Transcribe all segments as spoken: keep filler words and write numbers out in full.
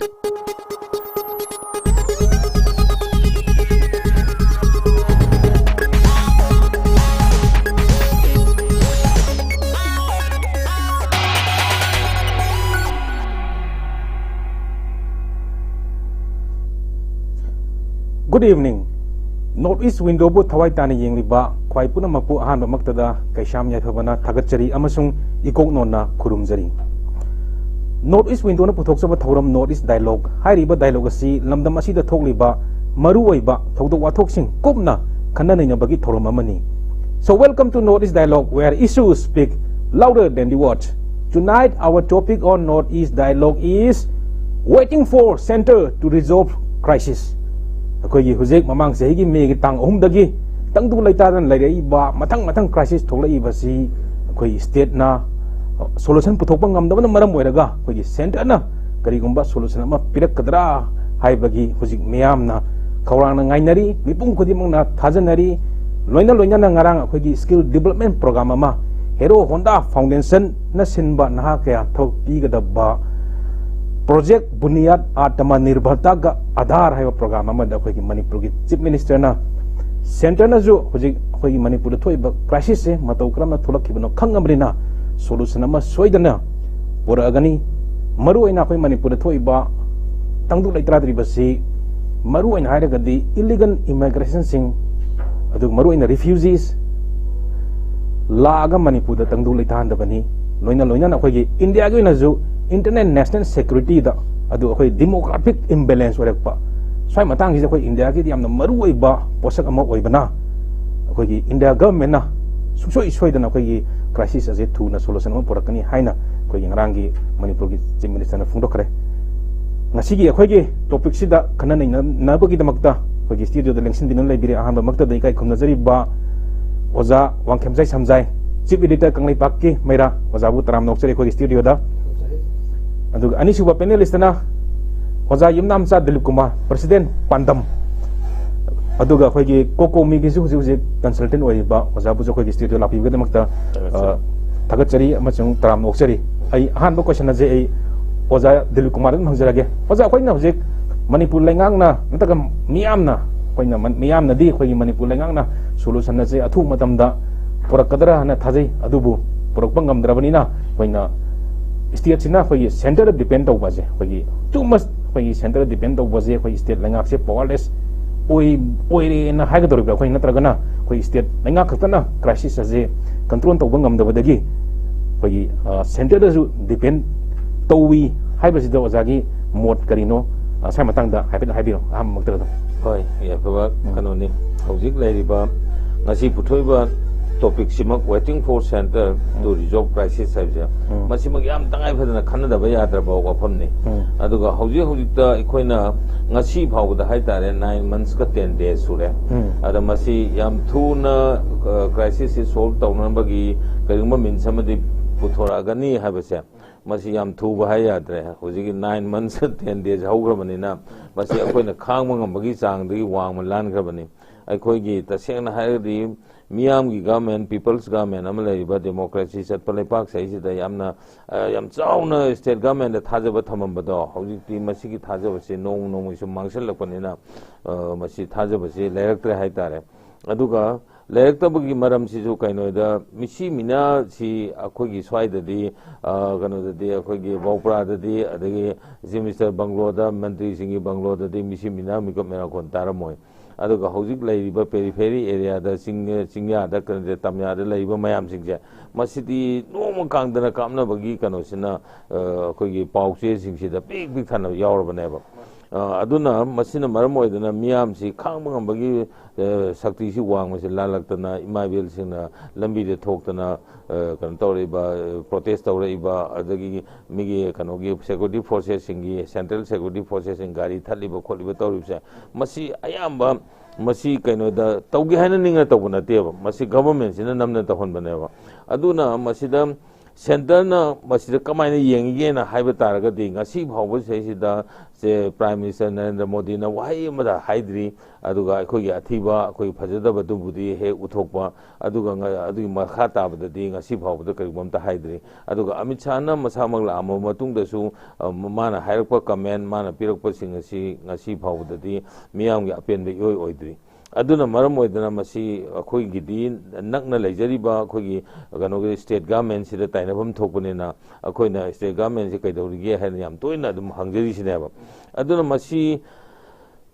Good evening. North East Windowꯕꯨ ꯊꯋꯥꯏ ꯇꯥꯅ ꯌꯦꯡꯂꯤꯕ ꯈ꯭ꯋꯥꯏ ꯄꯨꯝꯅꯃꯛꯄꯨ ꯑꯍꯥꯟꯕꯃꯛꯇꯗ ꯀꯩꯁꯥꯝ ꯌꯥꯏꯐꯕꯅ ꯊꯥꯒꯠꯆꯔꯤ ꯑꯃꯁꯨꯡ ꯏꯀꯣꯛꯅꯣꯟꯅ ꯈꯨꯔꯨꯝꯖꯔꯤ꯫ North East Windowꯅ ꯄꯨꯊꯣꯛꯆꯕ ꯊꯧꯔꯝ North East Dialogue ꯍꯥꯏꯔꯤꯕ dialogue ꯑꯁꯤ ꯂꯝꯗꯝ ꯑꯁꯤꯗ ꯊꯣꯛꯂꯤꯕ ꯃꯔꯨꯑꯣꯏꯕ ꯊꯧꯗꯣꯛ ꯋꯥꯊꯣꯛꯁꯤꯡ ꯀꯨꯞꯅ ꯈꯟꯅ ꯅꯩꯅꯕꯒꯤ ꯊꯧꯔꯝ ꯑꯃꯅꯤ꯫ So welcome to North East Dialogue, where issues speak louder than the words. Tonight our topic on North East Dialogue is waiting for center to resolve crisis. ꯑꯩꯈꯣꯏꯒꯤ ꯍꯧꯖꯤꯛ ꯃꯃꯥꯡ ꯆꯍꯤꯒꯤ ꯃꯦꯒꯤ ꯇꯥꯡ ꯑꯍꯨꯝꯗꯒꯤ ꯇꯪꯗꯨ ꯂꯩꯇꯥꯗꯅ ꯂꯩꯔꯛꯏꯕ ꯃꯊꯪ ꯃꯊꯪ crisis ꯊꯣꯛꯂꯛꯏꯕꯁꯤ ꯑꯩꯈꯣꯏ stateꯅ solution ꯄꯨꯊꯣꯛꯄ ꯉꯝꯗꯕꯅ ꯃꯔꯝ ꯑꯣꯏꯔꯒ ꯑꯩꯈꯣꯏꯒꯤ centreꯅ ꯀꯔꯤꯒꯨꯝꯕ solution ꯑꯃ ꯄꯤꯔꯛꯀꯗ꯭ꯔꯥ ꯍꯥꯏꯕꯒꯤ ꯍꯧꯖꯤꯛ ꯃꯤꯌꯥꯝꯅ ꯈꯧꯔꯥꯡꯅ ꯉꯥꯏꯅꯔꯤ, ꯃꯤꯄꯨꯝ ꯈꯨꯗꯤꯡꯃꯛꯅ ꯊꯥꯖꯅꯔꯤ꯫ ꯂꯣꯏꯅ ꯂꯣꯏꯅꯅ ꯉꯔꯥꯡ ꯑꯩꯈꯣꯏꯒꯤ skill development program ꯑꯃ Hero Honda Foundationꯅ ꯁꯤꯟꯕ ꯅꯍꯥ ꯀꯌꯥ ꯊꯕꯛ ꯄꯤꯒꯗꯕ Project Bunyad Atma Nirbhartaꯒ Aadhaar ꯍꯥꯏꯕ program ꯑꯃꯗ ꯑꯩꯈꯣꯏꯒꯤ ꯃꯅꯤꯄꯨꯔꯒꯤ Chief Ministerꯅ centreꯅꯁꯨ ꯍꯧꯖꯤꯛ ꯑꯩꯈꯣꯏꯒꯤ ꯃꯅꯤꯄꯨꯔꯗ ꯊꯣꯛꯏꯕ crisisꯁꯦ ꯃꯇꯧ ꯀꯔꯝꯅ ꯊꯣꯛꯂꯛꯈꯤꯕꯅꯣ ꯈꯪꯉꯕꯅꯤꯅ solution ꯑꯃ ꯁꯣꯏꯗꯅ ꯄꯨꯔꯛꯑꯒꯅꯤ꯫ ꯃꯔꯨꯑꯣꯏꯅ ꯑꯩꯈꯣꯏ ꯃꯅꯤꯄꯨꯔꯗ ꯊꯣꯛꯏꯕ ꯇꯪꯗꯨ ꯂꯩꯇꯥꯗ꯭ꯔꯤꯕꯁꯤ ꯃꯔꯨꯑꯣꯏꯅ ꯍꯥꯏꯔꯒꯗꯤ illegal immigrationꯁꯤꯡ, ꯑꯗꯨꯒ ꯃꯔꯨꯑꯣꯏꯅ refugees ꯂꯥꯛꯑꯒ ꯃꯅꯤꯄꯨꯔꯗ ꯇꯪꯗꯨ ꯂꯩꯇꯥꯍꯟꯗꯕꯅꯤ꯫ ꯂꯣꯏꯅ ꯂꯣꯏꯅꯅ ꯑꯩꯈꯣꯏꯒꯤ Indiaꯒꯤ ꯑꯣꯏꯅꯁꯨ internal national securityꯗ, ꯑꯗꯨ ꯑꯩꯈꯣꯏ demographic imbalance ꯑꯣꯏꯔꯛꯄ, ꯁ꯭ꯋꯥꯏ ꯃꯇꯥꯡꯁꯤꯗ ꯑꯩꯈꯣꯏ Indiaꯒꯤꯗꯤ ꯌꯥꯝꯅ ꯃꯔꯨꯑꯣꯏꯕ ꯄꯣꯠꯁꯛ ꯑꯃ ꯑꯣꯏꯕꯅ ꯑꯩꯈꯣꯏꯒꯤ India governmentꯅ ꯁꯨꯡꯁꯣꯏ ꯁꯣꯏꯗꯅ ꯑꯩꯈꯣꯏꯒꯤ crisis ꯑꯁꯤ ꯊꯨꯅ solution ꯑꯃ ꯄꯨꯔꯛꯀꯅꯤ ꯍꯥꯏꯅ ꯑꯩꯈꯣꯏꯒꯤ ꯉꯔꯥꯡꯒꯤ ꯃꯅꯤꯄꯨꯔꯒꯤ Chief Ministerꯅ ꯐꯣꯡꯗꯣꯛꯈ꯭ꯔꯦ꯫ ꯉꯁꯤꯒꯤ ꯑꯩꯈꯣꯏꯒꯤ topicꯁꯤꯗ ꯈꯟꯅ ꯅꯩꯅꯅꯕꯒꯤꯗꯃꯛꯇ ꯑꯩꯈꯣꯏꯒꯤ studioꯗ ꯂꯦꯡꯁꯤꯟꯕꯤꯗꯨꯅ ꯂꯩꯕꯤꯔꯦ꯫ ꯑꯍꯥꯟꯕꯃꯛꯇꯗ ꯏꯀꯥꯏ ꯈꯨꯝꯅꯖꯔꯤꯕ ꯑꯣꯖꯥ ꯋꯥꯡꯈꯦꯝꯆꯥꯏ ꯁꯝꯖꯥꯏ, Chief Editor ꯀꯪꯂꯩꯄꯥꯛꯀꯤ ꯃꯩꯔꯥ, ꯑꯣꯖꯥꯕꯨ ꯇꯔꯥꯝꯅ ꯑꯣꯛꯆꯔꯤ ꯑꯩꯈꯣꯏꯒꯤ studioꯗ꯫ ꯑꯗꯨꯒ ꯑꯅꯤꯁꯨꯕ panelistꯅ ꯑꯣꯖꯥ ꯌꯨꯝꯅꯥꯝꯆꯥ ꯗꯤꯂꯤꯞ ꯀꯨꯃꯥꯔ, President ꯄꯥꯟꯗꯝ, ꯑꯗꯨꯒ ꯑꯩꯈꯣꯏꯒꯤ COCOMIꯒꯤꯁꯨ ꯍꯧꯖꯤꯛ ꯍꯧꯖꯤꯛ consultant ꯑꯣꯏꯔꯤꯕ ꯑꯣꯖꯥꯕꯨꯁꯨ ꯑꯩꯈꯣꯏꯒꯤ studio ꯂꯥꯛꯄꯤꯕꯒꯤꯗꯃꯛꯇ, ꯊꯥꯒꯠꯆꯔꯤ꯫ ꯑ, ꯊꯥꯒꯠꯆꯔꯤ ꯑꯃꯁꯨꯡ ꯇꯔꯥꯝꯅ ꯑꯣꯛꯆꯔꯤ꯫ ꯑꯩ ꯑꯍꯥꯟꯕ question ꯑꯁꯦ ꯑꯩ ꯑꯣꯖꯥ ꯗꯤꯂꯤꯞ ꯀꯨꯃꯥꯔꯗ ꯑꯗꯨꯝ ꯍꯪꯖꯔꯒꯦ꯫ ꯑꯣꯖꯥ, ꯑꯩꯈꯣꯏꯅ ꯍꯧꯖꯤꯛ ꯃꯅꯤꯄꯨꯔ ꯂꯩꯉꯥꯛꯅ ꯅꯠꯇ꯭ꯔꯒ ꯃꯤꯌꯥꯝꯅ, ꯑꯩꯈꯣꯏꯅ ꯃꯤꯌꯥꯝꯅꯗꯤ ꯑꯩꯈꯣꯏꯒꯤ ꯃꯅꯤꯄꯨꯔ ꯂꯩꯉꯥꯛꯅ ꯁꯣꯂꯨꯁꯟ ꯑꯁꯦ ꯑꯊꯨꯕ ꯃꯇꯝꯗ ꯄꯨꯔꯛꯀꯗ꯭ꯔꯥ ꯍꯥꯏꯅ ꯊꯥꯖꯩ꯫ ꯑꯗꯨꯕꯨ ꯄꯨꯔꯛꯄ ꯉꯝꯗ꯭ꯔꯕꯅꯤꯅ ꯑꯩꯈꯣꯏꯅ ꯁ꯭ꯇꯦꯠꯁꯤꯅ ꯑꯩꯈꯣꯏꯒꯤ ꯁꯦꯟꯇꯔꯗ ꯗꯤꯄꯦꯟ ꯇꯧꯕ ꯑꯁꯦ, ꯑꯩꯈꯣꯏꯒꯤ ꯇꯨ ꯃꯁ ꯑꯩꯈꯣꯏꯒꯤ ꯁꯦꯟꯇꯔꯗ ꯗꯤꯄꯦꯟ ꯇꯧꯕꯁꯦ ꯑꯩꯈꯣꯏ ꯁ꯭ꯇꯦꯠ ꯂꯩꯉꯥꯛꯁꯦ ꯄꯋꯥꯔꯂꯦꯁ ꯑꯣꯏ ꯑꯣꯏꯔꯦꯅ ꯍꯥꯏꯒꯗꯧꯔꯤꯕ꯭ꯔꯥ? ꯑꯩꯈꯣꯏ ꯅꯠꯇ꯭ꯔꯒꯅ ꯑꯩꯈꯣꯏ ꯁ꯭ꯇꯦꯠ ꯂꯩꯉꯥꯛ ꯈꯛꯇꯅ ꯀ꯭ꯔꯥꯏꯁꯤꯁ ꯑꯁꯦ ꯀꯟꯇ꯭ꯔꯣꯜ ꯇꯧꯕ ꯉꯝꯗꯕꯗꯒꯤ ꯑꯩꯈꯣꯏꯒꯤ ꯁꯦꯟꯇꯔꯗꯁꯨ ꯗꯤꯄꯦꯟ ꯇꯧꯏ ꯍꯥꯏꯕꯁꯤꯗ ꯑꯣꯖꯥꯒꯤ ꯃꯣꯠ ꯀꯔꯤꯅꯣ? ꯁ꯭ꯋꯥꯏ ꯃꯇꯥꯡꯗ ꯍꯥꯏꯐꯦꯠ ꯍꯥꯏꯕꯤꯔꯣ, ꯑꯍꯥꯟꯕꯃꯛꯇꯗ ꯑꯗꯨꯝ꯫ ꯍꯣꯏ, ꯌꯥꯏꯐꯕ ꯀꯩꯅꯣꯅꯤ꯫ ꯍꯧꯖꯤꯛ ꯂꯩꯔꯤꯕ, ꯉꯁꯤ ꯄꯨꯊꯣꯛꯏꯕ ꯇꯣꯄꯤꯛꯁꯤꯃꯛ, Waiting for Center to Resolve Crisis ꯍꯥꯏꯕꯁꯦ, ꯃꯁꯤꯃꯛ ꯌꯥꯝ ꯇꯉꯥꯏ ꯐꯗꯅ ꯈꯟꯅꯗꯕ ꯌꯥꯗ꯭ꯔꯕ ꯋꯥꯐꯝꯅꯤ꯫ ꯑꯗꯨꯒ ꯍꯧꯖꯤꯛ ꯍꯧꯖꯤꯛꯇ ꯑꯩꯈꯣꯏꯅ ꯉꯁꯤ ꯐꯥꯎꯕꯗ ꯍꯥꯏꯇꯥꯔꯦ, nine months ꯀ ten days ꯁꯨꯔꯦ꯫ ꯑꯗ ꯃꯁꯤ ꯌꯥꯝ ꯊꯨꯅ ꯀ꯭ꯔꯥꯏꯁꯤꯁꯁꯤ ꯁꯣꯜꯕ ꯇꯧꯅꯕꯒꯤ ꯀꯔꯤꯒꯨꯝꯕ ꯃꯤꯟꯁ ꯑꯃꯗꯤ ꯄꯨꯊꯣꯔꯛꯑꯒꯅꯤ ꯍꯥꯏꯕꯁꯦ, ꯃꯁꯤ ꯌꯥꯝ ꯊꯨꯕ ꯍꯥꯏ ꯌꯥꯗ꯭ꯔꯦ꯫ ꯍꯧꯖꯤꯛꯀꯤ nine months ten days ꯍꯧꯈ꯭ꯔꯕꯅꯤꯅ, ꯃꯁꯤ ꯑꯩꯈꯣꯏꯅ ꯈꯥꯡꯕ ꯉꯝꯕꯒꯤ ꯆꯥꯡꯗꯒꯤ ꯋꯥꯡꯃ ꯂꯥꯟꯈ꯭ꯔꯕꯅꯤ꯫ ꯑꯩꯈꯣꯏꯒꯤ ꯇꯁꯦꯡꯅ ꯍꯥꯏꯔꯒꯗꯤ ꯃꯤꯌꯥꯝꯒꯤ government, people's government ꯑꯃ ꯂꯩꯔꯤꯕ democracy ꯆꯠꯄ ꯂꯩꯄꯥꯛꯁꯦ ꯑꯩꯁꯤꯗ ꯌꯥꯝꯅ, ꯑ, ꯌꯥꯝ ꯆꯥꯎꯅ state government ꯊꯥꯖꯕ ꯊꯝꯃꯝꯕꯗꯣ, ꯍꯧꯖꯤꯛꯇꯤ ꯃꯁꯤꯒꯤ ꯊꯥꯖꯕꯁꯦ ꯅꯣꯡꯃ ꯅꯣꯡꯃꯒꯤ ꯁꯨꯝ ꯃꯥꯡꯁꯤꯜꯂꯛꯄꯅꯤꯅ, ꯑ, ꯃꯁꯤ ꯊꯥꯖꯕꯁꯤ ꯂꯩꯔꯛꯇ꯭ꯔꯦ ꯍꯥꯏꯇꯥꯔꯦ꯫ ꯑꯗꯨꯒ ꯂꯩꯔꯛꯇꯕꯒꯤ ꯃꯔꯝꯁꯤꯁꯨ ꯀꯩꯅꯣꯗ, ꯃꯤꯁꯤ ꯃꯤꯅꯥꯁꯤ ꯑꯩꯈꯣꯏꯒꯤ ꯁ꯭ꯋꯥꯏꯗꯗꯤ, ꯑ, ꯀꯩꯅꯣꯗꯗꯤ, ꯑꯩꯈꯣꯏꯒꯤ ꯕꯧꯄ꯭ꯔꯥꯗꯗꯤ, ꯑꯗꯒꯤ Chief Minister ꯕꯪꯒ꯭ꯂꯣꯗ, ꯃꯟꯇ꯭ꯔꯤꯁꯤꯡꯒꯤ ꯕꯪꯒ꯭ꯂꯣꯗꯗꯤ ꯃꯤꯁꯤ ꯃꯤꯅꯥ ꯃꯤꯀꯨꯞ ꯃꯤꯔꯥꯈꯣꯟ ꯇꯥꯔꯝꯃꯣꯏ꯫ ꯑꯗꯨꯒ ꯍꯧꯖꯤꯛ ꯂꯩꯔꯤꯕ periphery area ꯗ, ꯆꯤꯡ, ꯆꯤꯡꯌꯥꯗ, ꯀꯩꯅꯣꯗ, ꯇꯝꯌꯥꯗ ꯂꯩꯔꯤꯕ ꯃꯌꯥꯝꯁꯤꯡꯁꯦ, ꯃꯁꯤꯗꯤ ꯅꯣꯡꯃ ꯀꯥꯡꯗꯅ ꯀꯥꯞꯅꯕꯒꯤ ꯀꯩꯅꯣꯁꯤꯅ, ꯑ, ꯑꯩꯈꯣꯏꯒꯤ ꯄꯥꯎꯆꯦꯁꯤꯡꯁꯤꯗ ꯄꯤꯛ ꯄꯤꯛ ꯊꯟꯅ ꯌꯥꯎꯔꯕꯅꯦꯕ꯫ ꯑ, ꯑꯗꯨꯅ ꯃꯁꯤꯅ ꯃꯔꯝ ꯑꯣꯏꯗꯅ ꯃꯤꯌꯥꯝꯁꯤ ꯈꯥꯡꯕ ꯉꯝꯕꯒꯤ, ꯑ, ꯁꯛꯇꯤꯁꯤ ꯋꯥꯡꯕꯁꯤ ꯂꯥꯜꯂꯛꯇꯅ, ꯏꯃꯥ ꯏꯕꯦꯜꯁꯤꯡꯅ ꯂꯝꯕꯤꯗ ꯊꯣꯛꯇꯅ, ꯑ, ꯀꯩꯅꯣ ꯇꯧꯔꯛꯏꯕ, protest ꯇꯧꯔꯛꯏꯕ, ꯑꯗꯒꯤ ꯃꯤꯒꯤ ꯀꯩꯅꯣꯒꯤ security forces ꯁꯤꯡꯒꯤ, central security forces ꯁꯤꯡ ꯒꯥꯔꯤ ꯊꯠꯂꯤꯕ ꯈꯣꯠꯂꯤꯕ ꯇꯧꯔꯤꯕꯁꯦ, ꯃꯁꯤ ꯑꯌꯥꯝꯕ, ꯃꯁꯤ ꯀꯩꯅꯣꯗ ꯇꯧꯒꯦ ꯍꯥꯏꯅ ꯅꯤꯡꯅ ꯇꯧꯕ ꯅꯠꯇꯦꯕ, ꯃꯁꯤ government ꯁꯤꯅ ꯅꯝꯅ ꯇꯧꯍꯟꯕꯅꯦꯕ꯫ ꯑꯗꯨꯅ ꯃꯁꯤꯗ ꯁꯦꯟꯇꯔꯅ ꯃꯁꯤꯗ ꯀꯃꯥꯏꯅ ꯌꯦꯡꯉꯤꯒꯦꯅ ꯍꯥꯏꯕ ꯇꯥꯔꯒꯗꯤ, ꯉꯁꯤ ꯐꯥꯎꯕ ꯁꯤꯗꯩꯁꯤꯗ ꯁꯦ ꯄ꯭ꯔꯥꯏꯝ ꯃꯤꯅꯤꯁꯇꯔ ꯅꯔꯦꯟꯗ꯭ꯔ ꯃꯣꯗꯤꯅ ꯋꯥꯍꯩ ꯑꯃꯗ ꯍꯥꯏꯗ꯭ꯔꯤ, ꯑꯗꯨꯒ ꯑꯩꯈꯣꯏꯒꯤ ꯑꯊꯤꯕ, ꯑꯩꯈꯣꯏꯒꯤ ꯐꯖꯗꯕꯗꯨꯕꯨꯗꯤ ꯍꯦꯛ ꯎꯠꯊꯣꯛꯄ, ꯑꯗꯨꯒ ꯉ-, ꯑꯗꯨꯒꯤ ꯃꯈꯥ ꯇꯥꯕꯗꯗꯤ ꯉꯁꯤ ꯐꯥꯎꯕꯗ ꯀꯔꯤꯒꯨꯝꯕ ꯑꯝꯇ ꯍꯥꯏꯗ꯭ꯔꯤ꯫ ꯑꯗꯨꯒ ꯑꯃꯤꯠ ꯁꯥꯍꯅ ꯃꯁꯥꯃꯛ ꯂꯥꯛꯑꯝꯕ ꯃꯇꯨꯡꯗꯁꯨ, ꯑ, ꯃꯥꯅ ꯍꯥꯏꯔꯛꯄ ꯀꯃꯦꯟ, ꯃꯥꯅ ꯄꯤꯔꯛꯄꯁꯤꯡ ꯑꯁꯤ ꯉꯁꯤ ꯐꯥꯎꯕꯗꯗꯤ ꯃꯤꯌꯥꯝꯒꯤ ꯑꯄꯦꯟꯕ ꯏꯑꯣꯏ ꯑꯣꯏꯗ꯭ꯔꯤ꯫ ꯑꯗꯨꯅ ꯃꯔꯝ ꯑꯣꯏꯗꯅ ꯃꯁꯤ ꯑꯩꯈꯣꯏꯒꯤꯗꯤ ꯅꯛꯅ ꯂꯩꯖꯔꯤꯕ ꯑꯩꯈꯣꯏꯒꯤ ꯀꯩꯅꯣꯒꯤ ꯁ꯭ꯇꯦꯠ ꯒꯚꯔꯟꯃꯦꯟꯁꯤꯗ ꯇꯥꯏꯅꯐꯝ ꯊꯣꯛꯄꯅꯤꯅ, ꯑꯩꯈꯣꯏꯅ ꯁ꯭ꯇꯦꯠ ꯒꯚꯔꯟꯃꯦꯟꯁꯤ ꯀꯩꯗꯧꯔꯤꯒꯦ ꯍꯥꯏꯅ ꯌꯥꯝ ꯇꯣꯏꯅ ꯑꯗꯨꯝ ꯍꯪꯖꯔꯤꯁꯤꯅꯦꯕ꯫ ꯑꯗꯨꯅ ꯃꯁꯤ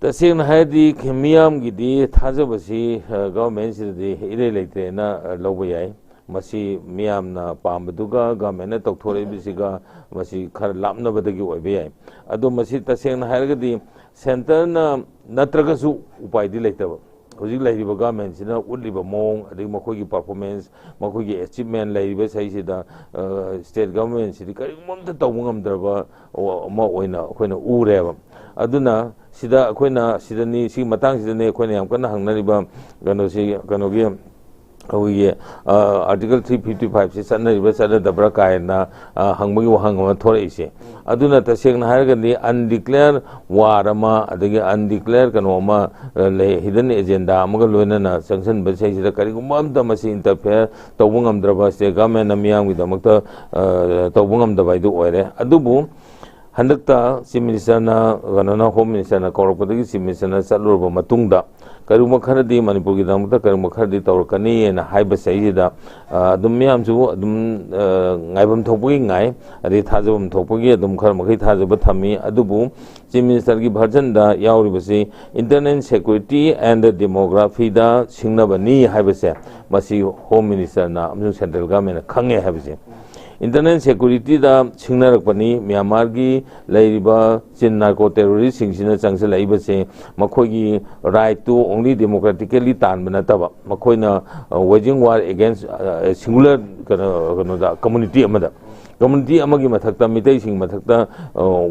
ꯇꯁꯦꯡꯅ ꯍꯥꯏꯔꯗꯤ ꯃꯤꯌꯥꯝꯒꯤꯗꯤ ꯊꯥꯖꯕꯁꯤ, ꯑ, ꯒꯚꯔꯟꯃꯦꯟꯁꯤꯗꯗꯤ ꯏꯔꯩ ꯂꯩꯇ꯭ꯔꯦꯅ, ꯑ, ꯂꯧꯕ ꯌꯥꯏ꯫ ꯃꯁꯤ ꯃꯤꯌꯥꯝꯅ ꯄꯥꯝꯕꯗꯨꯒ ꯒꯚꯔꯟꯃꯦꯟꯅ ꯇꯧꯊꯣꯔꯛꯏꯕꯁꯤꯒ ꯃꯁꯤ ꯈꯔ ꯂꯥꯞꯅꯕꯗꯒꯤ ꯑꯣꯏꯕ ꯌꯥꯏ꯫ ꯑꯗꯣ ꯃꯁꯤ ꯇꯁꯦꯡꯅ ꯍꯥꯏꯔꯒꯗꯤ ꯁꯦꯟꯇꯔꯅ ꯅꯠꯇ꯭ꯔꯒꯁꯨ ꯎꯄꯥꯏꯗꯤ ꯂꯩꯇꯕ꯫ ꯍꯧꯖꯤꯛ ꯂꯩꯔꯤꯕ ꯒꯚꯔꯟꯃꯦꯟꯁꯤꯅ ꯎꯠꯂꯤꯕ ꯃꯑꯣꯡ, ꯑꯗꯒꯤ ꯃꯈꯣꯏꯒꯤ ꯄꯔꯐꯣꯔꯃꯦꯟꯁ, ꯃꯈꯣꯏꯒꯤ ꯑꯦꯆꯤꯞꯃꯦꯟ ꯂꯩꯔꯤꯕ ꯁꯤꯗꯩꯁꯤꯗ, ꯑ, ꯁ꯭ꯇꯦꯠ ꯒꯚꯔꯟꯃꯦꯟꯁꯤꯗꯤ ꯀꯔꯤꯒꯨꯝꯕ ꯑꯝꯇ ꯇꯧꯕ ꯉꯝꯗ꯭ꯔꯕ ꯑꯃ ꯑꯣꯏꯅ ꯑꯩꯈꯣꯏꯅ ꯎꯔꯦꯕ꯫ ꯑꯗꯨꯅ ꯁꯤꯗ ꯑꯩꯈꯣꯏꯅ, ꯁꯤꯗꯅꯤ, ꯁꯤꯒꯤ ꯃꯇꯥꯡꯁꯤꯗꯅꯤ ꯑꯩꯈꯣꯏꯅ ꯌꯥꯝ ꯀꯟꯅ ꯍꯪꯅꯔꯤꯕ ꯀꯩꯅꯣꯁꯤ, ꯀꯩꯅꯣꯒꯤ, ꯑꯩꯈꯣꯏꯒꯤ, ꯑ, ꯑꯥꯔꯇꯤꯀꯜ ꯊ꯭ꯔꯤ ꯐꯤꯐꯇꯤ ꯐꯥꯏꯚꯁꯤ ꯆꯠꯅꯔꯤꯕ꯭ꯔꯥ ꯆꯠꯅꯗꯕ꯭ꯔꯥ ꯀꯥꯏꯅ, ꯑ, ꯍꯪꯕꯒꯤ ꯋꯥꯍꯪ ꯑꯃ ꯊꯣꯔꯛꯏꯁꯦ꯫ ꯑꯗꯨꯅ ꯇꯁꯦꯡꯅ ꯍꯥꯏꯔꯒꯗꯤ ꯑꯟꯗꯤꯀ꯭ꯂꯦꯌꯔ ꯋꯥꯔ ꯑꯃ, ꯑꯗꯒꯤ ꯑꯟꯗꯤꯀ꯭ꯂꯦꯌꯔ ꯀꯩꯅꯣ ꯑꯃ, ꯑ, ꯂꯩ, ꯍꯤꯗꯟ ꯑꯦꯖꯦꯟꯗꯥ ꯑꯃꯒ ꯂꯣꯏꯅꯅ ꯆꯪꯁꯤꯟꯕ ꯁꯤꯗꯩꯁꯤꯗ ꯀꯔꯤꯒꯨꯝꯕ ꯑꯝꯇ ꯃꯁꯤ ꯏꯟꯇꯔꯐꯤꯌꯔ ꯇꯧꯕ ꯉꯝꯗ꯭ꯔꯕ, ꯁ꯭ꯇꯦꯠ ꯒꯚꯔꯟꯃꯦꯟꯅ ꯃꯤꯌꯥꯝꯒꯤꯗꯃꯛꯇ, ꯑ, ꯇꯧꯕ ꯉꯝꯗꯕ ꯍꯥꯏꯗꯨ ꯑꯣꯏꯔꯦ꯫ ꯑꯗꯨꯕꯨ ꯍꯟꯗꯛꯇ ꯆꯤꯐ ꯃꯤꯅꯤꯁꯇꯔꯅ, ꯀꯩꯅꯣꯅ, ꯍꯣꯝ ꯃꯤꯅꯤꯁꯇꯔꯅ ꯀꯧꯔꯛꯄꯗꯒꯤ ꯆꯤꯐ ꯃꯤꯅꯤꯁꯇꯔꯅ ꯆꯠꯂꯨꯔꯕ ꯃꯇꯨꯡꯗ, ꯀꯔꯤꯒꯨꯝꯕ ꯈꯔꯗꯤ ꯃꯅꯤꯄꯨꯔꯒꯤꯗꯃꯛꯇ ꯀꯔꯤꯒꯨꯝꯕ ꯈꯔꯗꯤ ꯇꯧꯔꯛꯀꯅꯤꯅ ꯍꯥꯏꯕꯁꯤꯗꯩꯁꯤꯗ, ꯑ, ꯑꯗꯨꯝ ꯃꯤꯌꯥꯝꯁꯨ ꯑꯗꯨꯝ, ꯑ, ꯉꯥꯏꯐꯝ ꯊꯣꯛꯄꯒꯤ ꯉꯥꯏ, ꯑꯗꯩ ꯊꯥꯖꯐꯝ ꯊꯣꯛꯄꯒꯤ ꯑꯗꯨꯝ ꯈꯔ ꯃꯈꯩ ꯊꯥꯖꯕ ꯊꯝꯃꯤ꯫ ꯑꯗꯨꯕꯨ ꯆꯤꯐ ꯃꯤꯅꯤꯁꯇꯔꯒꯤ ꯚꯔꯖꯟꯗ ꯌꯥꯎꯔꯤꯕꯁꯤ Internal Security and Demographyꯗ ꯁꯤꯡꯅꯕꯅꯤ ꯍꯥꯏꯕꯁꯦ, ꯃꯁꯤ ꯍꯣꯝ ꯃꯤꯅꯤꯁꯇꯔꯅ ꯑꯃꯁꯨꯡ ꯁꯦꯟꯇ꯭ꯔꯦꯜ ꯒꯚꯔꯟꯃꯦꯟꯅ ꯈꯪꯉꯦ ꯍꯥꯏꯕꯁꯦ꯫ Internal Securityꯗ ꯁꯤꯡꯅꯔꯛꯄꯅꯤ꯫ ꯃ꯭ꯌꯥꯟꯃꯥꯔꯒꯤ ꯂꯩꯔꯤꯕ ꯆꯤꯟ ꯅꯥꯔꯀꯣ ꯇꯦꯔꯣꯔꯤꯁꯁꯤꯡꯁꯤꯅ ꯆꯪꯁꯤꯜꯂꯛꯏꯕꯁꯦ ꯃꯈꯣꯏꯒꯤ right to only democratically ꯇꯥꯟꯕ ꯅꯠꯇꯕ, ꯃꯈꯣꯏꯅ, ꯑ, waging war against, ꯑ, singular ꯀꯩꯅꯣ, ꯀꯩꯅꯣꯗ, community ꯑꯃꯗ꯫ ꯀꯝꯃ꯭ꯌꯨꯅꯤꯇꯤ ꯑꯃꯒꯤ ꯃꯊꯛꯇ, ꯃꯤꯇꯩꯁꯤꯡ ꯃꯊꯛꯇ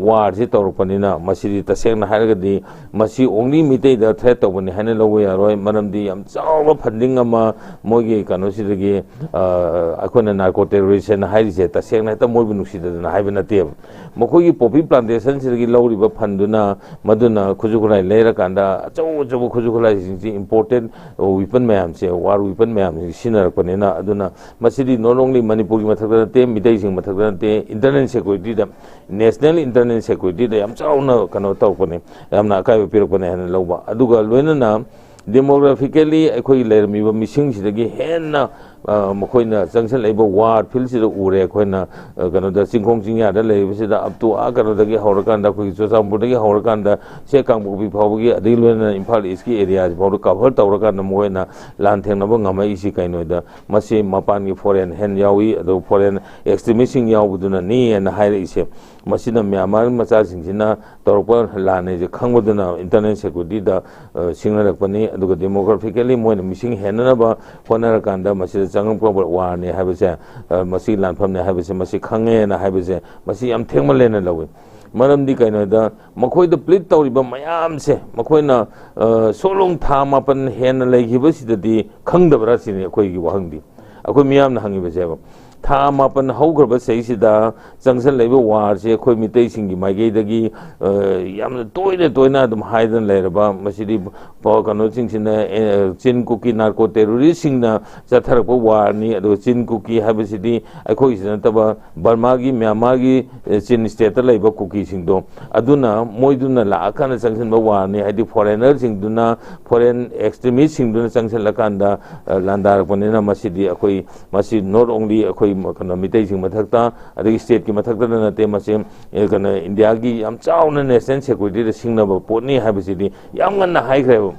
ꯋꯥꯔꯁꯤ ꯇꯧꯔꯛꯄꯅꯤꯅ, ꯃꯁꯤꯗꯤ ꯇꯁꯦꯡꯅ ꯍꯥꯏꯔꯒꯗꯤ ꯃꯁꯤ only ꯃꯤꯇꯩꯗ threat ꯇꯧꯕꯅꯤ ꯍꯥꯏꯅ ꯂꯧꯕ ꯌꯥꯔꯣꯏ꯫ ꯃꯔꯝꯗꯤ ꯌꯥꯝ ꯆꯥꯎꯕ funding ꯑꯃ ꯃꯣꯏꯒꯤ ꯀꯩꯅꯣꯁꯤꯗꯒꯤ, ꯑ, ꯑꯩꯈꯣꯏꯅ narco terrorist ꯍꯥꯏꯅ ꯍꯥꯏꯔꯤꯁꯦ ꯇꯁꯦꯡꯅ ꯍꯦꯛꯇ ꯃꯣꯏꯕꯨ ꯅꯨꯡꯁꯤꯗꯗꯅ ꯍꯥꯏꯕ ꯅꯠꯇꯦꯕ꯫ ꯃꯈꯣꯏꯒꯤ poppy plantation ꯁꯤꯗꯒꯤ ꯂꯧꯔꯤꯕ fundꯗꯨꯅ, ꯃꯗꯨꯅ ꯈꯨꯠꯁꯨ ꯈꯨꯠꯂꯥꯏ ꯂꯩꯔꯀꯥꯟꯗ ꯑꯆꯧ ꯑꯆꯧꯕ ꯈꯨꯠꯁꯨ ꯈꯨꯠꯂꯥꯏꯁꯤꯡꯁꯤ, imported weapon ꯃꯌꯥꯝꯁꯦ, war weapon ꯃꯌꯥꯝꯁꯤ ꯁꯤꯖꯤꯟꯅꯔꯛꯄꯅꯤꯅ, ꯑꯗꯨꯅ ꯃꯁꯤꯗꯤ not only ꯃꯅꯤꯄꯨꯔꯒꯤ ꯃꯊꯛꯇ ꯅꯠꯇꯦ, ꯃꯤꯇꯩꯁꯤꯡ ꯃꯊꯛꯇ ꯅꯠꯇꯦ, internal securityꯗ, national internal securityꯗ ꯌꯥꯝ ꯆꯥꯎꯅ ꯀꯩꯅꯣ ꯇꯧꯔꯛꯄꯅꯦ, ꯌꯥꯝꯅ ꯑꯀꯥꯏꯕ ꯄꯤꯔꯛꯄꯅꯦ ꯍꯥꯏꯅ ꯂꯧꯕ꯫ ꯑꯗꯨꯒ ꯂꯣꯏꯅꯅ demographically ꯑꯩꯈꯣꯏꯒꯤ ꯂꯩꯔꯝꯃꯤꯕ ꯃꯤꯁꯤꯡꯁꯤꯗꯒꯤ ꯍꯦꯟꯅ, ꯑ, ꯃꯈꯣꯏꯅ ꯆꯪꯁꯤꯜꯂꯛꯏꯕ war fieldꯁꯤꯗ ꯎꯔꯦ ꯑꯩꯈꯣꯏꯅ꯫ ꯑ, ꯀꯩꯅꯣꯗ, ꯆꯤꯡꯈꯣꯡ ꯆꯤꯡꯌꯥꯗ ꯂꯩꯔꯤꯕꯁꯤꯗ, up to ꯑꯥ ꯀꯩꯅꯣꯗꯒꯤ ꯍꯧꯔꯀꯥꯟꯗ, ꯑꯩꯈꯣꯏꯒꯤ ꯆꯨꯔꯆꯥꯟꯄꯨꯔꯗꯒꯤ ꯍꯧꯔꯀꯥꯟꯗ ꯁꯦ ꯀꯥꯡꯄꯣꯛꯄꯤ ꯐꯥꯎꯕꯒꯤ, ꯑꯗꯒꯤ ꯂꯣꯏꯅꯅ ꯏꯝꯐꯥꯜ Eastꯀꯤ areaꯁꯤ ꯐꯥꯎꯗ cover ꯇꯧꯔꯀꯥꯟꯗ ꯃꯈꯣꯏꯅ ꯂꯥꯟ ꯊꯦꯡꯅꯕ ꯉꯝꯃꯛꯏꯁꯤ ꯀꯩꯅꯣꯗ, ꯃꯁꯤ ꯃꯄꯥꯟꯒꯤ foreign hand ꯌꯥꯎꯏ, ꯑꯗꯨꯒ foreign extremistꯁꯤꯡ ꯌꯥꯎꯕꯗꯨꯅꯅꯤ ꯍꯥꯏꯅ ꯍꯥꯏꯔꯛꯏꯁꯦ꯫ ꯃꯁꯤꯅ ꯃ꯭ꯌꯥꯟꯃꯥꯔ ꯃꯆꯥꯁꯤꯡꯁꯤꯅ ꯇꯧꯔꯛꯄ ꯂꯥꯟꯅꯤꯁꯦ ꯈꯪꯕꯗꯨꯅ internal securityꯗ, ꯑ, ꯁꯤꯡꯅꯔꯛꯄꯅꯤ꯫ ꯑꯗꯨꯒ demographically ꯃꯣꯏꯅ ꯃꯤꯁꯤꯡ ꯍꯦꯟꯅꯅꯕ ꯍꯣꯠꯅꯔꯀꯥꯟꯗ ꯃꯁꯤꯗ ꯆꯪꯉꯛꯄ warꯅꯤ ꯍꯥꯏꯕꯁꯦ, ꯑ, ꯃꯁꯤ ꯂꯥꯟꯐꯝꯅꯤ ꯍꯥꯏꯕꯁꯦ ꯃꯁꯤ ꯈꯪꯉꯦꯅ ꯍꯥꯏꯕꯁꯦ ꯃꯁꯤ ꯌꯥꯝ ꯊꯦꯡꯃꯜꯂꯦꯅ ꯂꯧꯏ꯫ ꯃꯔꯝꯗꯤ ꯀꯩꯅꯣꯗ, ꯃꯈꯣꯏꯗ plead ꯇꯧꯔꯤꯕ ꯃꯌꯥꯝꯁꯦ ꯃꯈꯣꯏꯅ, ꯑ, ꯁꯣꯂꯣꯡ ꯊꯥ ꯃꯥꯄꯟ ꯍꯦꯟꯅ ꯂꯩꯈꯤꯕꯁꯤꯗꯗꯤ ꯈꯪꯗꯕ꯭ꯔꯥ ꯁꯤꯅꯤ ꯑꯩꯈꯣꯏꯒꯤ ꯋꯥꯍꯪꯗꯤ, ꯑꯩꯈꯣꯏ ꯃꯤꯌꯥꯝꯅ ꯍꯪꯉꯤꯕꯁꯦꯕ꯫ ꯊꯥ ꯃꯥꯄꯟ ꯍꯧꯈ꯭ꯔꯕ ꯆꯍꯤꯁꯤꯗ ꯆꯪꯁꯜꯂꯛꯏꯕ warꯁꯦ ꯑꯩꯈꯣꯏ ꯃꯤꯇꯩꯁꯤꯡꯒꯤ ꯃꯥꯏꯀꯩꯗꯒꯤ, ꯑ, ꯌꯥꯝꯅ ꯇꯣꯏꯅ ꯇꯣꯏꯅ ꯑꯗꯨꯝ ꯍꯥꯏꯗꯅ ꯂꯩꯔꯕ, ꯃꯁꯤꯗꯤ ꯄ-, ꯀꯩꯅꯣꯁꯤꯡꯁꯤꯅ, ꯑꯦ, ꯆꯤꯟ ꯀꯨꯀꯤ narco terroristꯁꯤꯡꯅ ꯆꯠꯊꯔꯛꯄ warꯅꯤ꯫ ꯑꯗꯨꯒ ꯆꯤꯟ ꯀꯨꯀꯤ ꯍꯥꯏꯕꯁꯤꯗꯤ ꯑꯩꯈꯣꯏꯒꯤꯁꯨ ꯅꯠꯇꯕ ꯕꯔꯃꯥꯒꯤ, ꯃ꯭ꯌꯥꯟꯃꯥꯔꯒꯤ, ꯑꯦ, ꯆꯤꯟ stateꯇ ꯂꯩꯕ ꯀꯨꯀꯤꯁꯤꯡꯗꯣ, ꯑꯗꯨꯅ ꯃꯣꯏꯗꯨꯅ ꯂꯥꯛꯑꯀꯥꯟꯗ ꯆꯪꯁꯤꯟꯕ warꯅꯤ꯫ ꯍꯥꯏꯗꯤ foreignerꯁꯤꯡꯗꯨꯅ, foreign extremistꯁꯤꯡꯗꯨꯅ ꯆꯪꯁꯤꯜꯂꯀꯥꯟꯗ, ꯑ, ꯂꯥꯟꯗꯥꯔꯛꯄꯅꯤꯅ ꯃꯁꯤꯗꯤ ꯑꯩꯈꯣꯏ, ꯃꯁꯤ not only ꯑꯩꯈꯣꯏ ꯀꯩꯅꯣ ꯃꯤꯇꯩꯁꯤꯡ ꯃꯊꯛꯇ, ꯑꯗꯒꯤ stateꯀꯤ ꯃꯊꯛꯇꯗ ꯅꯠꯇꯦ, ꯃꯁꯤ, ꯑꯦ, ꯀꯩꯅꯣ, ꯏꯟꯗꯤꯌꯥꯒꯤ ꯌꯥꯝ ꯆꯥꯎꯅ national securityꯗ ꯁꯤꯡꯅꯕ ꯄꯣꯠꯅꯤ ꯍꯥꯏꯕꯁꯤꯗꯤ ꯌꯥꯝ ꯉꯟꯅ ꯍꯥꯏꯈ꯭ꯔꯦꯕ꯫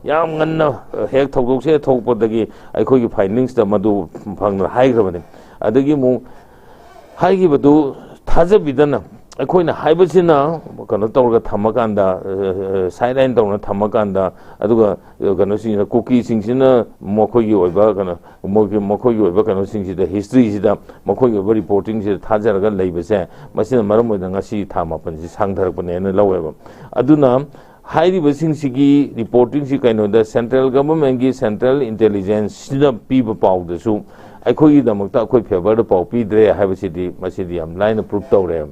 ꯌꯥꯝ ꯉꯟꯅ, ꯑ, ꯍꯦꯛ ꯊꯧꯗꯣꯛꯁꯦ ꯊꯣꯛꯄꯗꯒꯤ ꯑꯩꯈꯣꯏꯒꯤ findingsꯇ ꯃꯗꯨ ꯐꯪꯅ ꯍꯥꯏꯈ꯭ꯔꯕꯅꯤ꯫ ꯑꯗꯒꯤ ꯑꯃꯨꯛ ꯍꯥꯏꯈꯤꯕꯗꯨ ꯊꯥꯖꯕꯤꯗꯅ ꯑꯩꯈꯣꯏꯅ ꯍꯥꯏꯕꯁꯤꯅ ꯀꯩꯅꯣ ꯇꯧꯔꯒ ꯊꯝꯃꯀꯥꯟꯗ, ꯁꯥꯏꯠ ꯂꯥꯏꯟ ꯇꯧꯅ ꯊꯝꯃꯀꯥꯟꯗ, ꯑꯗꯨꯒ ꯀꯩꯅꯣꯁꯤꯡꯁꯤꯅ, ꯀꯨꯀꯤꯁꯤꯡꯁꯤꯅ ꯃꯈꯣꯏꯒꯤ ꯑꯣꯏꯕ ꯀꯩꯅꯣ, ꯃꯈꯣꯏꯒꯤ, ꯃꯈꯣꯏꯒꯤ ꯑꯣꯏꯕ ꯀꯩꯅꯣꯁꯤꯡꯁꯤꯗ, ꯍꯤꯁꯇ꯭ꯔꯤꯁꯤꯗ, ꯃꯈꯣꯏꯒꯤ ꯑꯣꯏꯕ ꯔꯤꯄꯣꯔꯇꯤꯡꯁꯤꯗ ꯊꯥꯖꯔꯒ ꯂꯩꯕꯁꯦ, ꯃꯁꯤꯅ ꯃꯔꯝ ꯑꯣꯏꯗꯅ ꯉꯁꯤ ꯊꯥ ꯃꯥꯄꯟꯁꯤ ꯁꯥꯡꯊꯔꯛꯄꯅꯦꯅ ꯂꯧꯋꯦꯕ꯫ ꯑꯗꯨꯅ ꯍꯥꯏꯔꯤꯕꯁꯤꯡꯁꯤꯒꯤ ꯔꯤꯄꯣꯔꯇꯤꯡꯁꯤ ꯀꯩꯅꯣꯗ, ꯁꯦꯟꯇ꯭ꯔꯦꯜ ꯒꯚꯔꯟꯃꯦꯟꯒꯤ ꯁꯦꯟꯇ꯭ꯔꯦꯜ ꯏꯟꯇꯦꯂꯤꯖꯦꯟꯁꯁꯤꯅ ꯄꯤꯕ ꯄꯥꯎꯗꯁꯨ ꯑꯩꯈꯣꯏꯒꯤꯗꯃꯛꯇ ꯑꯩꯈꯣꯏ ꯐꯦꯚꯔꯗ ꯄꯥꯎ ꯄꯤꯗ꯭ꯔꯦ ꯍꯥꯏꯕꯁꯤꯗꯤ, ꯃꯁꯤꯗꯤ ꯌꯥꯝ ꯂꯥꯏꯅ ꯄ꯭ꯔꯨꯞ ꯇꯧꯔꯦ꯫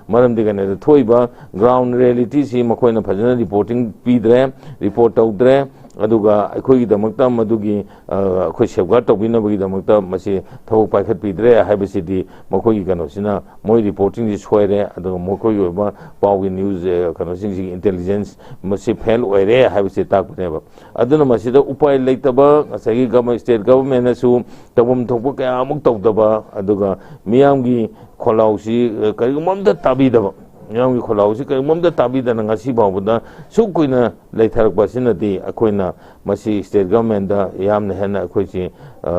ꯃꯔꯝꯗꯤ ꯀꯩꯅꯣꯗ, ꯊꯣꯛꯏꯕ ꯒ꯭ꯔꯥꯎꯟ ꯔꯤꯌꯦꯂꯤꯇꯤꯁꯤ ꯃꯈꯣꯏꯅ ꯐꯖꯅ ꯔꯤꯄꯣꯔꯇꯤꯡ ꯄꯤꯗ꯭ꯔꯦ, ꯔꯤꯄꯣꯔꯠ ꯇꯧꯗ꯭ꯔꯦ꯫ ꯑꯗꯨꯒ ꯑꯩꯈꯣꯏꯒꯤꯗꯃꯛꯇ ꯃꯗꯨꯒꯤ, ꯑ, ꯑꯩꯈꯣꯏ ꯁꯦꯐꯒꯥꯔꯗ ꯇꯧꯕꯤꯅꯕꯒꯤꯗꯃꯛꯇ ꯃꯁꯤ ꯊꯕꯛ ꯄꯥꯏꯈꯠꯄꯤꯗ꯭ꯔꯦ ꯍꯥꯏꯕꯁꯤꯗꯤ, ꯃꯈꯣꯏꯒꯤ ꯀꯩꯅꯣꯁꯤꯅ, ꯃꯣꯏ ꯔꯤꯄꯣꯔꯇꯤꯡꯁꯤ ꯁꯣꯏꯔꯦ, ꯑꯗꯨꯒ ꯃꯈꯣꯏꯒꯤ ꯑꯣꯏꯕ ꯄꯥꯎꯒꯤ ꯅ꯭ꯌꯨꯁ, ꯑ, ꯀꯩꯅꯣꯁꯤꯡꯁꯤꯒꯤ ꯏꯟꯇꯦꯂꯤꯖꯦꯟꯁ ꯃꯁꯤ ꯐꯦꯜ ꯑꯣꯏꯔꯦ ꯍꯥꯏꯕꯁꯤ ꯇꯥꯛꯄꯅꯦꯕ꯫ ꯑꯗꯨꯅ ꯃꯁꯤꯗ ꯎꯄꯥꯏ ꯂꯩꯇꯕ, ꯉꯁꯥꯏꯒꯤ ꯒꯚꯔꯟ-, ꯁ꯭ꯇꯦꯠ ꯒꯚꯔꯟꯃꯦꯟꯅꯁꯨ ꯇꯧꯐꯝ ꯊꯣꯛꯄ ꯀꯌꯥ ꯑꯃꯨꯛ ꯇꯧꯗꯕ, ꯑꯗꯨꯒ ꯃꯤꯌꯥꯝꯒꯤ ꯈꯣꯜꯂꯥꯎꯁꯤ, ꯑ, ꯀꯔꯤꯒꯨꯝꯕ ꯑꯝꯇ ꯇꯥꯕꯤꯗꯕ, ꯃꯤꯌꯥꯝꯒꯤ ꯈꯣꯜꯂꯥꯎꯁꯤ ꯀꯔꯤꯒꯨꯝꯕ ꯑꯝꯇ ꯇꯥꯕꯤꯗꯅ ꯉꯁꯤ ꯐꯥꯎꯕꯗ ꯁꯨꯛ ꯀꯨꯏꯅ ꯂꯩꯊꯔꯛꯄ ꯑꯁꯤꯅꯗꯤ, ꯑꯩꯈꯣꯏꯅ ꯃꯁꯤ ꯁ꯭ꯇꯦꯠ ꯒꯚꯔꯟꯃꯦꯟꯗ ꯌꯥꯝꯅ ꯍꯦꯟꯅ ꯑꯩꯈꯣꯏꯁꯤ, ꯑ,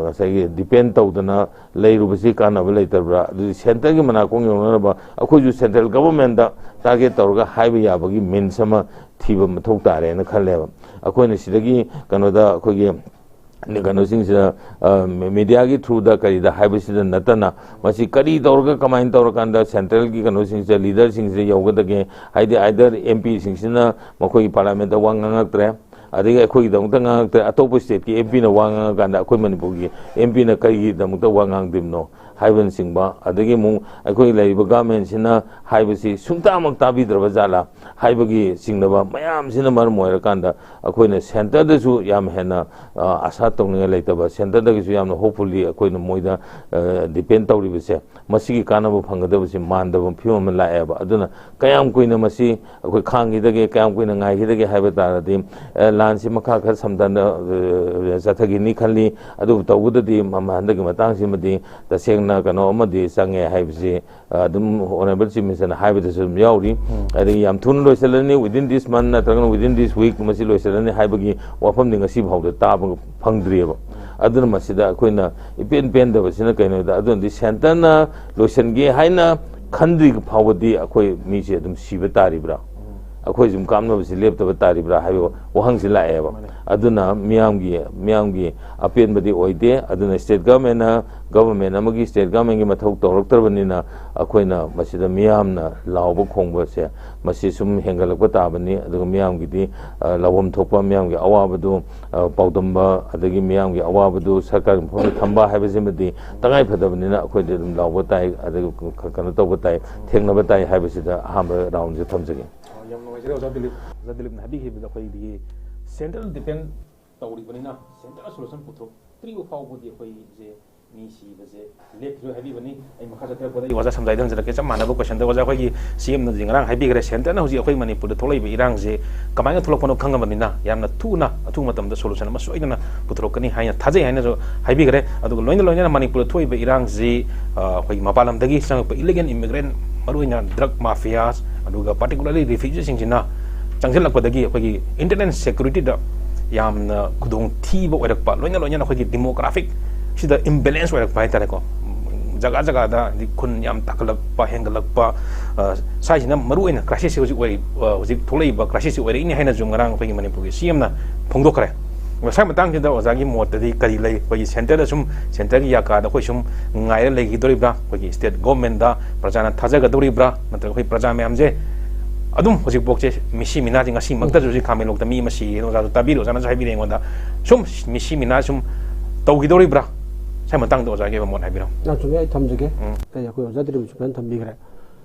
ꯉꯁꯥꯏꯒꯤ ꯗꯤꯄꯦꯟ ꯇꯧꯗꯅ ꯂꯩꯔꯨꯕꯁꯤ ꯀꯥꯟꯅꯕ ꯂꯩꯇꯕ꯭ꯔꯥ? ꯑꯗꯨꯗꯤ ꯁꯦꯟꯇꯔꯒꯤ ꯃꯅꯥꯀꯣꯡ ꯌꯧꯅꯅꯕ ꯑꯩꯈꯣꯏꯁꯨ ꯁꯦꯟꯇ꯭ꯔꯦꯜ ꯒꯚꯔꯟꯃꯦꯟꯗ ꯇꯥꯔꯒꯦꯠ ꯇꯧꯔꯒ ꯍꯥꯏꯕ ꯌꯥꯕꯒꯤ ꯃꯤꯟꯁ ꯑꯃ ꯊꯤꯕ ꯃꯊꯧ ꯇꯥꯔꯦꯅ ꯈꯜꯂꯦꯕ꯫ ꯑꯩꯈꯣꯏꯅ ꯁꯤꯗꯒꯤ ꯀꯩꯅꯣꯗ, ꯑꯩꯈꯣꯏꯒꯤ ꯀꯩꯅꯣꯁꯤꯡꯁꯤꯗ, ꯑ, ꯃꯦꯗꯤꯌꯥꯒꯤ ꯊ꯭ꯔꯨꯗ ꯀꯔꯤꯗ ꯍꯥꯏꯕꯁꯤꯗ ꯅꯠꯇꯅ, ꯃꯁꯤ ꯀꯔꯤ ꯇꯧꯔꯒ, ꯀꯃꯥꯏꯅ ꯇꯧꯔꯀꯥꯟꯗ ꯁꯦꯟꯇ꯭ꯔꯦꯜꯒꯤ ꯀꯩꯅꯣꯁꯤꯡꯁꯤꯗ, ꯂꯤꯗꯔꯁꯤꯡꯁꯤꯗ ꯌꯧꯒꯗꯒꯦ? ꯍꯥꯏꯗꯤ, ꯑꯥꯏꯗꯔ ꯑꯦꯝ ꯄꯤꯁꯤꯡꯁꯤꯅ ꯃꯈꯣꯏꯒꯤ ꯄꯥꯔꯂꯤꯌꯥꯃꯦꯟꯇ ꯋꯥ ꯉꯥꯡꯉꯛꯇ꯭ꯔꯦ, ꯑꯗꯒꯤ ꯑꯩꯈꯣꯏꯒꯤꯗꯃꯛꯇ ꯉꯥꯡꯉꯛꯇ꯭ꯔꯦ, ꯑꯇꯣꯞꯄ ꯁ꯭ꯇꯦꯠꯀꯤ ꯑꯦꯝ ꯄꯤꯅ ꯋꯥ ꯉꯥꯡꯉꯀꯥꯟꯗ ꯑꯩꯈꯣꯏ ꯃꯅꯤꯄꯨꯔꯒꯤ ꯑꯦꯝ ꯄꯤꯅ ꯀꯔꯤꯒꯤꯗꯃꯛꯇ ꯋꯥ ꯉꯥꯡꯗ꯭ꯔꯤꯕꯅꯣ ꯍꯥꯏꯕꯅꯆꯤꯡꯕ, ꯑꯗꯒꯤ ꯑꯃꯨꯛ ꯑꯩꯈꯣꯏꯒꯤ ꯂꯩꯔꯤꯕ ꯒꯚꯔꯟꯃꯦꯟꯁꯤꯅ ꯍꯥꯏꯕꯁꯤ ꯁꯨꯡꯇꯥꯃꯛ ꯇꯥꯕꯤꯗ꯭ꯔꯕ ꯖꯥꯠꯂꯥ ꯍꯥꯏꯕꯒꯤ ꯆꯤꯡꯅꯕ ꯃꯌꯥꯝꯁꯤꯅ ꯃꯔꯝ ꯑꯣꯏꯔꯀꯥꯟꯗ, ꯑꯩꯈꯣꯏꯅ ꯁꯦꯟꯇꯔꯗꯁꯨ ꯌꯥꯝ ꯍꯦꯟꯅ, ꯑ, ꯑꯁꯥ ꯇꯧꯅꯤꯡꯉꯥꯏ ꯂꯩꯇꯕ, ꯁꯦꯟꯇꯔꯗꯒꯤꯁꯨ ꯌꯥꯝꯅ ꯍꯣꯞꯐꯨꯜꯂꯤ ꯑꯩꯈꯣꯏꯅ ꯃꯣꯏꯗ, ꯑ, ꯗꯤꯄꯦꯟ ꯇꯧꯔꯤꯕꯁꯦ, ꯃꯁꯤꯒꯤ ꯀꯥꯟꯅꯕ ꯐꯪꯒꯗꯕꯁꯤ ꯃꯥꯟꯗꯕ ꯐꯤꯕꯝ ꯑꯃ ꯂꯥꯛꯑꯦꯕ꯫ ꯑꯗꯨꯅ ꯀꯌꯥꯝ ꯀꯨꯏꯅ ꯃꯁꯤ ꯑꯩꯈꯣꯏ ꯈꯥꯡꯈꯤꯗꯒꯦ, ꯀꯌꯥꯝ ꯀꯨꯏꯅ ꯉꯥꯏꯈꯤꯗꯒꯦ ꯍꯥꯏꯕ ꯇꯥꯔꯗꯤ, ꯑ, ꯂꯥꯟꯁꯤ ꯃꯈꯥ ꯈꯔ ꯁꯝꯊꯅ, ꯑ, ꯆꯠꯊꯈꯤꯅꯤ ꯈꯜꯂꯤ꯫ ꯑꯗꯨꯕꯨ ꯇꯧꯕꯗꯗꯤ ꯃ-, ꯃ-, ꯍꯟꯗꯛꯀꯤ ꯃꯇꯥꯡꯁꯤꯃꯗꯤ ꯇꯁꯦꯡꯅ ꯀꯩꯅꯣ ꯑꯃꯗꯤ ꯆꯪꯉꯦ ꯍꯥꯏꯕꯁꯤ, ꯑ, ꯑꯗꯨꯝ Honourable Chief Ministerꯅ ꯍꯥꯏꯕꯗꯁꯨ ꯑꯗꯨꯝ ꯌꯥꯎꯔꯤ꯫ ꯎꯝ꯫ ꯑꯗꯒꯤ ꯌꯥꯝ ꯊꯨꯅ ꯂꯣꯏꯁꯤꯜꯂꯅꯤ, within this month ꯅꯠꯇ꯭ꯔꯒꯅ within this week ꯃꯁꯤ ꯂꯣꯏꯁꯤꯜꯂꯅꯤ ꯍꯥꯏꯕꯒꯤ ꯋꯥꯐꯝꯗꯤ ꯉꯁꯤ ꯐꯥꯎꯗ ꯇꯥꯕ ꯐꯪꯗ꯭ꯔꯤꯑꯕ꯫ ꯑꯗꯨꯅ ꯃꯁꯤꯗ ꯑꯩꯈꯣꯏꯅ ꯏꯄꯦꯟ ꯄꯦꯟꯗꯕꯁꯤꯅ ꯀꯩꯅꯣꯗ, ꯑꯗꯨꯅꯗꯤ ꯁꯦꯟꯇꯔꯅ ꯂꯣꯏꯁꯤꯟꯒꯦ ꯍꯥꯏꯅ ꯈꯟꯗ꯭ꯔꯤ ꯐꯥꯎꯕꯗꯤ ꯑꯩꯈꯣꯏ ꯃꯤꯁꯦ ꯑꯗꯨꯝ ꯁꯤꯕ ꯇꯥꯔꯤꯕ꯭ꯔꯥ? ꯑꯩꯈꯣꯏ ꯁꯨꯝ ꯀꯥꯞꯅꯕꯁꯤ ꯂꯦꯞꯇꯕ ꯇꯥꯔꯤꯕ꯭ꯔꯥ ꯍꯥꯏꯕ ꯋꯥꯍꯪꯁꯤ ꯂꯥꯛꯑꯦꯕ꯫ ꯑꯗꯨꯅ ꯃꯤꯌꯥꯝꯒꯤ ꯃꯤꯌꯥꯝꯒꯤ ꯑꯄꯦꯟꯕꯗꯤ ꯑꯣꯏꯗꯦ꯫ ꯑꯗꯨꯅ state government ꯅ, government ꯑꯃꯒꯤ, state government ꯀꯤ ꯃꯊꯧ ꯇꯧꯔꯛꯇ꯭ꯔꯕꯅꯤꯅ ꯑꯩꯈꯣꯏꯅ ꯃꯁꯤꯗ ꯃꯤꯌꯥꯝꯅ ꯂꯥꯎꯕ ꯈꯣꯡꯕꯁꯦ ꯃꯁꯤ ꯁꯨꯝ ꯍꯦꯟꯒꯠꯂꯛꯄ ꯇꯥꯕꯅꯤ꯫ ꯑꯗꯨꯒ ꯃꯤꯌꯥꯝꯒꯤꯗꯤ ꯑ, ꯂꯥꯎꯐꯝ ꯊꯣꯛꯄ ꯃꯤꯌꯥꯝꯒꯤ ꯑꯋꯥꯕꯗꯨ ꯑ, ꯄꯥꯎꯗꯝꯕ, ꯑꯗꯒꯤ ꯃꯤꯌꯥꯝꯒꯤ ꯑꯋꯥꯕꯗꯨ ꯁꯔꯀꯥꯔꯒꯤ ꯃꯐꯝꯗ ꯊꯝꯕ ꯍꯥꯏꯕꯁꯤꯃꯗꯤ ꯇꯉꯥꯏ ꯐꯗꯕꯅꯤꯅ ꯑꯩꯈꯣꯏꯗꯤ ꯑꯗꯨꯝ ꯂꯥꯎꯕ ꯇꯥꯏ, ꯑꯗꯒꯤ ꯀ-, ꯀꯩꯅꯣ ꯇꯧꯕ ꯇꯥꯏ, ꯊꯦꯡꯅꯕ ꯇꯥꯏ ꯍꯥꯏꯕꯁꯤꯗ ꯑꯍꯥꯟꯕ round ꯁꯦ ꯊꯝꯖꯒꯦ꯫ ꯑ, ꯌꯥꯝ ꯅꯨꯡꯉꯥꯏꯖꯔꯦ ꯑꯣꯖꯥ ꯗꯤꯂꯤꯞ꯫ ꯑꯣꯖꯥ ꯗꯤꯂꯤꯞꯅ ꯍꯥꯏꯕꯤꯈꯤꯕꯗ ꯑꯩꯈꯣꯏꯒꯤ central depend ꯇꯧꯔꯤꯕꯅꯤꯅ central solution ꯄꯨꯊꯣꯛꯇ꯭ꯔꯤꯕ ꯐꯥꯎꯕꯗꯤ ꯑꯩꯈꯣꯏꯁꯦ ꯃꯤ ꯁꯤꯕꯁꯦ ꯂꯦꯞꯈꯤꯔꯣꯏ ꯍꯥꯏꯕꯤꯕꯅꯤ꯫ ꯑꯩ ꯃꯈꯥ ꯆꯠꯊꯔꯛꯄꯗ ꯑꯩ ꯑꯣꯖꯥ ꯁꯝꯖꯥꯏꯗ ꯍꯪꯖꯔꯛꯀꯦ꯫ ꯆꯞ ꯃꯥꯟꯅꯕ question ꯗ ꯑꯣꯖꯥ, ꯑꯩꯈꯣꯏꯒꯤ C M ꯅ ꯍꯧꯖꯤꯛ ꯉꯔꯥꯡ ꯍꯥꯏꯕꯤꯈ꯭ꯔꯦ, centre ꯅ ꯍꯧꯖꯤꯛ ꯑꯩꯈꯣꯏ ꯃꯅꯤꯄꯨꯔꯗ ꯊꯣꯛꯂꯛꯏꯕ ꯏꯔꯥꯡꯁꯦ ꯀꯃꯥꯏꯅ ꯊꯣꯛꯂꯛꯄꯅꯣ ꯈꯪꯉꯕꯅꯤꯅ ꯌꯥꯝꯅ ꯊꯨꯅ, ꯑꯊꯨꯕ ꯃꯇꯝꯗ solution ꯑꯃ ꯁꯣꯏꯗꯅ ꯄꯨꯊꯣꯔꯛꯀꯅꯤ ꯍꯥꯏꯅ ꯊꯥꯖꯩ ꯍꯥꯏꯅꯁꯨ ꯍꯥꯏꯕꯤꯈ꯭ꯔꯦ꯫ ꯑꯗꯨꯒ ꯂꯣꯏꯅ ꯂꯣꯏꯅꯅ ꯃꯅꯤꯄꯨꯔꯗ ꯊꯣꯛꯏꯕ ꯏꯔꯥꯡꯁꯤ, ꯑ, ꯑꯩꯈꯣꯏꯒꯤ ꯃꯄꯥꯟ ꯂꯝꯗꯒꯤ ꯆꯪꯉꯛꯄ illegal immigrant, ꯃꯔꯨꯑꯣꯏꯅ drug mafia, ꯑꯗꯨꯒ particularly refugee ꯁꯤꯡꯁꯤꯅ ꯆꯪꯁꯤꯜꯂꯛꯄꯗꯒꯤ ꯑꯩꯈꯣꯏꯒꯤ internal security ꯗ ꯌꯥꯝꯅ ꯈꯨꯗꯣꯡꯊꯤꯕ ꯑꯣꯏꯔꯛꯄ, ꯂꯣꯏꯅ ꯂꯣꯏꯅꯅ ꯑꯩꯈꯣꯏꯒꯤ demographic ꯁꯤꯗ imbalance ꯑꯣꯏꯔꯛꯄ ꯍꯥꯏꯇꯥꯔꯦꯀꯣ꯫ ꯖꯒꯥ ꯖꯒꯥꯗ ꯍꯥꯏꯗꯤ ꯈꯨꯟ ꯌꯥꯝ ꯇꯥꯈꯠꯂꯛꯄ, ꯍꯦꯟꯒꯠꯂꯛꯄ, ꯑ, ꯁ꯭ꯋꯥꯏꯁꯤꯅ ꯃꯔꯨꯑꯣꯏꯅ crisis ꯁꯤ ꯍꯧꯖꯤꯛ ꯑꯣꯏꯔꯤ-, ꯑ, ꯍꯧꯖꯤꯛ ꯊꯣꯛꯂꯛꯏꯕ crisis ꯁꯤ ꯑꯣꯏꯔꯛꯏꯅꯤ ꯍꯥꯏꯅꯁꯨ ꯉꯔꯥꯡ ꯑꯩꯈꯣꯏꯒꯤ ꯃꯅꯤꯄꯨꯔꯒꯤ C M ꯅ ꯐꯣꯡꯗꯣꯛꯈ꯭ꯔꯦ꯫ ꯉꯁꯥꯏ ꯃꯇꯥꯡꯁꯤꯗ ꯑꯣꯖꯥꯒꯤ ꯃꯣꯠꯇꯗꯤ ꯀꯔꯤ ꯂꯩ? ꯑꯩꯈꯣꯏꯒꯤ centre ꯗ ꯁꯨꯝ centre ꯒꯤ ꯌꯥꯀꯥꯗ ꯑꯩꯈꯣꯏ ꯁꯨꯝ ꯉꯥꯏꯔ ꯂꯩꯈꯤꯗꯣꯔꯤꯕ꯭ꯔꯥ? ꯑꯩꯈꯣꯏꯒꯤ state government ꯗ ꯄ꯭ꯔꯖꯥꯅ ꯊꯥꯖꯒꯗꯧꯔꯤꯕ꯭ꯔꯥ? ꯅꯠꯇ꯭ꯔꯒ ꯑꯩꯈꯣꯏ ꯄ꯭ꯔꯖꯥ ꯃꯌꯥꯝꯁꯦ ꯑꯗꯨꯝ ꯍꯧꯖꯤꯛꯐꯥꯎꯁꯦ ꯃꯤꯁꯤ ꯃꯤꯅꯥꯁꯤ ꯉꯁꯤꯃꯛꯇꯁꯨ ꯍꯧꯖꯤꯛ ꯈꯥꯃꯦꯟꯂꯣꯛꯇ ꯃꯤ ꯑꯃ ꯁꯤꯌꯦ, ꯑꯣꯖꯥꯁꯨ ꯇꯥꯕꯤꯔꯦ, ꯑꯣꯖꯥꯅꯁꯨ ꯍꯥꯏꯕꯤꯔꯦ ꯑꯩꯉꯣꯟꯗ꯫ ꯁꯨꯝ ꯃꯤꯁꯤ ꯃꯤꯅꯥ ꯁꯨꯝ ꯇꯧꯈꯤꯗꯧꯔꯤꯕ꯭ꯔꯥ? ꯁꯤ ꯃꯇꯥꯡꯗ ꯑꯣꯖꯥꯒꯤ ꯑꯣꯏꯕ ꯃꯣꯠ ꯍꯥꯏꯕꯤꯔꯣ꯫ ꯌꯥꯝ ꯆꯨꯝꯃꯦ, ꯑꯩ ꯊꯝꯖꯒꯦ꯫ ꯎꯝ꯫ ꯑꯩ ꯑꯩꯈꯣꯏ ꯑꯣꯖꯥ ꯗꯤꯂꯤꯞꯁꯨ ꯐꯖꯅ ꯊꯝꯕꯤꯈ꯭ꯔꯦ꯫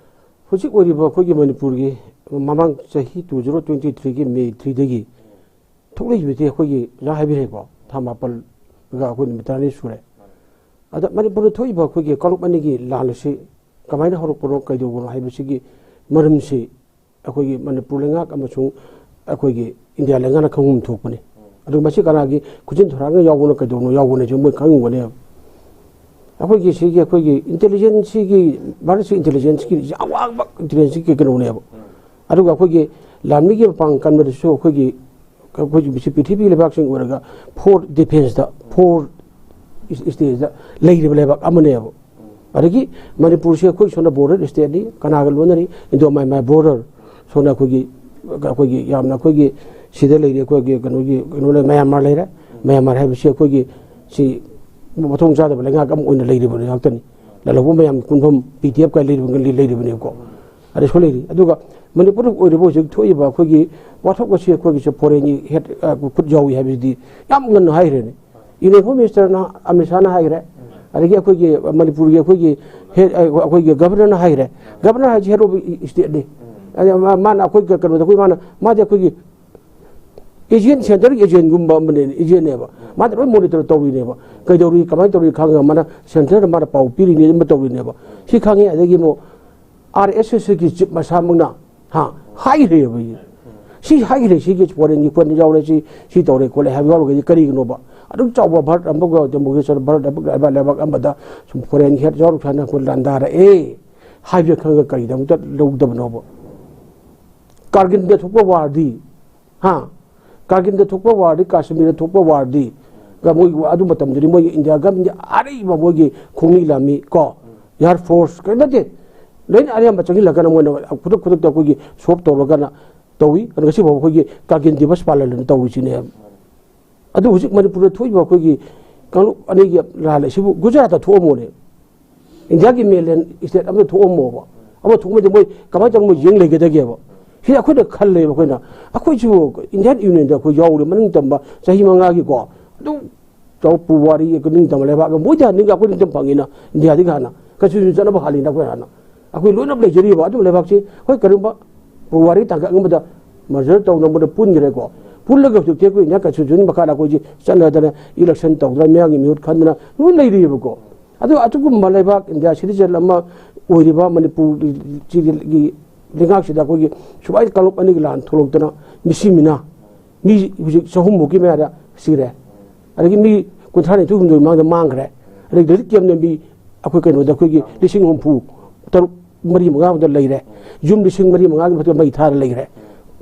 ꯍꯧꯖꯤꯛ ꯑꯣꯏꯔꯤꯕ ꯑꯩꯈꯣꯏꯒꯤ ꯃꯅꯤꯄꯨꯔꯒꯤ ꯃꯃꯥꯡ ꯆꯍꯤ two zero twenty three ꯒꯤ May three ꯗꯒꯤ ꯊꯣꯛꯂꯛꯏꯕꯗꯤ ꯑꯩꯈꯣꯏꯒꯤ ꯑꯣꯖꯥ ꯍꯥꯏꯕꯤꯔꯦꯀꯣ, ꯊꯥ ꯃꯥꯄꯜꯒ ꯑꯩꯈꯣꯏ ꯅꯨꯃꯤꯠ ꯇꯔꯥꯅꯤ ꯁꯨꯔꯦ꯫ ꯑꯗ ꯃꯅꯤꯄꯨꯔꯗ ꯊꯣꯛꯏꯕ ꯑꯩꯈꯣꯏꯒꯤ ꯀꯥꯡꯂꯨꯞ ꯑꯅꯤꯒꯤ ꯂꯥꯟ ꯑꯁꯤ ꯀꯃꯥꯏꯅ ꯍꯧꯔꯛꯄꯅꯣ, ꯀꯩꯗꯧꯕꯅꯣ ꯍꯥꯏꯕꯁꯤꯒꯤ ꯃꯔꯝꯁꯤ ꯑꯩꯈꯣꯏꯒꯤ ꯃꯅꯤꯄꯨꯔ ꯂꯩꯉꯥꯛ ꯑꯃꯁꯨꯡ ꯑꯩꯈꯣꯏꯒꯤ ꯏꯟꯗꯤꯌꯥ ꯂꯩꯉꯥꯛꯅ ꯈꯪꯐꯝ ꯊꯣꯛꯄꯅꯤ꯫ ꯑꯗꯨ ꯃꯁꯤ ꯀꯅꯥꯒꯤ ꯈꯨꯖꯤꯟ ꯊꯣꯔꯛꯑꯒ ꯌꯥꯎꯕꯅꯣ, ꯀꯩꯗꯧꯅꯣ ꯌꯥꯎꯕꯅꯣꯁꯨ ꯃꯣꯏ ꯈꯪꯉꯝꯒꯅꯦꯕ꯫ ꯑꯩꯈꯣꯏꯒꯤ ꯁꯤꯒꯤ ꯑꯩꯈꯣꯏꯒꯤ intelligence ꯁꯤꯒꯤ, ꯚꯥꯔꯠꯁꯤ intelligence ꯀꯤ ꯌꯥꯝ ꯋꯥꯡꯕ intelligence ꯀꯤ ꯀꯩꯅꯣꯅꯦꯕ꯫ ꯑꯗꯨꯒ ꯑꯩꯈꯣꯏꯒꯤ ꯂꯥꯟꯃꯤꯒꯤ ꯃꯄꯥꯡ ꯀꯟꯕꯗꯁꯨ ꯑꯩꯈꯣꯏꯒꯤ, ꯑꯩꯈꯣꯏꯒꯤ ꯃꯁꯤ ꯄ꯭ꯔꯤꯊꯤꯕꯤꯒꯤ ꯂꯩꯕꯥꯛꯁꯤꯡ ꯑꯣꯏꯔꯒ four defence ꯇ, four stage ꯇ ꯂꯩꯔꯤꯕ ꯂꯩꯕꯥꯛ ꯑꯃꯅꯦꯕ꯫ ꯑꯗꯒꯤ ꯃꯅꯤꯄꯨꯔꯁꯦ ꯑꯩꯈꯣꯏ ꯁꯣꯝꯗ ꯕꯣꯔꯗꯔ ꯏꯁꯇꯦꯠꯅꯤ, ꯀꯅꯥꯒ ꯂꯣꯟꯅꯔꯤ? Indo ꯃꯌꯥꯃꯥꯔ border. ꯁꯣꯝꯗ ꯑꯩꯈꯣꯏꯒꯤ ꯑꯩꯈꯣꯏꯒꯤ ꯌꯥꯝꯅ ꯑꯩꯈꯣꯏꯒꯤ ꯁꯤꯗ ꯂꯩꯔꯤ, ꯑꯩꯈꯣꯏꯒꯤ ꯀꯩꯅꯣꯒꯤ ꯀꯩꯅꯣ ꯂꯩ, ꯃꯌꯥꯃꯥꯔ ꯂꯩꯔꯦ꯫ ꯃꯌꯥꯃꯥꯔ ꯍꯥꯏꯕꯁꯤ ꯑꯩꯈꯣꯏꯒꯤ ꯁꯤ ꯃꯊꯣꯡ ꯆꯥꯗꯕ ꯂꯩꯉꯥꯛ ꯑꯃ ꯑꯣꯏꯅ ꯂꯩꯔꯤꯕ ꯉꯥꯛꯇꯅꯤ꯫ ꯂꯥꯜꯍꯧꯕ ꯃꯌꯥꯝ ꯀꯨꯟꯐꯝ ꯄꯤ ꯗꯤ ꯑꯦꯐ ꯀ ꯂꯩꯔꯤꯕ ꯂꯩꯔꯤꯕꯅꯦꯕꯀꯣ꯫ ꯑꯗ ꯁꯣꯝ ꯂꯩꯔꯤ꯫ ꯑꯗꯨꯒ ꯃꯅꯤꯄꯨꯔꯗ ꯑꯣꯏꯔꯤꯕ ꯍꯧꯖꯤꯛ ꯊꯣꯛꯏꯕ ꯑꯩꯈꯣꯏꯒꯤ ꯋꯥꯊꯣꯛ ꯑꯁꯤ ꯑꯩꯈꯣꯏꯒꯤꯁꯨ ꯐꯣꯔꯦꯟꯒꯤ ꯍꯦꯠ, ꯑ, ꯈꯨꯠ ꯌꯥꯎꯏ ꯍꯥꯏꯕꯁꯤꯗꯤ ꯌꯥꯝ ꯉꯟꯅ ꯍꯥꯏꯈ꯭ꯔꯦꯅꯦ꯫ ꯌꯨꯅꯤꯌꯟ ꯍꯣꯝ ꯃꯤꯅꯤꯁꯇꯔꯅ, ꯑꯃꯤꯠ ꯁꯥꯍꯅ ꯍꯥꯏꯈ꯭ꯔꯦ꯫ ꯑꯗꯒꯤ ꯑꯩꯈꯣꯏꯒꯤ ꯃꯅꯤꯄꯨꯔꯒꯤ ꯑꯩꯈꯣꯏꯒꯤ ꯍꯦꯠ, ꯑ, ꯑꯩꯈꯣꯏꯒꯤ ꯒꯚꯔꯅꯔꯅ ꯍꯥꯏꯈ꯭ꯔꯦ꯫ ꯒꯚꯔꯅꯔ ꯍꯥꯏꯁꯤ ꯍꯦꯠ ꯑꯣꯐ ꯏꯁꯇꯦꯠꯅꯤ꯫ ꯑꯗ ꯃꯥ-, ꯃꯥꯅ ꯑꯩꯈꯣꯏ ꯀꯩꯅꯣꯗ ꯑꯩꯈꯣꯏ ꯃꯥꯅ, ꯃꯥꯗꯤ ꯑꯩꯈꯣꯏꯒꯤ ꯑꯦꯖꯦꯟ, ꯁꯦꯟꯇꯔꯒꯤ ꯑꯦꯖꯦꯟꯒꯨꯝꯕ ꯑꯃꯅꯦ, ꯑꯦꯖꯦꯟꯅꯦꯕ꯫ ꯃꯥꯗꯤ ꯂꯣꯏ ꯃꯣꯅꯤꯇꯔ ꯇꯧꯔꯤꯅꯦꯕ꯫ ꯀꯩꯗꯧꯔꯤ, ꯀꯃꯥꯏꯅ ꯇꯧꯔꯤ ꯈꯪꯉꯒ ꯃꯥꯅ ꯁꯦꯟꯇꯔꯗ ꯃꯥꯅ ꯄꯥꯎ ꯄꯤꯔꯤꯅꯦ, ꯑꯃ ꯇꯧꯔꯤꯅꯦꯕ꯫ ꯁꯤ ꯈꯪꯉꯦ꯫ ꯑꯗꯒꯤ ꯑꯃꯨꯛ ꯑꯥꯔ ꯑꯦꯁ ꯑꯦꯁꯀꯤ ꯆꯤꯞ ꯃꯁꯥꯃꯛꯅ, ꯍꯥ, ꯍꯥꯏꯈ꯭ꯔꯦꯕ꯫ ꯁꯤ ꯍꯥꯏꯈ꯭ꯔꯦ, ꯁꯤꯒꯤ ꯐꯣꯔꯦꯟꯒꯤ ꯈꯨꯠ ꯌꯥꯎꯔꯦ, ꯁꯤ, ꯁꯤ ꯇꯧꯔꯦ ꯈꯣꯠꯂꯦ ꯍꯥꯏꯕ ꯌꯥꯎꯔꯒꯗꯤ ꯀꯔꯤꯒꯤꯅꯣꯕ? ꯑꯗꯨꯛ ꯆꯥꯎꯕ ꯚꯥꯔꯠ ꯑꯃꯒ ꯗꯦꯃꯣꯀ꯭ꯔꯦꯁꯤ ꯚꯥꯔꯠ ꯑꯃꯒ ꯂꯩꯕꯥꯛ ꯑꯃꯗ ꯁꯨꯝ ꯐꯣꯔꯦꯟꯒꯤ ꯍꯦꯠ ꯌꯥꯎꯔꯛ ꯁꯨꯃꯥꯏꯅ ꯑꯩꯈꯣꯏ ꯂꯥꯟꯗꯥꯔꯛꯑꯦ ꯍꯥꯏꯕ ꯈꯪꯉꯒ ꯀꯔꯤꯗꯃꯛꯇ ꯂꯧꯗꯕꯅꯣꯕ? ꯀꯥꯔꯒꯤꯜꯗ ꯊꯣꯛꯄ ꯋꯥꯔꯗꯤ, ꯍꯥ? ꯀꯥꯔꯒꯤꯜꯗ ꯊꯣꯛꯄ ꯋꯥꯔꯗꯤ, ꯀꯥꯁꯃꯤꯔꯗ ꯊꯣꯛꯄ ꯋꯥꯔꯗꯤ, ꯃꯣꯏ ꯑꯗꯨ ꯃꯇꯝꯗꯨꯗꯤ ꯃꯣꯏꯒꯤ ꯏꯟꯗꯤꯌꯥ ꯒꯃꯦꯟꯒꯤ ꯑꯔꯩꯕ ꯃꯣꯏꯒꯤ ꯈꯣꯡꯃꯤ ꯂꯥꯟꯃꯤ ꯀꯣ, ꯑꯦꯌꯥꯔ ꯐꯣꯔꯁ ꯀꯔꯤ ꯅꯠꯇꯦ, ꯂꯣꯏꯅ ꯑꯌꯥꯝꯕ ꯆꯪꯁꯤꯜꯂꯒꯅ ꯃꯣꯏꯅ ꯈꯨꯗꯛ ꯈꯨꯗꯛꯇ ꯑꯩꯈꯣꯏꯒꯤ ꯁꯣꯞ ꯇꯧꯔꯒꯅ ꯇꯧꯏ꯫ ꯑꯗꯨ ꯉꯁꯤ ꯐꯥꯎꯕ ꯑꯩꯈꯣꯏꯒꯤ ꯀꯥꯔꯒꯤꯜ ꯗꯤꯕꯁ ꯄꯥꯂꯟ ꯇꯧꯔꯤꯁꯤꯅꯦ꯫ ꯑꯗꯨ ꯍꯧꯖꯤꯛ ꯃꯅꯤꯄꯨꯔꯗ ꯊꯣꯛꯏꯕ ꯑꯩꯈꯣꯏꯒꯤ ꯀꯥꯡꯂꯨꯞ ꯑꯅꯤꯒꯤ ꯂꯥꯜ ꯑꯁꯤꯕꯨ ꯒꯨꯖꯔꯥꯠꯇ ꯊꯣꯛꯑꯝꯃꯣꯅꯦ꯫ ꯏꯟꯗꯤꯌꯥꯒꯤ ꯃꯦꯟꯂꯦꯟ ꯏꯁꯇꯦꯠ ꯑꯃꯗ ꯊꯣꯛꯑꯝꯃꯣꯕ꯫ ꯑꯃ ꯊꯣꯛꯑꯝꯃꯗꯤ ꯃꯣꯏ ꯀꯃꯥꯏꯅ ꯇꯧꯔꯒ ꯃꯣꯏ ꯌꯦꯡ ꯂꯩꯒꯗꯒꯦꯕ? ꯁꯤꯗ ꯑꯩꯈꯣꯏꯅ ꯈꯜꯂꯦꯕ, ꯑꯩꯈꯣꯏꯅ, ꯑꯩꯈꯣꯏꯁꯤꯕꯨ ꯏꯟꯗꯤꯌꯥꯟ ꯌꯨꯅꯤꯌꯟꯗ ꯑꯩꯈꯣꯏ ꯌꯥꯎꯔꯦ, ꯃꯅꯤꯡ ꯇꯝꯕ ꯆꯍꯤ ꯃꯉꯥꯒꯤꯀꯣ, ꯑꯗꯨꯝ ꯆꯥꯎ ꯄꯨꯋꯥꯔꯤ ꯅꯤꯡꯇꯝꯕ ꯂꯩꯕꯥꯛ ꯑꯃ, ꯃꯣꯏꯗꯤ ꯍꯥꯟꯅ ꯑꯩꯈꯣꯏ ꯅꯤꯡꯇꯝ ꯐꯪꯉꯤꯅ, ꯏꯟꯗꯤꯌꯥꯗꯒꯤ ꯍꯥꯟꯅ ꯀꯟꯁꯇꯤꯇ꯭ꯌꯨꯁꯟ ꯆꯠꯅꯕ ꯍꯥꯜꯂꯤꯅ ꯑꯩꯈꯣꯏ ꯍꯥꯟꯅ꯫ ꯑꯩꯈꯣꯏ ꯂꯣꯏꯅꯃꯛ ꯂꯩꯖꯔꯤꯕ ꯑꯗꯨꯝ ꯂꯩꯕꯥꯛꯁꯤ꯫ ꯍꯣꯏ, ꯀꯔꯤꯒꯨꯝꯕ ꯄꯨꯋꯥꯔꯤ ꯇꯥꯡꯀꯛ ꯑꯃꯗ ꯃꯔꯖꯔ ꯇꯧꯅꯕꯗ ꯄꯨꯟꯈ꯭ꯔꯦꯀꯣ꯫ ꯄꯨꯜꯂꯒ ꯍꯧꯖꯤꯛꯇꯤ ꯑꯩꯈꯣꯏ ꯏꯟꯗꯤꯌꯥ ꯀꯟꯁꯇꯤꯇ꯭ꯌꯨꯁꯟ ꯃꯈꯥꯗ ꯑꯩꯈꯣꯏꯁꯤ ꯆꯠꯅꯗꯅ ꯏꯂꯦꯛꯁꯟ ꯇꯧꯗꯅ ꯃꯤꯌꯥꯝꯒꯤ ꯃꯤꯍꯨꯠ ꯈꯟꯗꯅ ꯂꯣꯏ ꯂꯩꯔꯤꯑꯕꯀꯣ꯫ ꯑꯗꯨ ꯑꯗꯨꯒꯨꯝꯕ ꯂꯩꯕꯥꯛ ꯏꯟꯗꯤꯌꯥ ꯁꯤꯇꯤꯖꯟ ꯑꯃ ꯑꯣꯏꯔꯤꯕ ꯃꯅꯤꯄꯨꯔꯒꯤ ꯂꯩꯉꯥꯛꯁꯤꯗ ꯑꯩꯈꯣꯏꯒꯤ ꯁꯨꯃꯥꯏꯅ ꯀꯥꯡꯂꯨꯞ ꯑꯅꯤꯒꯤ ꯂꯥꯟ ꯊꯣꯛꯂꯛꯇꯅ ꯃꯤꯁꯤ ꯃꯤꯅꯥ ꯃꯤ ꯍꯧꯖꯤꯛ ꯆꯍꯨꯝꯃꯨꯛꯀꯤ ꯃꯌꯥꯗ ꯁꯤꯔꯦ꯫ ꯑꯗꯒꯤ ꯃꯤ ꯀꯨꯟꯊ꯭ꯔꯥ ꯅꯤꯊꯣꯏ ꯍꯨꯝꯗꯣꯏ ꯃꯃꯥꯡꯗ ꯃꯥꯡꯈ꯭ꯔꯦ꯫ ꯑꯗꯒꯤ ꯂꯤꯂꯤꯠ ꯀꯦꯝꯅ ꯃꯤ ꯑꯩꯈꯣꯏ ꯀꯩꯅꯣꯗ ꯑꯩꯈꯣꯏꯒꯤ ꯂꯤꯁꯤꯡ ꯍꯨꯝꯐꯨ ꯇꯔꯨꯛ, ꯃꯔꯤ ꯃꯉꯥ ꯃꯊꯛꯇ ꯂꯩꯔꯦ꯫ ꯌꯨꯝ ꯂꯤꯁꯤꯡ ꯃꯔꯤ ꯃꯉꯥꯒꯤ ꯃꯊꯛꯇ ꯃꯩ ꯊꯥꯔ ꯂꯩꯔꯦ꯫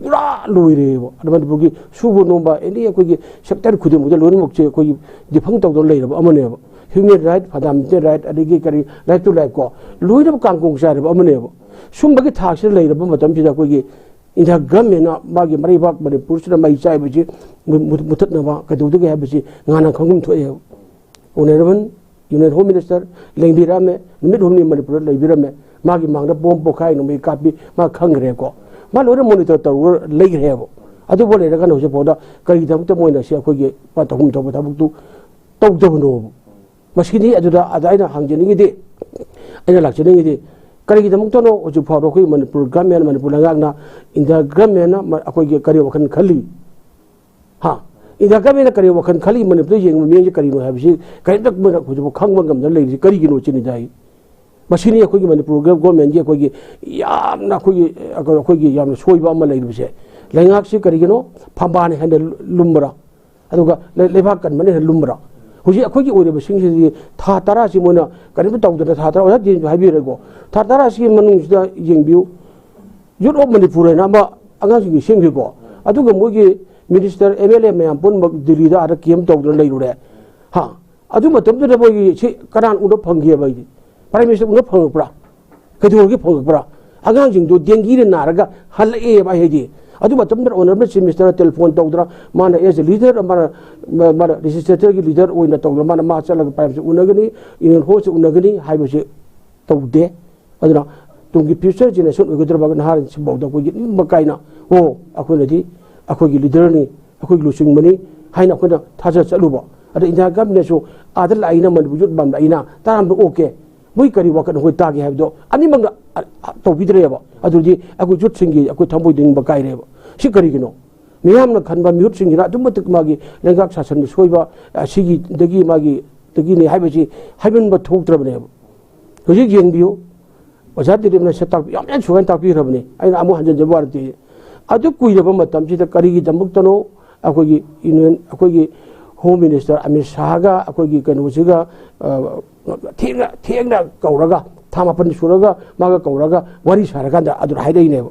ꯄꯨꯔꯥ ꯂꯣꯏꯔꯦꯕ꯫ ꯑꯗ ꯃꯅꯤꯄꯨꯔꯒꯤ ꯁꯨꯕ ꯅꯣꯝꯕ ꯑꯦꯅꯤ ꯑꯩꯈꯣꯏꯒꯤ ꯁꯦꯛꯇꯔ ꯈꯨꯗꯤꯡꯃꯛꯇ ꯂꯣꯏꯅꯃꯛꯁꯦ ꯑꯩꯈꯣꯏꯒꯤ ꯗꯤꯐꯪ ꯇꯧꯗꯅ ꯂꯩꯔꯕ ꯑꯃꯅꯦꯕ꯫ human right, fundamental right, ꯑꯗꯒꯤ ꯀꯔꯤ right to life ꯀꯣ, ꯂꯣꯏꯅꯃꯛ ꯀꯥꯡꯒꯣꯡ ꯆꯥꯏꯔꯕ ꯑꯃꯅꯦꯕ꯫ ꯁꯨꯝꯕꯒꯤ ꯊꯥꯛꯁꯤꯗ ꯂꯩꯔꯕ ꯃꯇꯝꯁꯤꯗ ꯑꯩꯈꯣꯏꯒꯤ ꯏꯟꯗꯤꯌꯥ ꯒꯃꯦꯟꯅ ꯃꯥꯒꯤ ꯃꯔꯩꯕꯥꯛ ꯃꯅꯤꯄꯨꯔꯁꯤꯗ ꯃꯩ ꯆꯥꯏꯕꯁꯤ ꯃꯨ-, ꯃꯨ-, ꯃꯨꯊꯠꯅꯕ ꯀꯩꯗꯧꯗꯒꯦ ꯍꯥꯏꯕꯁꯤ ꯉꯥꯅ ꯈꯪꯐꯝ ꯊꯣꯛꯑꯦꯕ꯫ Honourable Union Home Minister ꯂꯦꯡꯕꯤꯔꯛꯑꯝꯃꯦ, ꯅꯨꯃꯤꯠ ꯍꯨꯝꯅꯤ ꯃꯅꯤꯄꯨꯔꯗ ꯂꯩꯕꯤꯔꯝꯃꯦ꯫ ꯃꯥꯒꯤ ꯃꯥꯡꯗ ꯕꯣꯝ ꯄꯣꯈꯥꯏ ꯅꯨꯃꯩ ꯀꯥꯞꯄꯤ, ꯃꯥ ꯈꯪꯈ꯭ꯔꯦꯀꯣ꯫ ꯃꯥ ꯂꯣꯏꯅ monitor ꯇꯧꯔꯒ ꯂꯩꯈ꯭ꯔꯦꯕ꯫ ꯑꯗꯨꯕꯨ ꯂꯩꯔꯒꯅ ꯍꯧꯖꯤꯛꯐꯥꯎꯗ ꯀꯔꯤꯒꯤꯗꯃꯛꯇ ꯃꯣꯏꯅ ꯁꯤ ꯑꯩꯈꯣꯏꯒꯤ ꯄꯥ ꯇꯧꯐꯝ ꯊꯣꯛꯄ ꯊꯕꯛꯇꯨ ꯇꯧꯗꯕꯅꯣꯕ? ꯃꯁꯤꯅꯤ꯫ ꯑꯗꯨꯗ, ꯑꯗ ꯑꯩꯅ ꯍꯪꯖꯅꯤꯡꯉꯤꯗꯤ, ꯑꯩꯅ ꯂꯥꯛꯆꯅꯤꯡꯉꯤꯗꯤ, ꯀꯔꯤꯒꯤꯗꯃꯛꯇꯅꯣ ꯍꯧꯖꯤꯛ ꯐꯥꯎꯕ ꯑꯩꯈꯣꯏ ꯃꯅꯤꯄꯨꯔ ꯒꯃꯦꯟ, ꯃꯅꯤꯄꯨꯔ ꯂꯩꯉꯥꯛꯅ, ꯏꯟꯗꯤꯌꯥ ꯒꯃꯦꯟꯅ ꯃ-, ꯑꯩꯈꯣꯏꯒꯤ ꯀꯔꯤ ꯋꯥꯈꯜ ꯈꯜꯂꯤ? ꯍꯥ? ꯏꯟꯗꯤꯌꯥ ꯒꯃꯦꯟꯅ ꯀꯔꯤ ꯋꯥꯈꯜ ꯈꯜꯂꯤ, ꯃꯅꯤꯄꯨꯔꯗ ꯌꯦꯡꯕ ꯃꯤꯠꯌꯦꯡꯁꯦ ꯀꯔꯤꯅꯣ ꯍꯥꯏꯕꯁꯤ ꯀꯔꯤꯝꯇ ꯃꯣꯏꯅ ꯍꯧꯖꯤꯛꯐꯥꯎ ꯈꯪꯕ ꯉꯝꯗꯅ ꯂꯩꯔꯤꯁꯤ ꯀꯔꯤꯒꯤꯅꯣ ꯁꯤꯅꯤꯗ ꯑꯩ꯫ ꯃꯁꯤꯅꯤ ꯑꯩꯈꯣꯏꯒꯤ ꯃꯅꯤꯄꯨꯔ ꯒ-, ꯒꯣꯔꯃꯦꯟꯒꯤ ꯑꯩꯈꯣꯏꯒꯤ ꯌꯥꯝꯅ ꯑꯩꯈꯣꯏꯒꯤ, ꯑꯩꯈꯣꯏꯒꯤ ꯌꯥꯝꯅ ꯁꯣꯏꯕ ꯑꯃ ꯂꯩꯔꯤꯕꯁꯦ꯫ ꯂꯩꯉꯥꯛꯁꯤ ꯀꯔꯤꯒꯤꯅꯣ? ꯐꯝꯕꯥꯜꯅ ꯍꯦꯟꯅ ꯂꯨꯝꯕ꯭ꯔꯥ? ꯑꯗꯨꯒ ꯂꯩ-, ꯂꯩꯕꯥꯛ ꯀꯟꯕꯅ ꯍꯦꯟꯅ ꯂꯨꯝꯕ꯭ꯔꯥ? ꯍꯧꯖꯤꯛ ꯑꯩꯈꯣꯏꯒꯤ ꯑꯣꯏꯔꯤꯕꯁꯤꯡꯁꯤꯗꯤ ꯊꯥ ꯇꯔꯥꯁꯤ ꯃꯣꯏꯅ ꯀꯔꯤꯝꯇ ꯇꯧꯗꯅ ꯊꯥ ꯇꯔꯥ, ꯑꯣꯖꯥ ꯗꯤꯅꯦꯁꯅ ꯍꯥꯏꯕꯤꯔꯦꯀꯣ, ꯊꯥ ꯇꯔꯥꯁꯤꯒꯤ ꯃꯅꯨꯡꯁꯤꯗ ꯌꯦꯡꯕꯤꯌꯨ, Youth of Manipur ꯍꯥꯏꯅ ꯑꯃ ꯑꯉꯥꯡꯁꯤꯡꯒꯤ ꯁꯦꯝꯈꯤꯀꯣ꯫ ꯑꯗꯨꯒ ꯃꯣꯏꯒꯤ minister, M L A ꯃꯌꯥꯝ ꯄꯨꯝꯅꯃꯛ ꯗꯤꯜꯂꯤꯗ ꯑꯥꯗ camp ꯇꯧꯗꯅ ꯂꯩꯔꯨꯔꯦ꯫ ꯍꯥ? ꯑꯗꯨ ꯃꯇꯝꯗꯨꯗ ꯃꯣꯏꯒꯤ ꯁꯤ ꯀꯅꯥꯅ ꯎꯅ ꯐꯪꯈꯤꯑꯕ ꯑꯩꯗꯤ? Prime Minister ꯎꯅ ꯐꯪꯉꯛꯄ꯭ꯔꯥ? ꯀꯩꯗꯧꯔꯒꯦ ꯐꯪꯉꯛꯄ꯭ꯔꯥ? ꯑꯉꯥꯡꯁꯤꯡꯗꯣ dengueꯅ ꯅꯥꯔꯒ ꯍꯜꯂꯛꯑꯦꯕ ꯑꯩ ꯍꯥꯏꯗꯤ꯫ ꯑꯗꯨ ꯃꯇꯝꯗ Honourable Chief Minister ꯇꯦꯂꯤꯐꯣꯟ ꯇꯧꯗꯅ ꯃꯥꯅ as a leader, ꯃꯥꯅ, ꯃꯥ-, ꯃꯥꯅ legislatorꯒꯤ leader ꯑꯣꯏꯅ ꯇꯧꯗꯅ ꯃꯥꯅ, ꯃꯥ ꯆꯠꯂꯒ Prime Minister ꯎꯅꯒꯅꯤ, Union Homeꯁꯨ ꯎꯅꯒꯅꯤ ꯍꯥꯏꯕꯁꯤ ꯇꯧꯗꯦ꯫ ꯑꯗꯨꯅ ꯇꯨꯡꯒꯤ future generation ꯑꯣꯏꯒꯗꯧꯔꯕ ꯅꯍꯥꯁꯤꯡꯐꯥꯎꯗ ꯑꯩꯈꯣꯏꯒꯤ ꯅꯤꯡꯕ ꯀꯥꯏꯅ, ꯑꯣ, ꯑꯩꯈꯣꯏꯅꯗꯤ ꯑꯩꯈꯣꯏꯒꯤ leaderꯅꯤ, ꯑꯩꯈꯣꯏꯒꯤ ꯂꯨꯆꯤꯡꯕꯅꯤ ꯍꯥꯏꯅ ꯑꯩꯈꯣꯏꯅ ꯊꯥꯖ ꯆꯠꯂꯨꯕ꯫ ꯑꯗ ꯏꯟꯗꯤꯌꯥ ꯒꯃꯦꯟꯅꯁꯨ ꯑꯥꯗ ꯂꯥꯛꯏꯅ ꯃꯅꯤꯄꯨꯔ youth ꯃꯌꯥꯝ ꯂꯥꯛꯏꯅ ꯇꯥꯔꯝꯗ ꯑꯣꯀꯦ, ꯃꯣꯏ ꯀꯔꯤ ꯋꯥꯈꯜ ꯑꯩꯈꯣꯏ ꯇꯥꯒꯦ ꯍꯥꯏꯕꯗꯣ ꯑꯅꯤꯃꯛꯅ, ꯑ, ꯑ, ꯇꯧꯕꯤꯗ꯭ꯔꯦꯕ꯫ ꯑꯗꯨꯗꯤ ꯑꯩꯈꯣꯏ youthꯁꯤꯡꯒꯤ ꯑꯩꯈꯣꯏ ꯊꯃꯣꯏꯗ ꯅꯤꯡꯕ ꯀꯥꯏꯔꯦꯕ꯫ ꯁꯤ ꯀꯔꯤꯒꯤꯅꯣ? ꯃꯤꯌꯥꯝꯅ ꯈꯟꯕ ꯃꯤꯍꯨꯠꯁꯤꯡꯁꯤꯅ ꯑꯗꯨꯛ ꯃꯇꯤꯛ ꯃꯥꯒꯤ ꯂꯩꯉꯥꯛ ꯁꯥꯁꯟꯗ ꯁꯣꯏꯕ, ꯑ, ꯁꯤꯒꯤꯗꯒꯤ ꯃꯥꯒꯤ, ꯗꯒꯤꯅꯤ ꯍꯥꯏꯕꯁꯤ ꯍꯥꯏꯃꯟꯕ ꯊꯣꯛꯇ꯭ꯔꯕꯅꯦꯕ꯫ ꯍꯧꯖꯤꯛ ꯌꯦꯡꯕꯤꯌꯨ, ꯑꯣꯖꯥ ꯗꯤꯂꯤꯞꯅ ꯁꯤ ꯇꯥꯛꯄꯤ-, ꯌꯥꯝ, ꯌꯥꯝ ꯁꯨꯃꯥꯏꯅ ꯇꯥꯛꯄꯤꯈ꯭ꯔꯕꯅꯤ, ꯑꯩꯅ ꯑꯃꯨꯛ ꯍꯟꯖꯤꯟꯖꯕ ꯋꯥ ꯅꯠꯇꯦ꯫ ꯑꯗꯨ ꯀꯨꯏꯔꯕ ꯃꯇꯝꯁꯤꯗ ꯀꯔꯤꯒꯤꯗꯃꯛꯇꯅꯣ ꯑꯩꯈꯣꯏꯒꯤ Union, ꯑꯩꯈꯣꯏꯒꯤ Home Minister ꯑꯃꯤꯠ ꯁꯥꯍꯒ ꯑꯩꯈꯣꯏꯒꯤ ꯀꯩꯅꯣꯁꯤꯒ, ꯑ, ꯊꯦꯡꯅ, ꯊꯦꯡꯅ ꯀꯧꯔꯒ, ꯊꯥ ꯃꯥꯄꯟ ꯁꯨꯔꯒ ꯃꯥꯒ ꯀꯧꯔꯒ ꯋꯥꯔꯤ ꯁꯥꯔꯀꯥꯟꯗ ꯑꯗꯨꯗ ꯍꯥꯏꯔꯛꯏꯅꯦꯕ꯫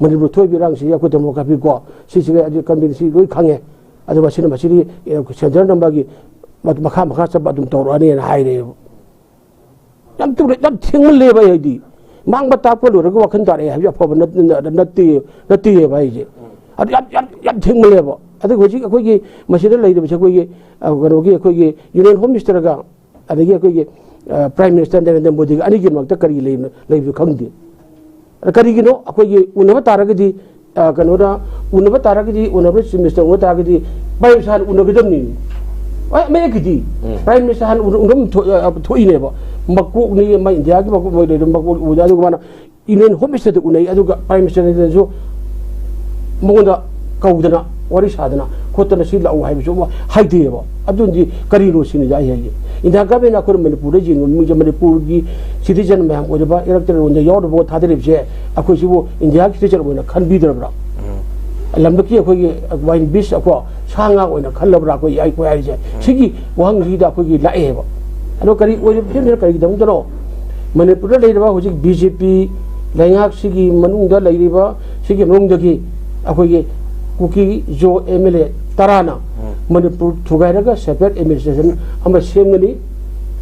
ꯃꯅꯤꯄꯨꯔ ꯊꯣꯛꯏꯕ ꯏꯔꯥꯡꯁꯤ ꯑꯩꯈꯣꯏ demography ꯀꯣ, ꯁꯤꯁꯤꯒ ꯑꯗꯨ convene ꯁꯤ ꯂꯣꯏ ꯈꯪꯉꯦ꯫ ꯑꯗꯣ ꯃꯁꯤꯅ, ꯃꯁꯤꯗꯤ, ꯑꯦ, centreꯅ ꯃꯥꯒꯤ ꯃꯈꯥ ꯃꯈꯥ ꯆꯠꯄ ꯑꯗꯨꯝ ꯇꯧꯔꯛꯑꯅꯤꯅ ꯍꯥꯏꯔꯦꯕ꯫ ꯌꯥꯝ ꯇꯨꯔꯦ, ꯌꯥꯝ ꯊꯦꯡꯃꯜꯂꯦꯕ ꯑꯩ ꯍꯥꯏꯗꯤ꯫ ꯃꯥꯡꯕ ꯇꯥꯛꯄ ꯂꯣꯏꯔꯒ ꯋꯥꯈꯜ ꯇꯥꯔꯛꯑꯦ ꯍꯥꯏꯕꯁꯦ ꯑꯐꯕ ꯅꯠ-, ꯅꯠ-, ꯅꯠꯇꯦ, ꯅꯠꯇꯦꯕ ꯑꯩꯁꯦ꯫ ꯑꯗꯨ ꯌꯥꯝ, ꯌꯥꯝ, ꯌꯥꯝ ꯊꯦꯡꯃꯜꯂꯦꯕ꯫ ꯑꯗꯨꯒ ꯍꯧꯖꯤꯛ ꯑꯩꯈꯣꯏꯒꯤ ꯃꯁꯤꯗ ꯂꯩꯔꯤꯕꯁꯦ ꯑꯩꯈꯣꯏꯒꯤ, ꯑ, ꯀꯩꯅꯣꯒꯤ ꯑꯩꯈꯣꯏꯒꯤ Union Home Minister-ꯒ ꯑꯗꯒꯤ ꯑꯩꯈꯣꯏꯒꯤ, ꯑ, Prime Minister ꯅꯔꯦꯟꯗ꯭ꯔ ꯃꯣꯗꯤꯒ ꯑꯅꯤꯒꯤ ꯃꯔꯛꯇ ꯀꯔꯤ ꯂꯩ-, ꯂꯩꯕꯅꯣ ꯈꯪꯗꯦ꯫ ꯑꯗ ꯀꯔꯤꯒꯤꯅꯣ ꯑꯩꯈꯣꯏꯒꯤ ꯎꯅꯕ ꯇꯥꯔꯒꯗꯤ, ꯑ, ꯀꯩꯅꯣꯗ ꯎꯅꯕ ꯇꯥꯔꯒꯗꯤ, Honourable Chief Minister ꯎꯅꯕ ꯇꯥꯔꯒꯗꯤ Prime Minister ꯍꯥꯟꯅ ꯎꯅꯒꯗꯕꯅꯤ꯫ ꯍꯣꯏ, ꯃꯌꯦꯛꯀꯤꯗꯤ ꯎꯝ꯫ Prime Minister ꯍꯥꯟꯅ ꯎꯅ-, ꯎꯅꯐꯝ ꯊꯣꯛ-, ꯑ, ꯊꯣꯛꯏꯅꯦꯕ꯫ ꯃꯀꯣꯛꯅꯤ, ꯃꯥ ꯏꯟꯗꯤꯌꯥꯒꯤ ꯃꯀꯣꯛ ꯑꯣꯏ ꯂꯩꯔꯦ, ꯃꯀꯣꯛ ꯎꯅ, ꯑꯗꯨꯒ ꯃꯥꯅ Union Home Minister-ꯗ ꯎꯅꯩ, ꯑꯗꯨꯒ Prime Minister ꯅꯔꯦꯟꯗ꯭ꯔꯁꯨ ꯃꯉꯣꯟꯗ ꯀꯧꯗꯅ, ꯋꯥꯔꯤ ꯁꯥꯗꯅ ꯈꯣꯠꯇꯅ ꯁꯤ ꯂꯥꯛꯎ ꯍꯥꯏꯕꯁꯨ ꯑꯃ ꯍꯥꯏꯗꯦꯕ꯫ ꯑꯗꯨꯅꯗꯤ ꯀꯔꯤꯅꯣ ꯁꯤꯅꯤꯗ ꯑꯩ ꯍꯥꯏꯒꯦ꯫ ꯏꯟꯗꯤꯌꯥ ꯒꯚꯔꯟꯃꯦꯟꯠꯅ ꯑꯩꯈꯣꯏꯅ ꯃꯅꯤꯄꯨꯔꯗ ꯌꯦꯡꯕ ꯃꯤꯁꯦ ꯃꯅꯤꯄꯨꯔꯒꯤ citizen ꯃꯌꯥꯝ ꯑꯣꯏꯔꯕ, electoral roll-ꯗ ꯌꯥꯎꯔꯕ vote ꯊꯥꯗꯔꯤꯕꯁꯦ ꯑꯩꯈꯣꯏꯁꯤꯕꯨ ꯏꯟꯗꯤꯌꯥꯒꯤ citizen ꯑꯣꯏꯅ ꯈꯟꯕꯤꯗ꯭ꯔꯕ꯭ꯔꯥ? ꯎꯝ꯫ ꯂꯝꯂꯛꯀꯤ ꯑꯩꯈꯣꯏꯒꯤ wild beast ꯀꯣ, ꯁꯥ ꯉꯥ ꯑꯣꯏꯅ ꯈꯜꯂꯕ꯭ꯔꯥ ꯑꯩꯈꯣꯏ, ꯑꯩꯈꯣꯏ ꯍꯥꯏꯔꯤꯁꯦ? ꯎꯝ꯫ ꯁꯤꯒꯤ ꯋꯥꯍꯪꯁꯤꯗ ꯑꯩꯈꯣꯏꯒꯤ ꯂꯥꯛꯑꯦꯕ꯫ ꯑꯗꯣ ꯀꯔꯤ ꯑꯣꯏꯔꯤꯕꯅꯣ, ꯀꯔꯤꯒꯤꯗꯃꯛꯇꯅꯣ? ꯃꯅꯤꯄꯨꯔꯗ ꯂꯩꯔꯤꯕ ꯍꯧꯖꯤꯛ BJP ꯂꯩꯉꯥꯛꯁꯤꯒꯤ ꯃꯅꯨꯡꯗ ꯂꯩꯔꯤꯕ ꯁꯤꯒꯤ ꯃꯅꯨꯡꯗꯒꯤ ꯑꯩꯈꯣꯏꯒꯤ ꯀꯨꯀꯤ ꯖꯣ MLA ꯇꯔꯥꯅ ꯎꯝ꯫ ꯃꯅꯤꯄꯨꯔ ꯊꯨꯒꯥꯏꯔꯒ separate administration ꯑꯃ ꯁꯦꯝꯒꯅꯤ꯫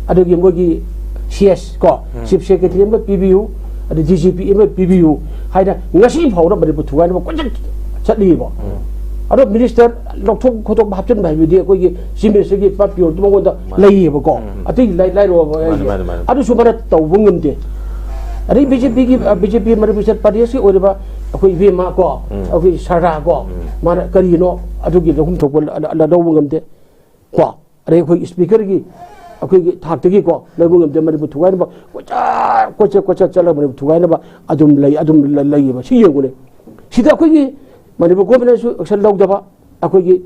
ꯑꯗꯨꯒꯤ ꯃꯣꯏꯒꯤ CS ꯀꯣ, ꯎꯝ꯫ Chief Secretary ꯑꯃ ꯄꯤꯕꯤꯌꯨ, ꯑꯗ DGP ꯑꯃ ꯄꯤꯕꯤꯌꯨ ꯍꯥꯏꯅ ꯉꯁꯤ ꯐꯥꯎꯗ ꯃꯅꯤꯄꯨꯔ ꯊꯨꯒꯥꯏꯅꯕ ꯀꯣꯏꯆꯠ ꯆꯠꯂꯤꯕ꯫ ꯎꯝ꯫ ꯑꯗꯣ minister ꯂꯧꯊꯣꯛ ꯈꯣꯠꯇꯣꯛꯄ ꯍꯥꯞꯆꯤꯟꯕ ꯍꯥꯏꯕꯗꯤ ꯑꯩꯈꯣꯏꯒꯤ Chief Minister-ꯒꯤ power ꯗꯨ ꯃꯉꯣꯟꯗ ꯃꯥꯅꯤ꯫ ꯂꯩꯌꯦꯕꯀꯣ꯫ ꯎꯝ꯫ ꯑꯇꯩ ꯂꯥꯏ-, ꯂꯥꯏꯔꯣ ꯃꯥꯅꯤ, ꯍꯥꯏꯁꯦ꯫ ꯃꯥꯅꯤ, ꯃꯥꯅꯤ꯫ ꯑꯗꯨꯁꯨ ꯃꯥꯅ ꯇꯧꯕ ꯉꯝꯗꯦ꯫ ꯑꯗꯩ BJP-ꯒꯤ, ꯑ, BJP ꯃꯅꯤꯄꯨꯔ ꯁ꯭ꯇꯦꯠ ꯄ꯭ꯔꯗꯦꯁꯀꯤ ꯑꯣꯏꯔꯤꯕ ꯑꯩꯈꯣꯏ ꯏꯕꯦꯝꯃ ꯀꯣ, ꯎꯝ꯫ ꯑꯩꯈꯣꯏ ꯁꯔꯗꯥ ꯀꯣ, ꯎꯝ꯫ ꯃꯥꯅ ꯀꯔꯤꯅꯣ ꯑꯗꯨꯒꯤ ꯂꯧꯐꯝ ꯊꯣꯛꯄ ꯂ-, ꯂ-, ꯂꯧꯕ ꯉꯝꯗꯦ ꯀꯣ꯫ ꯑꯗꯩ ꯑꯩꯈꯣꯏ speaker-ꯒꯤ ꯑꯩꯈꯣꯏꯒꯤ ꯊꯥꯛꯇꯒꯤꯀꯣ ꯂꯧꯕ ꯉꯝꯗꯦ꯫ ꯃꯅꯤꯄꯨꯔ ꯊꯨꯒꯥꯏꯅꯕ ꯀꯣꯏꯆꯠ, ꯀꯣꯏꯆꯠ, ꯀꯣꯏꯆꯠ ꯆꯠꯂꯒ ꯃꯅꯤꯄꯨꯔ ꯊꯨꯒꯥꯏꯅꯕ ꯑꯗꯨꯝ ꯂꯩ, ꯑꯗꯨꯝ ꯂ-, ꯂꯩꯌꯦꯕ꯫ ꯁꯤ ꯌꯦꯡꯉꯨꯅꯦ꯫ ꯁꯤꯗ ꯑꯩꯈꯣꯏꯒꯤ ꯃꯅꯤꯄꯨꯔ government-ꯅꯁꯨ action ꯂꯧꯗꯕ, ꯑꯩꯈꯣꯏꯒꯤ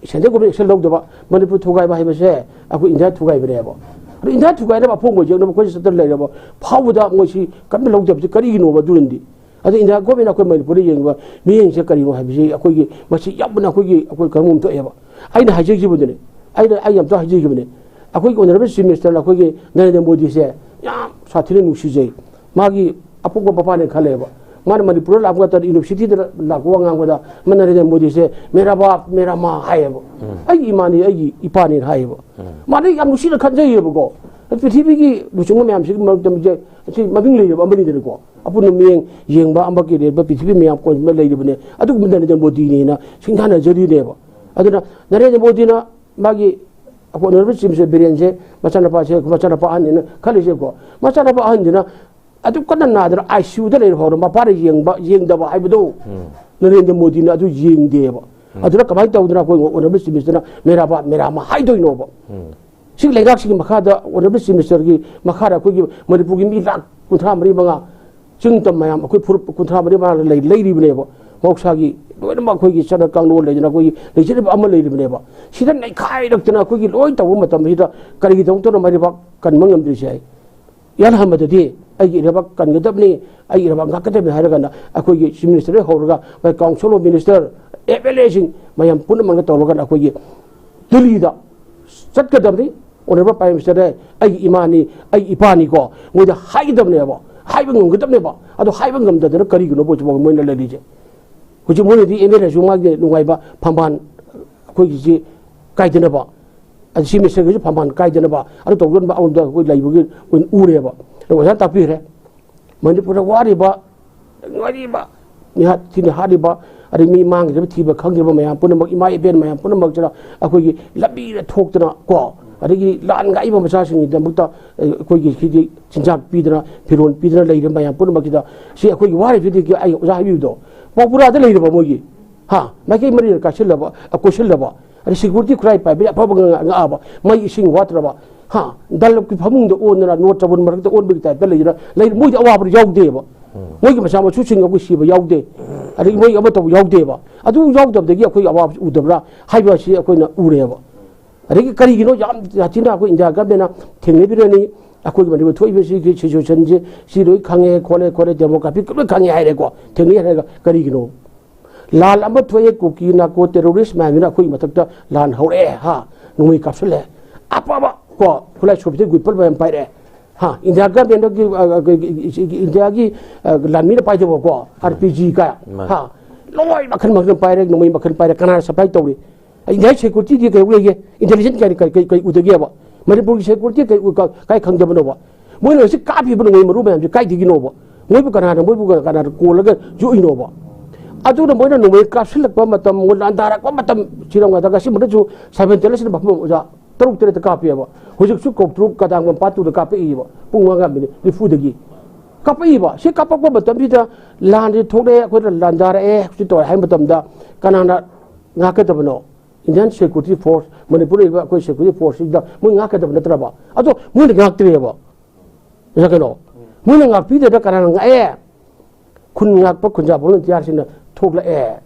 central government action ꯂꯧꯗꯕ, ꯃꯅꯤꯄꯨꯔ ꯊꯨꯒꯥꯏꯕ ꯍꯥꯏꯕꯁꯦ ꯑꯩꯈꯣꯏ ꯏꯟꯗꯤꯌꯥ ꯊꯨꯒꯥꯏꯕꯅꯦꯕ꯫ ꯑꯗꯣ ꯏꯟꯗꯤꯌꯥ ꯊꯨꯒꯥꯏꯅꯕ ꯑꯐꯣꯡꯕ ꯌꯦꯛꯅꯕ ꯑꯩꯈꯣꯏ ꯆꯠꯇꯅ ꯂꯩꯔꯕ ꯐꯥꯎꯕꯗ ꯃꯣꯏꯁꯤ ꯀꯔꯤꯝꯇ ꯂꯧꯗꯕꯁꯤ ꯀꯔꯤꯒꯤꯅꯣꯕ? ꯑꯗꯨꯅꯗꯤ ꯑꯗꯣ ꯏꯟꯗꯤꯌꯥ government-ꯅ ꯑꯩꯈꯣꯏ ꯃꯅꯤꯄꯨꯔꯗ ꯌꯦꯡꯉꯤꯕ ꯃꯤꯠꯌꯦꯡꯁꯦ ꯀꯔꯤꯅꯣ ꯍꯥꯏꯕꯁꯤ ꯑꯩꯈꯣꯏꯒꯤ ꯃꯁꯤ ꯌꯥꯝꯅ ꯑꯩꯈꯣꯏꯒꯤ, ꯑꯩꯈꯣꯏ ꯀꯩꯅꯣꯝ ꯊꯣꯛꯑꯦꯕ꯫ ꯑꯩꯅ ꯍꯥꯏꯖꯈꯤꯕꯗꯨꯅꯦ, ꯑꯩꯅ, ꯑꯩ ꯑꯝꯇ ꯍꯥꯏꯖꯈꯤꯕꯅꯦ, ꯑꯩꯈꯣꯏꯒꯤ Honourable Chief Minister-ꯅ ꯑꯩꯈꯣꯏꯒꯤ ꯅꯔꯦꯟꯗ꯭ꯔ ꯃꯣꯗꯤꯁꯦ ꯌꯥꯝ ꯁꯥꯊꯤꯅ ꯅꯨꯡꯁꯤꯖꯩ꯫ ꯃꯥꯒꯤ ꯑꯄꯣꯛꯄ ꯃꯄꯥꯅꯦ ꯈꯜꯂꯦꯕ꯫ ꯃꯥꯅ ꯃꯅꯤꯄꯨꯔꯗ ꯂꯥꯛꯄ ꯃꯇꯝꯗ ꯌꯨꯅꯤꯚꯔꯁꯤꯇꯤꯗ ꯂꯥꯛꯄ ꯋꯥ ꯉꯥꯡꯕꯗ ꯃꯥ ꯅꯔꯦꯟꯗ꯭ꯔ ꯃꯣꯗꯤꯁꯦ "ꯃꯦꯔꯥ ꯕꯥꯞ, ꯃꯦꯔꯥ ꯃꯥ" ꯍꯥꯏꯌꯦꯕ꯫ "ꯑꯩꯒꯤ ꯏꯃꯥꯅꯤ, ꯑꯩꯒꯤ ꯏꯄꯥꯅꯤꯅ" ꯍꯥꯏꯌꯦꯕ꯫ ꯃꯥꯅ ꯌꯥꯝ ꯅꯨꯡꯁꯤꯅ ꯈꯟꯖꯩꯌꯦꯕꯀꯣ꯫ ꯄ꯭ꯔꯤꯊꯤꯕꯤꯒꯤ ꯂꯨꯆꯤꯡꯕ ꯃꯌꯥꯝꯁꯤꯒꯤ ꯃꯔꯛꯇ ꯃꯤꯁꯦ ꯁꯤ ꯃꯃꯤꯡ ꯂꯩꯔꯕ ꯑꯃꯅꯤꯗꯅꯀꯣ꯫ ꯑꯄꯨꯟꯕ ꯃꯤꯠꯌꯦꯡ ꯌꯦꯡꯕ ꯑꯃꯒꯤ ꯂꯩꯔꯕ ꯄ꯭ꯔꯤꯊꯤꯕꯤ ꯃꯌꯥꯝ ꯀꯣꯟꯕ ꯂꯩꯔꯤꯕꯅꯦ꯫ ꯑꯗꯨꯒꯨꯝꯕ ꯅꯔꯦꯟꯗ꯭ꯔ ꯃꯣꯗꯤꯅꯦꯅ ꯁꯤꯡꯊꯥꯅꯖꯔꯤꯅꯦꯕ꯫ ꯑꯗꯨꯅ ꯅꯔꯦꯟꯗ꯭ꯔ ꯃꯣꯗꯤꯅ ꯃꯥꯒꯤ ꯑꯩꯈꯣꯏ ꯑꯣꯅꯔꯦꯕꯜ ꯆꯤꯐ ꯃꯤꯅꯤꯁꯇꯔ ꯕꯤꯔꯦꯟꯁꯦ ꯃꯆꯥꯅꯨꯄꯥꯁꯦ, ꯃꯆꯥꯅꯨꯄꯥ ꯑꯍꯟꯅꯤꯅ ꯈꯜꯂꯤꯁꯦꯀꯣ꯫ ꯃꯆꯥꯅꯨꯄꯥ ꯑꯍꯟꯁꯤꯅ ꯑꯗꯨꯛ ꯀꯟꯅ ꯅꯥꯗꯅ ꯑꯥꯏ ꯁꯤ ꯌꯨꯗ ꯂꯩꯔ ꯐꯥꯎꯗ ꯃꯄꯥꯅ ꯌꯦꯡꯕ, ꯌꯦꯡꯗꯕ ꯍꯥꯏꯕꯗꯣ ꯅꯔꯦꯟꯗ꯭ꯔ ꯃꯣꯗꯤꯅ ꯑꯗꯨ ꯌꯦꯡꯗꯦꯕ꯫ ꯑꯗꯨꯅ ꯀꯃꯥꯏꯅ ꯇꯧꯗꯅ ꯑꯩꯈꯣꯏ ꯑꯣꯅꯔꯦꯕꯜ ꯆꯤꯐ ꯃꯤꯅꯤꯁꯇꯔꯅ "ꯃꯦꯔꯥ ꯕꯥꯞ, ꯃꯦꯔꯥ ꯃꯥ" ꯍꯥꯏꯗꯣꯏꯅꯣꯕ? ꯁꯤꯒꯤ ꯂꯩꯉꯥꯛꯁꯤꯒꯤ ꯃꯈꯥꯗ ꯑꯣꯅꯔꯦꯕꯜ ꯆꯤꯐ ꯃꯤꯅꯤꯁꯇꯔꯒꯤ ꯃꯈꯥꯗ ꯑꯩꯈꯣꯏꯒꯤ ꯃꯅꯤꯄꯨꯔꯒꯤ ꯃꯤ ꯂꯥꯈ ꯀꯨꯟꯊ꯭ꯔꯥ ꯃꯔꯤ ꯃꯉꯥ, ꯆꯤꯡ ꯇꯝ ꯃꯌꯥꯝ, ꯑꯩꯈꯣꯏ ꯐꯨꯔꯨꯞ ꯀꯨꯟꯊ꯭ꯔꯥ ꯃꯔꯤ ꯃꯉꯥ ꯂꯩ, ꯂꯩꯔꯤꯕꯅꯦꯕ꯫ ꯃꯍꯧꯁꯥꯒꯤ ꯂꯣꯏꯅꯃꯛ ꯑꯩꯈꯣꯏꯒꯤ ꯆꯠꯅ ꯀꯥꯡꯂꯣꯟ ꯂꯩꯗꯅ ꯑꯩꯈꯣꯏꯒꯤ ꯂꯩꯖꯔꯤꯕ ꯑꯃ ꯂꯩꯔꯤꯕꯅꯦꯕ꯫ ꯁꯤꯗ ꯅꯩꯈꯥꯏꯔꯛꯇꯅ ꯑꯩꯈꯣꯏꯒꯤ ꯂꯣꯏ ꯇꯧꯕ ꯃꯇꯝꯁꯤꯗ ꯀꯔꯤꯒꯤꯗꯃꯛꯇꯅꯣ ꯃꯥꯏ ꯂꯩꯕꯥꯛ ꯀꯟꯕ ꯉꯝꯗ꯭ꯔꯤꯁꯦ? ꯑꯩ ꯏꯍꯥꯟ ꯍꯥꯟꯕꯗꯗꯤ ꯑꯩꯒꯤ ꯏꯔꯩꯕꯥꯛ ꯀꯟꯒꯗꯕꯅꯤ, ꯑꯩꯒꯤ ꯏꯔꯩꯕꯥꯛ ꯉꯥꯛꯀꯗꯕꯅꯤ ꯍꯥꯏꯔꯒꯅ ꯑꯩꯈꯣꯏꯒꯤ ꯆꯤꯐ ꯃꯤꯅꯤꯁꯇꯔꯗꯒꯤ ꯍꯧꯔꯒ ꯑꯩꯈꯣꯏ council of minister, M L ꯑꯦꯁꯤꯡ ꯃꯌꯥꯝ ꯄꯨꯝꯅꯃꯛꯅ ꯇꯧꯔꯒ ꯑꯩꯈꯣꯏꯒꯤ ꯗꯤꯜꯂꯤꯗ ꯆꯠꯀꯗꯕꯅꯤ꯫ ꯑꯣꯅꯔꯦꯕꯜ ꯄ꯭ꯔꯥꯏꯝ ꯃꯤꯅꯤꯁꯇꯔꯅꯦ, ꯑꯩꯒꯤ ꯏꯃꯥꯅꯤ, ꯑꯩꯒꯤ ꯏꯄꯥꯅꯤꯀꯣ, ꯃꯣꯏꯗ ꯍꯥꯏꯒꯗꯕꯅꯦꯕ, ꯍꯥꯏꯕ ꯉꯝꯒꯗꯕꯅꯦꯕ꯫ ꯑꯗꯣ ꯍꯥꯏꯕ ꯉꯝꯗꯗꯅ ꯀꯔꯤꯒꯤꯅꯣ ꯍꯧꯖꯤꯛꯐꯥꯎ ꯃꯣꯏꯅ ꯂꯩꯔꯤꯁꯦ? ꯍꯧꯖꯤꯛ ꯃꯣꯏꯅꯗꯤ ꯑꯦꯝ ꯑꯦꯜ ꯑꯦꯁꯨ ꯃꯥꯒꯤ ꯅꯨꯡꯉꯥꯏꯕ ꯐꯝꯕꯥꯜ ꯑꯩꯈꯣꯏꯒꯤꯁꯤ ꯀꯥꯏꯗꯅꯕ, ꯑꯗ ꯆꯤꯐ ꯃꯤꯅꯤꯁꯇꯔꯒꯤꯁꯨ ꯐꯝꯕꯥꯜ ꯀꯥꯏꯗꯅꯕ, ꯑꯗꯨ ꯇꯧꯗꯅꯕ ꯑꯃꯔꯣꯝꯗ ꯑꯩꯈꯣꯏ ꯂꯩꯕꯒꯤ ꯑꯣꯏꯅ ꯎꯔꯦꯕ꯫ ꯑꯗꯣ ꯑꯣꯖꯥꯅ ꯇꯥꯛꯄꯤꯈ꯭ꯔꯦ꯫ ꯃꯅꯤꯄꯨꯔꯗ ꯋꯥꯔꯤꯕ, ꯋꯥꯔꯤꯕ, ꯃꯤꯍꯥꯠ ꯊꯤꯅ ꯍꯥꯠꯂꯤꯕ, ꯑꯗꯩ ꯃꯤ ꯃꯥꯡꯈꯤꯕ, ꯊꯤꯕ ꯈꯪꯗ꯭ꯔꯤꯕ ꯃꯌꯥꯝ ꯄꯨꯝꯅꯃꯛ, ꯏꯃꯥ ꯏꯕꯦꯟ ꯃꯌꯥꯝ ꯄꯨꯝꯅꯃꯛꯁꯤꯅ ꯑꯩꯈꯣꯏꯒꯤ ꯂꯝꯕꯤꯗ ꯊꯣꯛꯇꯅ ꯀꯣ, ꯑꯗꯒꯤ ꯂꯥꯟ ꯉꯥꯛꯏꯕ ꯃꯆꯥꯁꯤꯡꯒꯤꯗꯃꯛꯇ ꯑꯩꯈꯣꯏꯒꯤ ꯁꯤꯗꯤ ꯆꯤꯟꯖꯥꯛ ꯄꯤꯗꯅ, ꯐꯤꯔꯣꯜ ꯄꯤꯗꯅ ꯂꯩꯔꯤꯕ ꯃꯌꯥꯝ ꯄꯨꯝꯅꯃꯛꯁꯤꯗ, ꯁꯤ ꯑꯩꯈꯣꯏꯒꯤ ꯋꯥꯔꯤꯕꯁꯤꯗꯤ ꯑꯩ ꯑꯣꯖꯥ ꯍꯥꯏꯕꯤꯕꯗꯣ, ꯄꯥꯎ ꯄꯨꯔꯥꯗ ꯂꯩꯔꯕ ꯃꯣꯏꯒꯤ, ꯍꯥ, ꯃꯥꯏꯀꯩ ꯃꯔꯤꯗ ꯀꯥꯏꯁꯤꯜꯂꯕ, ꯑ, ꯀꯣꯏꯁꯤꯜꯂꯕ, ꯑꯗꯩ ꯁꯦꯀ꯭ꯌꯨꯔꯤꯇꯤ ꯈꯨꯠꯂꯥꯏ ꯄꯥꯏꯕ ꯑꯐꯕ ꯉ-, ꯉꯥꯛꯑꯕ, ꯃꯩ ꯏꯁꯤꯡ ꯋꯥꯠꯇ꯭ꯔꯕ, ꯍꯥ, ꯗꯜꯂꯞꯀꯤ ꯐꯃꯨꯡꯗ ꯑꯣꯟꯗꯅ ꯅꯣꯠ ꯆꯕꯨꯟ ꯃꯔꯛꯇ ꯑꯣꯟꯕꯒꯤ ꯇꯥꯏꯞꯇ ꯂꯩꯗꯅ ꯂꯩ, ꯃꯣꯏꯗꯤ ꯑꯋꯥꯕꯗꯤ ꯌꯥꯎꯗꯦꯕ꯫ ꯃꯣꯏꯒꯤ ꯃꯆꯥ ꯃꯁꯨꯁꯤꯡ ꯑꯩꯈꯣꯏ ꯁꯤꯕ ꯌꯥꯎꯗꯦ, ꯑꯗꯒꯤ ꯃꯣꯏ ꯑꯃ ꯇꯧꯕ ꯌꯥꯎꯗꯦꯕ꯫ ꯑꯗꯨ ꯌꯥꯎꯗꯕꯗꯒꯤ ꯑꯩꯈꯣꯏ ꯑꯋꯥꯕꯁꯤ ꯎꯗꯕ꯭ꯔꯥ ꯍꯥꯏꯕ ꯑꯁꯤ ꯑꯩꯈꯣꯏꯅ ꯎꯔꯦꯕ꯫ ꯑꯗꯒꯤ ꯀꯔꯤꯒꯤꯅꯣ ꯌꯥꯝ ꯁꯥꯊꯤꯅ ꯑꯩꯈꯣꯏ ꯏꯟꯗꯤꯌꯥ ꯒꯃꯦꯟꯅ ꯊꯦꯡꯅꯕꯤꯔꯅꯤ? ꯑꯩꯈꯣꯏꯒꯤ ꯃꯅꯤꯄꯨꯔ ꯊꯣꯛꯏꯕ ꯁꯤꯒꯤ ꯁꯤꯆꯨꯋꯦꯁꯟꯁꯦ ꯁꯤ ꯂꯣꯏ ꯈꯪꯉꯦ, ꯈꯣꯠꯂꯦ, ꯈꯣꯠꯂꯦ, ꯗꯦꯃꯣꯒ꯭ꯔꯥꯐꯤ ꯂꯣꯏ ꯈꯪꯉꯦ ꯍꯥꯏꯔꯦꯀꯣ, ꯊꯦꯡꯅꯩ ꯍꯥꯏꯔꯒ ꯀꯔꯤꯒꯤꯅꯣ? ꯂꯥꯟ ꯑꯃ ꯊꯣꯛꯑꯦ, ꯀꯨꯀꯤ ꯅꯥꯔꯀꯣ ꯇꯦꯔꯣꯔꯤꯁ ꯃꯌꯥꯝꯁꯤꯅ ꯑꯩꯈꯣꯏꯒꯤ ꯃꯊꯛꯇ ꯂꯥꯟ ꯍꯧꯔꯛꯑꯦ, ꯍꯥ, ꯅꯣꯡꯃꯩ ꯀꯥꯞꯁꯤꯜꯂꯦ, ꯑꯐꯕ ꯀꯣ, ꯈꯨꯠꯂꯥꯏ ꯁꯣꯐꯤꯁꯇꯤꯛ ꯋꯤꯄꯟ ꯃꯌꯥꯝ ꯄꯥꯏꯔꯛꯑꯦ, ꯍꯥ, ꯏꯟꯗꯤꯌꯥ ꯒꯚꯔꯟꯃꯦꯟꯠꯀꯤ, ꯑ, ꯑ, ꯏꯟꯗꯤꯌꯥꯒꯤ, ꯑ, ꯂꯥꯟꯃꯤꯅ ꯄꯥꯏꯖꯕꯀꯣ, ꯑꯥꯔ ꯄꯤ ꯖꯤ ꯀꯥꯏ, ꯃꯥꯅꯤ꯫ ꯍꯥ, ꯂꯣꯏ ꯃꯈꯜ ꯃꯈꯜ ꯄꯥꯏꯔꯦ, ꯅꯣꯡꯃꯩ ꯃꯈꯜ ꯄꯥꯏꯔꯦ, ꯀꯅꯥꯅ ꯁꯄ꯭ꯂꯥꯏ ꯇꯧꯔꯤ? ꯏꯟꯗꯤꯌꯥꯒꯤ ꯁꯦꯀ꯭ꯌꯨꯔꯤꯇꯤꯗꯤ ꯀꯩ ꯂꯩꯒꯦ? ꯏꯟꯇꯦꯂꯤꯖꯦꯟꯁ ꯀꯌꯥꯅꯤ ꯀꯩ, ꯀꯩ, ꯀꯩ ꯎꯗꯒꯦꯕ? ꯃꯅꯤꯄꯨꯔꯒꯤ ꯁꯦꯀ꯭ꯌꯨꯔꯤꯇꯤ ꯀꯩ ꯎ-, ꯀ-, ꯀꯥꯏ ꯈꯪꯗꯕꯅꯣꯕ? ꯃꯣꯏꯅ ꯍꯧꯖꯤꯛ ꯀꯥꯞꯄꯤꯕ ꯅꯣꯡꯃꯩ ꯃꯔꯨ ꯃꯌꯥꯝꯁꯦ ꯀꯥꯏꯗꯒꯤꯅꯣꯕ? ꯃꯣꯏꯕꯨ ꯀꯅꯥꯅ, ꯃꯣꯏꯕꯨ ꯀꯅꯥꯅ ꯀꯣꯜꯂꯒ ꯌꯣꯛꯏꯅꯣꯕ? ꯑꯗꯨꯅ ꯃꯣꯏꯅ ꯅꯣꯡꯃꯩ ꯀꯥꯞꯁꯤꯜꯂꯛꯄ ꯃꯇꯝ, ꯃꯣꯏ ꯂꯥꯟꯗꯥꯔꯛꯄ ꯃꯇꯝ, ꯁꯤꯔꯝꯒꯗ ꯉꯁꯤ ꯃꯔꯛꯁꯨ ꯁꯕꯦꯟ ꯇꯦꯂꯔꯁꯤꯅ ꯃꯐꯝ ꯑꯣꯖꯥ ꯇꯔꯨꯛ ꯇꯔꯦꯠꯇ ꯀꯥꯞꯄꯤꯑꯕ꯫ ꯍꯧꯖꯤꯛꯁꯨ ꯀꯧꯇ꯭ꯔꯨꯛ ꯀꯗꯥꯡꯕꯝ ꯄꯥꯠꯇꯨꯗ ꯀꯥꯞꯄꯛꯏꯕ ꯄꯨꯡ ꯃꯉꯥ ꯃꯤꯅꯤꯠ ꯅꯤꯐꯨꯗꯒꯤ ꯀꯥꯞꯄꯛꯏꯕ꯫ ꯁꯤ ꯀꯥꯞꯄꯛꯄ ꯃꯇꯝꯁꯤꯗ ꯂꯥꯟꯁꯦ ꯊꯣꯛꯂꯛꯑꯦ, ꯑꯩꯈꯣꯏꯅ ꯂꯥꯟꯗꯥꯔꯛꯑꯦ, ꯁꯤ ꯇꯧꯔꯦ ꯍꯥꯏꯕ ꯃꯇꯝꯗ ꯀꯅꯥꯅ ꯉꯥꯛꯀꯗꯕꯅꯣ? ꯏꯟꯗꯤꯌꯥꯟ ꯁꯦꯀ꯭ꯌꯨꯔꯤꯇꯤ ꯐꯣꯔꯁ, ꯃꯅꯤꯄꯨꯔꯗ ꯂꯩꯔꯤꯕ ꯑꯩꯈꯣꯏ ꯁꯦꯀ꯭ꯌꯨꯔꯤꯇꯤ ꯐꯣꯔꯁꯁꯤꯗ ꯃꯣꯏ ꯉꯥꯛꯀꯗꯕ ꯅꯠꯇ꯭ꯔꯕ? ꯑꯗꯣ ꯃꯣꯏꯅ ꯉꯥꯛꯇ꯭ꯔꯦꯕ꯫ ꯑꯗꯨꯅ ꯀꯩꯅꯣ? ꯃꯣꯏꯅ ꯉꯥꯛꯄꯤꯗꯅ ꯀꯅꯥꯅ ꯉꯥꯛꯑꯦ? ꯈꯨꯟ ꯉꯥꯛꯄ ꯈꯨꯟꯖꯥ ꯚꯣꯂꯨꯟꯇꯤꯌꯥꯔꯁꯤꯡꯅ ꯊꯣꯛꯂꯛꯑꯦ꯫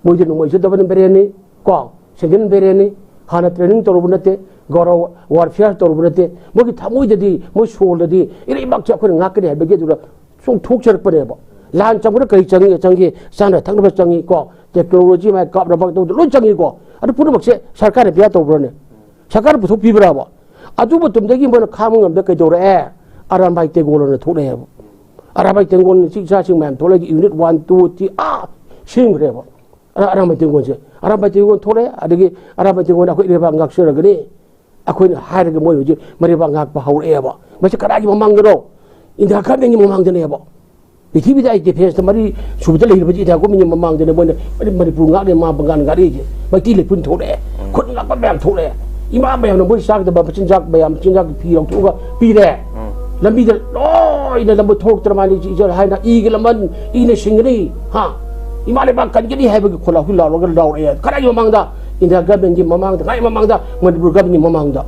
ꯃꯣꯏꯗꯤ ꯅꯣꯡꯃꯩ ꯆꯠꯇꯕꯅ ꯕꯦꯔꯦꯟꯅꯤ, ꯀꯣ, ꯁꯦꯟꯖꯟ ꯕꯦꯔꯦꯟꯅꯤ, ꯍꯥꯟꯅ ꯇ꯭ꯔꯦꯅꯤꯡ ꯇꯧꯔꯨꯕ ꯅꯠꯇꯦ, ꯒꯧꯔꯕ ꯋꯥꯔꯐꯤꯌꯥꯔ ꯇꯧꯔꯨꯕ ꯅꯠꯇꯦ꯫ ꯃꯣꯏꯒꯤ ꯊꯃꯣꯏꯗꯗꯤ, ꯃꯣꯏ ꯁꯣꯜꯗꯗꯤ ꯏꯔꯩꯕꯥꯛꯁꯦ ꯑꯩꯈꯣꯏꯅ ꯉꯥꯛꯀꯅꯤ ꯍꯥꯏꯕꯒꯤ ꯑꯗꯨꯗ ꯆꯣꯡꯊꯣꯛꯆꯔꯛꯄꯅꯦꯕ꯫ ꯂꯥꯟ ꯆꯪꯕꯗ ꯀꯔꯤ ꯆꯪꯉꯤ? ꯆꯪꯉꯤ, ꯆꯥꯅ ꯊꯛꯅꯕ ꯆꯪꯉꯤ, ꯀꯣ, ꯇꯦꯛꯅꯣꯂꯣꯖꯤ ꯃꯥꯏ ꯀꯥꯞꯅꯕ ꯇꯧꯗ ꯂꯣꯏ ꯆꯪꯉꯤꯀꯣ꯫ ꯑꯗꯨ ꯄꯨꯝꯅꯃꯛꯁꯦ ꯁꯔꯀꯥꯔꯅ ꯕꯤꯌꯥ ꯇꯧꯕ꯭ꯔꯅꯦ? ꯁꯔꯀꯥꯔꯅ ꯄꯨꯊꯣꯛꯄꯤꯕ꯭ꯔꯕ? ꯑꯗꯨ ꯃꯇꯝꯗꯒꯤ ꯃꯣꯏꯅ ꯈꯥꯡꯕ ꯉꯝꯗ ꯀꯩꯗꯧꯔꯛꯑꯦ? ꯑꯔꯥꯝꯕꯥꯏ ꯇꯦꯡꯒꯣꯜ ꯑꯅ ꯊꯣꯛꯂꯛꯑꯦꯕ꯫ ꯑꯔꯥꯝꯕꯥꯏ ꯇꯦꯡꯒꯣꯜ ꯏꯆꯤꯟ ꯏꯆꯥꯁꯤꯡ ꯃꯌꯥꯝ ꯊꯣꯛꯂꯛꯑꯒ ꯌꯨꯅꯤꯠ ꯋꯥꯟ, ꯇꯨ, ꯊ꯭ꯔꯤ ꯑꯥ ꯁꯦꯝꯈ꯭ꯔꯦꯕ꯫ ꯑꯔꯥ-, ꯑꯔꯥꯝꯕꯥꯏ ꯇꯦꯡꯒꯣꯜꯁꯦ꯫ ꯑꯔꯥꯝꯕꯥꯏ ꯇꯦꯡꯒꯣꯜ ꯊꯣꯛꯂꯛꯑꯦ, ꯑꯗꯒꯤ ꯑꯔꯥꯝꯕꯥꯏ ꯇꯦꯡꯒꯣꯜꯅ ꯑꯩꯈꯣꯏ ꯂꯩꯕꯥꯛ ꯉꯥꯛꯆꯔꯒꯅꯤ꯫ ꯑꯩꯈꯣꯏꯅ ꯍꯥꯏꯔꯒ ꯃꯣꯏ ꯍꯧꯖꯤꯛ ꯃꯔꯩꯕꯥꯛ ꯉꯥꯛꯄ ꯍꯧꯔꯛꯑꯦꯕ꯫ ꯃꯁꯤ ꯀꯗꯥꯏꯒꯤ ꯃꯃꯥꯡꯗꯅꯣ? ꯏꯟꯗꯤꯔꯥ ꯒꯥꯟꯙꯤꯒꯤ ꯃꯃꯥꯡꯗꯅꯦꯕ꯫ ꯄ꯭ꯔꯤꯊꯤꯕꯤꯗ ꯑꯩ ꯗꯤꯐꯦꯟꯁꯇ ꯃꯔꯤ ꯁꯨꯕꯗ ꯂꯩꯔꯤꯕꯁꯤ ꯏꯟꯗꯤꯌꯥ ꯒꯣꯔꯃꯦꯟꯒꯤ ꯃꯃꯥꯡꯗꯅꯦ ꯃꯣꯏꯅ ꯃꯅꯤ-, ꯃꯅꯤꯄꯨꯔ ꯉꯥꯛꯂꯦ ꯃꯥ ꯕꯪꯒꯥꯜ ꯉꯥꯛꯂꯛꯏꯁꯦ꯫ ꯃꯩꯇꯩ ꯂꯩꯄꯨꯟ ꯊꯣꯛꯂꯛꯑꯦ꯫ ꯎꯝ꯫ ꯈꯨꯠ ꯉꯥꯛꯄ ꯃꯌꯥꯝ ꯊꯣꯛꯂꯛꯑꯦ꯫ ꯏꯃꯥ ꯃꯌꯥꯝꯅ ꯃꯣꯏ ꯆꯥꯒꯗꯕ ꯃꯆꯤꯟꯖꯥꯛ ꯃꯌꯥꯝ, ꯃꯆꯤꯟꯖꯥꯛꯀꯤ ꯐꯤ ꯂꯧꯊꯣꯛꯑꯒ ꯄꯤꯔꯦ꯫ ꯎꯝ꯫ ꯂꯝꯕꯤꯗ ꯂꯣꯏꯅ ꯂꯝꯕꯤ ꯊꯣꯛꯇ꯭ꯔ ꯃꯥꯅꯤ ꯏꯆꯦ ꯍꯥꯏꯅ ꯏꯒꯤ ꯂꯃꯟ, ꯏꯅ ꯁꯤꯡꯒꯅꯤ꯫ ꯍꯥ? ꯏꯃꯥ ꯂꯩꯕꯥꯛ ꯀꯟꯒꯅꯤ ꯍꯥꯏꯕꯒꯤ ꯈꯣꯜꯂꯥꯎ ꯂꯥꯎꯔꯒ ꯂꯥꯎꯔꯛꯑꯦ꯫ ꯀꯗꯥꯏꯒꯤ ꯃꯃꯥꯡꯗ? ꯏꯟꯗꯤꯌꯥ ꯒꯚꯔꯟꯃꯦꯟꯒꯤ ꯃꯃꯥꯡꯗ, ꯉꯥꯏ ꯃꯃꯥꯡꯗ, ꯃꯅꯤꯄꯨꯔ ꯒꯚꯔꯟꯃꯦꯟꯒꯤ ꯃꯃꯥꯡꯗ꯫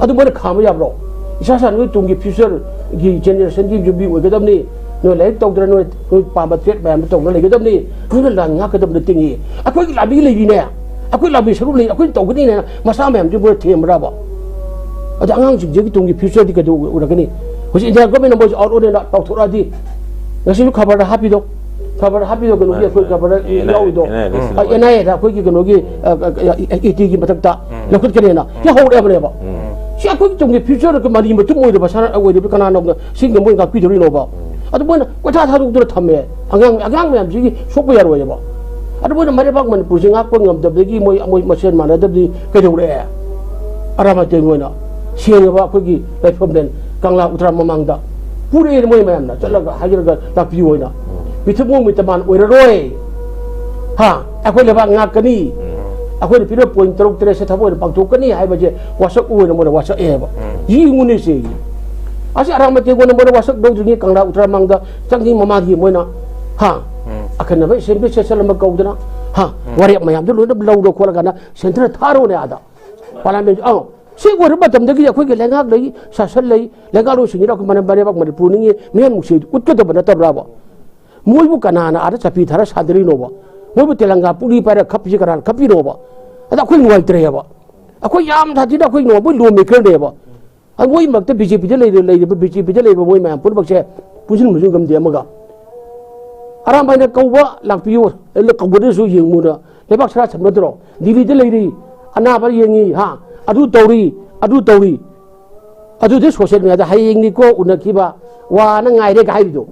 ꯑꯗꯨ ꯃꯣꯏꯅ ꯈꯥꯝꯕ ꯌꯥꯕ꯭ꯔꯣ? ꯏꯁꯥ ꯏꯁꯥ ꯅꯣꯏ ꯇꯨꯡꯒꯤ ꯐ꯭ꯌꯨꯆꯔꯒꯤ ꯖꯦꯅꯦꯔꯦꯁꯟꯒꯤ ꯌꯨꯝꯕꯤ ꯑꯣꯏꯒꯗꯕꯅꯤ꯫ ꯅꯣꯏ ꯂꯥꯏꯔꯤꯛ ꯇꯧꯗꯅ ꯅꯣꯏ, ꯅꯣꯏ ꯄꯥꯝꯕ ꯇ꯭ꯔꯦꯠ ꯃꯌꯥꯝꯗꯣ ꯇꯧꯗꯅ ꯂꯩꯒꯗꯕꯅꯤ꯫ ꯅꯣꯏꯅ ꯂꯥꯟ ꯉꯥꯛꯀꯗꯕ ꯅꯠꯇꯦꯅꯦ꯫ ꯑꯩꯈꯣꯏꯒꯤ ꯂꯥꯟꯃꯤ ꯂꯩꯔꯤꯅꯦ꯫ ꯑꯩꯈꯣꯏ ꯂꯥꯟꯃꯤ ꯁꯔꯨꯛ ꯂꯩ꯫ ꯑꯩꯈꯣꯏꯅ ꯇꯧꯒꯅꯤꯅ ꯃꯆꯥ ꯃꯌꯥꯝꯁꯤ ꯃꯣꯏꯅ ꯊꯦꯝꯕ꯭ꯔꯕ? ꯑꯗ ꯑꯉꯥꯡꯁꯤꯡꯁꯤꯒꯤ ꯇꯨꯡꯒꯤ ꯐ꯭ꯌꯨꯆꯔꯗꯤ ꯀꯩꯗꯧ ꯑꯣꯏꯔꯛꯀꯅꯤ? ꯍꯧꯖꯤꯛ ꯏꯟꯗꯤꯌꯥ ꯒꯣꯔꯃꯦꯟꯅ ꯃꯣꯏꯁꯦ ꯑꯥꯎꯠ ꯑꯣꯏꯅ ꯇꯧꯊꯣꯔꯛꯑꯗꯤ, ꯉꯁꯤꯁꯨ ꯈꯕꯔꯗ ꯍꯥꯞꯄꯤꯗꯣ, ꯈꯕꯔꯗ ꯍꯥꯞꯄꯤꯗꯣ, ꯀꯩꯅꯣꯒꯤ ꯑꯩꯈꯣꯏ ꯈꯕꯔꯗ ꯌꯥꯎꯔꯤꯗꯣ, ꯑꯦꯟ ꯑꯥꯏ ꯑꯦꯗ ꯑꯩꯈꯣꯏꯒꯤ ꯀꯩꯅꯣꯒꯤ, ꯑ, ꯑ, ꯑ, ꯑꯦ ꯇꯤꯒꯤ ꯃꯊꯛꯇ ꯂꯧꯈꯠꯀꯅꯦꯅ ꯁꯤ ꯍꯧꯔꯛꯑꯕꯅꯦꯕ꯫ ꯁꯤ ꯑꯩꯈꯣꯏꯒꯤ ꯇꯨꯡꯒꯤ ꯐ꯭ꯌꯨꯆꯔꯒꯤ ꯃꯔꯤ ꯃꯇꯨꯝ ꯑꯣꯏꯔꯤꯕ ꯁꯅꯥ ꯑꯣꯏꯔꯤꯕ ꯀꯅꯥꯅꯣꯝꯅ ꯁꯤꯡꯗ ꯃꯣꯏ ꯉꯥꯛꯄꯤꯗꯧꯔꯤꯅꯣꯕ? ꯑꯗꯨ ꯃꯣꯏꯅ ꯀꯣꯏꯊꯥ ꯊꯥꯗꯣꯛꯇꯨꯅ ꯊꯝꯃꯦ꯫ ꯑꯉꯥꯡ ꯑꯉꯥꯡ ꯃꯌꯥꯝꯁꯤꯒꯤ ꯁꯣꯛꯄ ꯌꯥꯔꯣꯏꯕ꯫ ꯑꯗꯨ ꯃꯣꯏꯅ ꯃꯔꯩꯕꯥꯛ ꯃꯅꯤꯄꯨꯔꯁꯤ ꯉꯥꯛꯄ ꯉꯝꯗꯕꯗꯒꯤ ꯃꯣꯏ ꯃꯣꯏ ꯃꯁꯦꯟ ꯃꯥꯟꯅꯗꯕꯗꯤ ꯀꯩꯗꯧꯔꯛꯑꯦ? ꯑꯔꯥꯃꯇꯦꯟ ꯑꯣꯏꯅ ꯁꯦꯡꯉꯕ ꯑꯩꯈꯣꯏꯒꯤ ꯂꯥꯏꯐꯝꯂꯦꯟ ꯀꯪꯂꯥ ꯎꯇ꯭ꯔꯥ ꯃꯃꯥꯡꯗ ꯄꯨꯔꯛꯑꯦ꯫ ꯃꯣꯏ ꯃꯌꯥꯝꯅ ꯆꯠꯂꯒ ꯍꯥꯏꯖꯔꯒ ꯂꯥꯛꯄꯤꯌꯨ ꯑꯣꯏꯅ ꯃꯤꯊꯨꯞ ꯃꯣꯡ ꯃꯤꯇꯃꯥꯟ ꯑꯣꯏꯔꯔꯣꯏ꯫ ꯍꯥ? ꯑꯩꯈꯣꯏ ꯂꯩꯕꯥꯛ ꯉꯥꯛꯀꯅꯤ꯫ ꯑꯩꯈꯣꯏꯅ ꯄꯤꯔꯤꯕ ꯄꯣꯏꯟ ꯇꯔꯨꯛ ꯇꯔꯦꯠꯁꯦ ꯊꯕꯛ ꯑꯣꯏꯅ ꯄꯥꯡꯊꯣꯛꯀꯅꯤ ꯍꯥꯏꯕꯁꯦ ꯋꯥꯁꯛ ꯑꯣꯏꯅ ꯃꯣꯏꯅ ꯋꯥꯁꯛꯑꯦꯕ꯫ ꯌꯦꯡꯉꯨꯅꯦ ꯁꯦ꯫ ꯑꯁꯤ ꯑꯔꯥꯃꯇꯦꯟ ꯑꯣꯏꯅ ꯃꯣꯏꯅ ꯋꯥꯁꯛ ꯂꯧꯗ꯭ꯔꯤꯉꯩ ꯀꯪꯂꯥ ꯎꯇ꯭ꯔꯥ ꯃꯃꯥꯡꯗ ꯆꯪꯉꯤ ꯃꯃꯥꯡꯒꯤ ꯃꯣꯏꯅ, ꯍꯥ? ꯑꯈꯟꯅꯕ ꯑꯦꯁꯦꯝꯕ꯭ꯂꯤ ꯁꯦꯁꯟ ꯑꯃ ꯀꯧꯗꯅ, ꯍꯥ? ꯋꯥꯔꯦꯞ ꯃꯌꯥꯝꯗꯣ ꯂꯣꯏꯅ ꯂꯧꯔ ꯈꯣꯠꯂꯀꯥꯟꯗ ꯁꯦꯟꯇꯔ ꯊꯥꯔꯣꯅꯦ ꯑꯗ꯫ ꯄꯥꯔꯂꯤꯌꯥꯃꯦꯟ, ꯑꯧ꯫ ꯁꯤ ꯑꯣꯏꯔꯕ ꯃꯇꯝꯗꯒꯤ ꯑꯩꯈꯣꯏꯒꯤ ꯂꯩꯉꯥꯛ ꯂꯩ, ꯁꯥꯁꯟ ꯂꯩ, ꯂꯩꯉꯥꯛꯂꯣꯏꯁꯤꯡꯁꯤꯅ ꯑꯩꯈꯣꯏ ꯃꯅꯦꯝ ꯃꯔꯩꯕꯥꯛ ꯃꯅꯤꯄꯨꯔꯅꯤ ꯎꯠꯀꯗꯕ ꯅꯠꯇꯕ꯭ꯔꯥꯕ? ꯃꯣꯏꯕꯨ ꯀꯅꯥꯅ ꯑꯥꯗ ꯆꯠꯄꯤ ꯊꯥꯔ ꯁꯥꯗꯔꯤꯅꯣꯕ? ꯃꯣꯏꯕꯨ ꯇꯦꯂꯪꯒꯥ ꯄꯨꯛꯂꯤ ꯄꯥꯏꯔ ꯈꯞꯄꯤꯁꯤ ꯀꯅꯥꯅ ꯈꯞꯄꯤꯅꯣꯕ? ꯑꯗ ꯑꯩꯈꯣꯏ ꯅꯨꯡꯉꯥꯏꯇ꯭ꯔꯦꯕ꯫ ꯑꯩꯈꯣꯏ ꯌꯥꯝ ꯁꯥꯊꯤꯅ ꯑꯩꯈꯣꯏ ꯅꯣꯡꯃ ꯂꯣ ꯃꯦꯀꯔꯅꯦꯕ꯫ ꯑꯗꯨ ꯃꯣꯏ ꯃꯔꯛꯇ ꯕꯤ ꯖꯦ ꯄꯤꯗ ꯂꯩꯔꯤꯕ, ꯂꯩꯔꯤꯕ, ꯕꯤ ꯖꯦ ꯄꯤꯗ ꯂꯩꯔꯤꯕ ꯃꯣꯏ ꯃꯌꯥꯝ ꯄꯨꯝꯅꯃꯛꯁꯦ ꯄꯨꯟꯁꯤꯟ ꯃꯨꯟꯁꯤꯟ ꯉꯝꯗꯦ ꯑꯃꯒ꯫ ꯑꯔꯥꯝꯕꯥꯏꯅ ꯀꯧꯕ ꯂꯥꯛꯄꯤꯌꯨ, ꯀꯧꯒꯗ꯭ꯔꯁꯨ ꯌꯦꯡꯉꯨꯅ ꯂꯩꯕꯥꯛ ꯁꯔꯥ ꯁꯝꯅꯗ꯭ꯔꯣ? ꯗꯤꯜꯂꯤꯗ ꯂꯩꯔꯤ, ꯑꯅꯥꯕ ꯌꯦꯡꯉꯤ, ꯍꯥ? ꯑꯗꯨ ꯇꯧꯔꯤ, ꯑꯗꯨ ꯇꯧꯔꯤ꯫ ꯑꯗꯨꯗꯤ ꯁꯣꯁꯤꯌꯦꯜ ꯃꯦꯗꯤꯌꯥꯗ "ꯍꯌꯦꯡꯅꯤꯀꯣ ꯎꯅꯈꯤꯕ, ꯋꯥꯅ ꯉꯥꯏꯔꯦꯒ" ꯍꯥꯏꯔꯤꯗꯣ꯫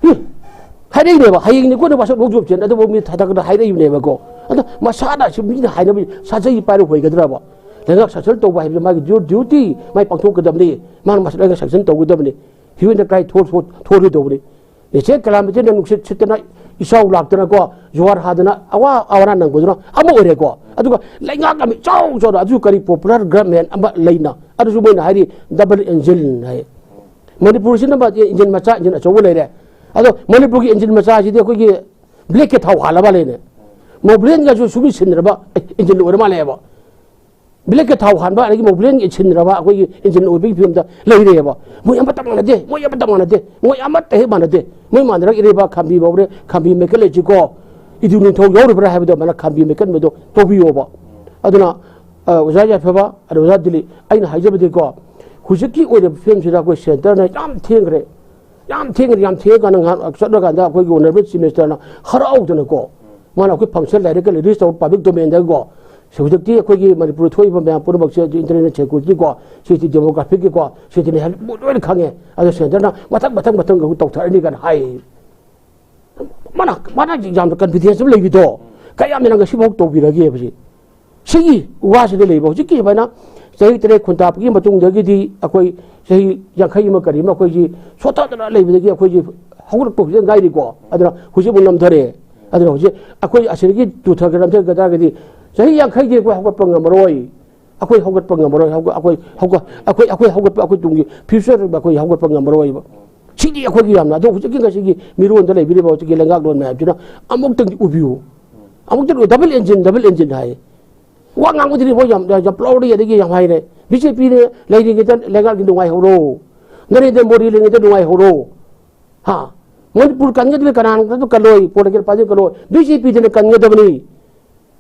ꯍꯨꯝ! ꯍꯥꯏꯔꯛꯏꯅꯦꯕ, "ꯍꯌꯦꯡꯅꯤꯀꯣ ꯅ ꯋꯥꯁꯛ ꯂꯧꯊꯣꯛꯁꯦꯅ", ꯑꯗꯨꯕꯨ ꯃꯤ ꯊꯥꯗꯛꯅ ꯍꯥꯏꯔꯛꯏꯕꯅꯦꯕꯀꯣ꯫ ꯑꯗꯣ ꯃꯁꯥꯅ ꯁꯤ ꯃꯤꯅ ꯍꯥꯏꯅꯕ ꯁꯥꯖꯩ ꯄꯥꯏꯔ ꯑꯣꯏꯒꯗ꯭ꯔꯕ? ꯂꯩꯉꯥꯛ ꯁꯥꯁꯟ ꯇꯧꯕ ꯍꯥꯏꯕꯁꯤ ꯃꯥꯒꯤ ꯗ꯭ꯌꯨꯇꯤ, ꯃꯥꯏ ꯄꯥꯡꯊꯣꯛꯀꯗꯕꯅꯤ꯫ ꯃꯥꯅ ꯃꯁꯥ ꯂꯩꯉꯥꯛ ꯁꯥꯁꯟ ꯇꯧꯒꯗꯕꯅꯤ꯫ ꯍ꯭ꯌꯨ ꯑꯦꯟ ꯗ ꯀ꯭ꯔꯥꯏ ꯊꯣꯛ-, ꯊꯣꯛ-, ꯊꯣꯛꯑꯣꯏꯗꯧꯕꯅꯤ꯫ ꯅꯦꯆꯔ ꯀꯦꯂꯥꯃꯤꯇꯤꯅ ꯅꯨꯡꯁꯤꯠ ꯁꯤꯠꯇꯅ ꯏꯆꯥꯎ ꯂꯥꯛꯇꯅꯀꯣ, ꯖꯨꯍꯥꯔ ꯍꯥꯗꯅ ꯑꯋꯥ ꯑꯋꯥꯅ ꯅꯪꯕꯗꯨꯅ ꯑꯃ ꯑꯣꯏꯔꯦꯀꯣ꯫ ꯑꯗꯨꯒ ꯂꯩꯉꯥꯛ ꯑꯃ ꯏꯆꯥꯎ ꯆꯥꯎꯅ, ꯑꯗꯨꯁꯨ ꯀꯔꯤ ꯄꯣꯄꯨꯂꯔ ꯒꯚꯔꯟꯃꯦꯟ ꯑꯃ ꯂꯩꯅ, ꯑꯗꯨꯁꯨ ꯃꯣꯏꯅ ꯍꯥꯏꯔꯤ ꯗꯕꯜ ꯏꯟꯖꯤꯟ ꯍꯥꯏ꯫ ꯃꯅꯤꯄꯨꯔꯁꯤꯅ ꯃꯥ ꯏꯟꯖꯤꯟ ꯃꯆꯥ, ꯏꯟꯖꯤꯟ ꯑꯆꯧꯕ ꯂꯩꯔꯦ꯫ ꯑꯗꯣ ꯃꯅꯤꯄꯨꯔꯒꯤ ꯏꯟꯖꯤꯟ ꯃꯆꯥꯁꯤꯗꯤ ꯑꯩꯈꯣꯏꯒꯤ ꯕ꯭ꯂꯦꯛꯀꯤ ꯊꯥꯎ ꯍꯥꯜꯂ ꯃꯥꯜꯂꯦꯅꯦ꯫ ꯃꯣꯕ꯭ꯂꯦꯟꯒꯁꯨ ꯁꯨꯡꯁꯤꯟ ꯁꯤꯟꯅꯔꯕ ꯏꯟꯖꯤꯟ ꯑꯣꯏꯔ ꯃꯥꯜꯂꯦꯕ꯫ ꯕ꯭ꯂꯦꯛꯀꯤ ꯊꯥꯎ ꯍꯥꯟꯕ ꯑꯗꯒꯤ ꯃꯣꯕ꯭ꯂꯦꯟꯒꯤ ꯁꯤꯟꯅꯔꯕ ꯑꯩꯈꯣꯏꯒꯤ ꯏꯟꯖꯤꯟ ꯑꯣꯏꯕꯒꯤ ꯐꯤꯕꯝꯗ ꯂꯩꯔꯦꯕ꯫ ꯃꯣꯏ ꯑꯃꯠꯇ ꯃꯥꯟꯅꯗꯦ, ꯃꯣꯏ ꯑꯃꯠꯇ ꯃꯥꯟꯅꯗꯦ, ꯃꯣꯏ ꯑꯃꯠꯇ ꯍꯦꯛ ꯃꯥꯟꯅꯗꯦ꯫ ꯃꯣꯏ ꯃꯥꯟꯅꯔꯛꯏꯔꯤꯕ ꯈꯥꯝꯕꯤ ꯃꯧꯔꯦ, ꯈꯥꯝꯕꯤ ꯃꯦꯀꯠ ꯂꯩꯁꯤꯀꯣ꯫ ꯏꯗꯨ ꯅꯤꯡꯊꯧ ꯌꯥꯎꯔꯤꯕ꯭ꯔꯥ ꯍꯥꯏꯕꯗꯣ ꯃꯥꯅ ꯈꯥꯝꯕꯤ ꯃꯦꯀꯠ ꯃꯗꯣ ꯇꯧꯕꯤꯌꯣꯕ꯫ ꯑꯗꯨꯅ, ꯑ, ꯑꯣꯖꯥ ꯌꯥꯏꯐꯕ, ꯑꯗ ꯑꯣꯖꯥ ꯗꯤꯂꯤꯞ, ꯑꯩꯅ ꯍꯥꯏꯖꯕꯗꯤꯀꯣ, ꯍꯧꯖꯤꯛꯀꯤ ꯑꯣꯏꯔꯤꯕ ꯐꯤꯕꯝꯁꯤꯗ ꯑꯩꯈꯣꯏ ꯁꯦꯟꯇꯔꯅ ꯌꯥꯝ ꯊꯦꯡꯈ꯭ꯔꯦ꯫ ꯌꯥꯝ ꯊꯦꯡꯈ꯭ꯔꯦ, ꯌꯥꯝ ꯊꯦꯡꯉꯀꯥꯟꯗ ꯉꯥꯏꯍꯥꯛ ꯆꯠꯂꯀꯥꯟꯗ ꯑꯩꯈꯣꯏꯒꯤ ꯑꯣꯅꯔꯦꯕꯜ ꯆꯤꯐ ꯃꯤꯅꯤꯁꯇꯔꯅ ꯍꯔꯥꯎꯗꯅꯀꯣ, ꯃꯥꯅ ꯑꯩꯈꯣꯏ ꯐꯪꯁꯟ ꯂꯥꯏꯔꯤꯛꯀ ꯔꯤꯂꯤꯁ ꯇꯧꯔ ꯄꯕ꯭ꯂꯤꯛ ꯗꯣꯃꯦꯟꯗꯀꯣ, ꯍꯧꯖꯤꯛꯇꯤ ꯑꯩꯈꯣꯏꯒꯤ ꯃꯅꯤꯄꯨꯔꯗ ꯊꯣꯛꯏꯕ ꯃꯌꯥꯝ ꯄꯨꯝꯅꯃꯛꯁꯦ ꯏꯟꯇꯔꯅꯦꯁꯅꯦꯜ ꯁꯦꯀ꯭ꯌꯨꯔꯤꯇꯤꯀꯣ, ꯁꯤꯁꯤ ꯗꯦꯃꯣꯒ꯭ꯔꯥꯐꯤꯛꯀꯤꯀꯣ, ꯁꯤꯁꯤꯅꯦ ꯍꯥꯏ ꯂꯣꯏꯅ ꯈꯪꯉꯦ꯫ ꯑꯗꯣ ꯁꯦꯟꯇꯔꯅ ꯃꯊꯪ ꯃꯊꯪ ꯃꯊꯪ ꯑꯃꯨꯛ ꯇꯧꯊꯔꯅꯤ ꯀꯥꯏꯅ ꯍꯥꯏ꯫ ꯃꯥꯅ ꯃꯥꯅ ꯌꯥꯝꯅ ꯀꯟꯐꯤꯗꯦꯟꯁ ꯑꯃ ꯂꯩꯕꯤꯗꯣ ꯀꯌꯥꯝ ꯌꯥꯝꯅ ꯉꯁꯤꯐꯥꯎ ꯇꯧꯕꯤꯔꯒꯦꯕ ꯁꯤ? ꯁꯤꯒꯤ ꯋꯥꯁꯤꯗ ꯂꯩꯕ ꯍꯧꯖꯤꯛꯀꯤ ꯁꯨꯃꯥꯏꯅ ꯆꯍꯤ ꯇꯔꯦꯠ ꯈꯨꯟꯇꯥꯛꯄꯒꯤ ꯃꯇꯨꯡꯗꯒꯤꯗꯤ ꯑꯩꯈꯣꯏ ꯆꯍꯤ ꯌꯥꯡꯈꯩ ꯑꯃ ꯀꯔꯤ ꯑꯃ ꯑꯩꯈꯣꯏꯁꯤ ꯁꯣꯠꯊꯗꯅ ꯂꯩꯕꯗꯒꯤ ꯑꯩꯈꯣꯏꯁꯤ ꯍꯧꯒꯠꯂꯛꯄ ꯍꯧꯖꯤꯛ ꯉꯥꯏꯔꯤꯀꯣ꯫ ꯑꯗꯨꯅ ꯍꯧꯖꯤꯛ ꯑꯃꯨꯛ ꯅꯝꯊꯔꯦ꯫ ꯑꯗꯨꯅ ꯍꯧꯖꯤꯛ ꯑꯩꯈꯣꯏ ꯑꯁꯤꯗꯒꯤ ꯇꯨꯊꯈ꯭ꯔ ꯅꯝꯊꯈ꯭ꯔ ꯇꯥꯔꯒꯗꯤ ꯆꯍꯤ ꯌꯥꯡꯈꯩꯗꯤ ꯑꯩꯈꯣꯏ ꯍꯧꯒꯠꯄ ꯉꯝꯃꯔꯣꯏ꯫ ꯑꯩꯈꯣꯏ ꯍꯧꯒꯠꯄ ꯉꯝꯃꯔꯣꯏ꯫ ꯍꯧꯒ-, ꯑꯩꯈꯣꯏ, ꯑꯩꯈꯣꯏ, ꯑꯩꯈꯣꯏ ꯍꯧꯒꯠꯄ, ꯑꯩꯈꯣꯏ ꯇꯨꯡꯒꯤ ꯐ꯭ꯌꯨꯆꯔ ꯑꯩꯈꯣꯏ ꯍꯧꯒꯠꯄ ꯉꯝꯃꯔꯣꯏꯕ꯫ ꯁꯤꯗꯤ ꯑꯩꯈꯣꯏꯒꯤ ꯌꯥꯝꯅ, ꯑꯗꯣ ꯍꯧꯖꯤꯛꯀꯤ ꯉꯁꯤꯒꯤ ꯃꯤꯔꯣꯟꯗ ꯂꯩꯕꯤꯔꯤꯕ ꯍꯧꯖꯤꯛꯀꯤ ꯂꯩꯉꯥꯛꯂꯣꯟ ꯃꯌꯥꯝꯁꯤꯅ ꯑꯃꯨꯛꯇꯪꯗꯤ ꯎꯕꯤꯌꯨ꯫ ꯑꯃꯨꯛꯇꯪ ꯗꯕꯜ ꯏꯟꯖꯤꯟ, ꯗꯕꯜ ꯏꯟꯖꯤꯟ ꯍꯥꯏ꯫ ꯋꯥ ꯉꯥꯡꯕꯗꯗꯤ ꯃꯣꯏ ꯌꯥꯝ, ꯌꯥꯝ ꯄ꯭ꯂꯥꯎꯔꯤ ꯑꯗꯒꯤ ꯌꯥꯝ ꯍꯥꯏꯔꯦ꯫ ꯕꯤ ꯖꯦ ꯄꯤꯅ ꯂꯩꯔꯤꯉꯩꯗ ꯂꯩꯉꯥꯛꯀꯤ ꯅꯨꯡꯉꯥꯏꯍꯧꯔꯣ꯫ ꯅꯔꯦꯟꯗ꯭ꯔ ꯃꯣꯗꯤ ꯂꯩꯔꯤꯉꯩꯗ ꯅꯨꯡꯉꯥꯏꯍꯧꯔꯣ꯫ ꯍꯥ? ꯃꯅꯤꯄꯨꯔ ꯀꯟꯒꯗꯕ ꯀꯅꯥꯅ ꯀꯜꯂꯣꯏ, ꯄꯣꯂꯤꯇꯤꯀꯦꯜ ꯄꯥꯔꯇꯤ ꯀꯜꯂꯣꯏ, ꯕꯤ ꯖꯦ ꯄꯤꯗꯅ ꯀꯟꯒꯗꯕꯅꯤ꯫